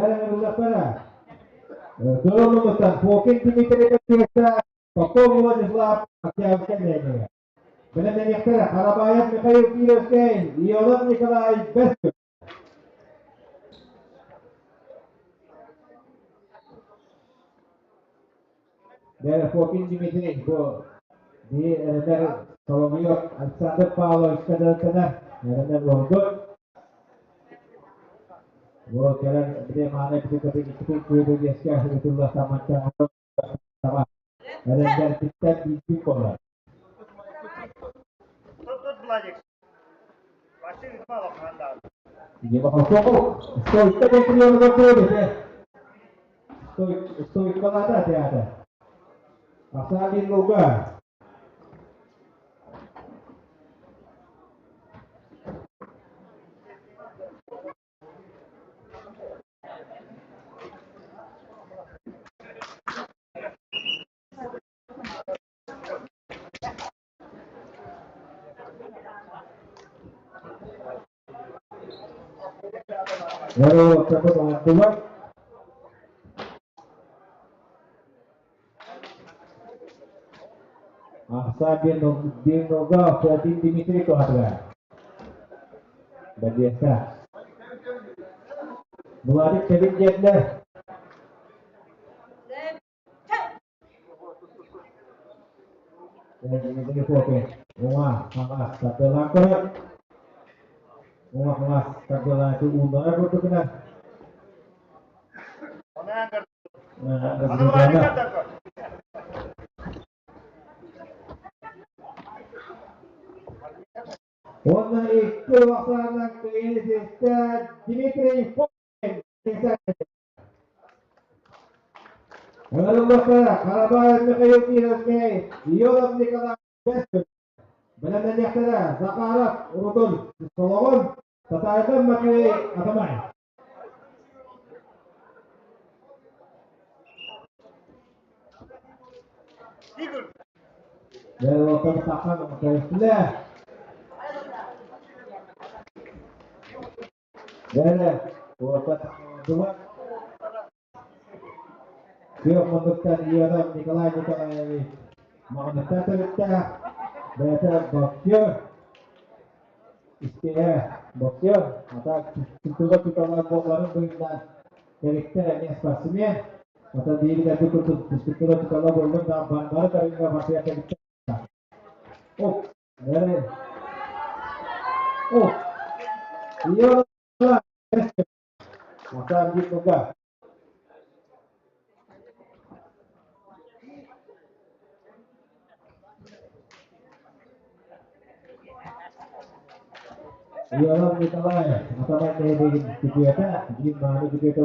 S7: Кыыл Фокин Дмитрий Петрович, Попов Владислав Октябрьскай нэһилиэгэ. Бэлэмнэниэхтэрэ Харабаев Михаил Кировскай, Ионов Николай Бэс. Дьэ, Фокин Дмитрий бу биһи эрэнэр Соловьев Александр Павловичка дьарыктанар, эрэнэр уолгут. Бу кэлэн били мааны били иккитин күөдө үөскэ ыытылла саманча эрэннэрбиттэн биирдик буолар. Стойка Стойкалата театр. Асалин Луга. Ахса Бенога Фотин Дмитрий туһатыгар. Бэлиэсэ. Владик Чебин диэтилэр. Уҥа, хаҥас, тардыалаан көрөр. Уҥа, хаҥас, тардыалаан ууннарар курдугунан. Уонна икки улаханынан кыайыы Дмитрий Фокин. Ыҥырыллыбыттара Харабаев Михаил Кировскай, Ионов Николай Бэскин, бэлэмнэниэхтэрэ Захаров Рудольф Солоҕон, Татаев Матвей Атамай. Дьэ, тахсан кэллэ. Дьэ, уопат Күөх муннуктан Ионов Николай Николаевич маҕаныттан төрүттээх, бэйэтэ боксер, истиһэ боксер, ата культура туталар буолларын быһыытынан кэликтэр эмиэ спортсмен, ата биир идэтин курдук физкультура тутала буоллун да бары көрүҥҥэ барытыгар кэликтэр. Оп, Оп, Ионов Ата биир Ионов Николаев, Атамай нэһилиэгин күтүөтэ, биир мааны күтүөтэ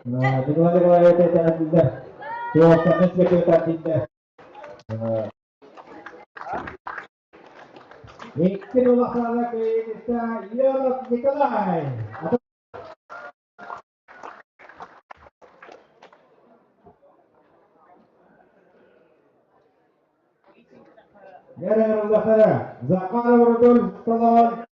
S7: Николай Николаевич этээдиллэр. Туохтан секретарь Икки улахана кыайыыта Ионов Николай. Нэрэр Захаров Рудольф Солон,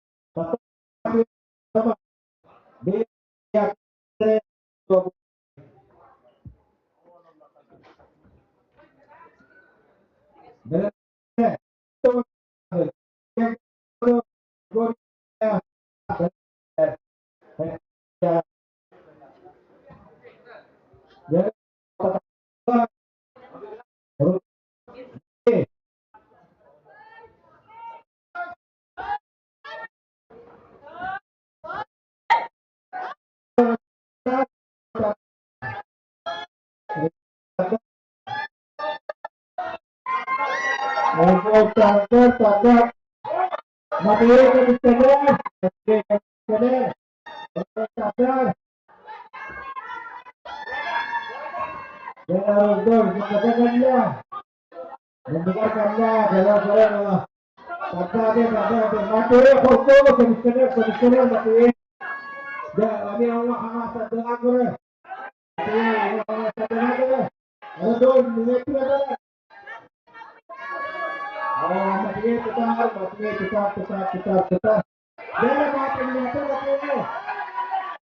S7: Ордук тардар, Матвей көмүскэнэр, Матвей көмүскэнэр, тардар. Дьэ, муннуга кэллэ. Муннугар кэллэ, кэлэ кэлэ ыла. Тардааты, тардааты. Матвей холкуолу көмүскэнэр, көмүскэнэр Матвей. Дьэ, эмиэ уҥа хаҥас тардыҥа көрөр. Матвей уҥа хаҥас тардыҥа көрөр. Анатолий муҥа Матвей тутар, Матвей тутар, тутар, тутар, тутар. Дьэ, Матвей, Матвей.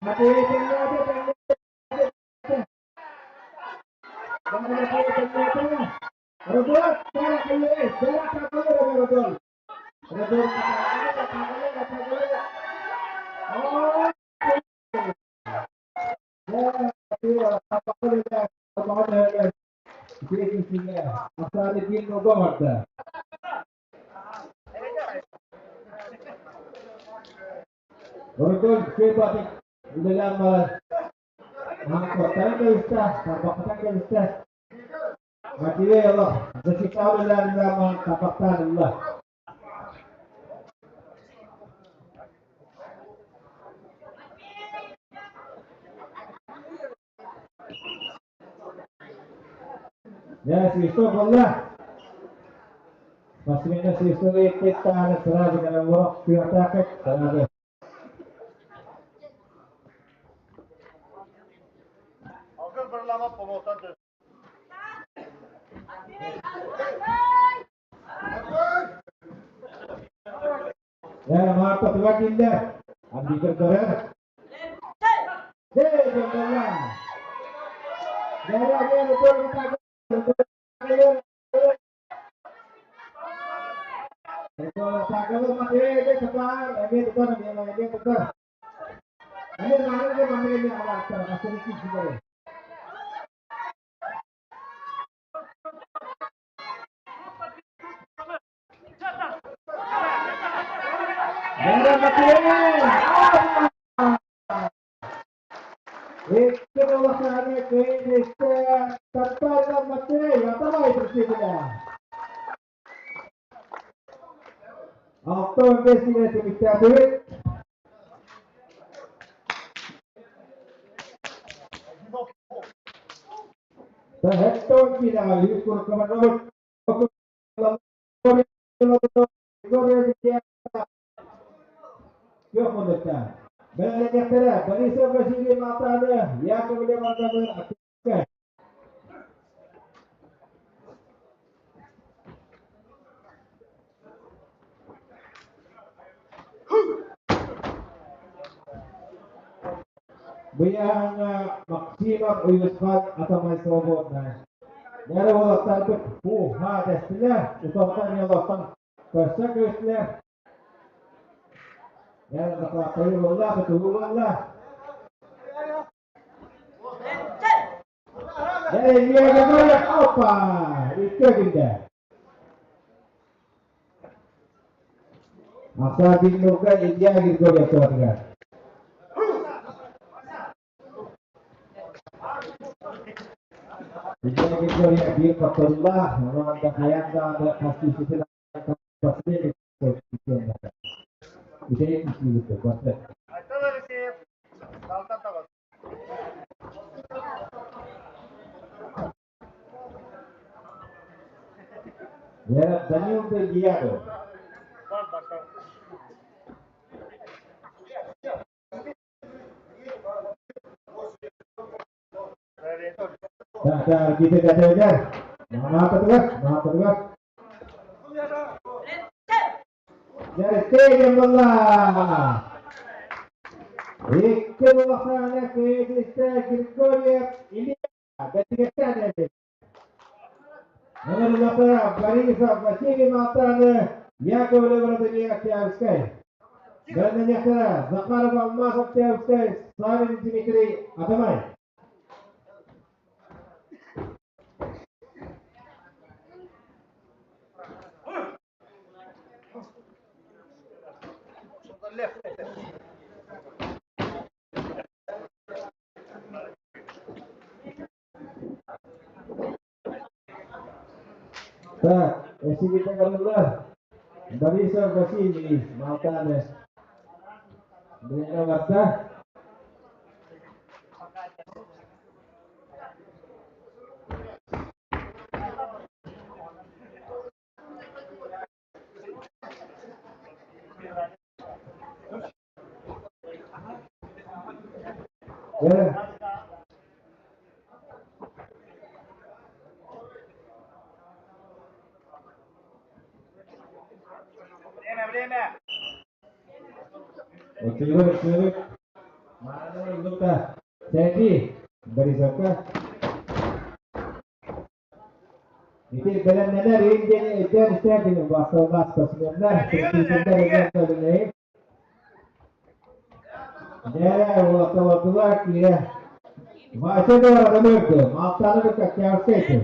S7: Матвей тэҥнээтэ, тэҥнээтэ. Матвей тэҥнээтэ. Родол, дьэ, дьэ, Родол. Родол, Родоль Чепатик үлэлээн баран Маҥкоттан кэбистэ, тарбахтан кэбистэ. Матвей олох зачитал үлэлээн баран тарбахтаан ылла. Я свисток буолла. Спортсменнар свистогу иттиттааны сразу гынан күөхтаахыт сразу.
S1: Алгыр бырламат болуоттан
S7: Ээ, Марта туга киирдэ? Арбитр көрөр. Дэй, дьоҥҥолло. Икки улаханы кыайыыта Татарина Матвей Атамай председателя. 65 килэ түмүктээтибит. Сэттэ киилэҕэ үс куруккабарнабыт. Күөх муннукта. Бэлэмнэниэхтэрэ Борисов Василий Малтаны, Яковлев Ардамыр Акка. Быйаҥа Максимов Уйусхан Атамай свободная. Нэрэ уолаттарбыт һуу-һаа дэстилэр, уталтан ньолоттон көрсө көстүлэр. Нэрэ дакылааттайыы буолла, тутуһуу буолла. Дьэ, опа! Икки өтүндэ. Аса Биллуга Илья Григорьев туһатыгар. Илья Григорьев биир хотторуулаах, онон да хайаан даҕаны хас киһитин Үчүгэй күүстүүбүт
S1: Айтал Алексеев, Салтан Тоҕус.
S7: Данил Дельяго. Так, ките категер. Маататыгар, маататыгар. Дьэ, буолла. Икки улахана кыайдыста Григорьев Илья бэтигэттээн эбит. Номерлата Борисов Василий Малтаны, Яковлев Владимир Октябрьскай. Бэрнэнэхтэрэ Захаров Алмаз Октябрьскай, Савин Дмитрий Атамай. Так. Эсигитэ барыллар. Борисов Василий Малтаны Билиҥҥэ барда. Дьэ,
S1: Время, время!
S7: Оччолор ыксыыбыт мааны ыллык да Сэргий Борисовка Ити бэлэмнэнэр иин диэни өйдөөн истээдиҥ басталлаах спортсменнар, спортсменнар өйдөөн Дьэ, уолатталардылар киирэ. Вася да өлөрдө, Малтаны кытта Октябрьскай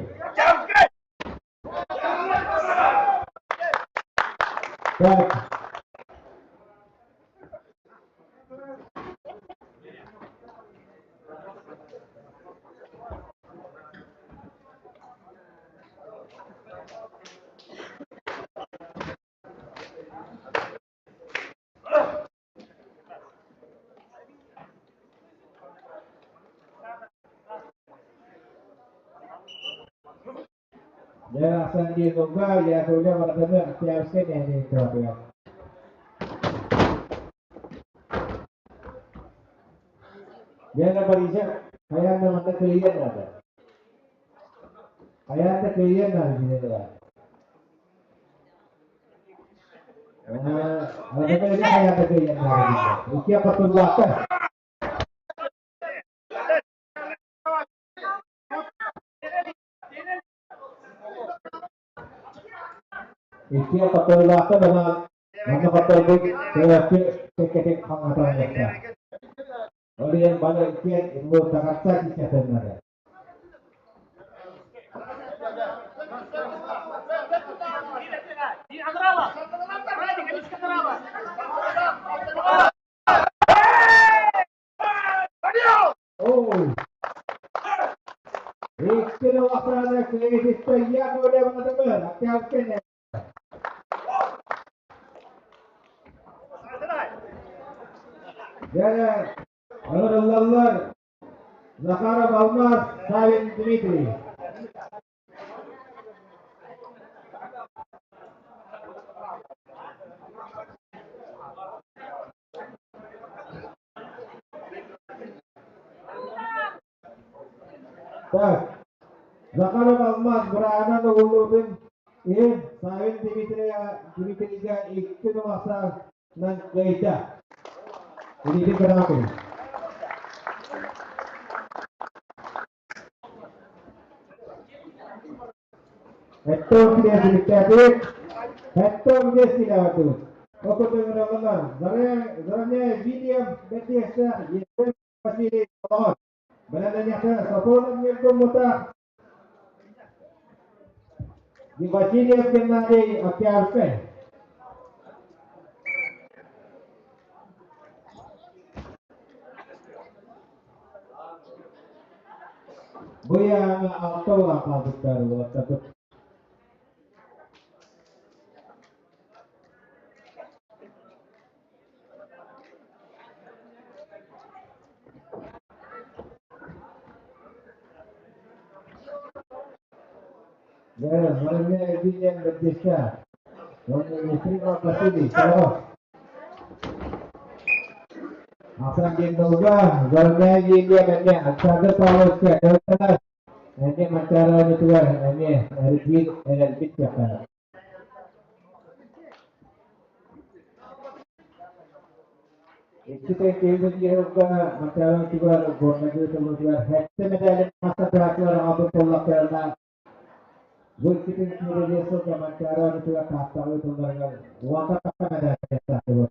S7: Так. Дьэ, ахсан диэн ылга, Яковлев Владимир Октябрьскай нэһилиэгин туһатыгар. Дьэ, Борисов хайаан да манна кыайыан наада. Хайаан да кыайыан наада дьиҥэ хайаан да кыайыан наада. Икки хотуллаахтар. Иккиэн хотторуулаахтар уонна манна хотторбут көрөөччү кэккэтин хаҥатан Ол иһин бары иккиэн до конца кисэтэннэрэ. Иккини охрана киһититтэн Яковлев Владимир Октябрьскай Дьэ, ыҥырыллаллар Захаров Алмаз, Савин Дмитрий. Так, Захаров Алмаз быраанан угуллубутун иһин Савин Дмитрия Дмитрийга икки нумахсаанан кыайда. Илиитин көтөҕө Hector кириэсиликтээтибит. Hector кириэсилээтибит. Окутуҥыраланар Заранее Вильям Бэтиэстээх Ефрем Василий Солоҕон. Бэлэмнэниэхтэрэ Соколов Ньургун Мутаах Васильев Геннадий Октябрьскай. Бу ыйааҥҥа алта улахан хаалбыттар уолаттарбыт. Дьэ, Владимир Евгеньевич Бэрдиэскэ уонна Ефремов Василий Солоҕос. Асан диэн долга, Заранее Евгения эмиэ Александр Павловичка кыттанар. Эмиэ Манчаары оонньуутугар эмиэ эргиир эрэлбит киэхэ. Икки киһи киһи Манчаары оонньуутугар Горнайга ыытыллыбытыгар сэттэ мэтээлин мастардааччылар аҕалбыт буоллахтарына Бу иккитин киирэ сылга Манчаары оонньуутугар Тааттаҕа ыытылларыгар уонтан тахса мэдээллээх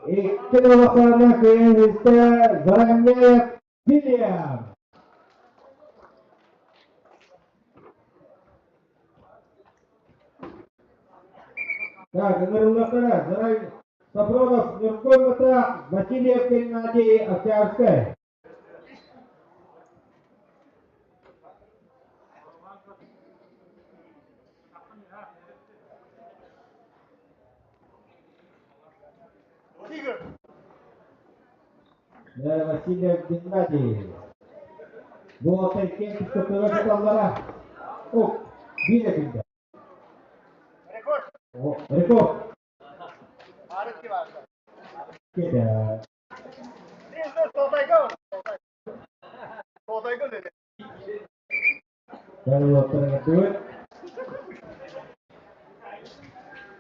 S7: Икки улахана кыайыыта Заранеев Вильям. Так, ыҥырыллахтара Зарай Сафронов Ньургун Мытаах, Васильев Геннадий Октябрьскай. Васильев Геннадий. Бу иккиэн тустуктара туталлара. О, биир этилдэ. Рекорд. Кede.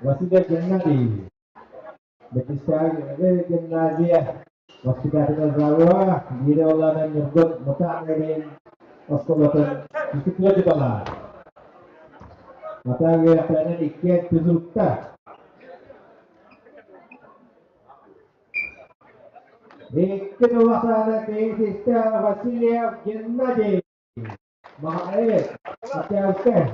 S7: Васильев Геннадий. Бэтистээх гимназия воспитателя Завуа, биирэ олаана Ньургун Мутаан оскуолатын үтүктүө дьыталаа. Матаан үөрэхтэринэн иккиэн физрукта. Икки тулахтаана киһи Васильев Геннадий. Маҕаайы, Матяускай.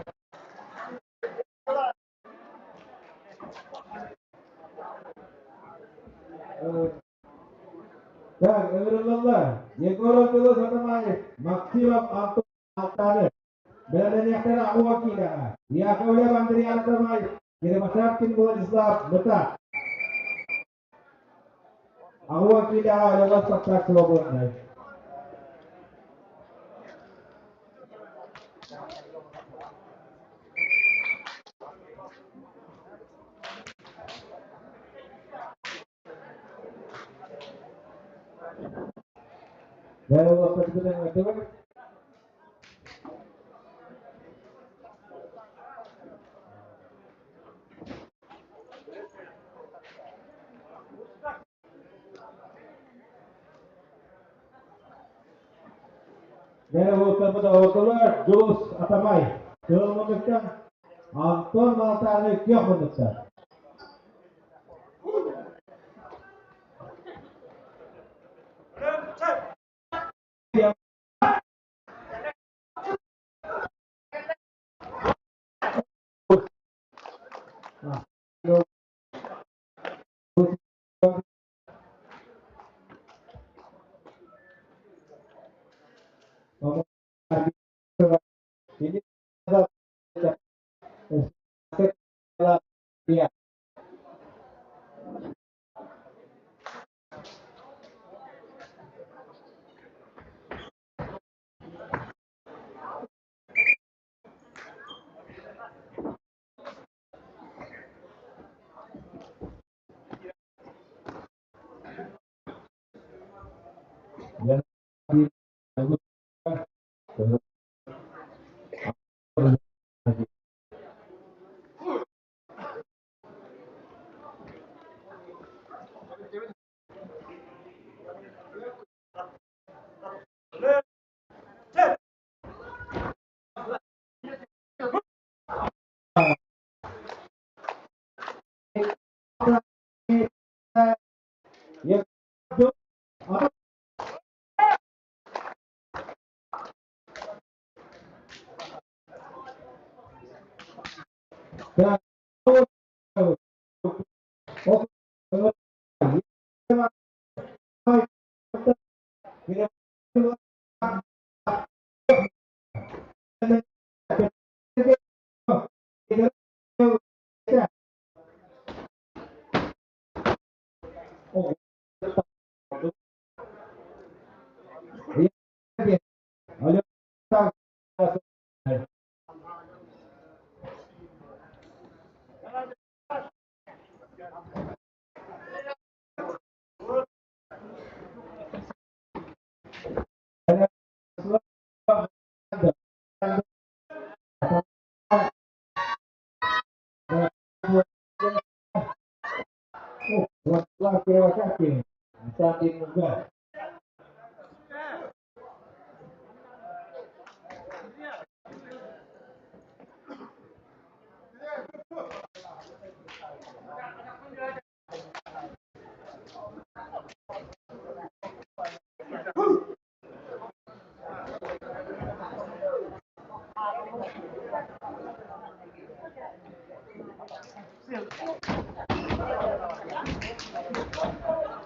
S7: Так, ыҥырыллаллар. Егоров Белос Атамаев, Максимов Антон Алтанов. Бэлэмнэниэхтэрэ Аҕуа киилэҕэ. Яковлев Андрей Атамаев, Кривошапкин Владислав Мыта. Аҕуа киилэҕэ Олег Спартак свободный. Дьэ, оҕотолор Дьулус Атамай тыл муннуктан, Антон Малтаны күөх муннуктан. Ini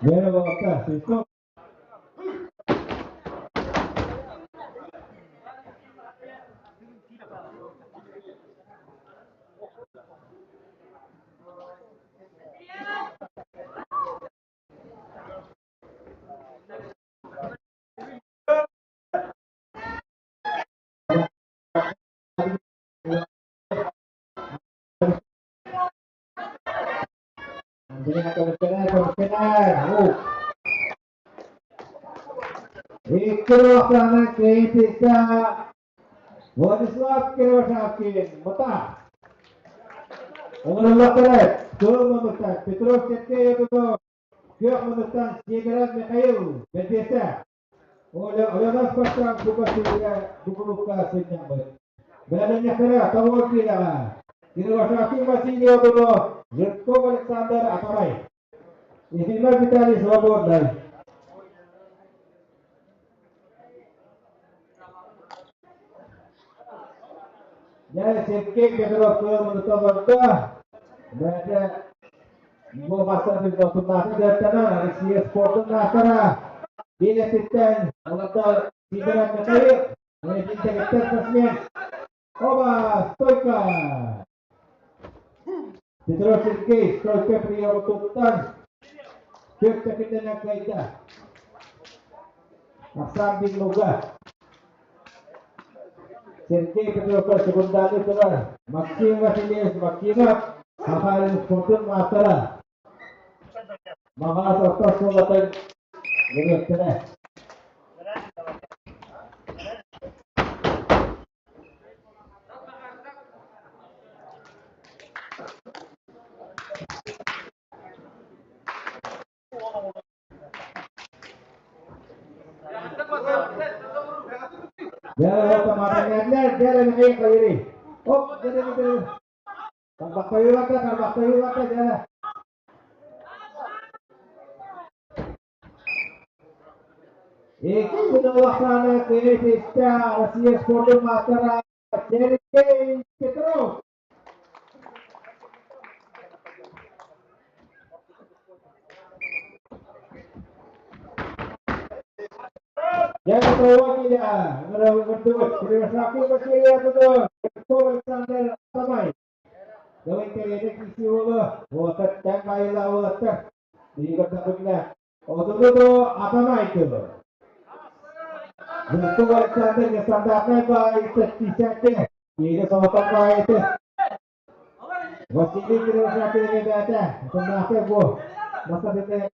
S7: Merhaba, Sisko. О. Икки ахсаана Кейтиса Владислав Кривошапкин, Мута. Оҥоруллахтара Кыл муннуктан Петров Сергей Якутов, Күөх муннуктан Сидоров Михаил Бэрдиэсэ. Оля Оленов Спартак бу көстүүгэ бу кулуупка сынньаммыт. Бэлэмнэннэхтэрэ Тобоҕор киилэҕэ. Кривошапкин Василий Одуно, Жирков Александр Атамай. Ефимов Виталий Свободный. Дьэ, Сергей Петров кыыл толордо. Бэйэтэ бу бастакы отуннаахы дьарыктанар Россия спордун маастара. Биир өттүттэн олордо Сидоров Михаил, Дэгиттэр спортсмен. Оба, стойка! Петров Сергей стойка приему туттан, түөрт секундэнэн кыайда. Ахсаан Биллуга. Сергей Петровка секунданы турар. Максим Васильевич Максимов, Сахалин спортун маастара. Маҕаас орто оскуолатын дириэктэрэ. Дьэ, Михаил Валерий. Оп, дьэ, дьэ, Тарбахтайыылата, тарбахтайыылата, дьэ. Икки улахана киһитистэ Россия спордун маастара Сергей Петров. Дьэ, Петрова Кривошапкин Василий Александр Атамай. Давай кэриэтэ киирсии буолуо. Уолаттар тэҥ баайыылаах уолаттар. Биһиги көрдөхпүтүнэ, отуту Атамай тылы. Жирков Александр нестандартнай баайыыта тиисээттэ. Киирэ соҕотох баайыыта. Василий Кривошапкин ребята, отуннаахтар бу. Масатыны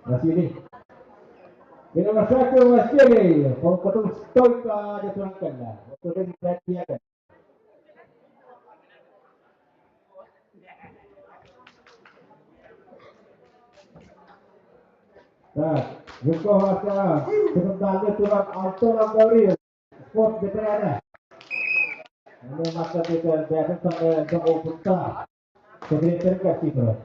S7: Василий. Кривошапкин Василий, холкутун стойка дьэ туран кэллэ. Отутун бэртиэтэ. Так, Жирков Ася, секундаальнай туран Антон Гаврилов, спорт ветерана. Аны мастер бэйэтин санна элбэх опыттаах. Секретарь кафедры.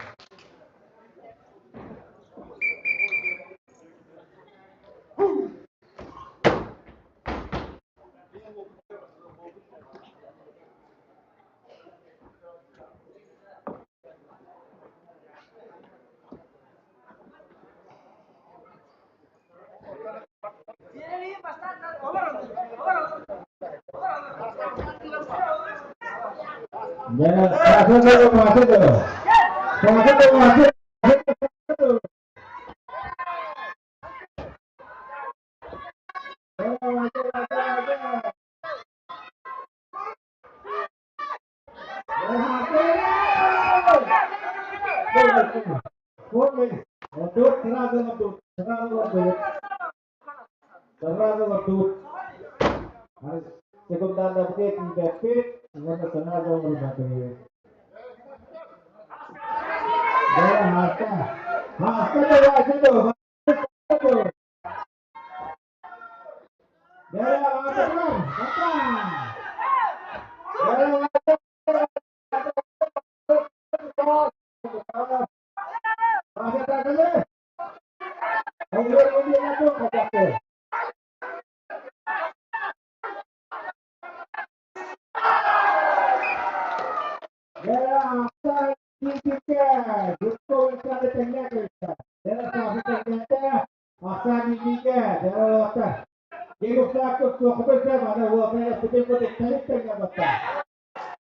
S7: Кирухтаакка туоххутун аны уопайа сытын кутуктарык тэҥҥэ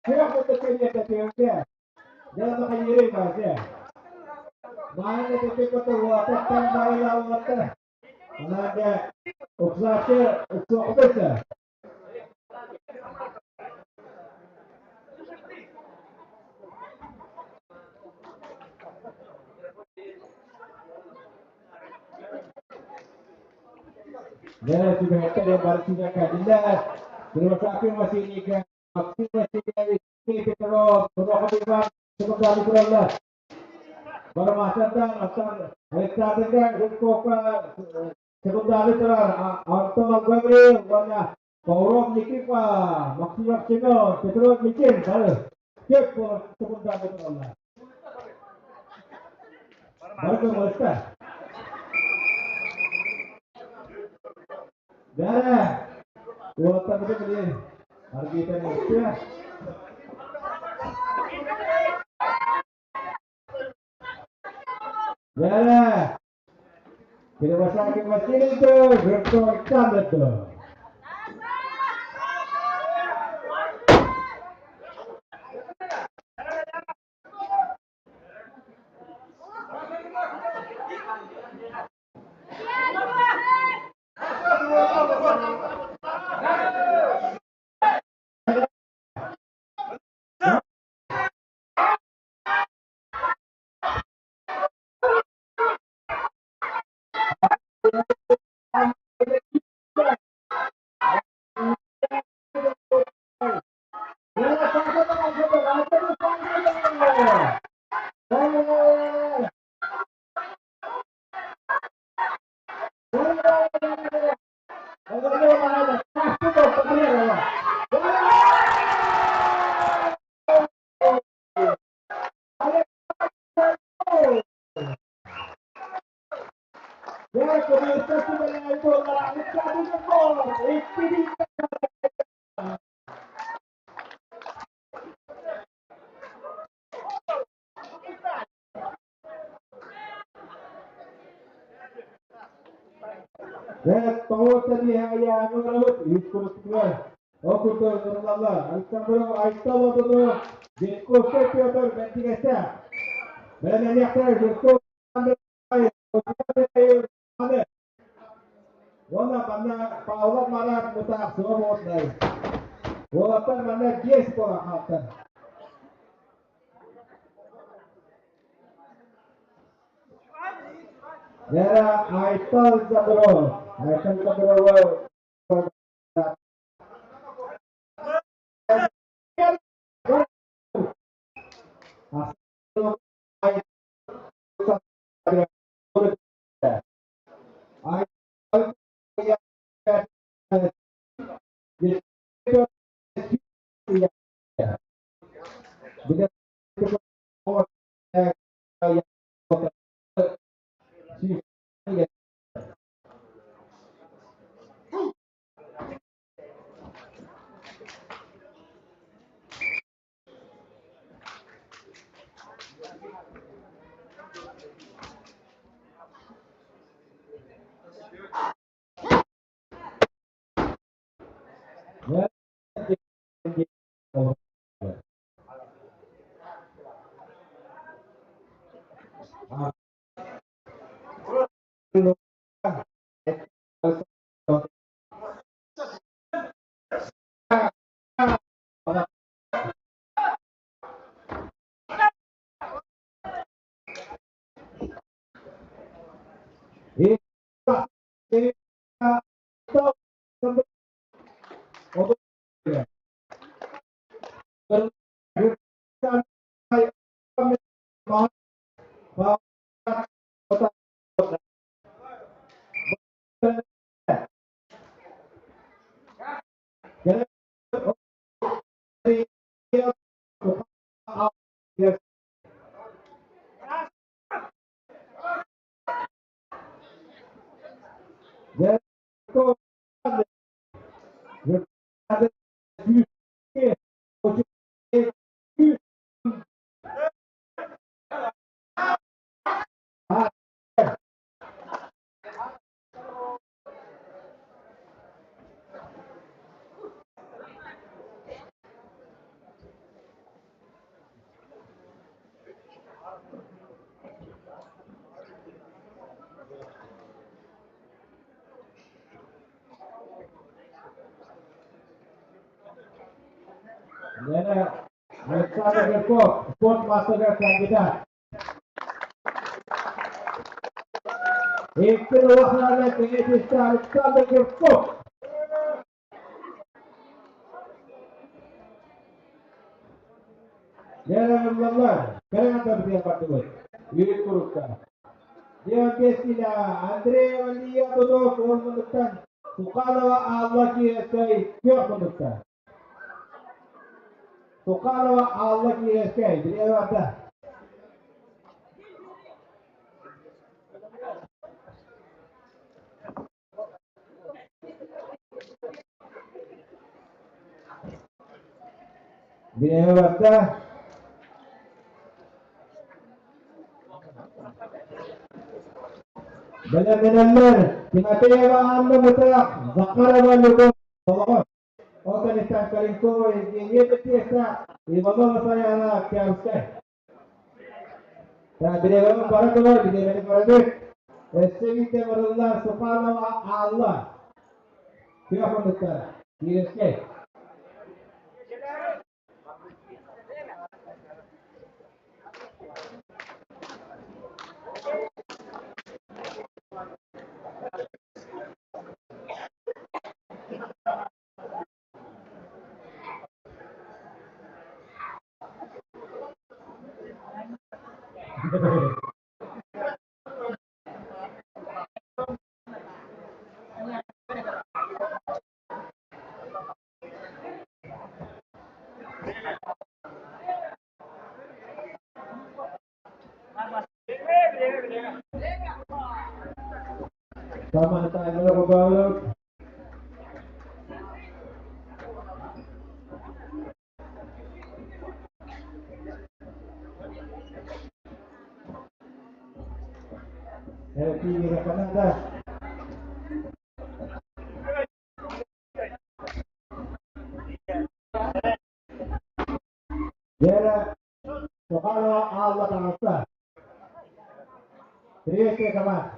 S7: Күөх мутук кэлиэтэ түөҥкэ. Дьэ хайыырый баase. Мааны тытын куту уотаттан барыла уота. Анаага уксааччы уксуоххутун Дьэ түбэһэттэр бары сүүрэн кэллилэр. Кривошапин Василий Максим Васильевич Петров, Сорохов Иван Соколов тураллар. Барамаатартан Александрга Жирковка секундары турар Антон Алгабрил уонна Павлов Никифа, Максимов Семен, Петров Митин бары көп буолан секундары тураллар. Бары көмөлөстөр. Бәрэ! Уолаттарбыты билин аргыйтан өттө. Бәрэ! Кривошапин Василий Жирков Александр. Уонна манна Павлов Марат мутаахсыга буоллай. Уолаттар манна 5 буолан хаалтар. Вера Айтал Забров. Айтал Заброва. Лена Александр Жирков, спорт маастарыгар кандидат. Икки улахана киһи Александр Жирков. Дьэ, кэлэн бардыбыт. Үт курукка. Диэн Андрей Валия Дудов уон Суханова Алла Киевскай күөх муннуктан. Суханова Алла Киевскай билиэ барда. Билиэ барда. Бэлэмнэнэллэр Тимофеева Анна Мытаах, Захарова Любовь Солоҕон, ол кэнниттэн Калинкова Евгения Петровна, Иванова Саяна Октябрьскай. Бириэмэбит бара турар, бириэмэни көрөбүт. Өссө биирдэ барыллар Суханова Алла. Күөх муннуктар, Кировскай. Tama na tayo mga kabalog. Kira Canada. Дьэ, Суханова Алла таҥаста. Приветствие команд.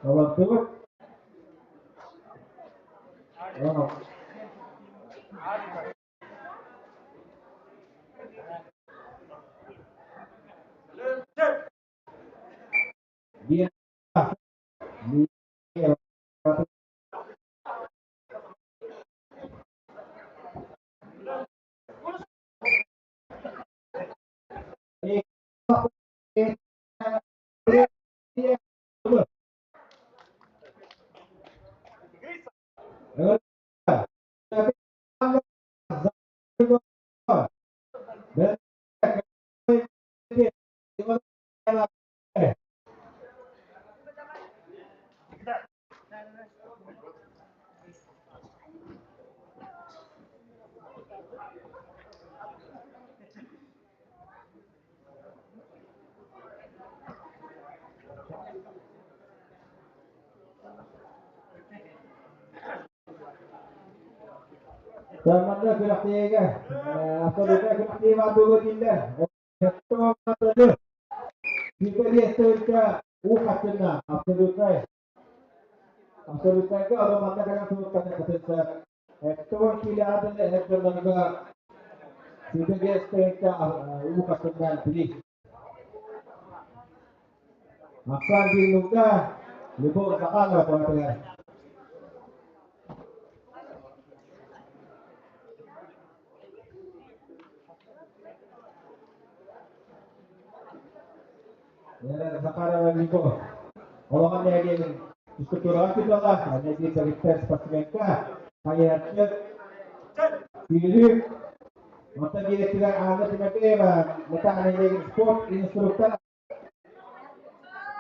S7: Олордубут. Биир Манна күрэхтэһиигэ абсолютнай күрэхтэһии баар буолуо дииллэр. Сүүрбэ уу хаттынна абсолютнай. Абсолютнайга ону манна кэлэн суруктаны кытынса. 70 киилэ аатын эр дьоннорго 25 уу хаттынна билии. Максар Биллуга Любовь Захарова туһатыгар. Захарова Любовь. Олоҕун нэһилиэгин физкультураҕа учуутала, нэһилиэк төрүттэр спортсменка, хайыһарчы, сүүрүүк, Онтон диэкитигэр Анна Тимофеева, Мытаах нэһилиэгин спорт инструктора.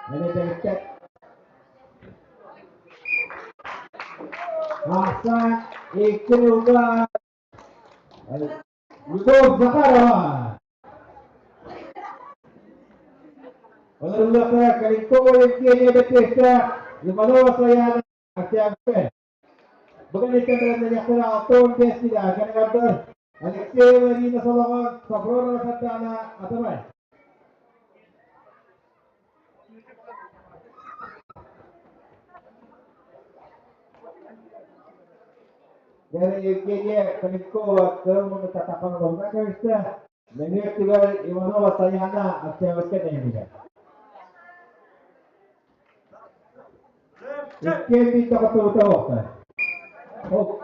S7: Мэнэтэриттэр Ахса икки ньурга Любовь Захарова. Оноруллахтара Калинкова Евгения Бэтиэстэ, Иванова Саяна Октябрьская. Бүгүн иккэ 65 килэ кэлэҕэрдэр Алексеева Ирина Солоҕон, Сафронова Сардаана Атамай. Дьэ, Евгения Калинкова кыыл муннукка таххан олорунан кэбистэ. Нөҥүө өттүгэр Иванова Саяна Октябрьскай нэһилиэгэр. Иккиэн биирдэ хотугута оҕуста. Ол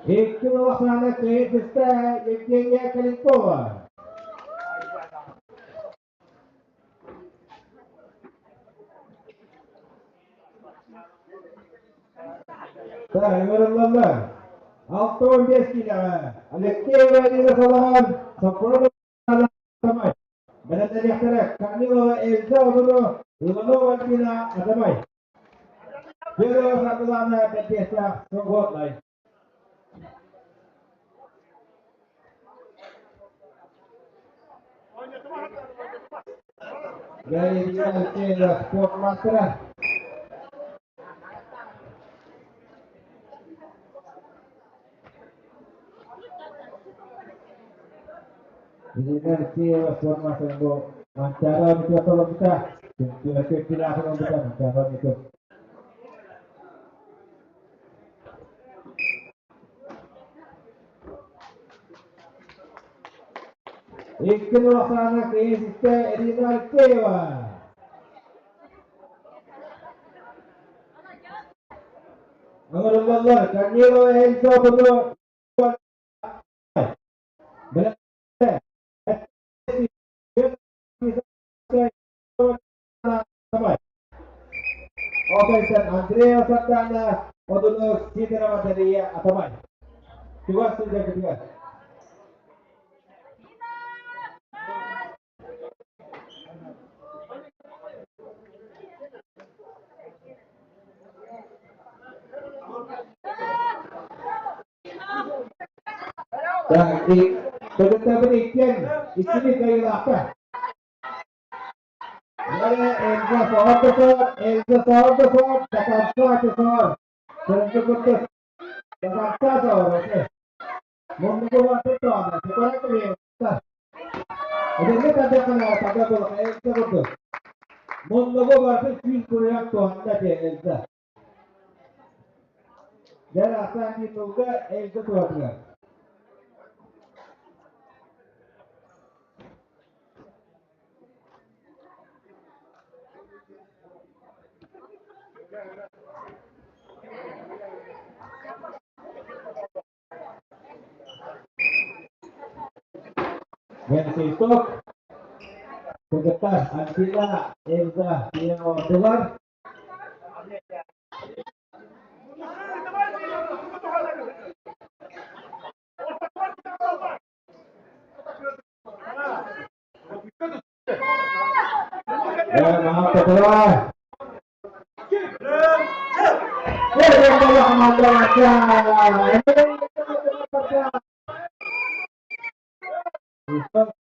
S7: Икки улахана кыайбыта Евгения Калинкова. Так, ыҥырыллаллар. 65 киилэҕэ Алексеева Ирина Салахан, Соппуруна Атамай. Бэлэмнэниэхтэрэ Корнилова Эльза Одуну, Иванова Альбина Атамай. Федоров Саргылаана бэрдиэстээх свободнай. Галина Алексеева спорт мастера. Ирина Алексеева спорт мастера бу Манчаары оонньуутугар толорбута. Түмүктүүр ылбыта Манчаары оонньуутун. Икки Охрана кризистэ Ирина Алексеева. Ыҥырыллаллар Корнилова Эльза Обуту Отойтон Андреева Сардана, Одунук Сидорова Дария Атамай. Чугас сылдьаргытыгар. Так, Кытыттабын иккиэн иккини кыайыылаахтар. Эльза соһор Эльза соһор да соһор, до конца соһор. Кыргы курдук до конца соһор, окей. Муннугу барты тоҕо, сепара кэлиэ. Эдэргэ тардаххына тарда буолла, Эльза курдук. Муннугу барты күүс куруйан туһанна диэ Эльза. Дьэ, ахсаан титулга Эльза туһатыгар. Свисток. Кыргыттар Альбина, Эльза тиийэн олордулар.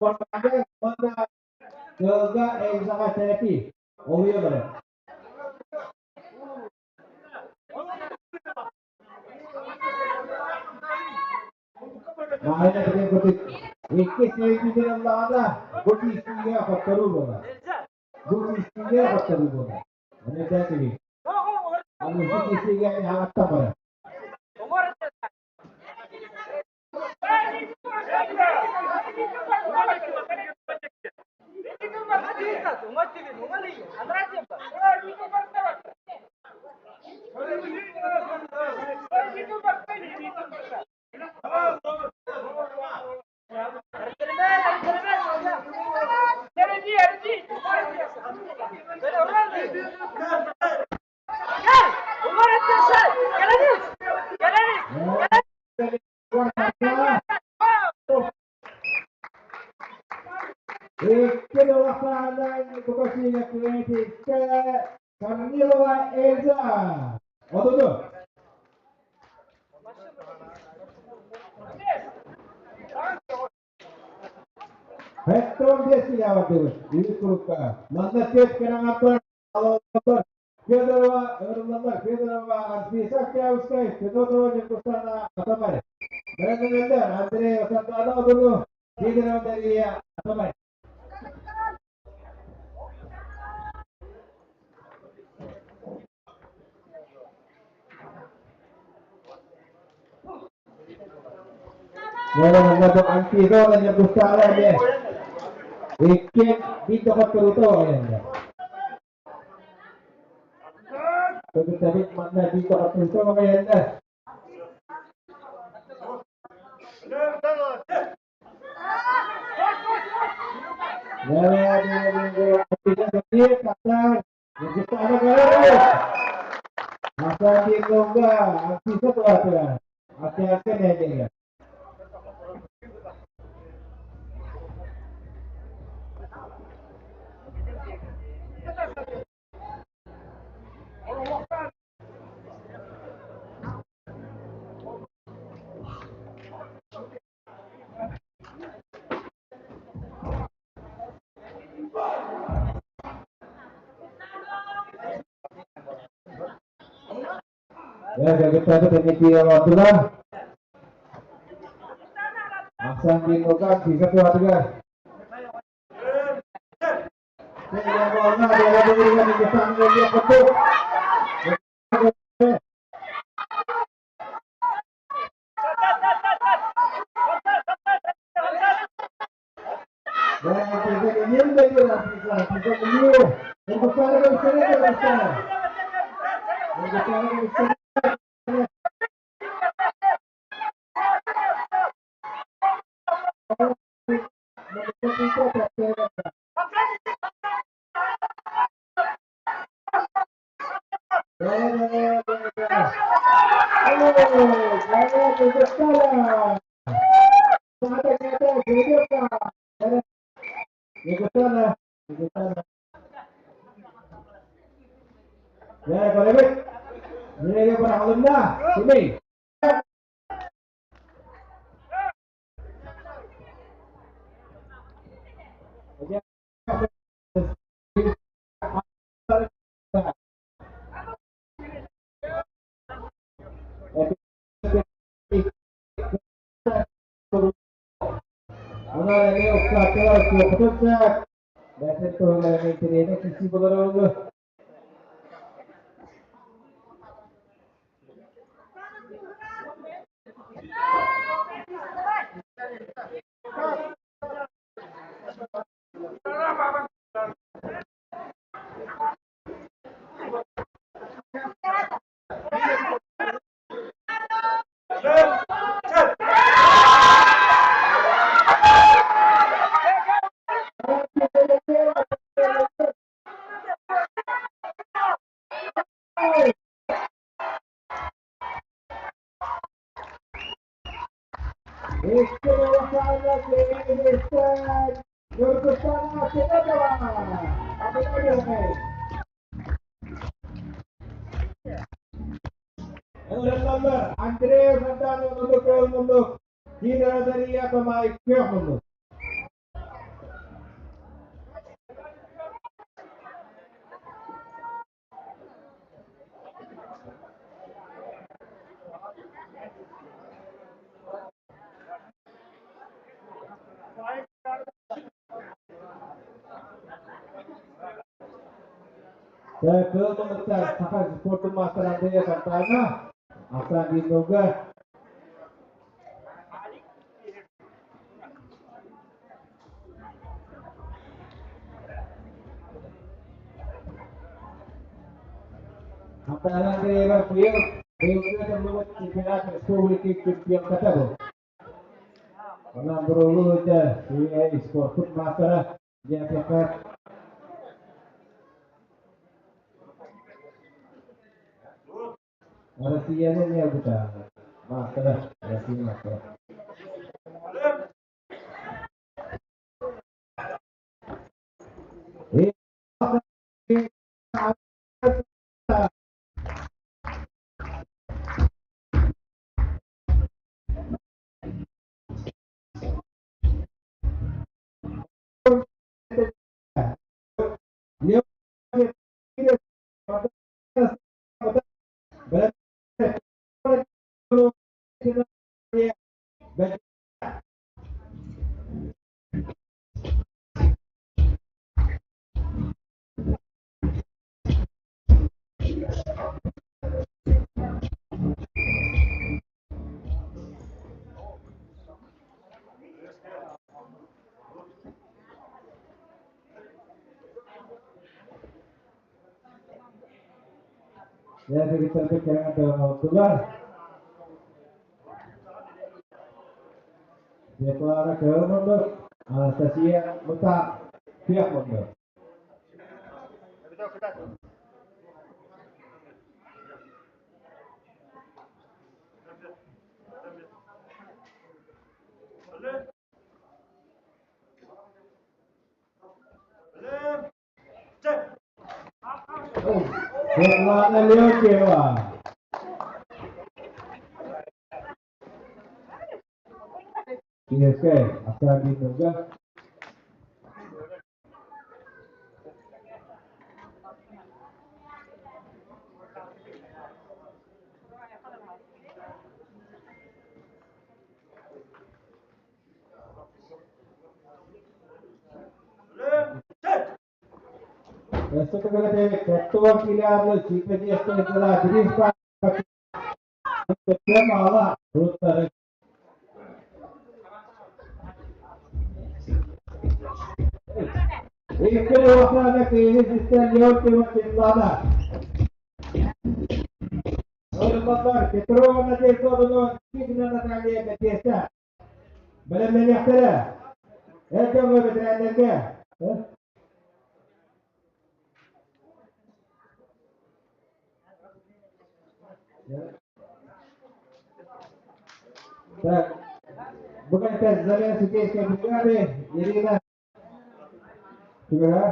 S7: Маха Кыылга Эльзаҕа сэрэтии. Олуйа барар. Маайа этэн курдук икки сиэйбитин ыллаҕына бу киистиигэ хотторуу буолар. Бу киистиигэ хотторуу буолар. Ону этээти Аны бу киистиигэ аҕаттан барар. Икки улаханай Букасина Кретикка Корнилова Эльза. Отуду. Хеттон бесиле бардыбыт. Үс курукка. Манна тет кэрэҥаппар алаллар. Федорова Ырыллалар, Федорова Анфиса Октябрьская, Федотова Ньургустана Атамай. Бэлэмнэнэллэр Андрей Сардаана Одуну, Сидорова Дария Атамай. Антига Ньургустаана эмиэ икки биир доҕотторута оҕойонно. Кытытабит манна биир доҕотторута оҕойонно. Дьэ, кэлэн оҥордулар. Светлана кыһыл муннук, Анастасия Мытаах күөх муннук. Светлана Леонтьева. Киевскэй, Астаабиновга. Өссө төгүлэ Сэттэ килиарлы чиппэдиэстэн дьыла Гриш Маала руттары. Икки уохлаана киһи систен Леонтьева Светлана. Ойыллар Петрова Надежда Одунова Никитина Наталья Бэтиэсэ. Бэлэмнэниэхтэрэ. Эр дьоҥҥо бэтэрээннэргэ. Так, бүгүн Заря Ситейская бригады Ирина Түгэһэ.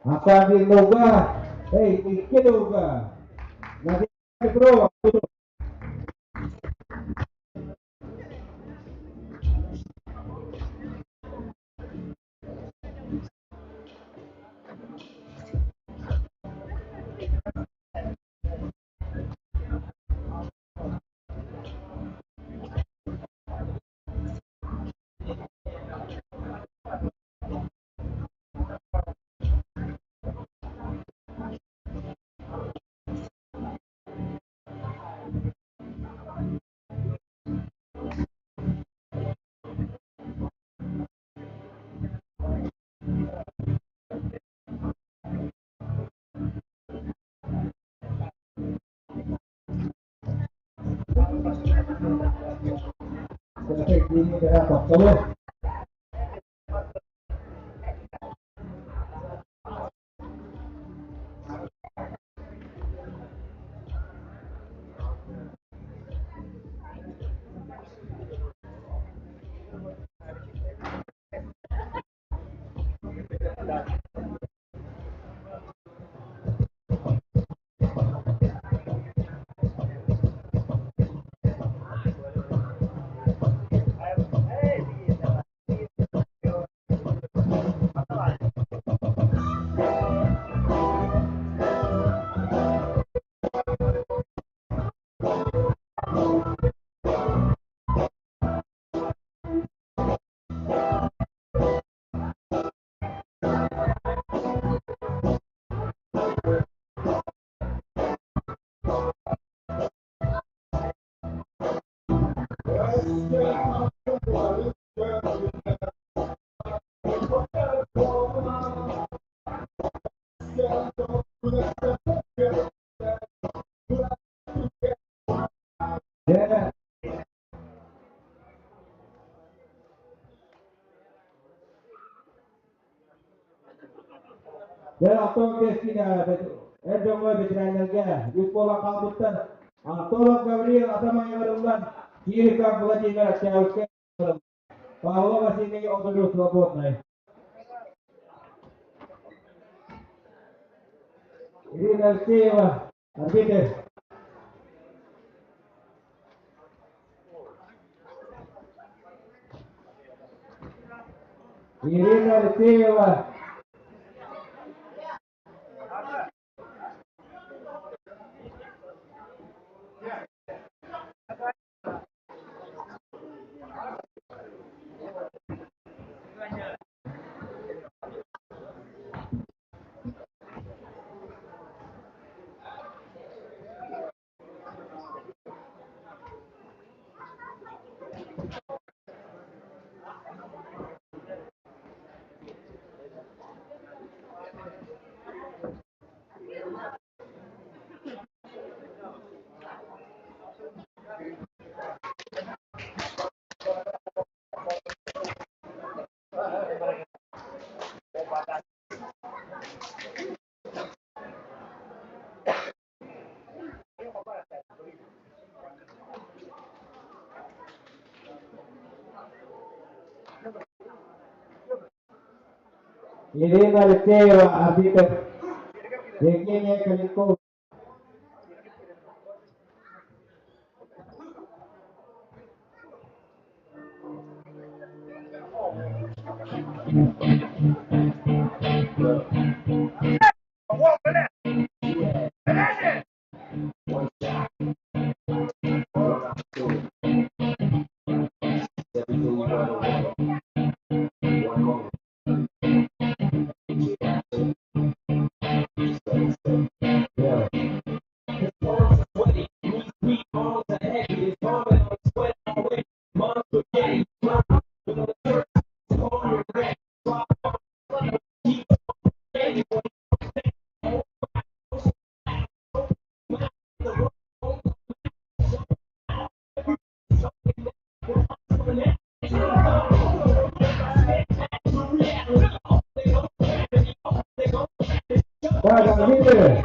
S7: Ахсаан нолга, эй, икки нолга. Надежда Петрова. Тохтолу. Дьэ, Дьэ, Антон Кескина эр дьоҥҥо ветераннарга үс буолан хаалбыттар. Антонов Гавриил Атамаеварыллан Кириков Владимир Октябрьскай Павлов Василий Одолю свободный. Ирина Алексеева, арбитр. Ирина Алексеева. Ирина Алексеева, арбитр Евгения Калинкова. Так, арбитры.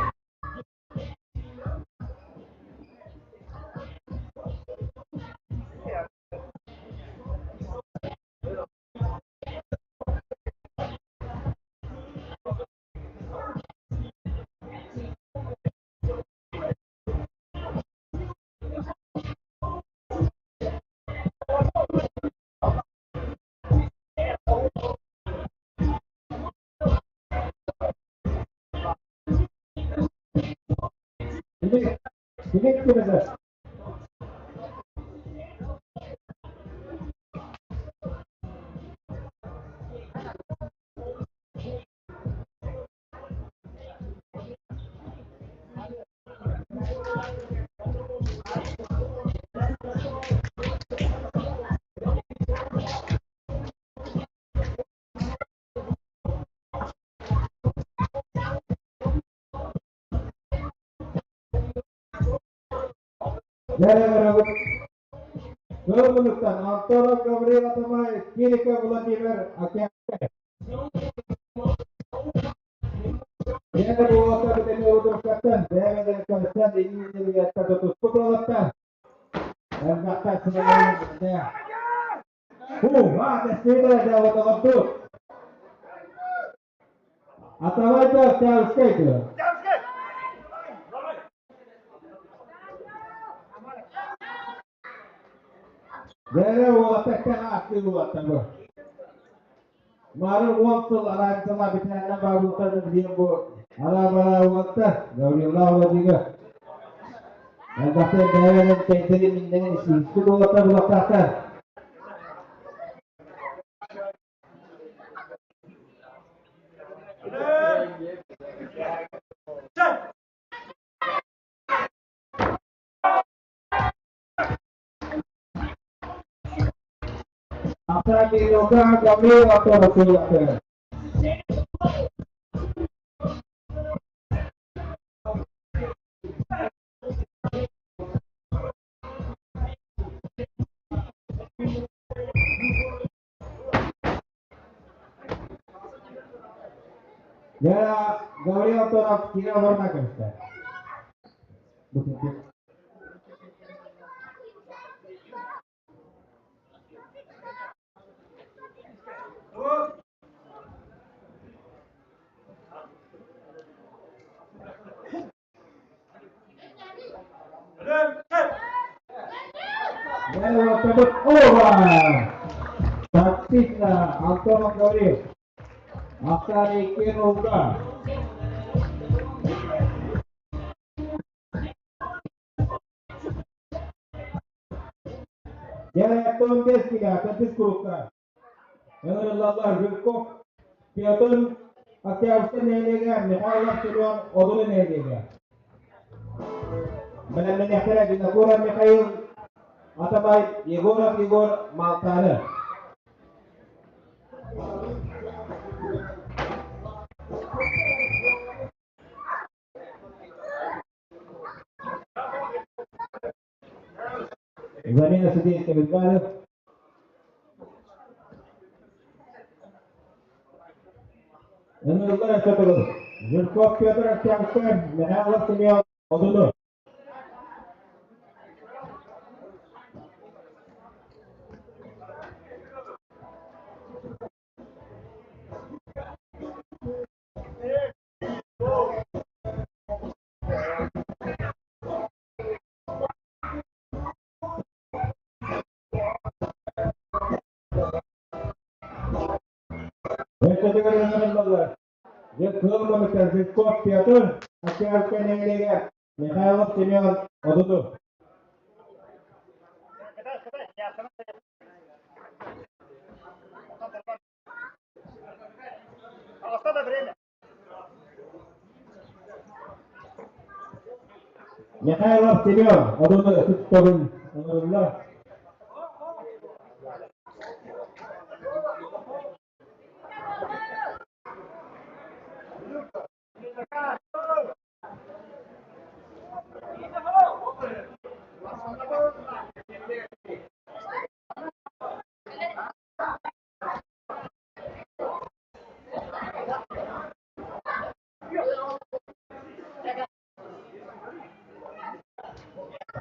S7: Билик кимизэ. Кыыл Антонов Гаврил Атамай, Кириков Владимир Акяшев. Бэйэ буолуота бүтэн удуркаттан, бэйэ көрсөн иннинигэтта тутуспут уолаттан. Элбэхтэ сыналарын Ху, а, тэстиитэ дьаалаталарту. Атамайда Октябрьскай дуо? Бэйэ уолаттан ааттыы уолаттан бу. Мары уон сыл араансала бүтээнэ баабылтан диэн бу араа-бараа уолатта Гаврила Владимир. Элбэхтэ бэйэлэрин тэйдэрин миннэрин сииспит уолаттар булаттаахтар. After Gabriel Toro. Ya Gabriel Toro kira warna kesta. Taktikna Antonov Gabriel. After Kenoga. Дьэ, Бескига, төрдүс курукка. Ыҥырыллаллар Жирков Петр Октябрьскай нэһилиэгэ, Михайлов Семен Одуну нэһилиэгэ. Бэлэмнэниэхтэрэ Винокуров Михаил Атабай, Егоров Егор Малтаны. Замена судейских баллов. Ыҥырыллар өссө Жирков Петр Октябрьскай, Михайлов Семен Одуну. Миэстэтигэр ыҥырыллаллар. Дьэ кыыл көмүскэл Жирков Петр, Октябрьскай нэһилиэгэ Михайлов Семен Одуду. Михайлов Семен Одуну ытык төгүл ыҥырыллар.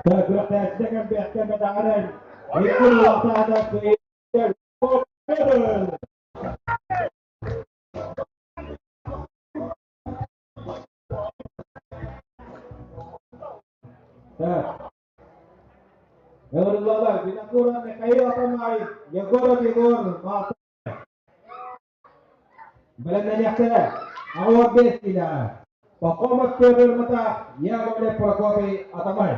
S7: Күрэхтэһиитэ кэлбиэхтэ бэтэҕэрэн икки улаатаада кыайыыта Так. Ыҥырыллаллар Винокуров Михаил Атамай, Егоров Егор Маата. Бэлэмнэниэхтэрэ. Аҕа биэс киилэҕэ. Пахомов Петр Матах, Яковлев Прокопий Атамай.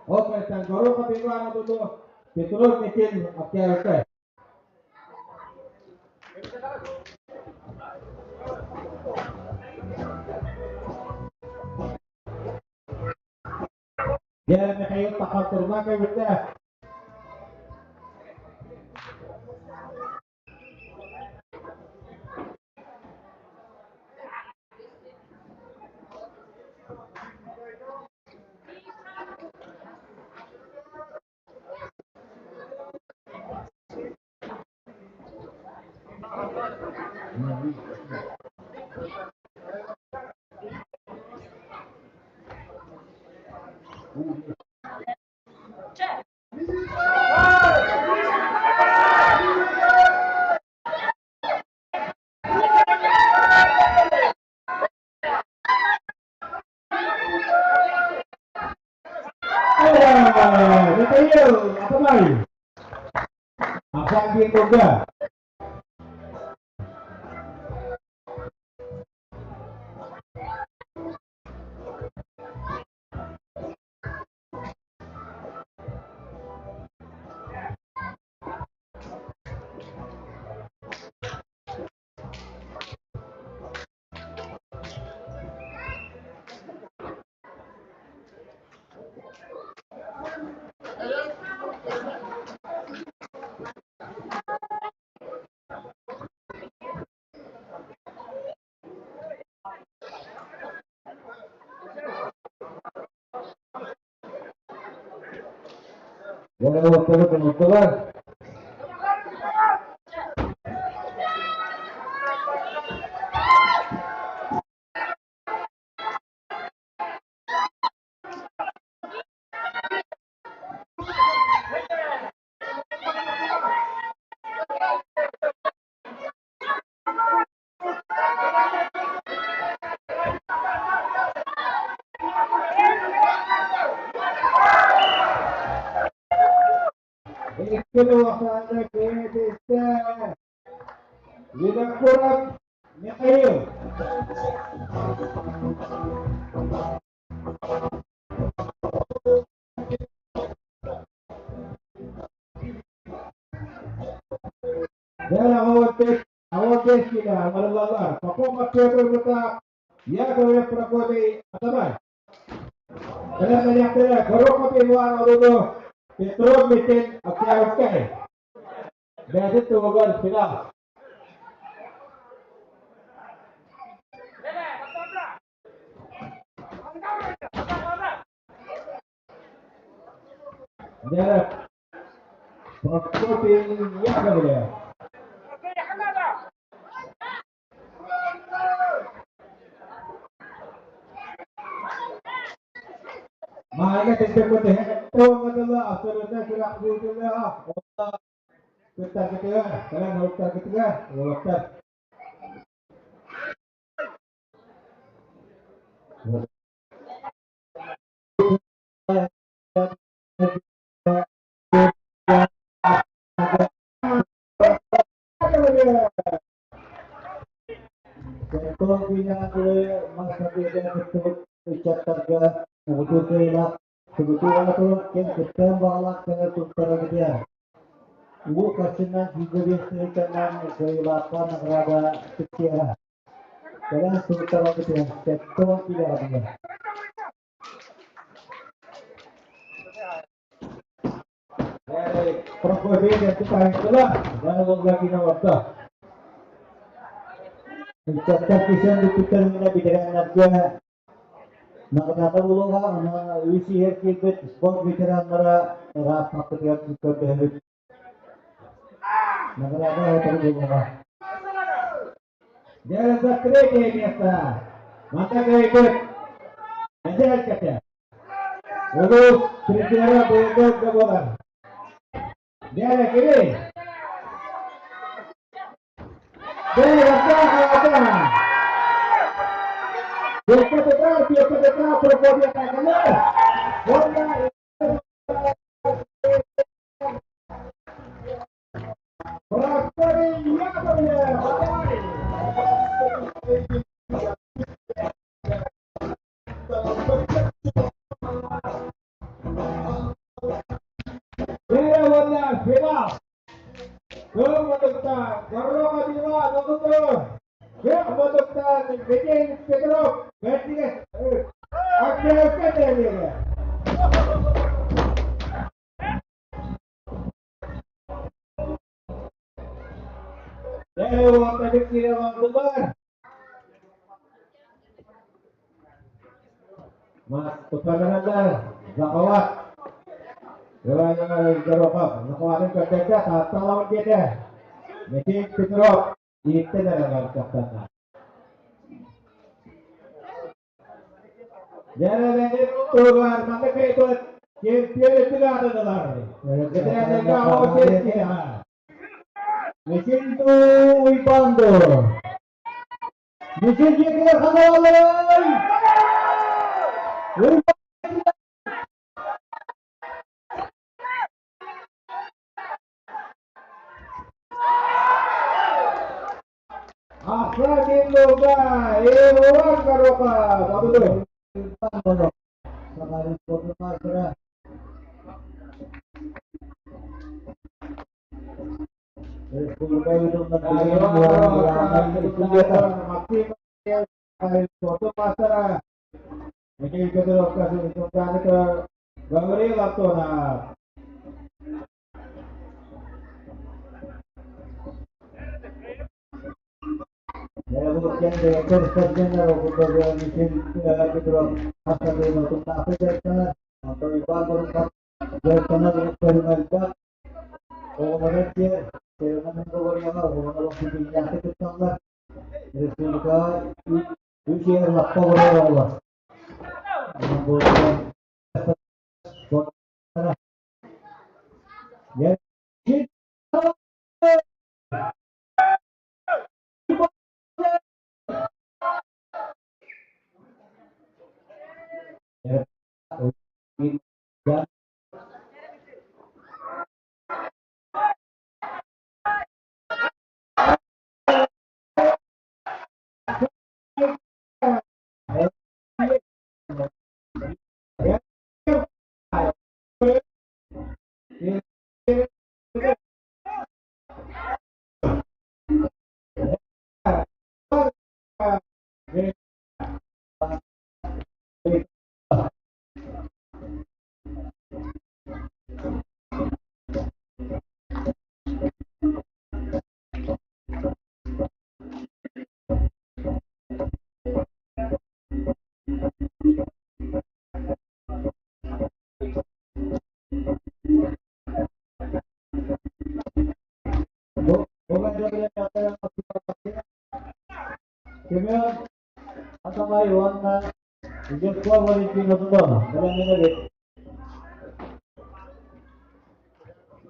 S7: Ол кэнниттэн Горохов Иван Одуну, Петров Митин Октябрьскай. Дьэ, Михаил Тахартурна көбүтэ. Михаил Атамай. Ахсаан биир тылга. Уолаттары кынаттылар. Икки улахана киһититтэ Винокуров Михаил. Аҕа киилэ аҥарыллаллар. Попов Петр Мытаах, Яковлев Прокопий Атамай. Бэлэмнэниэхтэрэ Горохов Иван Оруну, Петров Митин Октябрьскай. Бэйэтин туһугар финал. Дьэ, Прокопий Яковлев. Маайга тэлбэккэ тэһэ абсолютно күрэх ыытыллыаҕа. Онно кыттаргытыгар, кэлэн ылыттаргытыгар, уолаттар.
S1: Тургутуу бара турар, ким кыттыан баҕалаах көҥүл туттараргытыгар. Уу харчынан 105 тыһыынчаннан кыайыылаахха наҕараада тиксиэҕэ. Кэлэн суруттараргытыгар 70 киилэҕэ диэн.
S7: Прокопий кэнти таһыттыла, дьон уолга киинэ орто.
S1: Ыччаттар кисэн бүппүттэринэ бэтэрээннэргэ наҕараада буолуоҕа, аны үс иһэр киирбит спорт ветераннара ырааппаппытыгар көрдөһөбүт. Наҕараада сотору буолуоҕа.
S7: Дьэ, за третье место Матакайбыт Эдэркэтэ. Улуус призера быйылгы буолар. Дьэ, кири. Дьэ, ата. Петя Петра, Петя Петра, Прокопья Такана. Уонна Прокопий Яковлев! Дьэ, уонна финал. Кыл мутуктан, Горох Дила, Долуту, Көх мутуктан, Михаил Петров, Бэрдигэс, Октябрьскай нэһилиэгэ. Дьэ, уонна киирэн олордулар. Мас тутанаралар, Заховат, Иван Иванович Горохов, Заховатын көрдөрдө, Таатта олоҕун диэтэ. Михаил Петров ииттэн эрэ көхтөннө. Дьэ, туһугар манна кыайбыт чемпион өттүн аатырдылар. Бэтэрээннэргэ аҕа честь киһиэхэ.
S1: Мичил Уйбанду. Мичил дьиэтигэр ханалалай!
S7: Ахса Кимбурга, Иван Горохов, Абыду.
S1: Сахалин спортун маастара. Республика ыытыллар
S7: Максим спортун маастара. Михаил Петровка, Гаврил Антонов.
S1: Бу кэн бэйэтэ спортсменнар окурдорго Михаил Петров хастардыын утумнаахтык дьарыктанар. Онтон Иван Горохов дьарыктанар көрүҥ элбэх. Оҕолоро диэ Северная Монголияҕа оҕолор олох ситиһиилээхтик кытталлар. Республикаҕа үс иһэр лаппа олорор оҕолор. Семен Атамай уонна Вячеслав Валентинов бэлэмнэнэбит.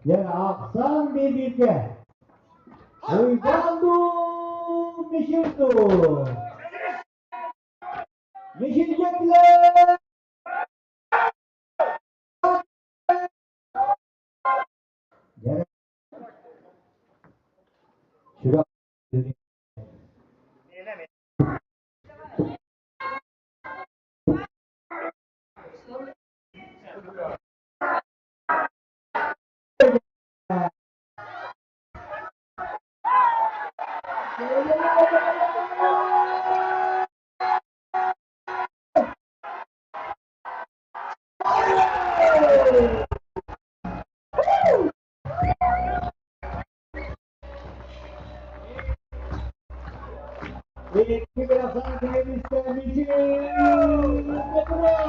S1: Дьэ, ахсаан биэриигэ Уйбаанду Мишинду Мишинджекле Дьэ, сүрэх Икки бырахсан кэлбистэ Мичил Петров!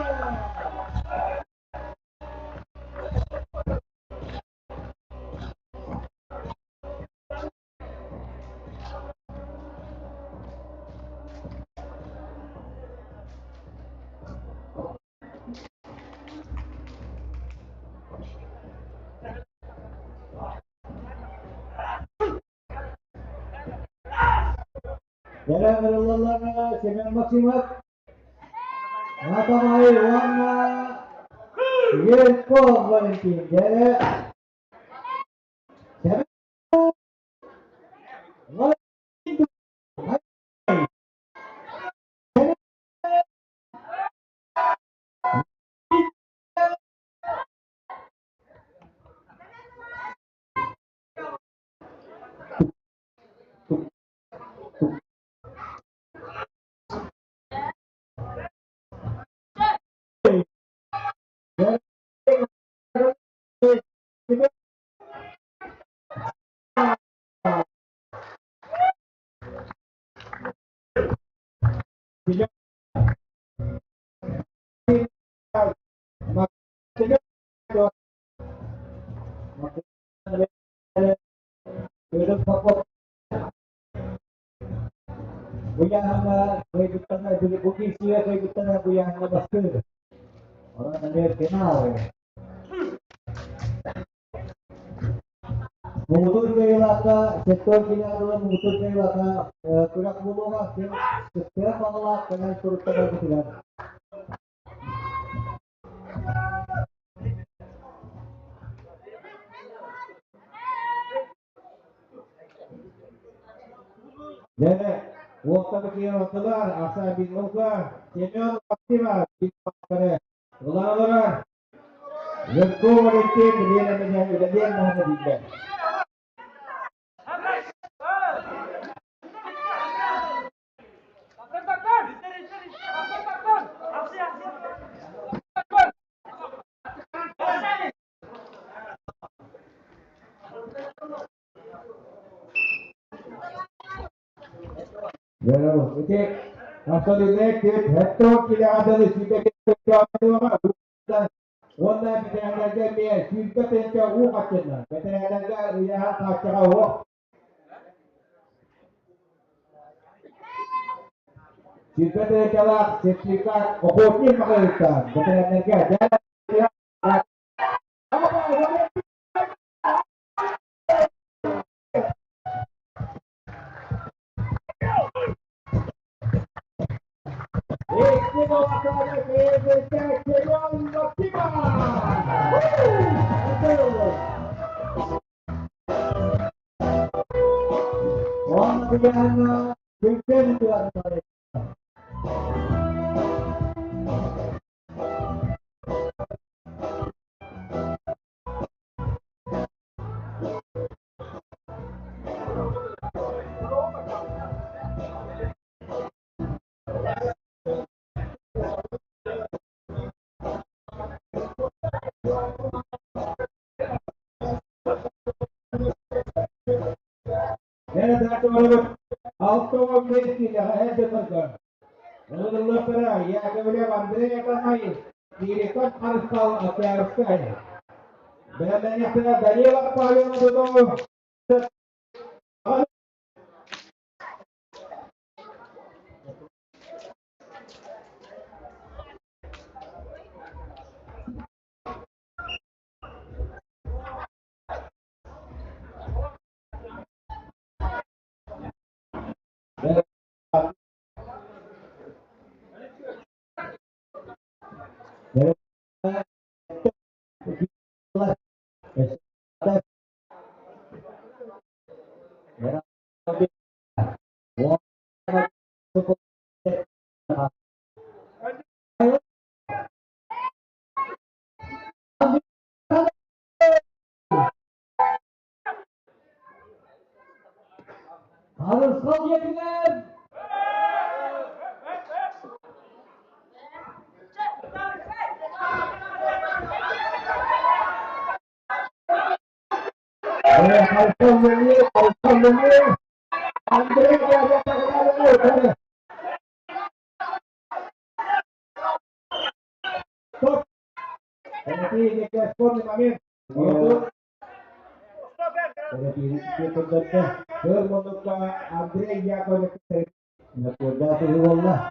S1: Дьэ, Семен Максимов, Натамай уонна Ерков Валентин. Дьэ, Семен Валентин. Муҥутуур кыайыылаахха сектор филиалыгар муҥутуур кыайыылаахха күрэх буолуоҕа. Кыттыах баҕалаах кэлэн суруттараргытыгар.
S7: Дьэ, уолтаны киэн ортолор, Аса Биллука, Семен Максимов, Ылаалара, Легко Валентин бириэмэни үлэлиэн наада дииллэр. Ити абсолютнай түөрт хеттон килэҕэ сүүрбэ уонна бэтэрээннэргэ эмиэ 20 тыһыынча уу хаччынна. Бэтэрээннэргэ ыйааһын хааччаҕа суох. 20 тыһыынчалаах сертификат охотник маҕаһыыттан бэтэрээннэргэ
S1: Уонна Күнтэн туһаннары.
S7: Алта 15 киилэҕэ эр дьоннорго Ыҥырыллыахтара Яковлев Андрей Акамай, Кириков Харысхал Октябрьскай. Бэлэмнэниэхтэрэ Данилов Павел Дудов.
S4: Харысхал диэтилэр!
S7: Андрей Яковлев
S1: буолла.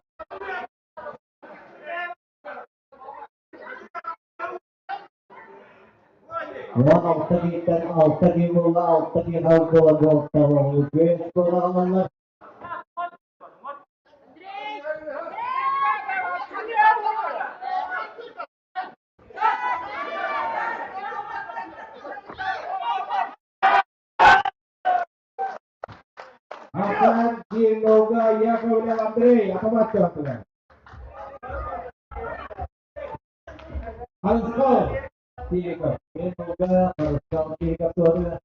S1: 16 бииртэн 6 биир буолла, 6 биир хаал буола буолта үчүгэй оскуола аҕалаллар.
S7: Ахсаан Кирилловга Яковлев Андрей автомат Харысхал Кириков.
S1: Кирилловга Харысхал Кириков туһатыгар.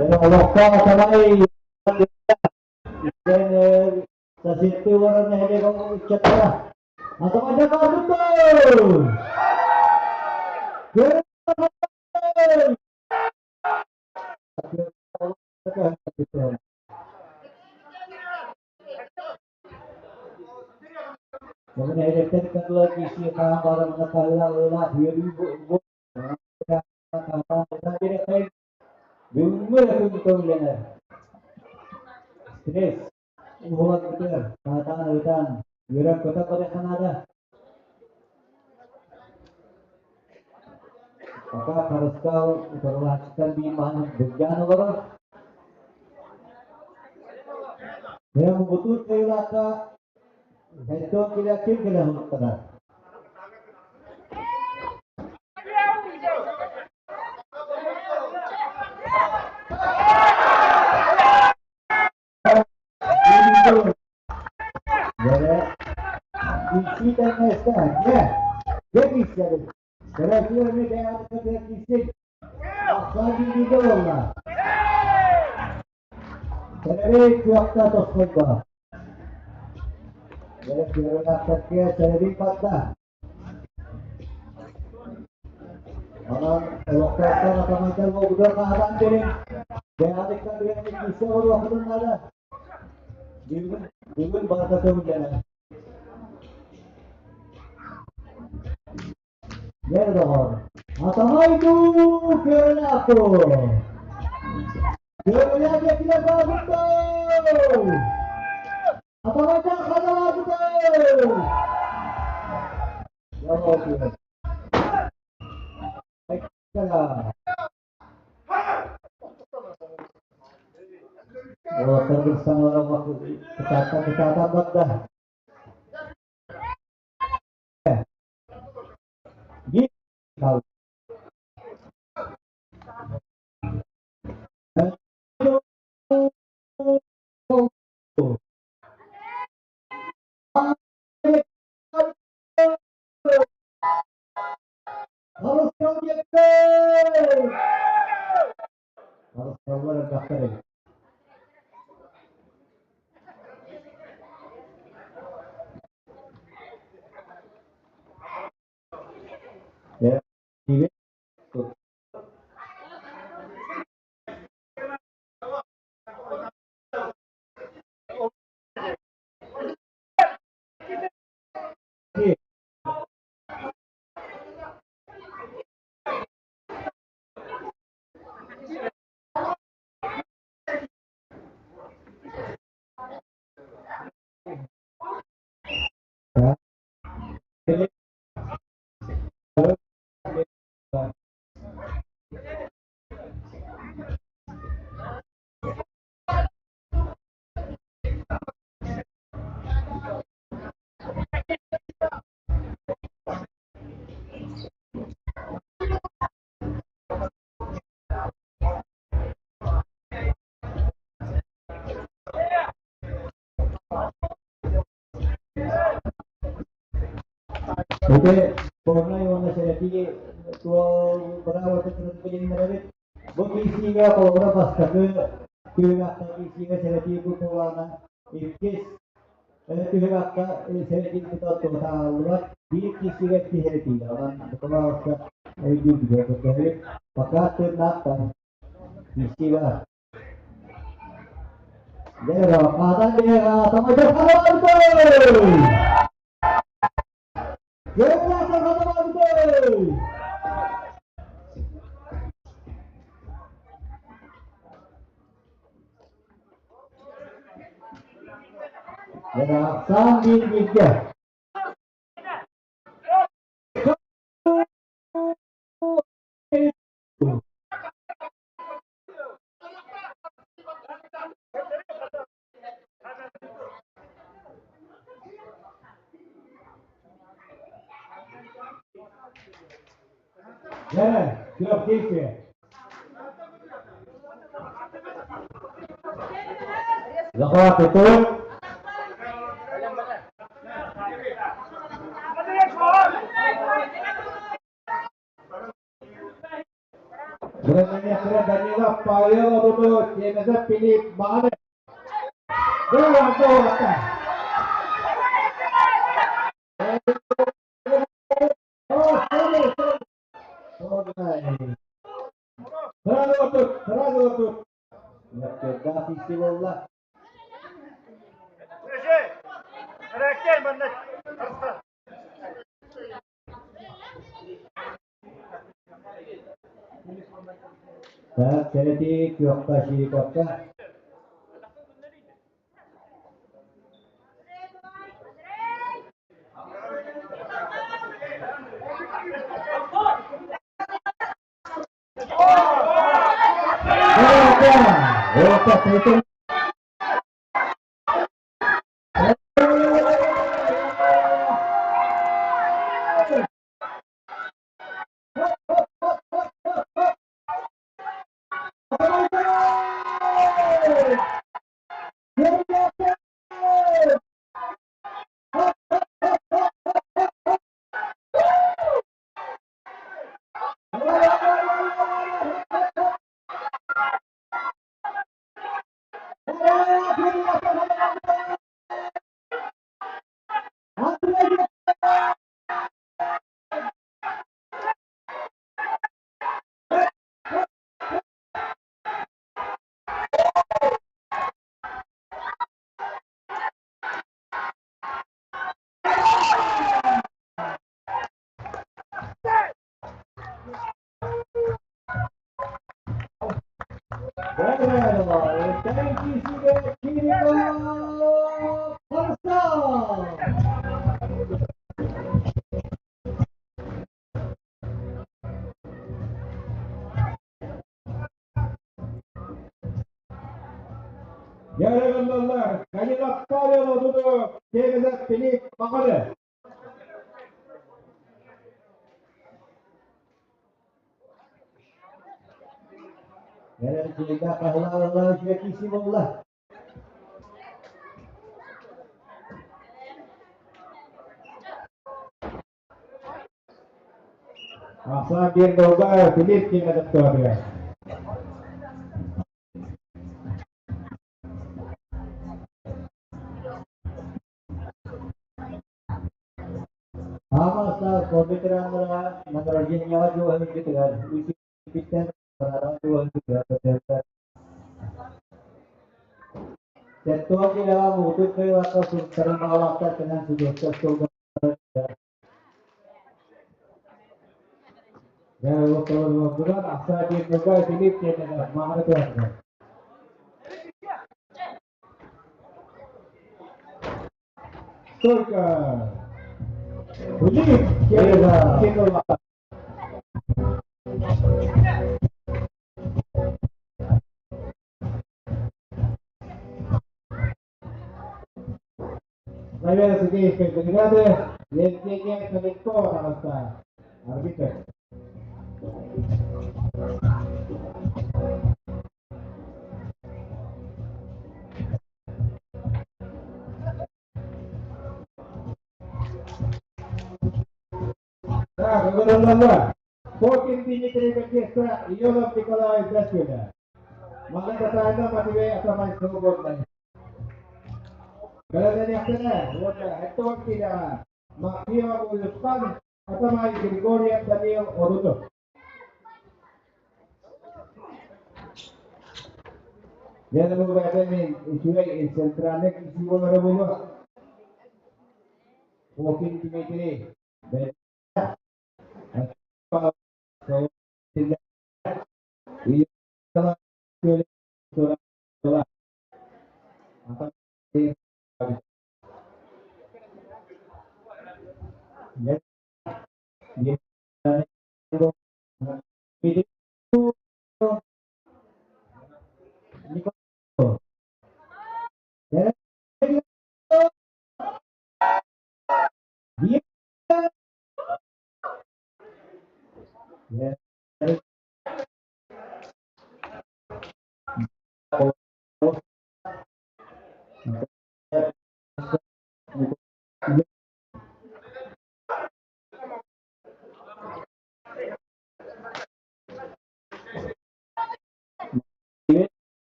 S1: Олохтоох Атамай Соседты олорор нэһилиэк ыччаттара Атамайда хаалбыттар! Бу нэһилиэктэр кытылар киирсии хаһан баҕарар хаһыа үөрүү Бүгүҥҥү эрэ күн көҥүллэнэр. Стресс уһуларбытыгар саатаан ыытаан үөрэн-көтөн барыахха наада. Пока Харысхал утарылааччыттан биир маһын былдьаан олорор. Дьэ, муҥутуур кыайыылаахха Хентон килэ ким кэлэ сылыттанар? Дьэ, киирсии тэҥнэстэ. Дьэ, дьэ киирсэбит. Көрөөччүлэр эмиэ бэйэҕитин киирсиҥ. Ахсаан бииргэ буолла. Сэрэрэй кыахта тосхойбо. Дьэ, күөрэлээхтэргэ сэрэрий барда. Онон олохтоохтор атамайдар буолбутугар хаһатан биэриҥ. Бэйэҕититтэн билэн киирсэ олоруоххутун наада. Бүгүн, бүгүн барыта көҥүллэнэр. Дьэ доҕор, атамай дуу, күөрэлээх дуу? Күөрэлээх диэкилэр баарбыт дуу? Атамайдар ханна баарбытый? Дьэ, Уолаттар саҥалара кытаатан кытаатан барда. Биир Харысхал диэттэ! Харысхаллар элбэхтэр эбит. Ити Горнай уонна Сэрэтии туол быраабатын билиннэрэбит. Бу киирсиигэ холобура бастакы түһүмэххэ киирсиигэ сэрэтии бу кулаана иккис түһүмэххэ сэрэтии тута туотааллыбат биир киирсиигэ икки сэрэтиигэ. Онон букалаалыста өйдүүргүтүгэр көрдөһөбүт. Пока тыыннаахтар. Киирсии бар. Дьэ, хаатан биһиэхэ тамайдар Ахсаан биир бииргэ.
S7: Дьэ, күөх действие.
S1: Захват итог.
S7: Бырагырааматыгар Данилов Павел Одуну, Чемезов Филипп Маҕаны. Бу уолаттар. Сразу отут, сразу отут.
S1: Мөккүөрдээх киирсии буолла. Так, сэрэтии күөххэ Чириковка. Уолаттар,
S7: Ярыгынналар, Данилов Павел Одуну, Чемезов Филипп Маҕаны.
S1: Эрэлдьиэгэ хаһылаалла үчүгэй киирсии буолла.
S7: Ахсаан биир голга Филипп Чемезов туһатыгар.
S1: Аамаастаах спорт ветераннара награждениеҕа дьуоһуйбутугар үс иккиттэн Сэттэ киилэҕэ муҥутуур кыайыылаахтар суруктарын баҕалаахтар кэлэн судьуйдар
S7: Дьэ, ахсаа биир голга Филипп Чемезов Маҕаны туһатыгар. Стойка! Филипп Чемезов! Замена судейской бригады Евгения Калинкова таҕыста. Арбитр. Так, ыҥырыллаллар. Фокин Дмитрий Бакеста, Ионов Николай Бэскүлэ. Манна Татайна Матвей Атамай свободный. Бэлэмнэниэхтэрэ уонна Эттон киилэҕэ Максимов Уйусхан, Атамай Григорьев Даниил Одунов. Дьэ, бу бэйэтэ мин үчүгэй центральный кисии буолара буолуо. Фокин Дмитрий.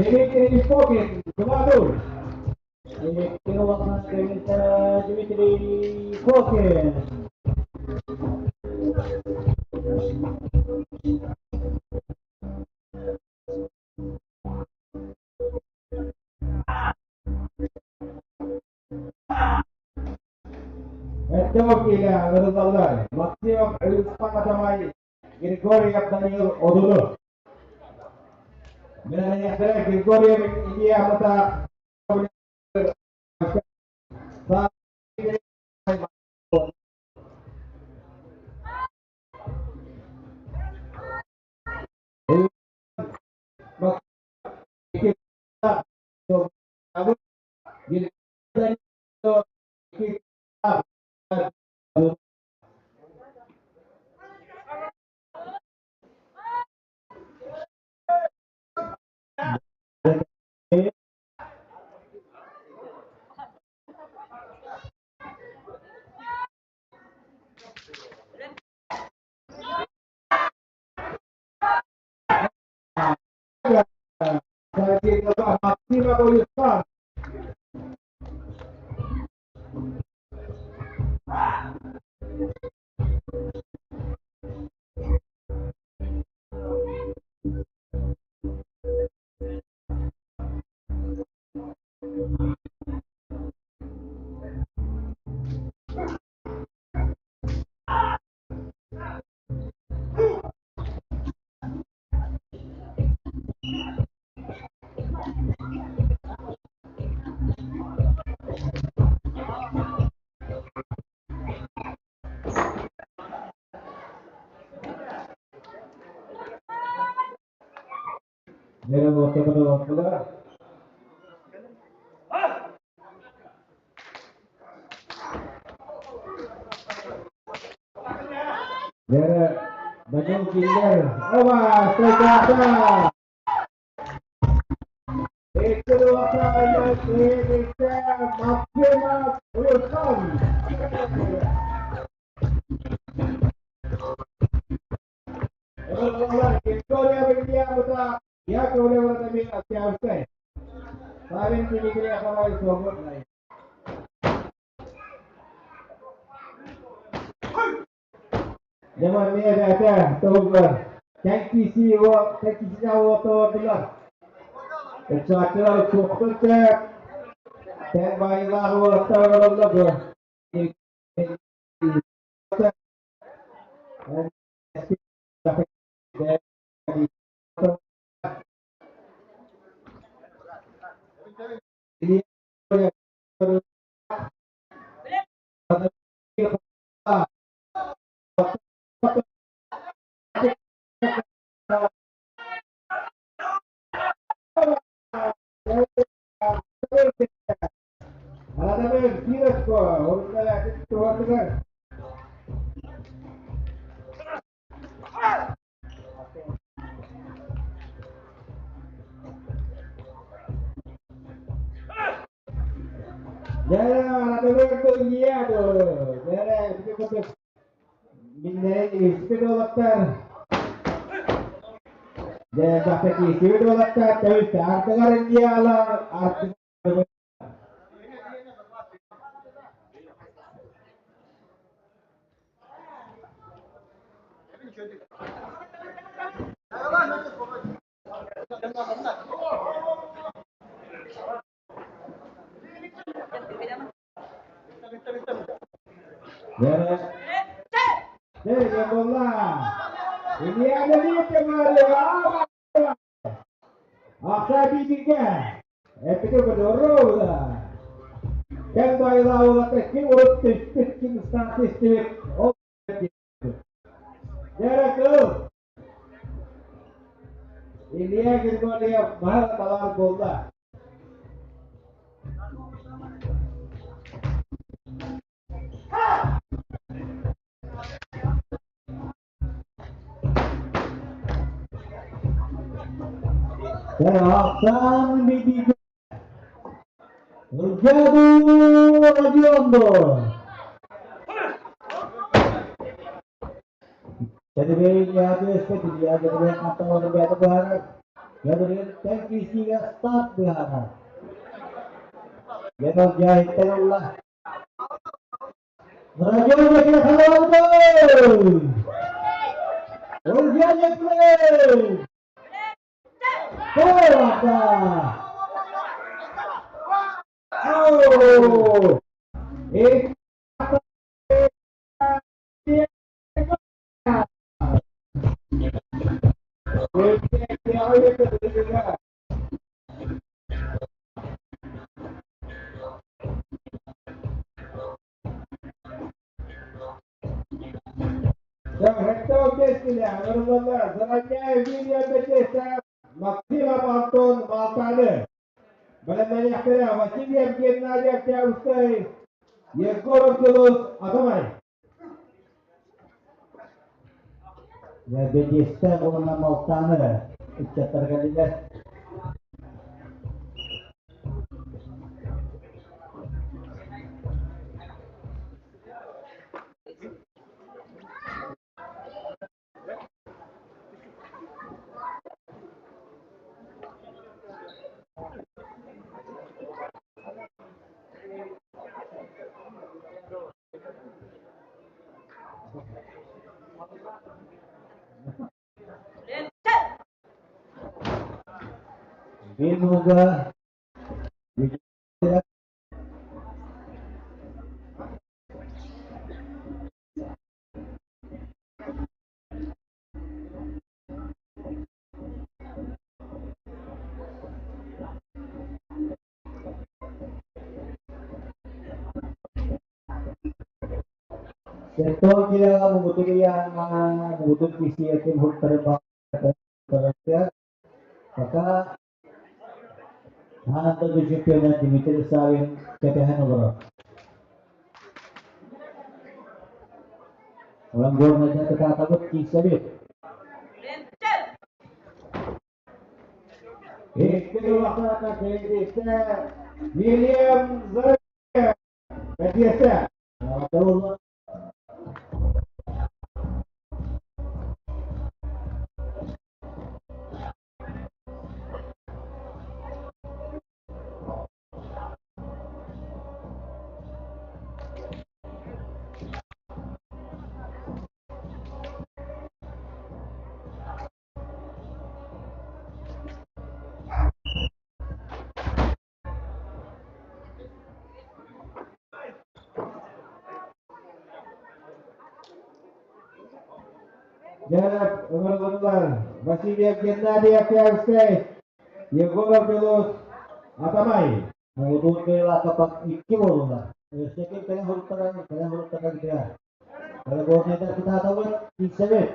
S7: Дмитрий Фокин, 2-0. Дмитрий Фокин. Эттэ киилэ ырыталлар. Максимов Уйусхан Атамай, Григорьев Даниил Одуну. Мэлэниэхтэрэ Григорьев Илья Мата Максимов Уйусхан. Дьэ, ортотун Дьэ, Данил киллэр. Оба, стойката! Максима Уйусхан! Виктория Вильямовна Яковлева Тамила Октябрьская. Савин Дмитрий Ахалай Свободный. Дьэ эбээтэ туһугар кэнкиси уотуордулар. Ыччааччылар суохтун сөп. Тэн баайылаах уолаттар олороллор бу. Илья Григорьев баһа талар буолла. Ахсан биби Urgadu Radiondo. Максимов Антон Малтаны. Бэлэмнэниэхтэрэ Васильев Геннадий Октябрьскай, Егоров Дьулус Атамай. Бэдиэстээх уонна Малтаны ыччаттарга билэр.
S1: Биир Сертон килэҕэ муҥутуур ыйааһыҥҥа муҥутуур киирсиитин уһуктарын баҕарар. Пока Аан дойду чемпиона Дмитрий Савин кэтэһэн олорор. Онон Горнайга кытаатабыт киирсэбит.
S7: Икки улахана киирсэ Вильям Зарев Бэтиэсэ. Дьарык ыҥырылыннылар Васильев Геннадий Октябрьскай, Егоров Белос, Атамай.
S1: Муҥутуур кыайыылаахха икки буоллулар. Өссө ким кэлэн суруттаран, кэлэн суруттаран бүтэр. Горнайдар кытаатабыт, киирсэбит.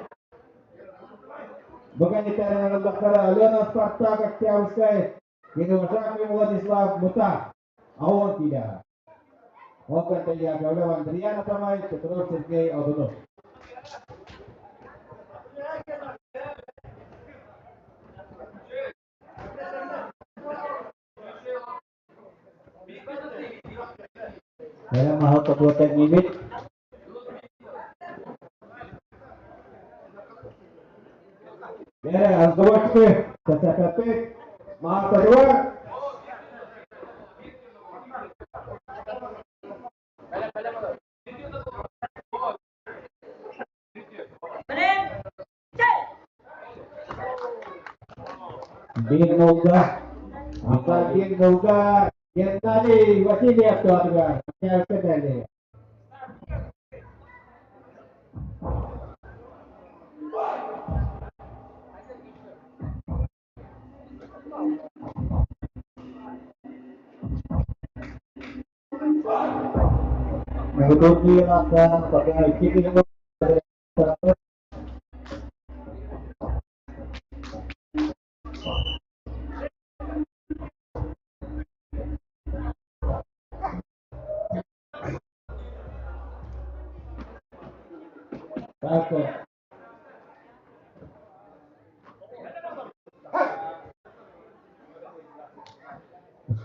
S7: Бу кэнниттэн ыҥырыллахтара Алена Спартак Октябрьскай, Кирилл Владислав Мута, Аон киилэҕэ. Ол кэнтэ Яковлев Андриан Атамай, Петров Сергей Одунов.
S1: Бэлэм маһы тотуо тэҥниибит.
S7: Бэрэ, разговорчики, кэпсэппэппит, маастарыгар.
S1: Биир нолга
S7: Ата биир нолга Геннадий Васильев туһатыгар кэпсэтэлли.
S1: Муҥутуур кыайыылаахха пока икки киһи
S7: Так,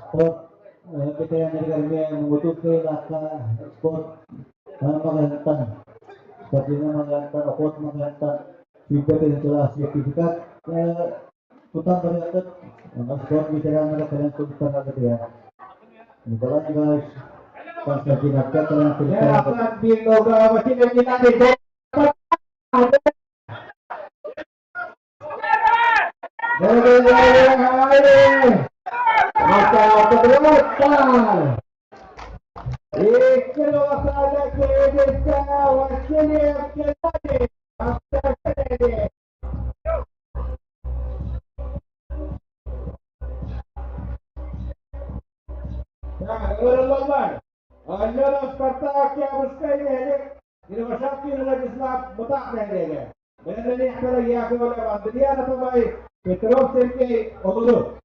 S1: Спорт бэтэрээннэригэр эмиэ муҥутуур кыайыылаахха спорт маҕаһыынтан, спортивнай маҕаһыынтан, охот маҕаһыынтан 20 тыһыынчалаах сертификат тутан барыаххыт. Онон спорт ветераннара кэлэн сылдьытаргытыгар Николай Николаевич Константиновка кэлэн сылдьытаргыт.
S7: Биир нолга Василий Геннадьевич Алена Спартак Октябрьскай нэһилиэк Кривошапкин Владислав Мытаах нэһилиэгэ. Бэлэмнэниэхтэрэ Яковлев Андриан Атамай, Петров Сергей Одуну.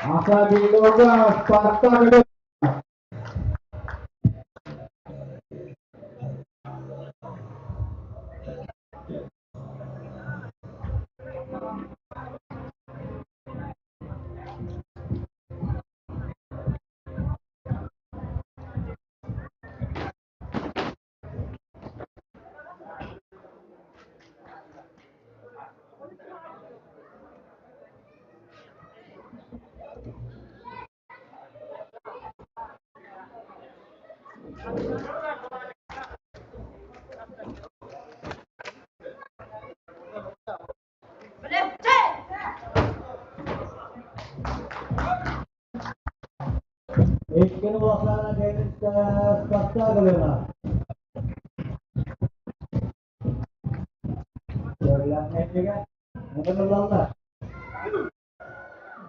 S7: Аса Билога Спартак Иккини улахана кэлин Спартак ылына. Көрүлэҥҥэ ылаллар.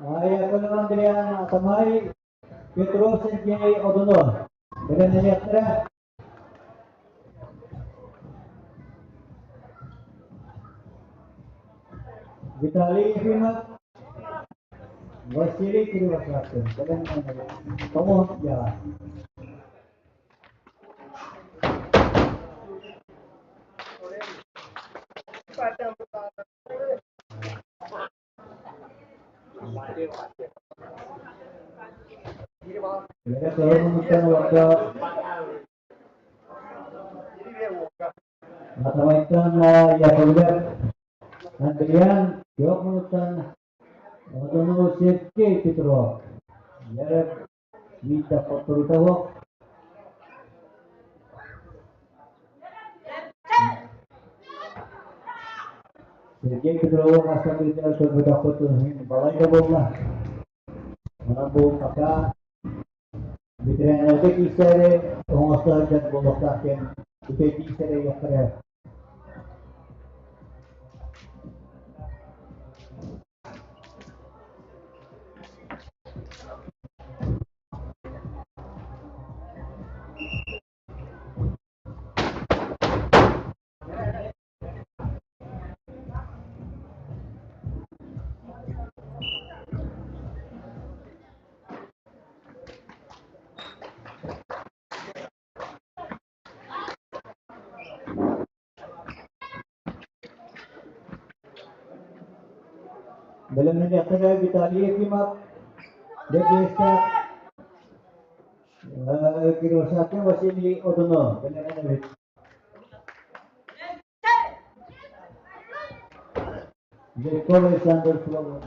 S7: Айакылы Андриан Атамай, Петров Сергей Одунов. Бэлэмнэниэхтэрэ. Виталий Ефимов, Василий Кривошапкин. Бэлэмнэнэр. Тоҕус яа. Үөрэ кыһыл муннуктан олордо Атамайтан Яковлев Андриан күөх муннуктан Одону Сергей Петров Яров биир да хотторуута суох. Сергей Петрова бастакытыгар көрбөтөхпүт балай да буолла. Онон бу пока ветеринарга киирсээри оҥосто сылдьар буолуохтаах диэн үтэйдии сэрэйиэхтэрэ. Бэлэмнэниэхтэрэ Виталий Ефимов, Бэрдиэстээх Киросакин Василий Одунов бэлэмнэнэбит. Жирков Александр Филонов.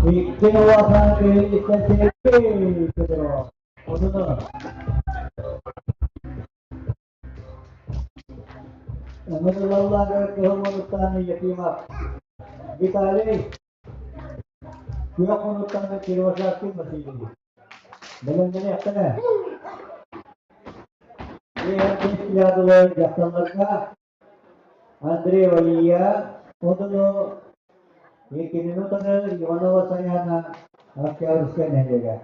S7: Икки улахан киһиттэн Сергей Петров. Одунов. Ыҥырылаллар кыһыл муннуктааны Ефимов. Виталий күөх муннуктааны Киросакин Василий. Бэлэмнэниэхтэрэ. Биир дьахталларга Андрей Валия, Одуну, икки минутаны Иванова Саяна Октябрьскай нэһилиэгэ.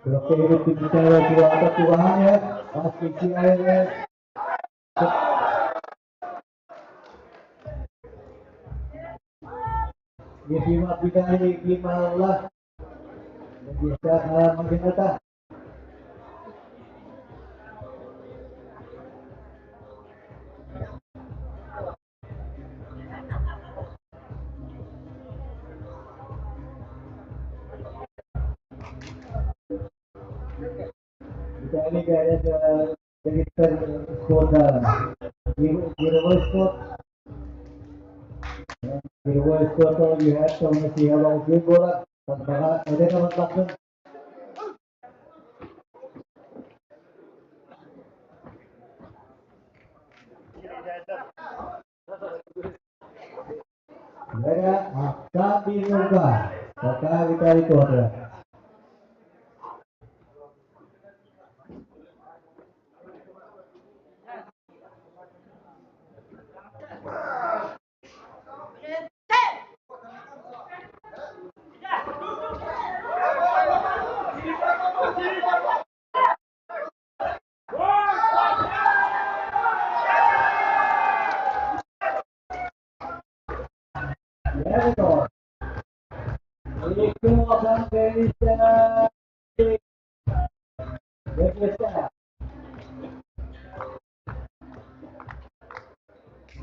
S7: Күрэхтэһиибит түмүктэрэ чугаһаата чугаһаан иһэр. Бас кичиэйэ Ефимов Виталий Ефимовла Бэдиэстээх Мадината Виталий Галя дэгиттэр спорта мировой спорт. Мировой спорта үһээ сылына сиһэ олоҕу буолар. Тарбаҕа эдэр ылбаккын. Бэрэ ахтаах бииргэ пока Виталий Петр.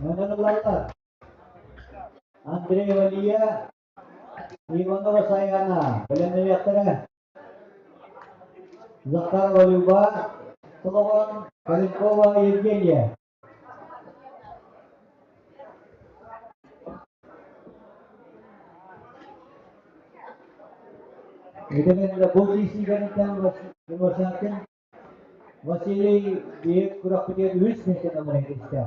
S1: Ыҥырыллаллар. Андреева Лия, Иванова Сайаана бэлэмнэниэхтэрэ. Захарова Люба, Солоҕон Калинкова Евгения. Итинэн бу киирсиилэриттэн Василий Василий биир күрэхпитигэр үһүс миэстэни ылан киирсэ.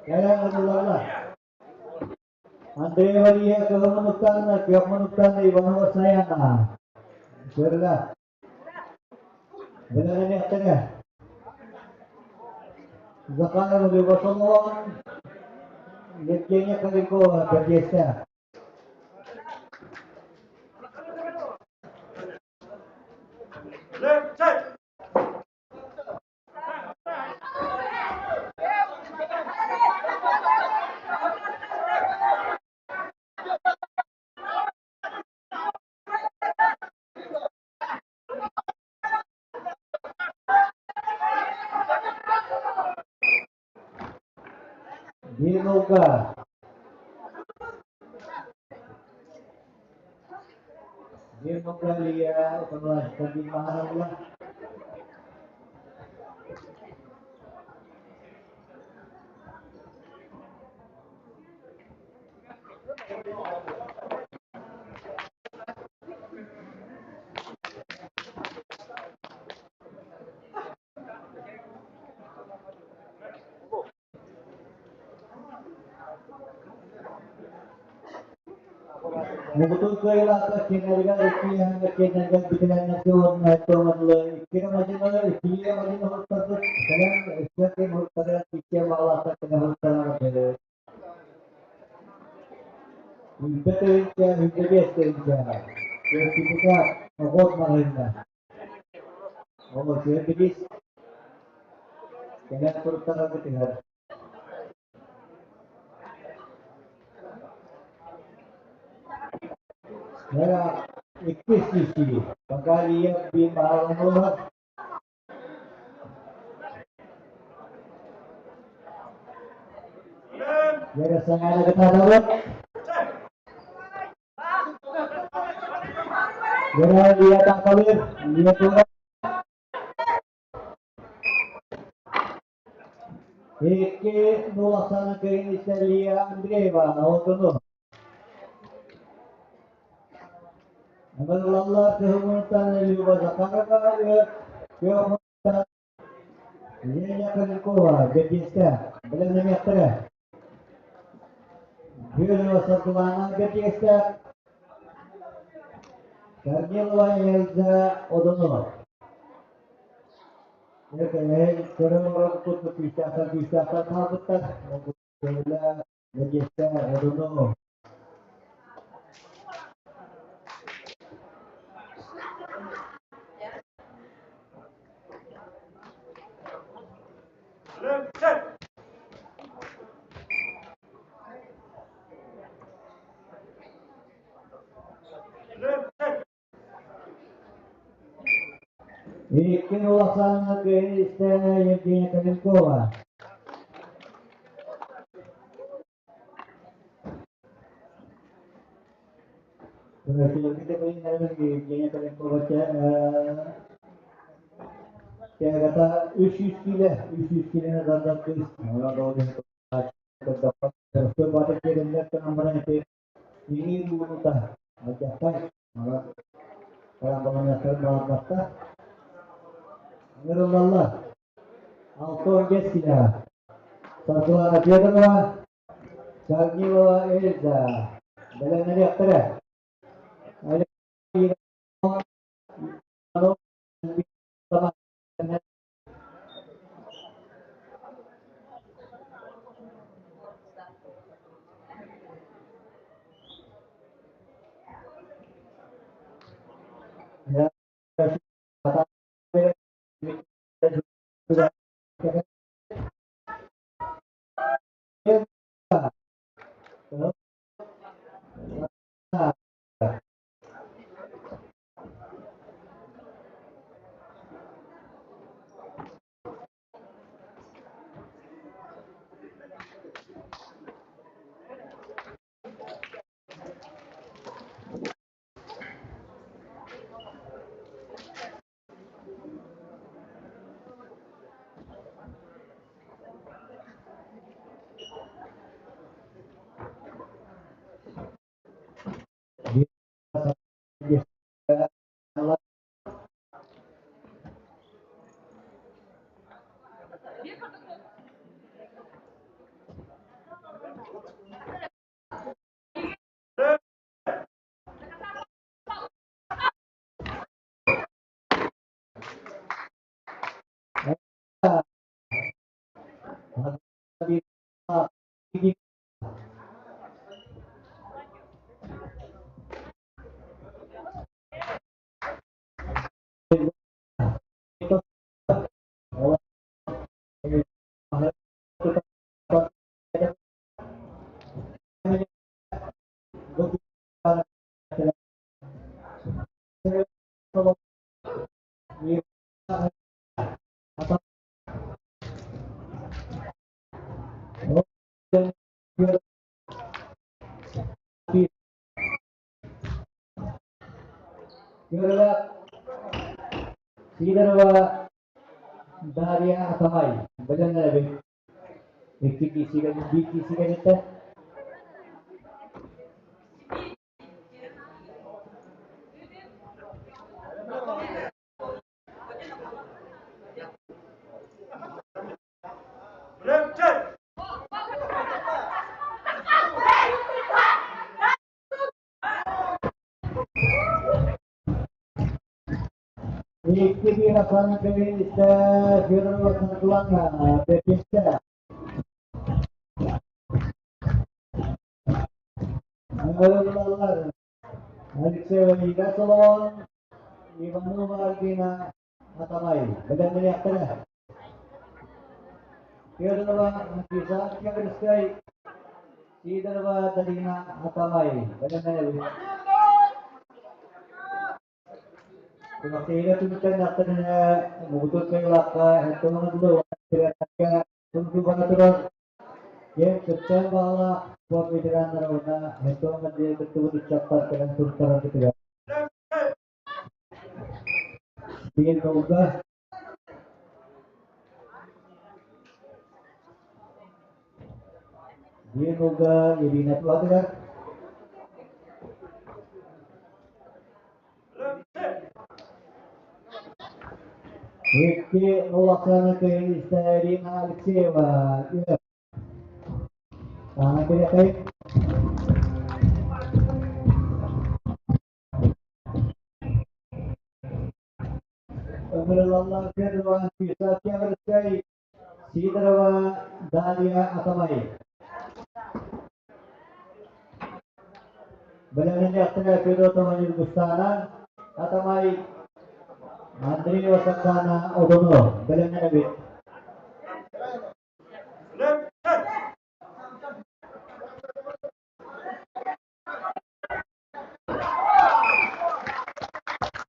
S1: Кэлэн ылаллар. Андрей Валиев кыһыл муннуктан, күөх муннуктан Иванова Саяна. Көрүлэ. Бэлэмниэхтэрэ. Захарова Люба Соломон, Евгения Каликова бэрдиэстээх. Биир нолга Биир нолга Лия Укалаевтан Маханалла. Муҥутуур кыайыылаахтар киэннэригэр икки киэннэригэр бүтүнэннэргэ уонна туоматлы икки мадьыналар иккилии мадьына уһуктарбыт кэлэн өссө ким уһуктарыгар икки баҕалаахтар кэлэн уһуктарар Үүтэ тыһыынча, үүтэ биэс тыһыынча. Сертификат, оҕуот маҕаһыыҥҥа. Ол үчүгэй билиис. Кэлэн туруктанаргытыгар. Эра иккис киирсии. Багалия биир бааланулар. Вера Саҥара кытаатабыт. Вера Лия Тааталыыр, Лия Тура. Икки нул ахсааны кыайын истэр Лия Андреева отуну. Ыҥырылаллар кыһыл Люба Захарова, күөх Лена Козырькова, Бэрдиэстэ, бэлэмнэниэхтэрэ. Бүөлүө Саргылаана Бэрдиэстэ, Корнилова Эльза Одунова. Көрөн олорон курдук күүстээхтэр күүстээхтэр хаалбыттар. Бэрдиэстэ Одунова. Икки улахан кыайыы Евгения Каменкова. Евгения Каменкова Тягата 300 кило, 300 килоны тардар кыыс. Иҥиир уута алдьархай, Карамбаланыахтарын баҕарбаттар. Ыҥырыллаллар. 65 килоҕа. Саргылана Федорова, Корнилова Эльза. Бэлэмнэниэхтэрэ. Сидорова Дарья Атамай бэлэмнэнэбит. Икки киисигэ, биир киисигэ бүттэ. Икки биир ахсаанын кэбиһиитэ Федорова Саргылана Бэкиттэ. Ыҥырыллаллар Алексеева Лида Соломон, Иванова Альбина Атамай. Бэлэмнэниэхтэрэ. Федорова Анфиса Октябрьскай, Сидорова Дарина Атамай. Бэлэмнэнэбит. Күрэхтэһиигэ түмүктэннэхтэринэ муҥутуур кыайыылаахха Антон Андылы тунтубана турар киэн кыттыан баҕалаах спорт ветераннара уонна Антон Андреев кыттыбыт ыччаттар кэлэн туттараргытыгар. Биир долга Биир долга Ирина Туатыгар Икки улахан кыайыыста Ирина Алексеева үөр. Таана кириэхэй. Ыҥырыллаллар Федорова Анфиса Октябрьскай, Сидорова Дарья Атамай. Бэлэмнэниэхтэрэ Федотова Ньургустаана, Атамай Андреева Сардаана Одоно бэлэмнэнэбит.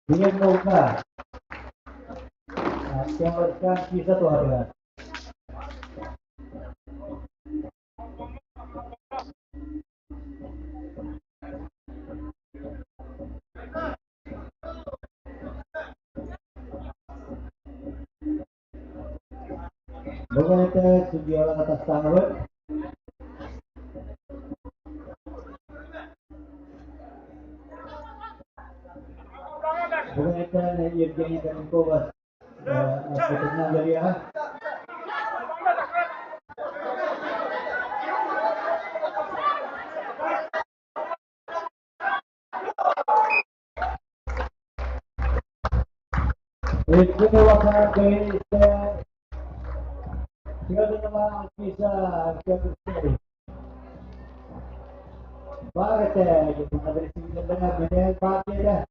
S1: Биир наука Октябрьскай киисэ туһатыгар. Бүгүн этэ судьуйалар атастаабыт. Бүгүн этэ Евгений Каменкова Спортивнай үлэлиэҕэ. Икки улахан кыайыыта Федорова Анфиса Октябрьскай. Баар этэ, Миһээл баар диэтэ.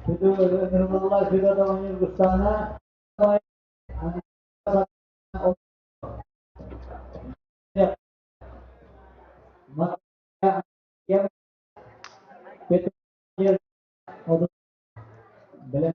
S1: Федотова Ньургустаана Бэлэм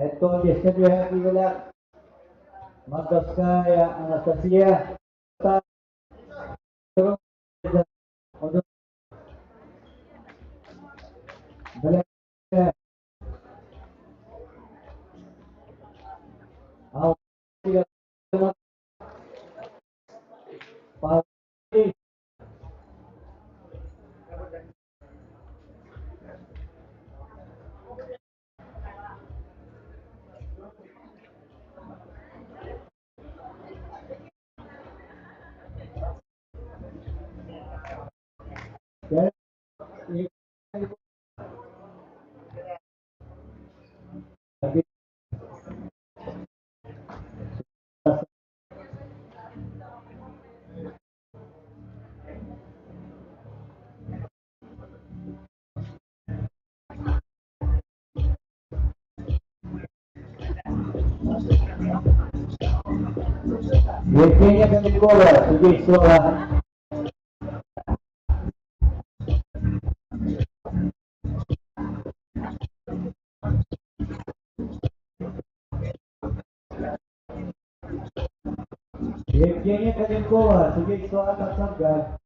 S1: Эттон биэскэ түһэ киирэлэр Мордовская Анастасия Евгения Каменкова, судейство. Евгения Калинкова, судейство Кацанга.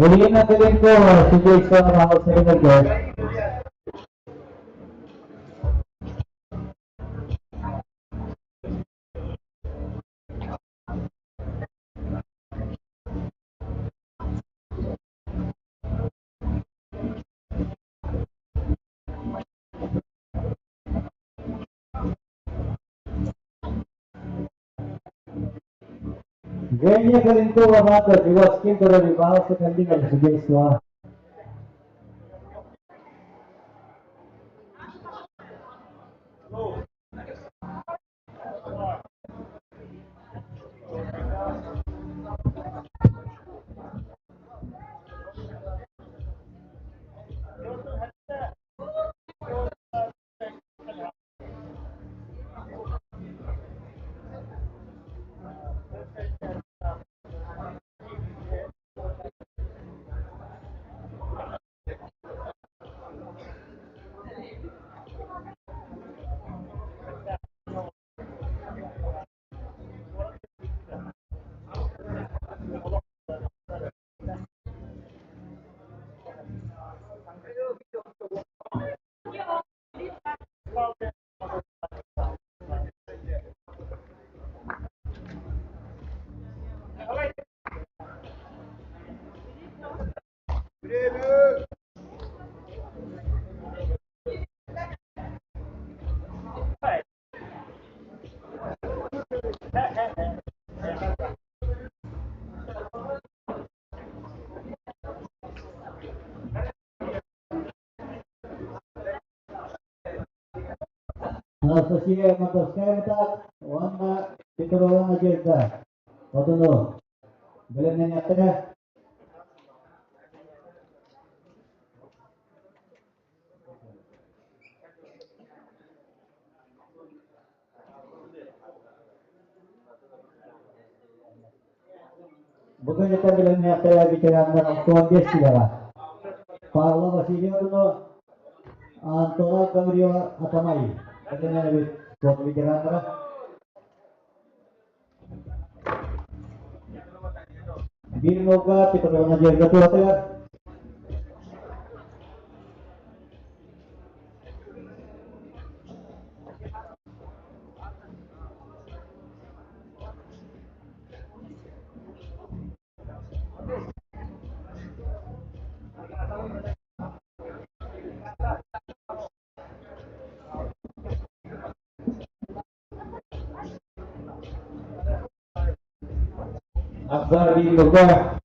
S1: Ирина Калинкова, судейство Махалсаринага. Евгения Калинкова, Мата, Чугаскин, который Махалсаринага, судейство. Анастасия Мордовская Мытаах уонна Петрова Надежда Одунов бэлэмнэниэхтэрэ. Бу күнүтэ бэлэмнэниэхтэрэ ветераннар 65 килоҕа. Павла Васильевна, Антона Гаврилова Атамай бэлэмнэнэбит спорт ветераннара. Биир нолга Петровна Надежда туһатыгар.
S7: Ахсар биир нолга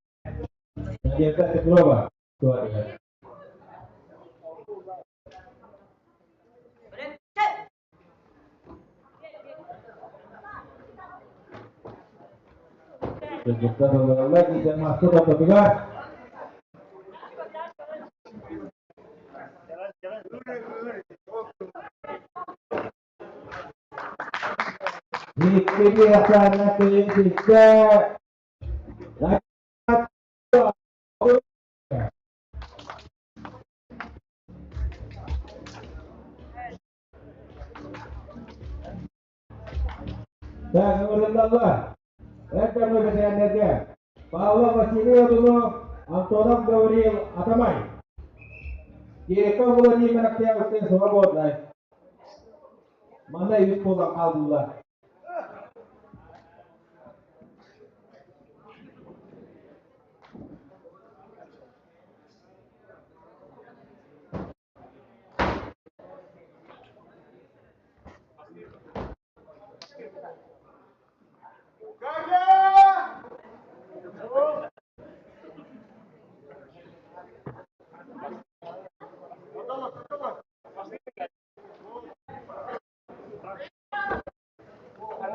S7: Надежда Петрова туһатыгар. Кыргыттар ыллараллар диэн маска ортотугар. Иккини ахсаанна кыйын сиргэ Так, ылынналлар. Эр дьоҥҥо бэтэрээннэргэ Павлов Василий Одунов, Антонов Гаврил Атамай. Тереков Владимир Октябрьскай свободный. Манна үс буолан хааллылар.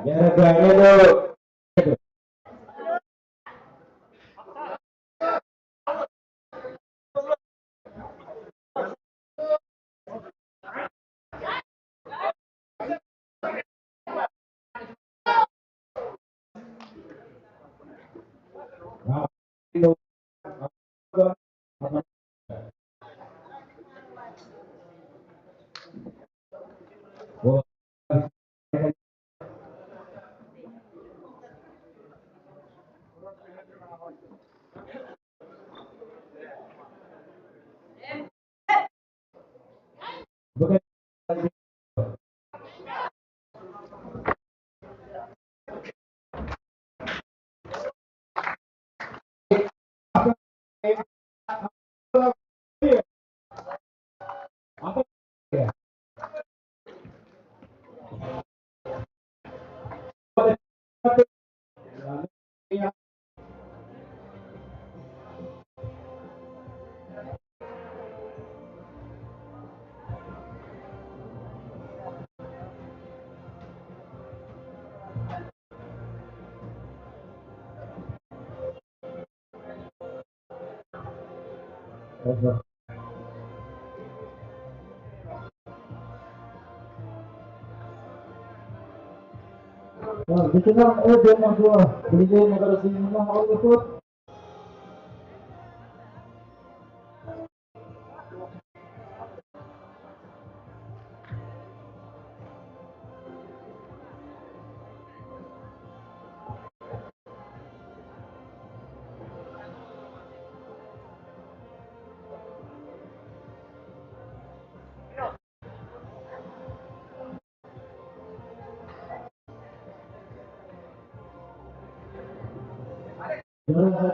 S7: Gara-gara
S5: Бүтүнэн өйдөнөр билигин магазинына оҕолорбут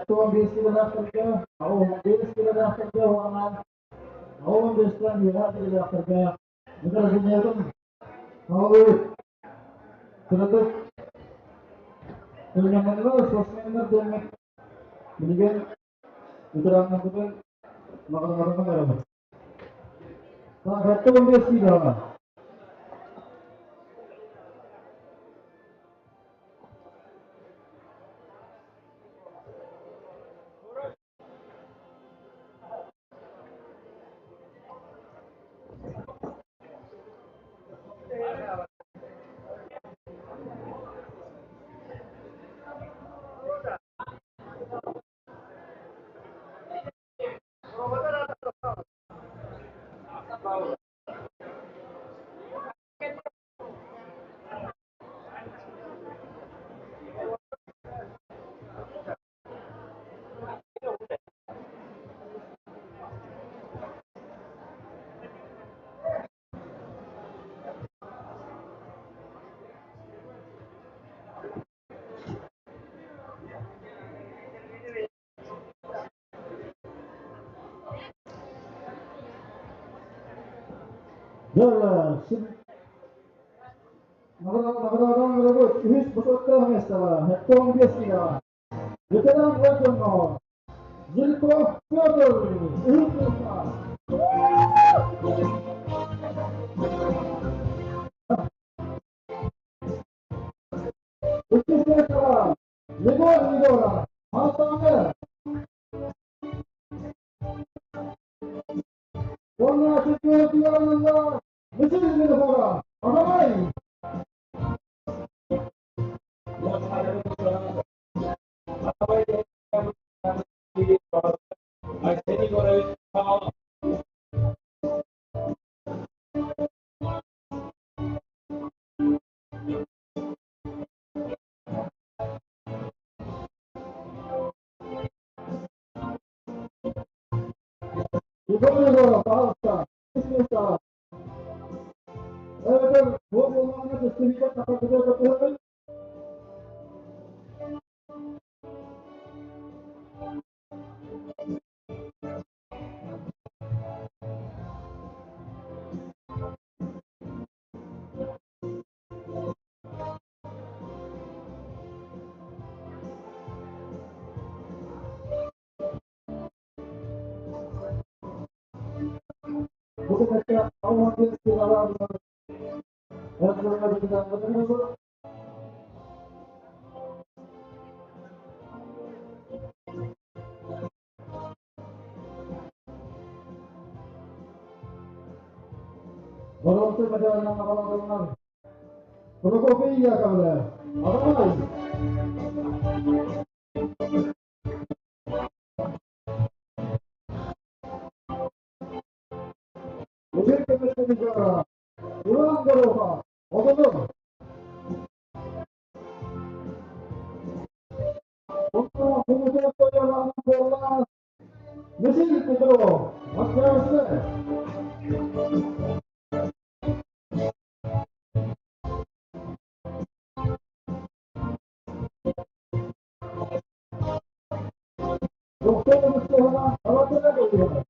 S5: Дьон 5 килолаахтарга, 85 килолаахтарга уонна 85-тэн үөһээ килолаахтарга магазиннарын аҕалыы кыратык сынньананнар, спортсменнар диэммит билигин ветераннарбытын маҕараҕарынан эрэбит. 75 килоҕа.
S3: Дьэ, Наҕараадаланарбыт үһүс бочуоттаах миэстэҕэ 75 киилэҕэ ветеран дьоҥҥо Жирков Петр үһүс миэстэҕэ. Иккис миэстэҕэ Егор Егоров Малтаҥы. Уонна чемпион ылла Мичил Михайлов Атамай.
S2: Арсений Егорович Павлов.
S3: Егор Егоров, пожалуйста, места. Эбэтэр бу буоллаҕына көстүбүтэ сахатыгар көтөһөбүт. Бу кэмҥэ Алмазбек Боруонсай мадьаалынан аҕалаллар. Прокопий Яковлев, Аҕамай! Эдэр көмөсүнүгэр Иван Горохов, Одунур. Онно Хомутов Тойонон буолла Василий Петров, Октябрьская. Доктор Мустафа Алатына кэллилэр.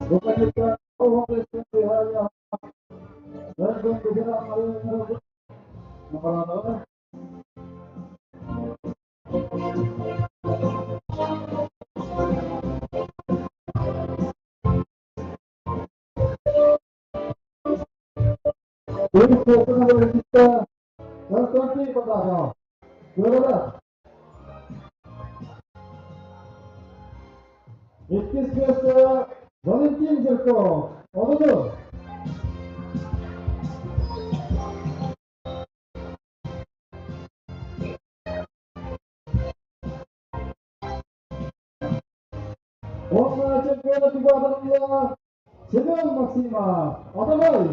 S3: Бу кэнниттэн Константин Потапов. Көрөрө. Иккис миэстэ Валентин Жирков. Одуну. Уонна чемпиона Тубатовна Семен Максимов. Атамай.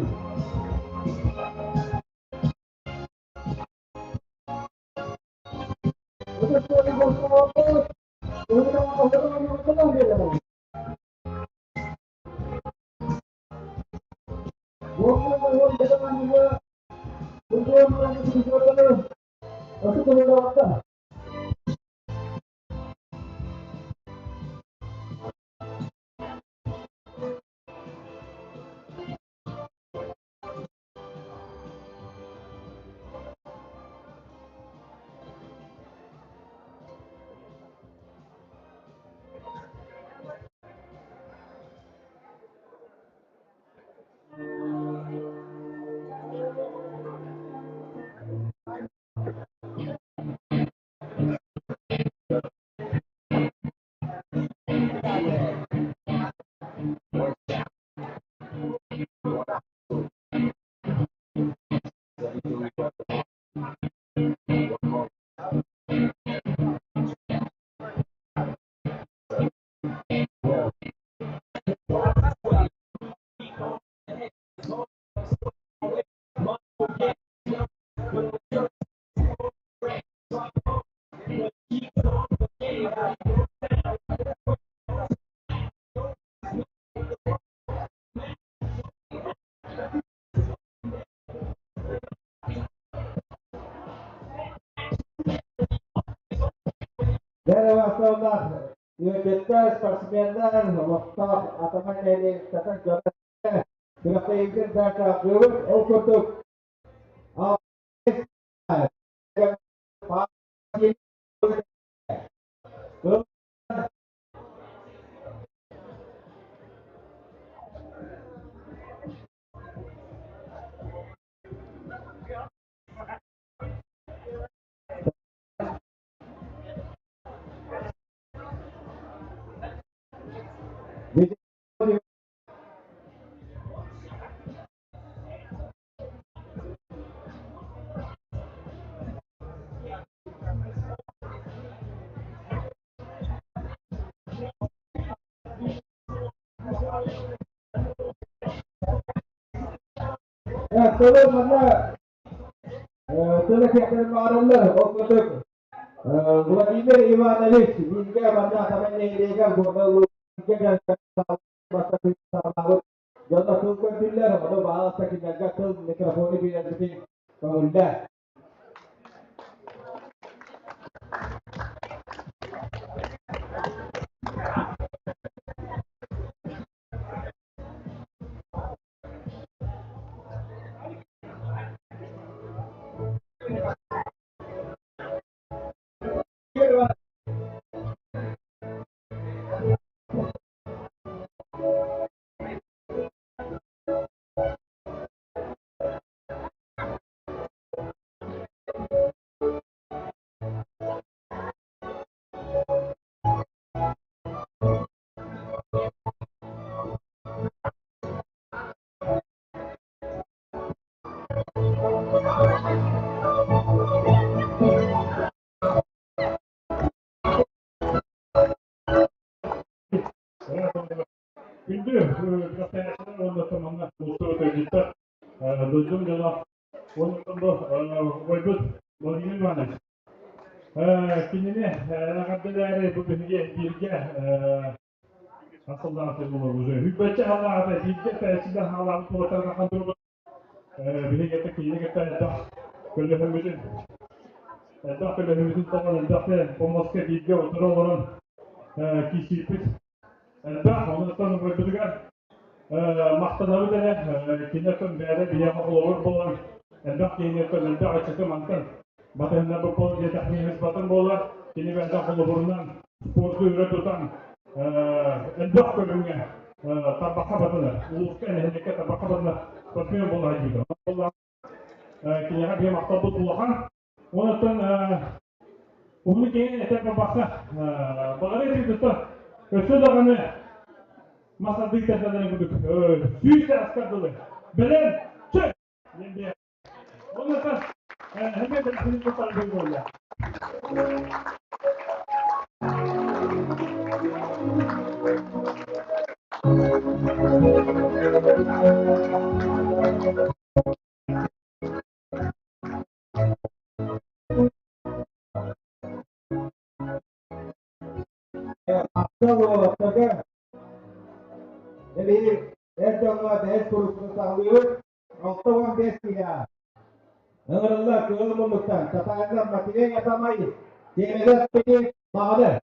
S7: Эрэ ыалдьыттар, спортсменнар, олохтоох атаман нэһилиэктэрин дьоно күрэхтэһиибитин дакаастыыбыт. Ол курдук, Тылы манна тылы кэхтэрин баҕараллар. Ол курдук Владимир Иванович бииргэ манна Атамай нэһилиэгэр Горнай улууһугар дьонно тыл көрдүллэр, ону баҕаласта кинилэргэ тыл микрофону биэрэрбитин көҥүллэ.
S8: Күндү күрэхтэһээччилэр уонна манна мустубут ыалдьыттар, дойдум дьоно уонна бу убайбыт Владимир Иванович. Кинини эҕэрдэлээри бу биһиги бииргэ хас сыллааҕыта буолар уже сүүрбэччэ сыллааҕыта бииргэ тэйиччи хаалаабыт уолаттарга хантырбыт биһиги кытта кинини кытта элбэх көлөһөммүтүн элбэх көлөһөммүтүн тоҕон элбэх помоска бииргэ утары олорон киирсииппит элбэх. Онуттан убайбытыгар махтанабыт эрэ. Кини оттон бэйэтэ биһиэхэ холобур буолан элбэх киһини оттон элбэх ыччаты мантан батыһыннарбыт буолар диэтэхпинэ батын буолар. Кини бэйэтэ холобурунан спорду өрө тутан элбэх көрүҥҥэ тарбахха батынар, улууска, нэһилиэккэ тарбахха батынар спортсмен буола сылдьыбыта. Киниэхэ биһи махталбыт улахан. Онтон уһуну киэҥин этэр барбахха баҕарар этибит өссө даҕаны мас ардыктардан курдук сүүс аскар дылы бэлэм чөй Онуоха эмиэ бэлэхтэнин туттарбын буолла.
S7: Махтал уолаттарга. Эбии эр дьоҥҥо бэһис куруппун саҕалыыбыт. 65 киһи Ыҥырыллар кыһыл муннуктан Татаардар Матвей Атамай тиэмэлэр Маҕаны.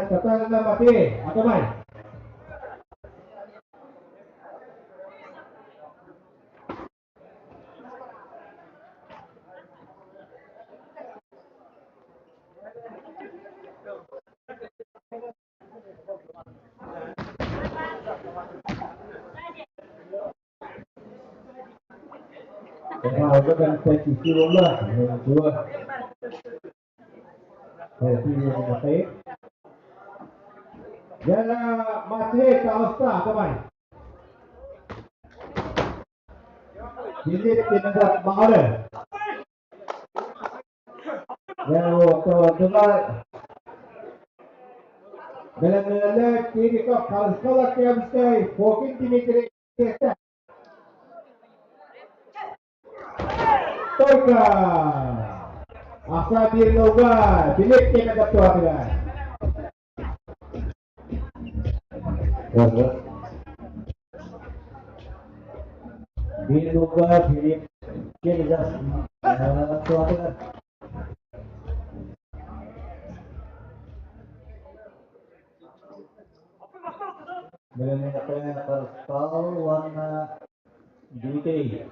S7: Татарина Матвей, Атамай. Матвей таҕыста, Атамай. Филипп Пиноград Маҕары. Бэлэмнэнэллэр Кириков Харысхал Октябрьскай, Фокин Дмитрий Только! Ахсаа биир нолга Филипп Чемезов туһатыгар.
S1: Биир нолга Филипп Чемезов туһатыгар. Бэлэмнэнэххэ Харысхал уонна Дмитрий.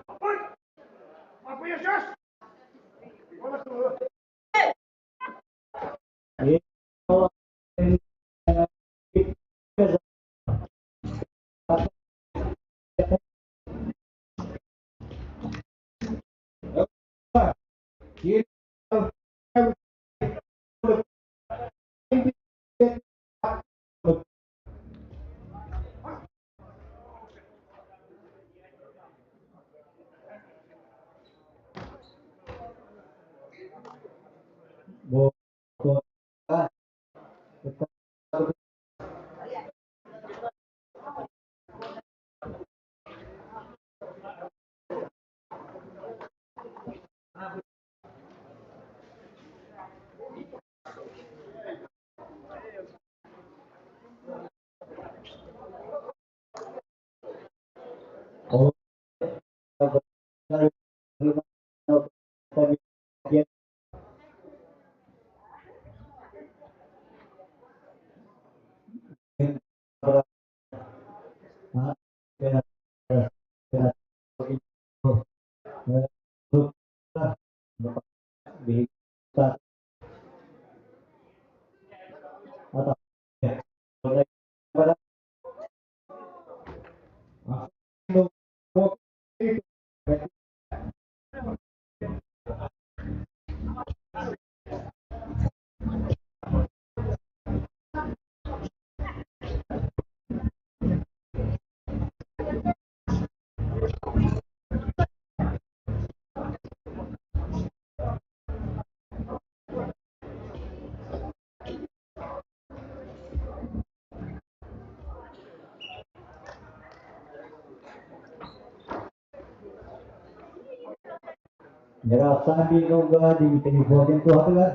S1: Дьараахсаан биир сылга Дмитрий Фокин туһатыгар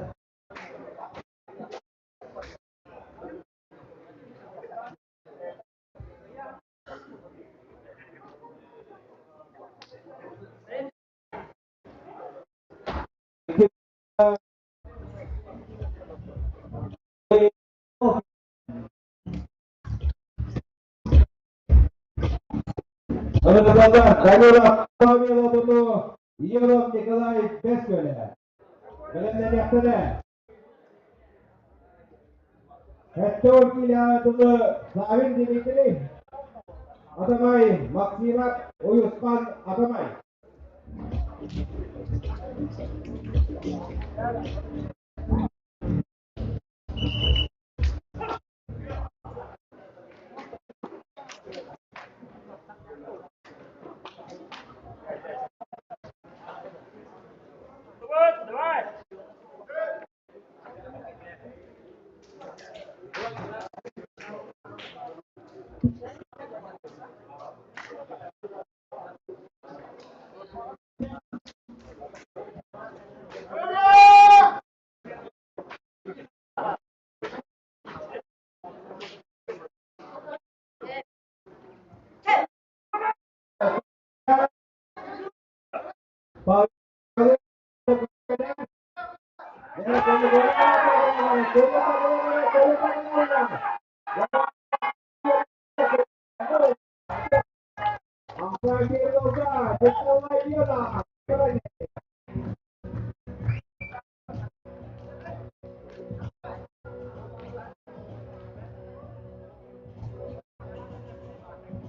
S7: Павел Егоров Николай Бэскөлө. Бэлэмнэниэхтэрэ. Сэттэ киилэҕэ дылы Савин Дмитрий, Атамай Максимов, Уйусхан Атамай.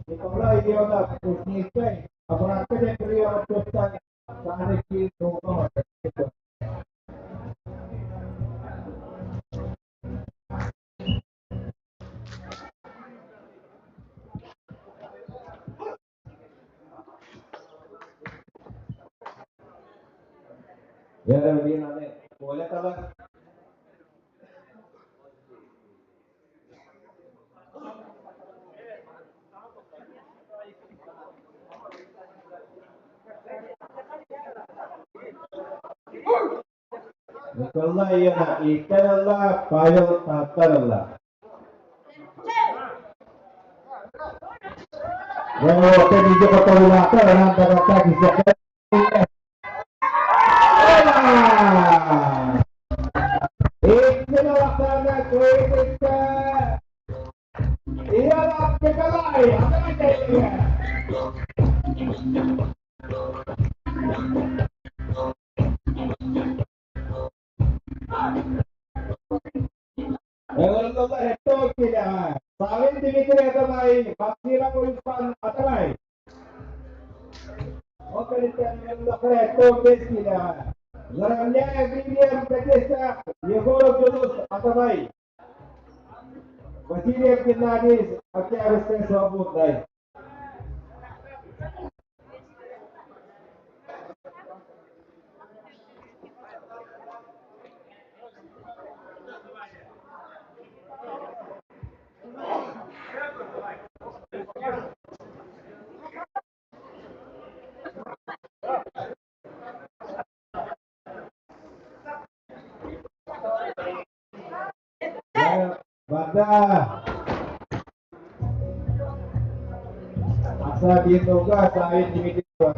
S7: Николай Ионов, Кузнецкай, Аппаратка приема туттан Сааны киин. Дьэ, аны Коля талар. Кылла Ияна ииттэн ылла, Павел таһыттан ылла. Дьоҥҥо бииргэ хоторуулаахтар анаан дабарта кисиэххэ. Икки алахтаана көйүтүттэ Ияна Николай Атамай. Эҕэрдэлэр Hector килэҕэ Савин Дмитрий Атамай, Максима Уйбан Атамай. Ол кэнниттэн Hector бэс килэҕэ Заровняев Вильям Бетеста, Егоров Дьулус Атамай. Васильев Геннадий Октябрьскай свободный. Барда. Аса биир тылга Савин Дмитриев.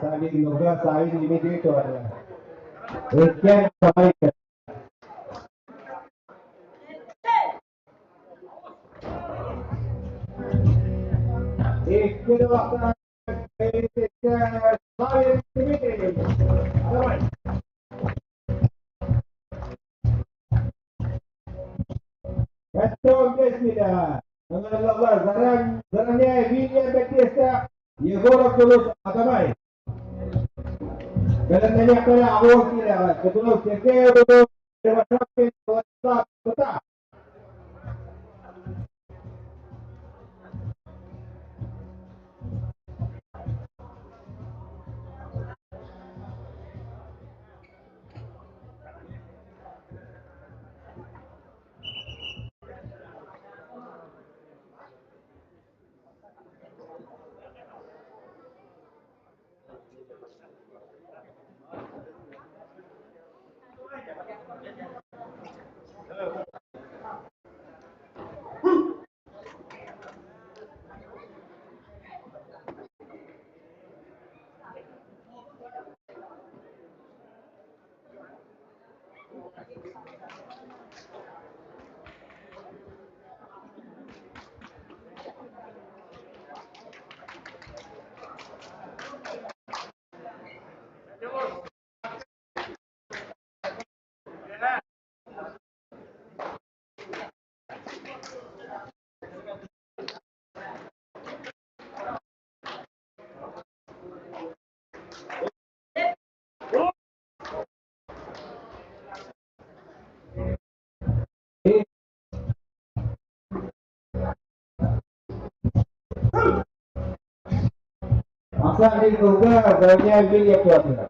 S7: Савин Нурга, Савин Дмитрий Туатыгар. Иккиэн сабай. Икки дылахтан Савин Дмитрий. Давай. Эттон Бесмиля. Ыҥырыллаллар Зараняев Вильям Бэтиэстэ, Егоров Дулус Атамай. Бэлэмнэниэхтэрэ аҕыс киилэҕэ Петров Сергей Кривошапкин Владислав Кута. Махсат Нурга, Заровняев Вильям Туатыгар.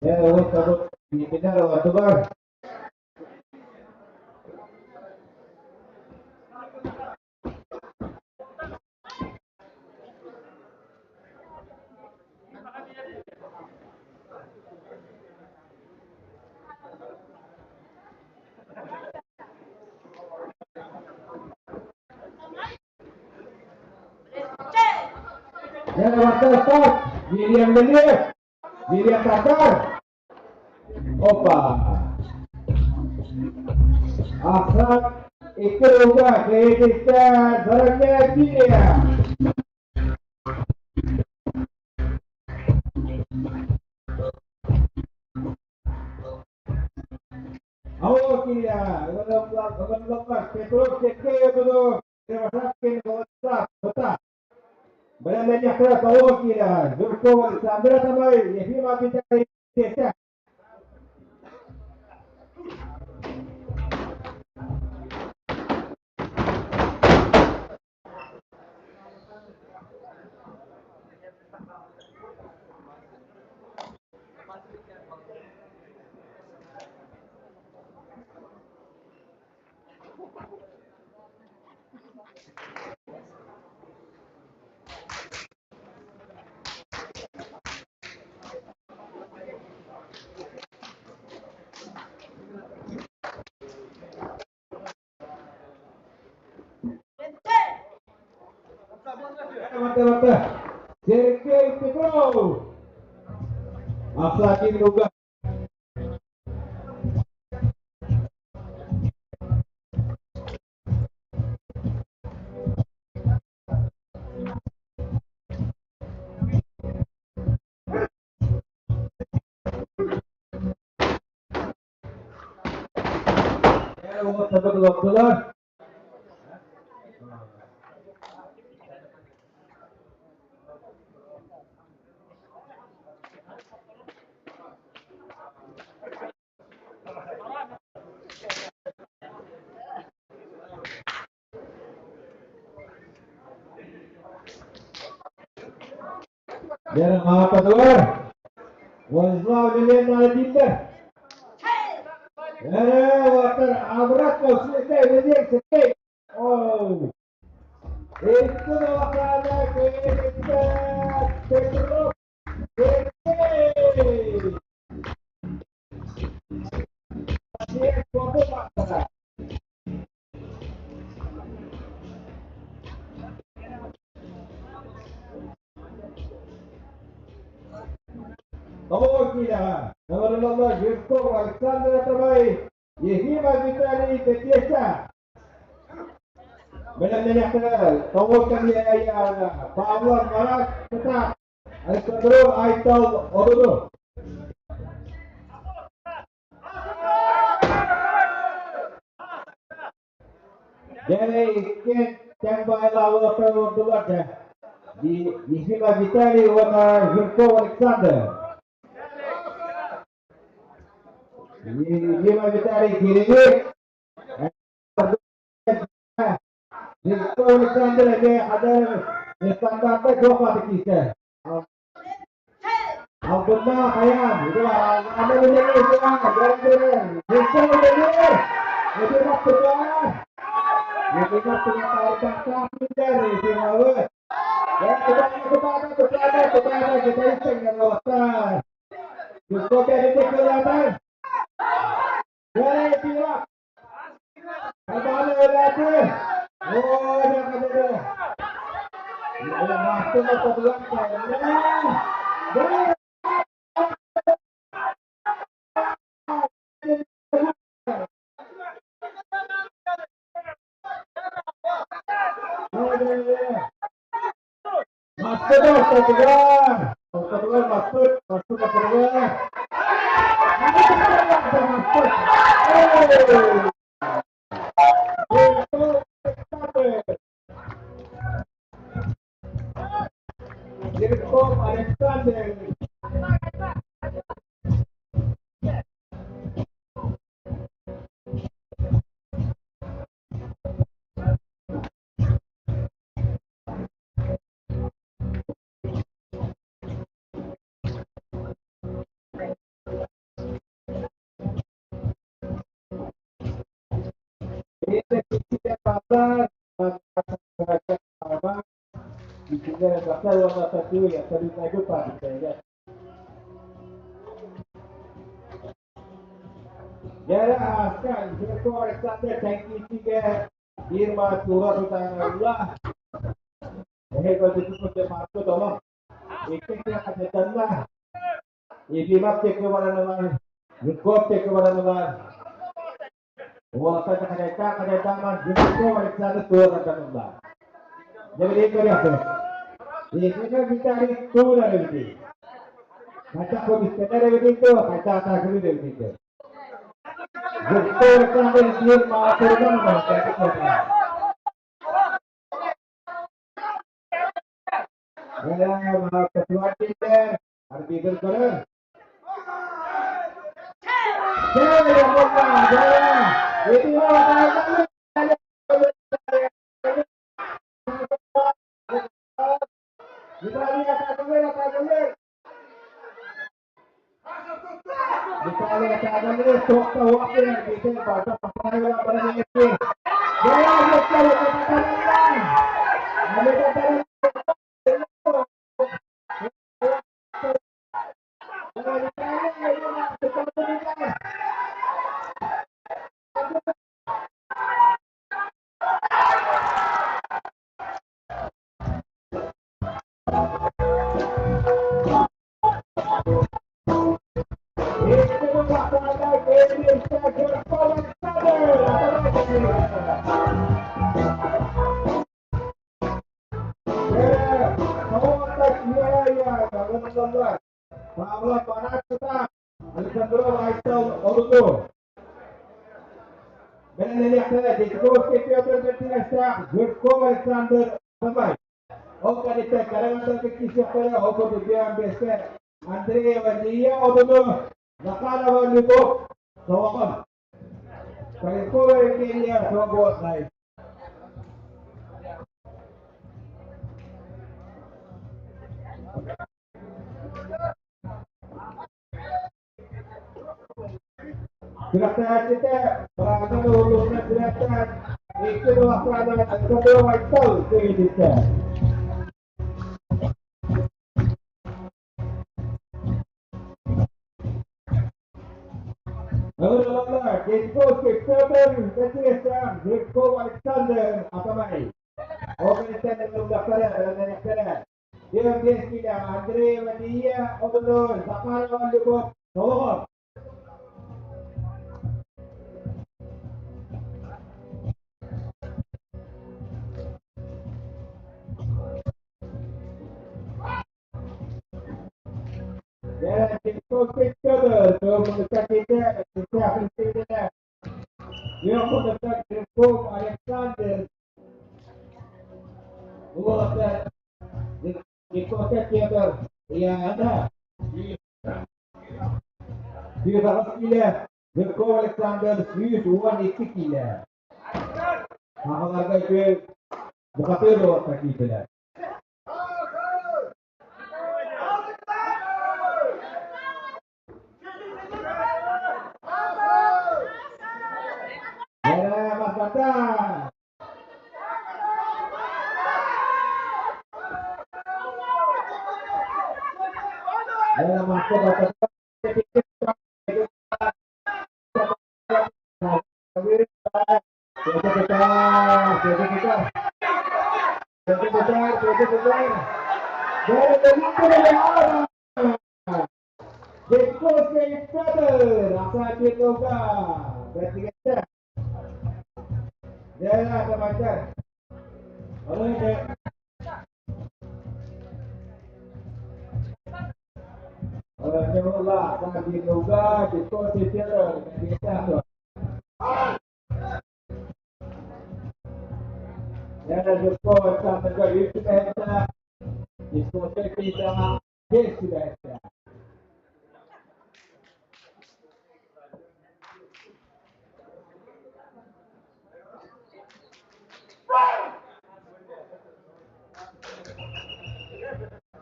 S7: Эн олох табыт инникинэр олордулар. Дьэ, Вильям Лелеев, Вильям Татар. Опа! Ахсаат икки тылга кэйэтиттэ Заровняев Вильям. Аокия, Петров Сергей Одунов, Кривошапкин Владислав, Кыта. Бэлэмнэниэхтэрэ Таокия, Жирков Александр Атамай, Ефимов Виталий Тетя. Сергей Петров! Ахсаакин Луга. Олордулар. Дьэ, мааппатыгар Владислав Елена дииллэр. Эрэ, уолаттар, обратно Сергей, Владимир, Сергей. Оу. Икки улахана кыайбыта Петров Сергей. Тоҕо киилэҕэ ыҥырыллаллар Жирков Александр Атамай, Ефимов Виталий Бэтиэсэ. Бэлэмнэниэхтэрэ Тоҕо кэмҥэ Павлов Марат Кытаах Александров Айтал Одуну. Дьэ, икки тэҥ баайлаабылаттар олордулар дьэ. Ефимов Виталий уонна Жирков Александр. Ефимов Виталий киирини. Жирков Александр эмиэ хадары стандарта суох бааты киирсэ. Албыннаах хайаан, ана билэр Жирков билэр, Ефимов тутар, Ефимов тутар, билэр, Ефимовы. Тутаата, тутаата, тутаата, кытайыстан уолаттар. Жирков кэлитэ кылаатар. Ефимов Alexander. Жирков Александр биир маастарынан барда. Арбитр көрөр. Александр Абай. Ол кэнниттэн Караганда киирсиэхтэрэ, ол курдук биэн биэскэ Андреева Лия Одуну, Захарова Любовь Солохон, Калинкова Евгения Свободной. Күрэхтэһээччитэ Прага ылыллыбытынан күрэхтэһэн икки былахтаанан Александров Айтал кыайыытыттан. Ыҥырыллар Дедковский Петр Бэтиэстээх Жирков Александр Атамай. Ол кэнниттэн ыҥырыллахтара, бэлэмнэниэхтэрэ. Биир биэс киилээх Андреева Лия Одуну, Захарова Любовь Солоҕор. Александр Сүүс киилэ, Жирков Александр 112 киилэ. Сахаларга үчүгэй бухатыыр уолаттар киирдилэр. Эрэ бастата! Эрэ маска бастата!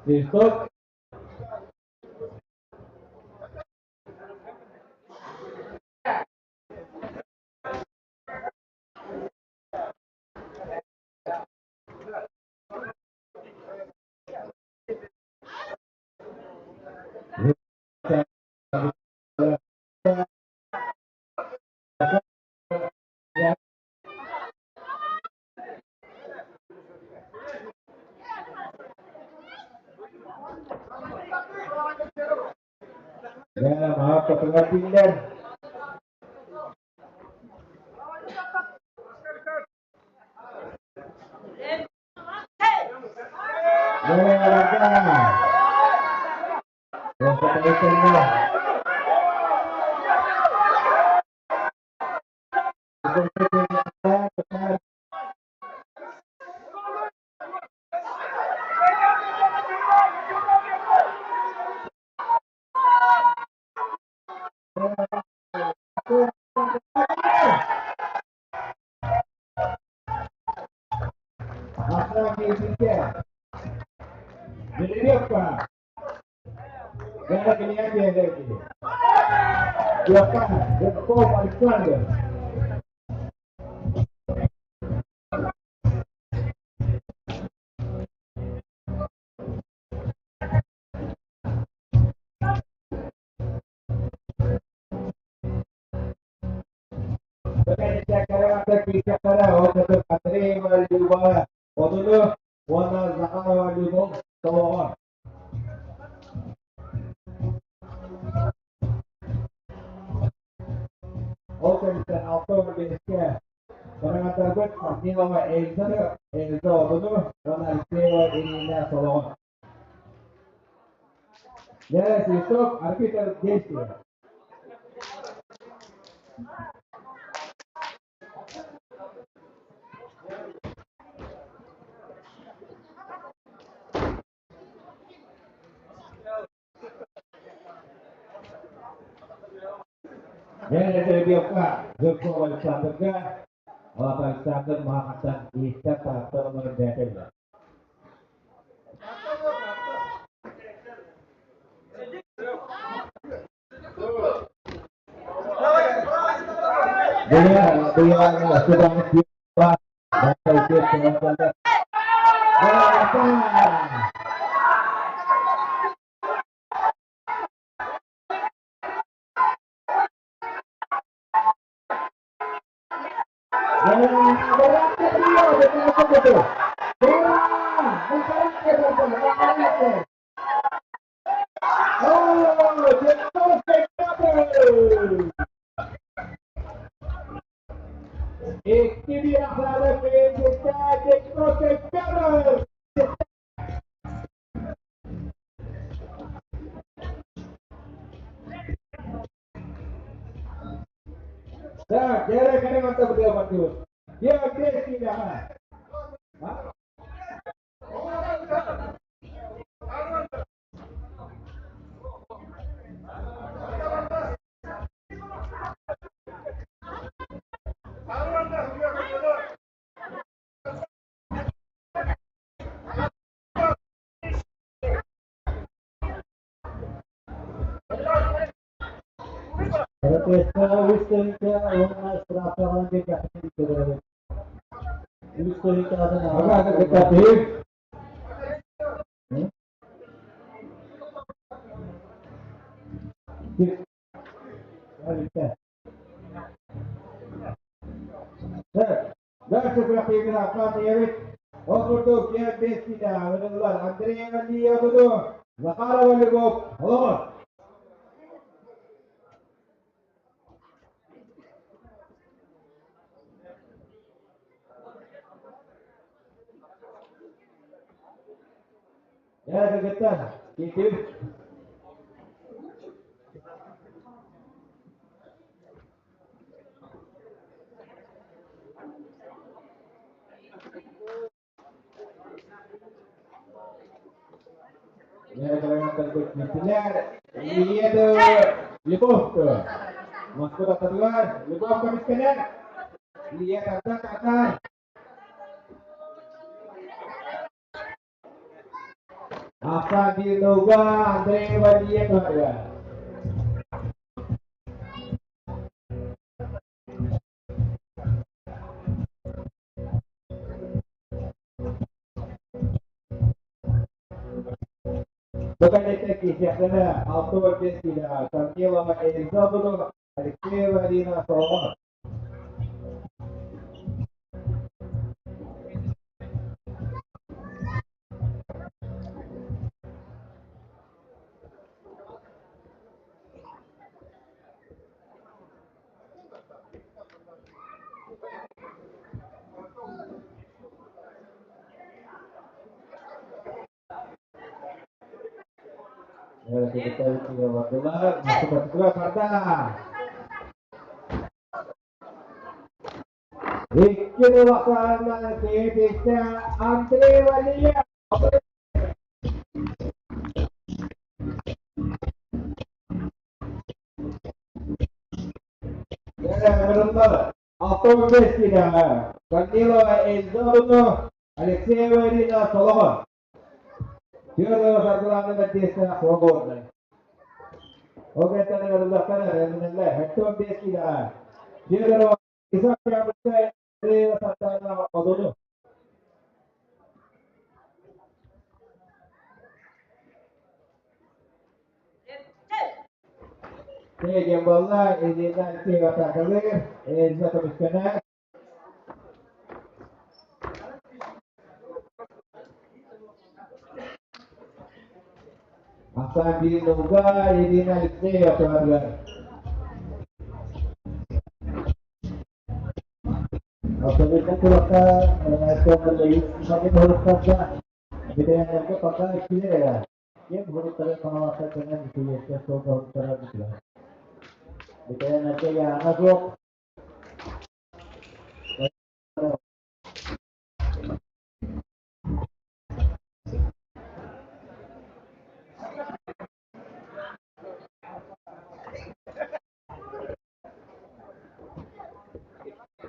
S7: Listo? Жеребьевка. Gara Килиятия Диапан, Жирков Александр. Андреева Люба Одуну уонна Захарова Любовь Солоҕор. Ол кэнниттэн 65-кэ Бараҥатарбыт Корнилова Эльза Эльза Одуну уонна Алексеева Ирина Солоҕор. Дьэ, свисток, арбитр действия. Дьэ, жеребьевка Жирков Александрга, Александр Махаттан иистэн тааттан олорон бээтэллэр. Так, дьэ кэлэн аттабытыгар Биир киилэҕэ.
S1: Выставка уонна штрафтаҕынан биэрдэхпинэ көрөбүт. Выставкаҕа
S7: Дальше күрэхтэһиитин ааттаан ийэбит ол курдук киэр биэстиитэ ылынылар Андреева Лия Буду, Захарова Любовь олоҕор. Дьэ, кыргыттар, киирдибит. Любовь Москва таттарыгар Любовь көмүскэнэр Илья тардар татар Аса Динова Андреева Лиетова Бу киһиэхтэрэ 65 киилэҕэ Корнилова Элизабетова, Алексеева Арина Соломонов. Бардылар, Икки улахан киһитэ Андрей Валиев. Автобус киинэҕэ Корнилова Эльза Алексеева Ирина Солоҕон. Федорова Саргылаана Бэрдиэстээх Свободнай. Ол кэнниттэн ыҥырыллахтар эрэнэллэр. 75 киилэҕэ Федорова Исаак Октябрьскай Андреева Сардаана Одуну. Диэн буолла Ирина Алексеева атаакалыыр, Эльза көмүскэнэр. Ахсаан биир нолга Ирина Алексеева туһарыгар. Автомобильга куракка Бэтэрээннэргэ пока үчүгэй эрэ. Ким буруттарын хаҥаластар кэнэн үчүгэйгэ суолталыктара бүтүлэр. Бэтэрээннэргэ яана суох.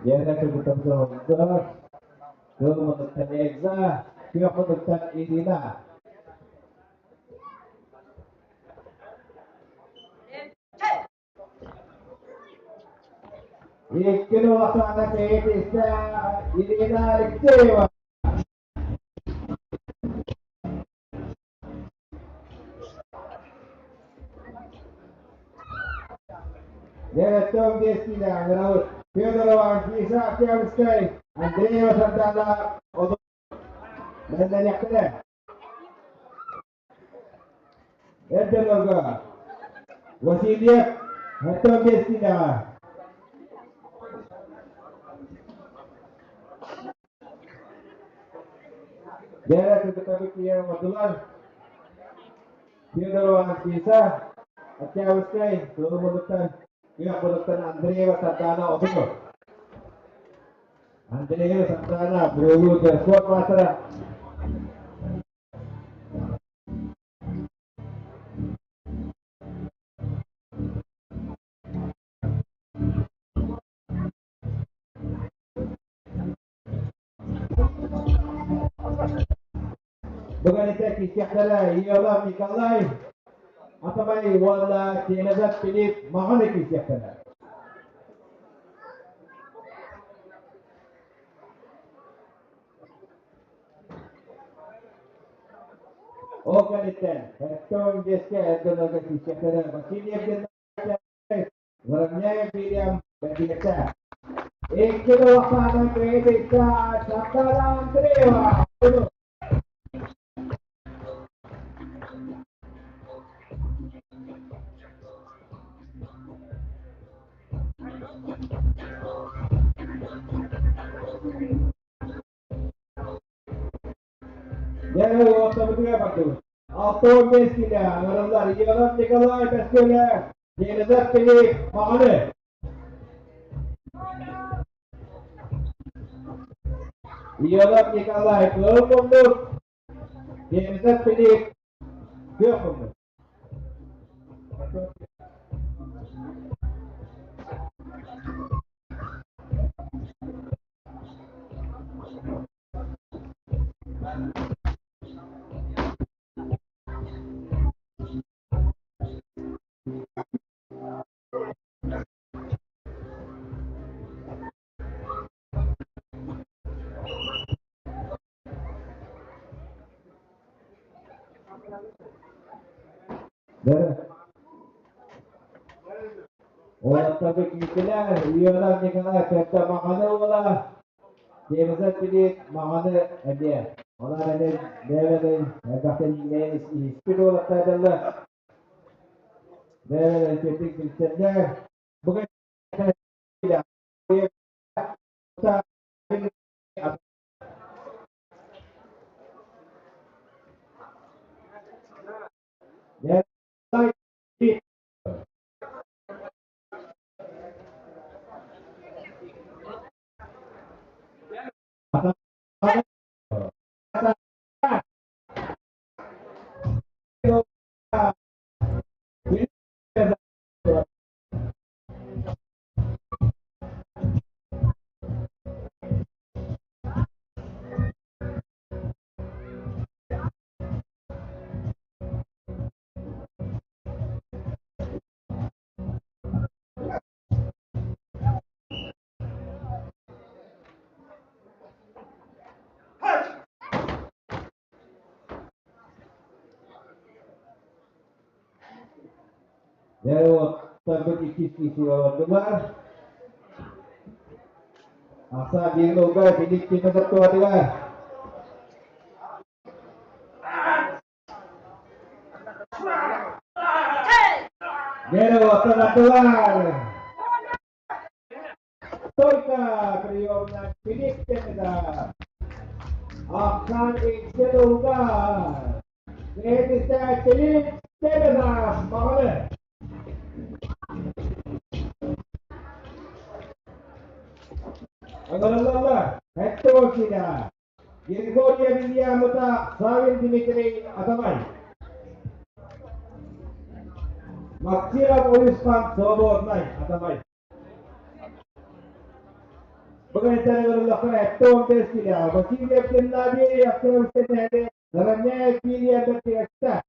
S7: Дьиэнэ кыргыттар Кыл муннуктан Эльза, күөх муннуктан Ирина. Икки улахана кэйэтистэ Ирина Алексеева. Дьэ, биэстиилэ ыҥырабыт. Федорова Анфиса Октябрьскай, Андреева Сардана Бэлэмнэниэхтэрэ. Эр дьоннорго Васильев Артем биэстиилэҕэ. Дьэ, кытары киирэн оҥордулар. Федорова Анфиса, Октябрьскай, Кыыл Муннуктан, Күөх Муннуктан Андреева Сардаана Отунов. Андреева Сардаана, Буолуу спорт маастара. Бүгүн киирсиэхтэрэ Иолов Николай, Атамай уонна Тиэнэзэп Филипп Маҕаны киирсиэхтэрэ. Ол кэнниттэн 75-кэ эр дьоннорго киирсиэхтэрэ Василий Евгеньевич, Воронняев Вильям Бэрдигэчэ. Икки улаханын кредитка Сардана Андреева. Дьэ, уоттабытыгар бардыбыт. 65 киилэ ыҥырыллар Иванов Николай Бэскүөлэ, Елизавета Филипп Маҕаны. Иванов Николай Кыыл Муннук, Елизавета Филипп Күөх Муннук. Уолаттарга киирдилэр, Ионов Николай Петя Маҕаны уола, Темза Филипп Маҕаны эмиэ. Онон эмиэ бэйэлэрин элбэхтэн иһиспит уолаттар бэйэлэрин үчүгэйдик билсэллэр. Бүгүн Дьэ, уоттарбыт иккис киирсиигэ олордулар. Ахсаа биир ылга Филипп Тимиров туһатыгар. Дьэ, уоттар аттылар. Только приемна Филипп Тимиров. Ахсаан икки ылга. Бэйэтистээччилик Тимиров маҕаны. Ыҥырыллаллар. Хектокина, Григорий Вильямыта, Савин Дмитрий Атамай. Максимов Уйусхан Свободнай Атамай. Бүгүн ыҥырыллахтара 75 килэ. Васильев Геннадий Октябрьскай Заранее Кирия Бертиэстэ.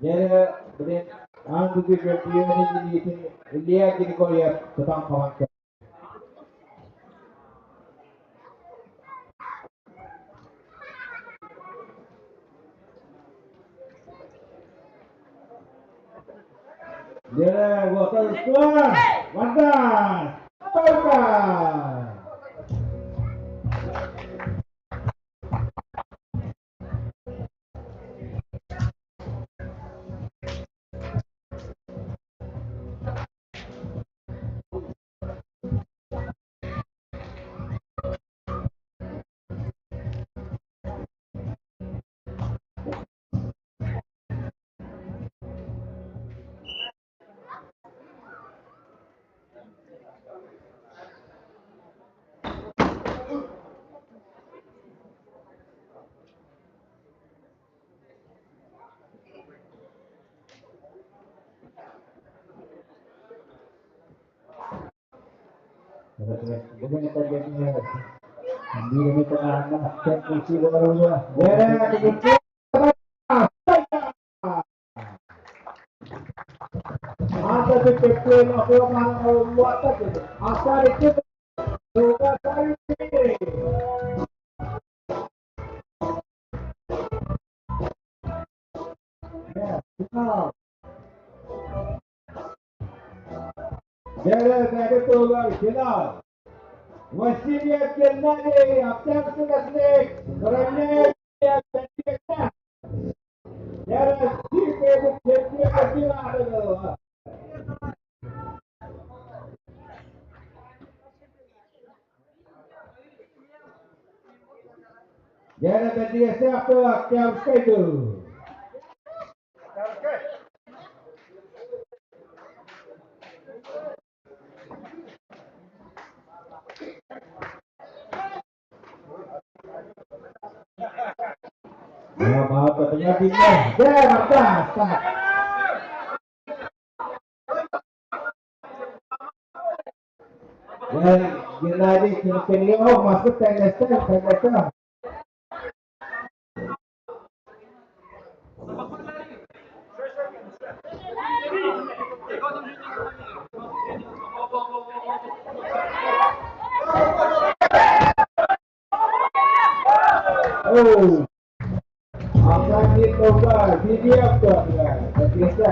S7: Дьэ, билин аан дойду чөмпүйүөнүн илиитин Илья Григорьев тутан хабан Дьэ, уотан Вардан! Стойка! Васильев Геннадий, Октябрьский наследник, Заровняев Дьэ, бэрдигэстээх тыл Октябрьскай тыл. Дьэ, барда, старт. Геннадий Киркенев маспыт тэҥнэстэ, тэҥнэстэ. Oh, Akan ditoba, didiam tuh, ya, biasa.